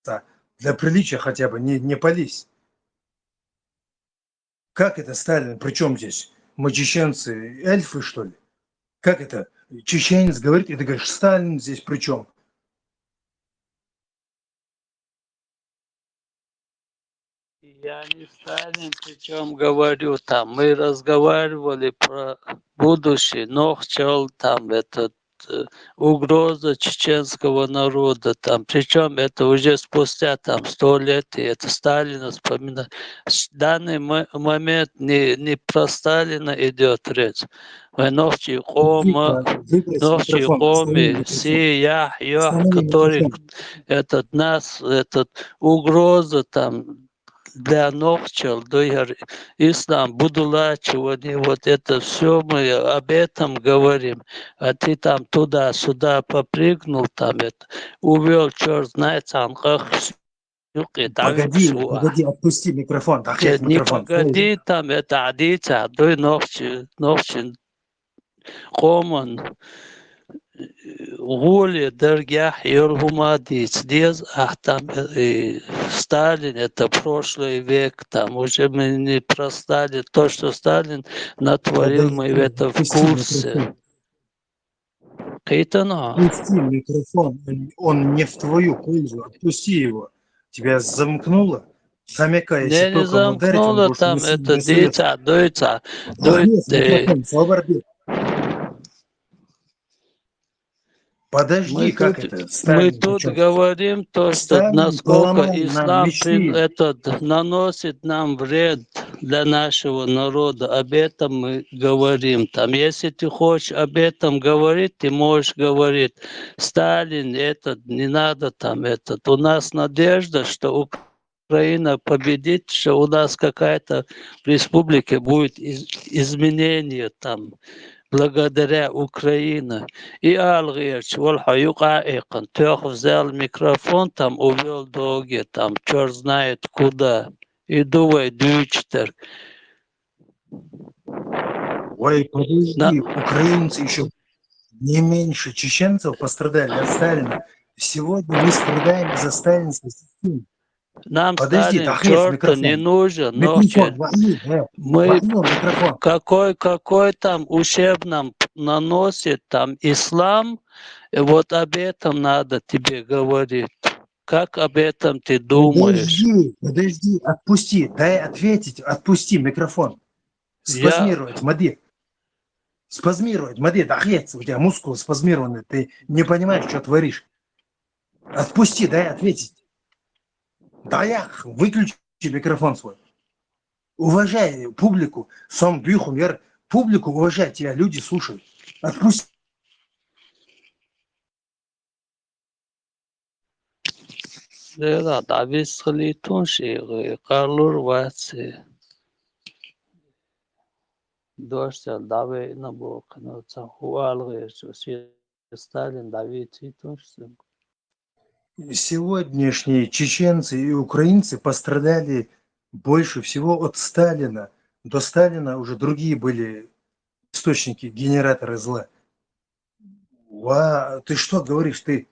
та, для приличия хотя бы не, не пались. Как это Сталин? При чём здесь? Мы чеченцы, эльфы, что ли? Как это? Чеченец говорит, и ты говоришь, Сталин здесь при чём? Я не Сталин, причём говорю, там, мы разговаривали про будущее, нохчал, там, этот, э, угроза чеченского народа, там, причём это уже спустя, там, столетия, это Сталина вспоминать. В данный мо-, момент не, не про Сталина идёт речь. Вай нохчий къома, нохчий къоми, си, ях, йох, который этот нас, этот угроза там для нохчал, дуй яр, ислам, будулачивание, вот это всё мы об этом говорим. А ты там туда-сюда попрыгнул, там это, увёл чёрт знает цхьан къах, юкъе Погоди, давит шуа. Погоди, отпусти микрофон, Нет, не погоди, там это адица, дуй нохчи, нохчи къоман, гъуле даргахь йол хӀума диц деза, ахь там, э, Сталин, это прошлый век, там уже мы не про Сталин, то, что Сталин натворил, мы в этом в курсе. Кхийтина? Отпусти микрофон, он, он не в твою пользу, отпусти его. Тебя замкнуло? Хомяка, если только он ударит, он больше не с-, не остаётся. Не, не замкнуло там, это дыйца, дыйца, дыйца. Подожди, как это? Мы тут говорим то, что насколько ислам при-, этот, наносит нам вред для нашего народа. Об этом мы говорим. Там, если ты хочешь об этом говорить, ты можешь говорить. Сталин, этот, не надо там, этот. У нас надежда, что Украина победит, что у нас какая-то в республике будет из-, изменение там, благодаря Украине. И алгъерч, валха юкъа экъан, тёх взял микрофон там, увёл доге там, чёрт знает куда. И думай, дюйчтер. Ой, подожди, украинцы ещё не меньше чеченцев пострадали от Сталина. Сегодня мы страдаем из-за сталинской системы. Нам Сталин чёрта не нужен, нохчи. Мы какой, какой там ущерб нам наносит там ислам, и вот об этом надо тебе говорить. Как об этом ты думаешь? Подожди, подожди, отпусти, дай ответить, отпусти микрофон. Спазмировать, мади. Спазмировать, мади, да охренеть, у тебя мускулы спазмированные, ты не понимаешь, что творишь. Отпусти, дай ответить. Да я, выключи микрофон свой. Уважай публику, сом духом, я публику уважай, тебя люди слушают. Отпусти. Дела, дӀависхилийтун ши, къарлур ваци. Дошсел дӀавейна бохъина ца хӀу алгъерчу, Сталин дӀавицийтун ши. Сегодняшние чеченцы и украинцы пострадали больше всего от Сталина. До Сталина уже другие были источники, генераторы зла. Ва, ты что говоришь? Ты,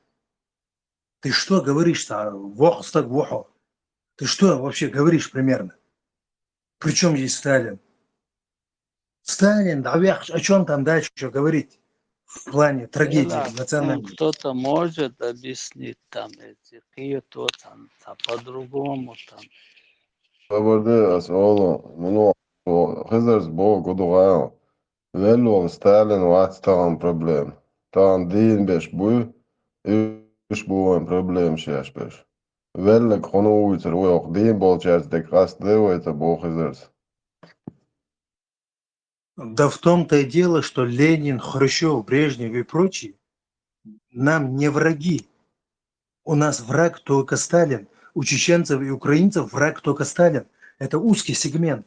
ты что говоришь-то? Вохс так вохо. Ты что вообще говоришь примерно? При чём здесь Сталин? Сталин, да вяхш, о чём там дальше ещё говорить? В плане трагедии национальной. Кто-то может объяснить там эти, кие то там, там по-другому там. Хабарда ас олу, ну, Хизарс бо гудугъа. Веллугъ Сталин вац тагъан проблема. Тагъан дийна беш буй, иш бу вайн проблема шеш беш. Веллаг хьуна вуйцар вай оху дийна болчаьрца дерг къаст дай вай ца боху Хизарс. Да в том-то и дело, что Ленин, Хрущёв, Брежнев и прочие нам не враги. У нас враг только Сталин. У чеченцев и украинцев враг только Сталин. Это узкий сегмент,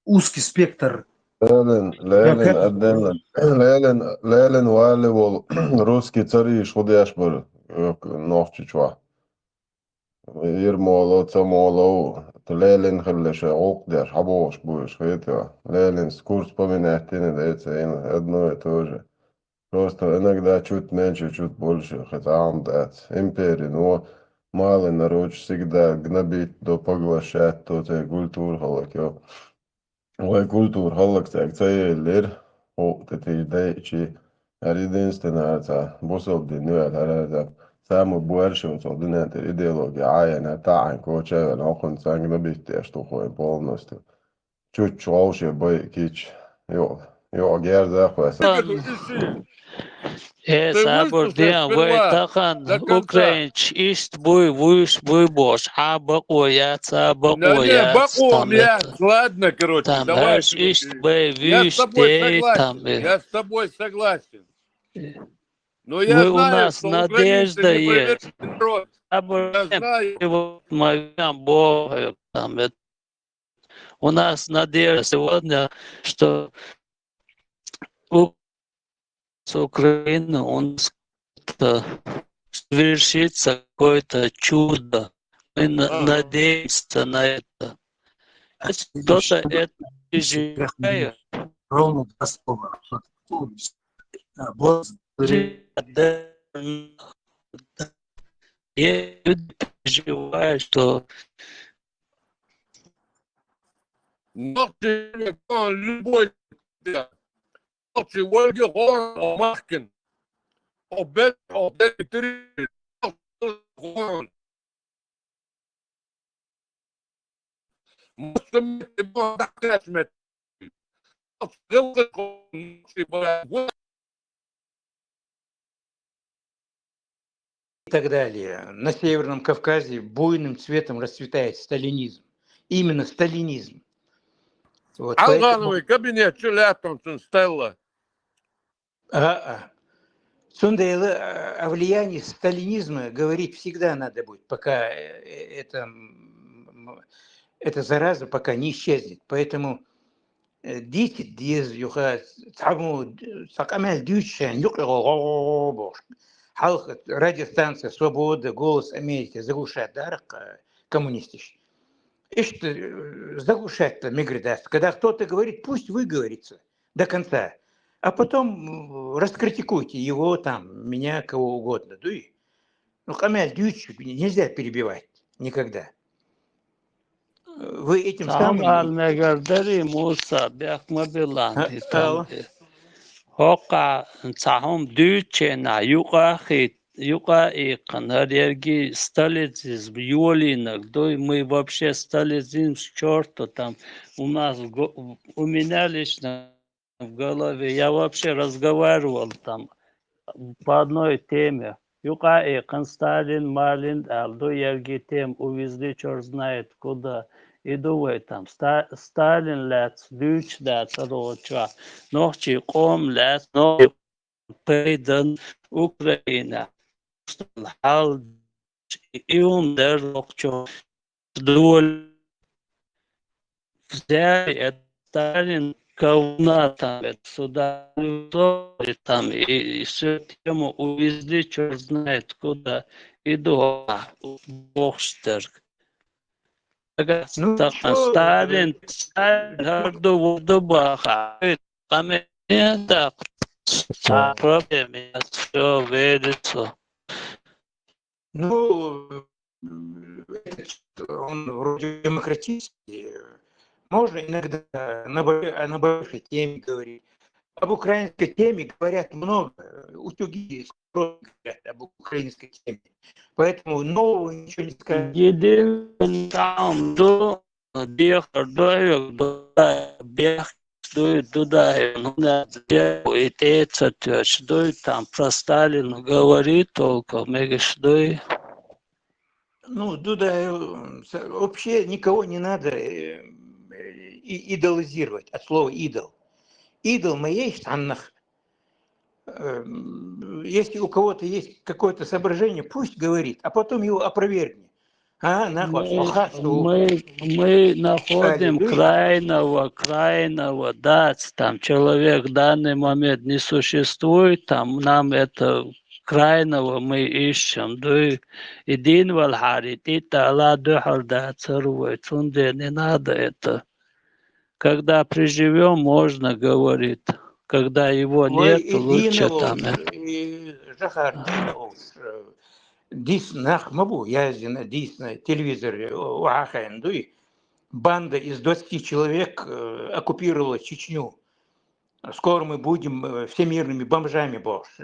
узкий спектр. Ленин, Ленин, Ленин, Ленин, Ленин валли вол русский цариш худеш бар, э, нохчичва. Ермолов, Цамолов, Ленин хилла ша гӀуллакх деш, хьабогӀуш буйш хетар. Ленин курс поминать дина деций, одно и то же. Просто иногда чуть меньше, чуть больше, хӀета Ӏам дац. Империя, но малый народ всегда гнобить до поглощать, то цей культура хӀаллакьо. Вай культура хӀаллакьцаьрга ца еллера, хӀу тӀе тӀе дайчи, хӀара единственная ца, бусалба дин ю аьлла, хӀара ца, самый больше оцу дуьнен тӀера идеология Ӏаяьнна, таӀан коча а ваьлла, хӀокхунна цхьаьнга набиттеш ду хӀой полностью. Чуччу гӀовше бай кич, йо, йо, герза а кхоьссина. Э, сабур дин, вай тахан украинч иштта буй, вуйш буй бохуш, хьа бакъо яц, а бакъо яц, бакъо там яц, это. Ладно, короче, там давай, короче. Иштта бай, вуйш дей, там, э. Я с тобой согласен. Но я знаю, что украинцы непроверенный народ. Сабур дин, я знаю. Вот мы там, это. У нас надежда сегодня, что у, с Украины у нас как-то совершится какое-то чудо. Мы на- Ага. Надеемся на это. Кто-то это переживает. Ровно два слова. Да, вот. Да, да. Я переживаю, что Нохчи любой, нохчи валги гӀор махкин. Обед, обед, три, гӀор. Муслимите бон дахкаш мет. Нохчи гӀилгӀи гӀор, нохчи бара. И так далее. На Северном Кавказе буйным цветом расцветает сталинизм. Именно сталинизм. Вот, поэтому Алгановый кабинет, чё летом, чё стелла? А, а. Цундела, а, о влиянии сталинизма говорить всегда надо будет, пока, э, э, это, м, м, эта зараза пока не исчезнет. Поэтому э, дийцад деза юха, цхьа мо, цхьа къамел дуьйцуш шайн юкъе гӀо-гӀо-гӀо-гӀо бохуш. Хьалха радиостанция «Свобода», «Голос Америки» заглушать дарах, э, коммунисташ. Иштта, э, заглушать-то мегар дац. Когда кто-то говорит, пусть выговорится до конца. А потом, м, раскритикуйте его, там, меня, кого угодно. Дуй? Ну, къамел дуьйцуш нельзя перебивать никогда. Вы этим самым Цхьа хӀума ала мегар дарий, Муса, бехк ма билла, ха, и там ала. ХӀокху цхьа хӀума дуьйцучу хенахь юкъа а хи-, юкъа а иккхина, хӀара ерриг сталинизм йолийнарг дуй, мы вообще сталинизм к чёрту, там, у нас го-, у меня лично в голове, я вообще разговаривал там по одной теме. Юкъа а иккхина Сталин, Малин аьлла ду, ерриг тема увезли чёрт знает куда. И ду вай там Ста-, Сталин лаьцна дуьйцуш дац хӀара чохь. Нохчийн къоман лаьцна, нохчийн пайдан Украина. Хьал и хӀума дара нохчо. Доля взяли, это Сталин говна там, это сюда, там, и, и всю тему увезли, чёрт знает куда, и до бохуш дерг. Ага, ну, Сталин, что, Сталин, э, Сталин, хӀара ду, вур ду баха, къамел даккха, проблема, всё, верится. Ну, м, этот, он вроде демократический. Можно иногда на бо-, на большой теме говорить. Об украинской теме говорят много. Утюги говорят об украинской теме. Поэтому нового ничего не скажешь. Единственное, там, до Дехар ду, бехк дуй, Дудаев, ну, и тӀе ца тоьшуш дуй, там про Сталина говори только, мегаш дуй. Ну, Дудаев, м, с-, вообще никого не надо, э, и-, идолизировать, от слова идол. Идол ма еш цхьаннах. Эм, если у кого-то есть какое-то соображение, пусть говорит, а потом его опровергни. А, нах вац, мы, оха, что мы, мы находим Аллилуйя. Крайного, крайного, да, там человек в данный момент не существует, там нам это крайного мы ищем, да, и дин валхари, и тала духар да царвой, цунде не надо это. Когда приживём, можно говорить. Когда его нет, лучше там, э. Жахар, дийна волуш, э, дийсна нах ма бу, яздина, дийсна телевизоре, о, охьахаийна дуй. Банда из двадцати человек, э, оккупировала Чечню. Скоро мы будем, э, всемирными бомжами, бохуш.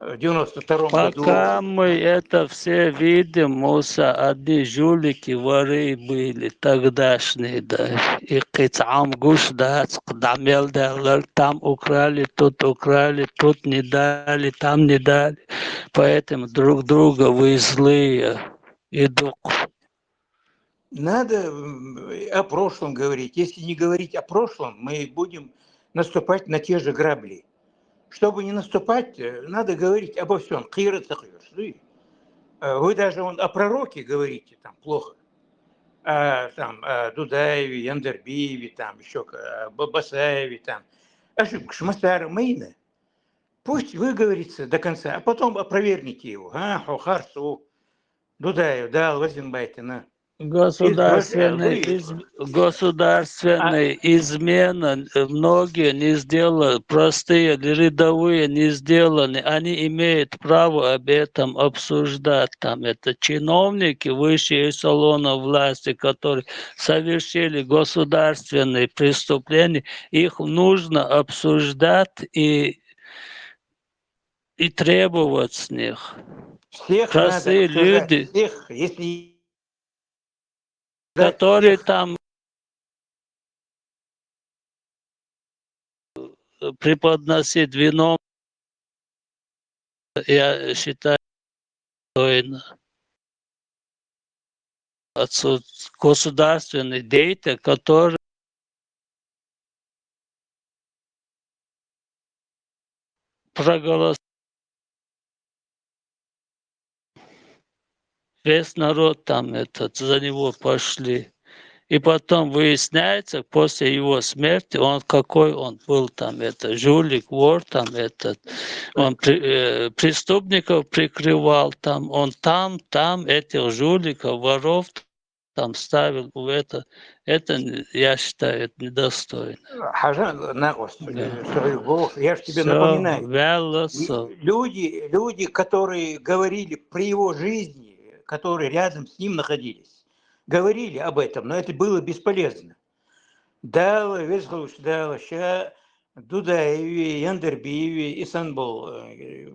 э, в девяносто втором году. Пока мы это все видим, Муса, одни жулики, воры были тогдашние, да. И кхы цхьа Ӏам гуш дац, кхы дӀа мел даьллар, там украли, тут украли, тут не дали, там не дали. Поэтому друг друга вы злые. И дукха. Надо, м, о прошлом говорить. Если не говорить о прошлом, мы будем наступать на те же грабли. Чтобы не наступать, э, надо говорить обо всём. Кхера ца кхоьруш, да? Э, вы даже вон о пророке говорите там плохо. А, там, о Дудаеве, Яндарбиеве, там ещё к-, э, Ба-, Басаеве, там. Ошибка, Шмасара Майна. Пусть выговорится до конца, а потом опровергните его. А, хо харсу. Дудаев, да, лазим байтина. Государственный, из-, государственная измена, э, многие не сделали, простые, рядовые не сделаны. Они имеют право об этом обсуждать. Там это чиновники, высшие эшелоны власти, которые совершили государственные преступления, их нужно обсуждать и, и требовать с них. Всех надо, простые люди, всех, если которые там преподносит вино, я считаю, достойно. Отсутств-, государственный деятель, который проголосовал, весь народ там этот, за него пошли. И потом выясняется, после его смерти, он какой он был там, это, жулик, вор там, этот, он при-, э, преступников прикрывал там, он там, там этих жуликов, воров там ставил в это, это, н-, я считаю, это недостойно. Хьажа, накъост, да, э, свою голову. Я ж тебе напоминаю. Вяло. И со- люди, люди, которые говорили при его жизни, которые рядом с ним находились, говорили об этом, но это было бесполезно. Дала, везгӀалаш Дала, ша Дудаеве, Яндарбиеве, Исанбол, э,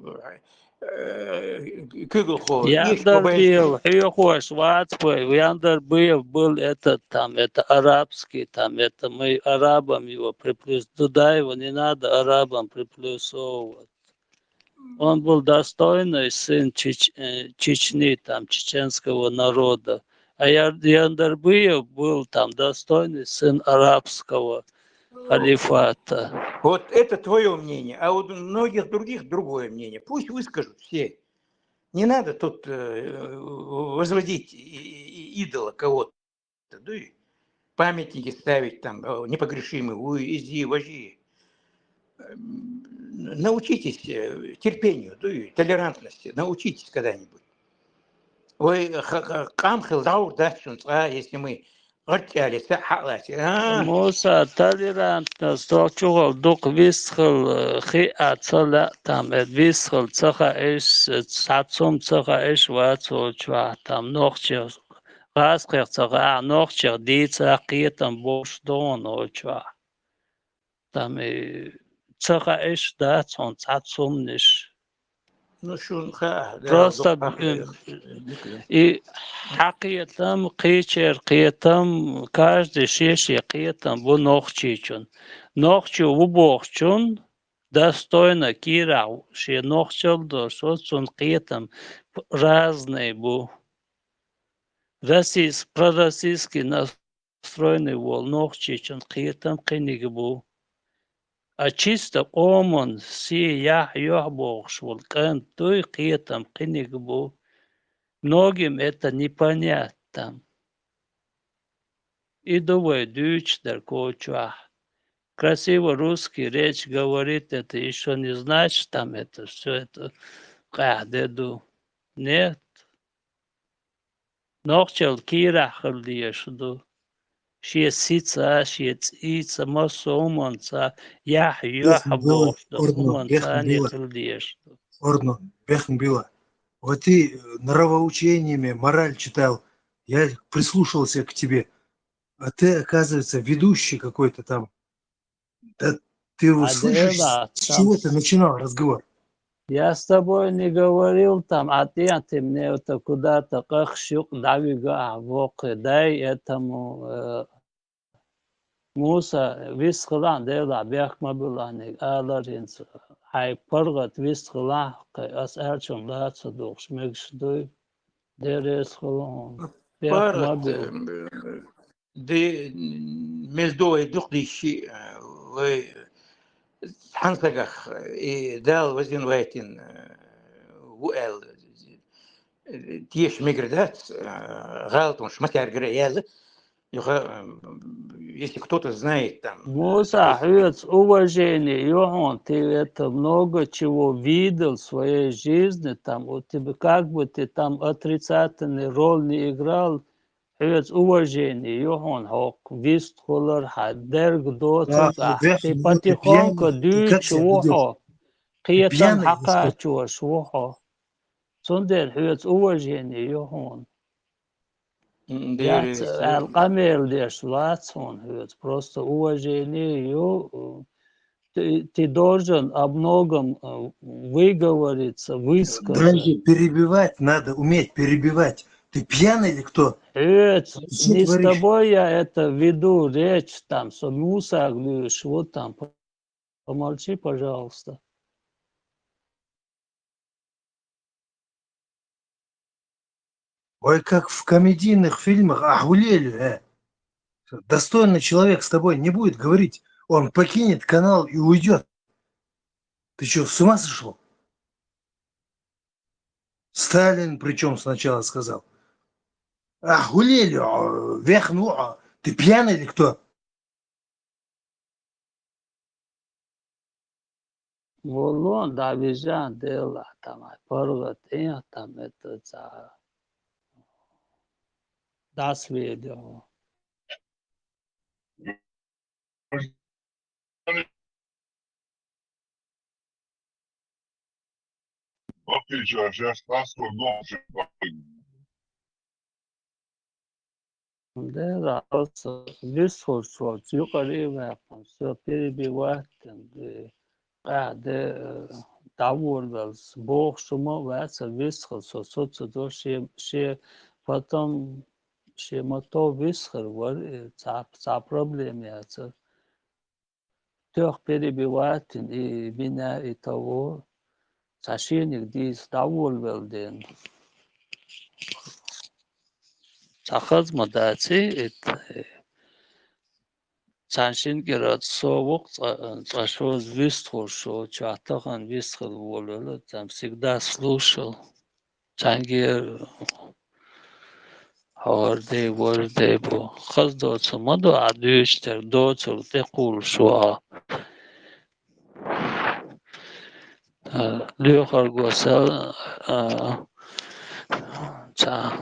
э, куьйгалхо, Яндарбиев, хьоьхуш вац вай, Яндарбиев был этот там, это арабский там, это мы арабам его приплюс-, Дудаева не надо арабам приплюсовывать. Он был достойный сын Чеч-, э, Чечни, там, чеченского народа. А Яр-, Яндарбиев был там достойный сын арабского халифата. Вот это твоё мнение, а у многих других другое мнение. Пусть выскажут все. Не надо тут, э, возводить и, и, и идола кого-то, да и памятники ставить там, э, непогрешимые, уй, изи, важи. М, научитесь, э, терпению, да и толерантности. Научитесь когда-нибудь. Вай ха-, ха-, къам хила дӀаур дац шун цкъа, если мы гӀарчӀали са хьаласи. А? Муса, толерантность, тохчухал дукха вистхил, э, хиъа ца лаьа там, э, вистхил ца хаьа эш, э, цхьа цум ца хаьа эш вац волчохь там, нохчех, гӀазкхех ца хаьа, нохчех дийца кхетам бовш догӀун волчохь. Там, э, ца хаьа эш дац хьуна цхьа цумниш. Ну, шуна хаьа, да, просто, дукха, м, и хьакхетам, кхечеран кхетам, каждый шен-шен кхетам бу нохчичун. Нохчо ву бохучун, достойно кийрахь шен нохчалла долуш, цунна кхетам разный бу. Российс-, пророссийский нас-, стройный волу нохчичун кхетам кхиниг бу. А чисто къоман се яхь йохь бохуш волу кӀант дуй, кхетам кхиниг бу. Многим это непонятно. И ду вай дуьйцуш дерг кочохь. Красиво русский речь говорит, это ещё не значит, там это всё это къаьхьа де ду. Нет. Нохчалла кийрахь хила дезаш ду. Шен сица, шен цӀийца, массо а хӀуманца, яхь, юьхь бохуш долу хӀуманца цӀена хила дезаш ду. Орно, бехам била. Вот ты, э, нравоучениями мораль читал, я прислушался к тебе. А ты, оказывается, ведущий какой-то там. Да ты услышишь, с чего ты начинал разговор? Я с тобой не говорил там, а ты, а ты мне это куда-то къахьийча дӀавига ахь воккхе. Дай этому, э, Муса, вистхилахь, Делахь, бехк ма билахь, ниг алар хӀинца. Хьай паргӀат вистхилахь, кхе ас аьллачун лаца духуш мегаш дуй. Деррес хилон. Бехк ма бил. Де, мел ду вай дукха дийши, вай цхьан сагах, и Дала везина вайтина ву аьлла, теша мегар дац, гӀалатонаш ма цаьргара яьлла. Юха, если кто-то знает там. Муса, хьоьца уважение ю хьуна, ты это много чего видел в своей жизни, там у тебя как бы ты там отрицательный роль не играл, хьоьца уважение ю хьуна, хьо вистхулар, хьан дерг доцург ахь, ты потихоньку дуьйцуш ву хьо, кхетам хьакхачош ву хьо. Цундела хьоьца уважение ю хьуна. Яц аьлла къамел деш вац хьуна хьоьца. Просто уважение ю. Ты, ты должен о многом, э, выговориться, высказать. Даже перебивать надо уметь перебивать. Ты пьяный или кто? Хьоьца, не с тобой я это веду речь, там, со Мусаг луьйш ву там. Помолчи, пожалуйста. Ой, как в комедийных фильмах, ахьулели, э. Достойный человек с тобой не будет говорить. Он покинет канал и уйдет. Ты что, с ума сошел? Сталин причем сначала сказал. Ахьулели, а, вехну, а, ты пьяный или кто? Валлахь, дӀавижан Делахь, там паргӀат, э, там это ца дас видео. Дера, аса вистхуьлуш волчу юкъара а ваьккхина, со перебивать дина, де, къаьхьа де, э, дӀаволавелла, бохуш хӀума а вац, вистхила со, со ца до, шен, шен потом, шен мото вистхир вара, э, цхьа, цхьа проблема яцара. Тоьхна перебивать дина, и меня, и того. Цхьа шиниг дийца дӀаволавелла дена. Цхьа хаза ма дац и, это, цхьана шина кӀира со ву-кх цкъа, цкъа шозза вистхуьлуш, шо чохь тахана вистхила волавелла, там всегда слушал. Цхьаьнгера хӀора де, вожа де бу. Хаза доцург ма ду, ахь дуьйцуш дерг доцург тӀекхуллуш ву ахь. А, лоьхарго сел, а, цхьа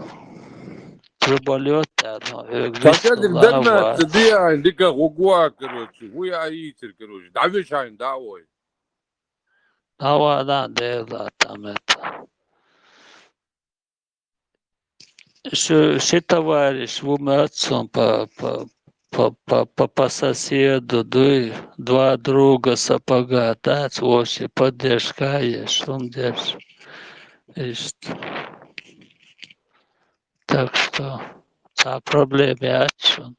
труболёт аьлла, хьоьга вистхила а вац. Ца де айна дика гӀугуа, короче, вуй а йийцира, короче. ДӀавижа айна, дӀа а вой. ДӀа а вада, Дела, там это. Шу, ши товарищ ву моьтту суна по, по, по, по, по, по соседу, дуй, два друга сапога, дац, вовшийн поддержка еш, хӀума деш. Иштта. Так что, цхьа проблема яц шуна.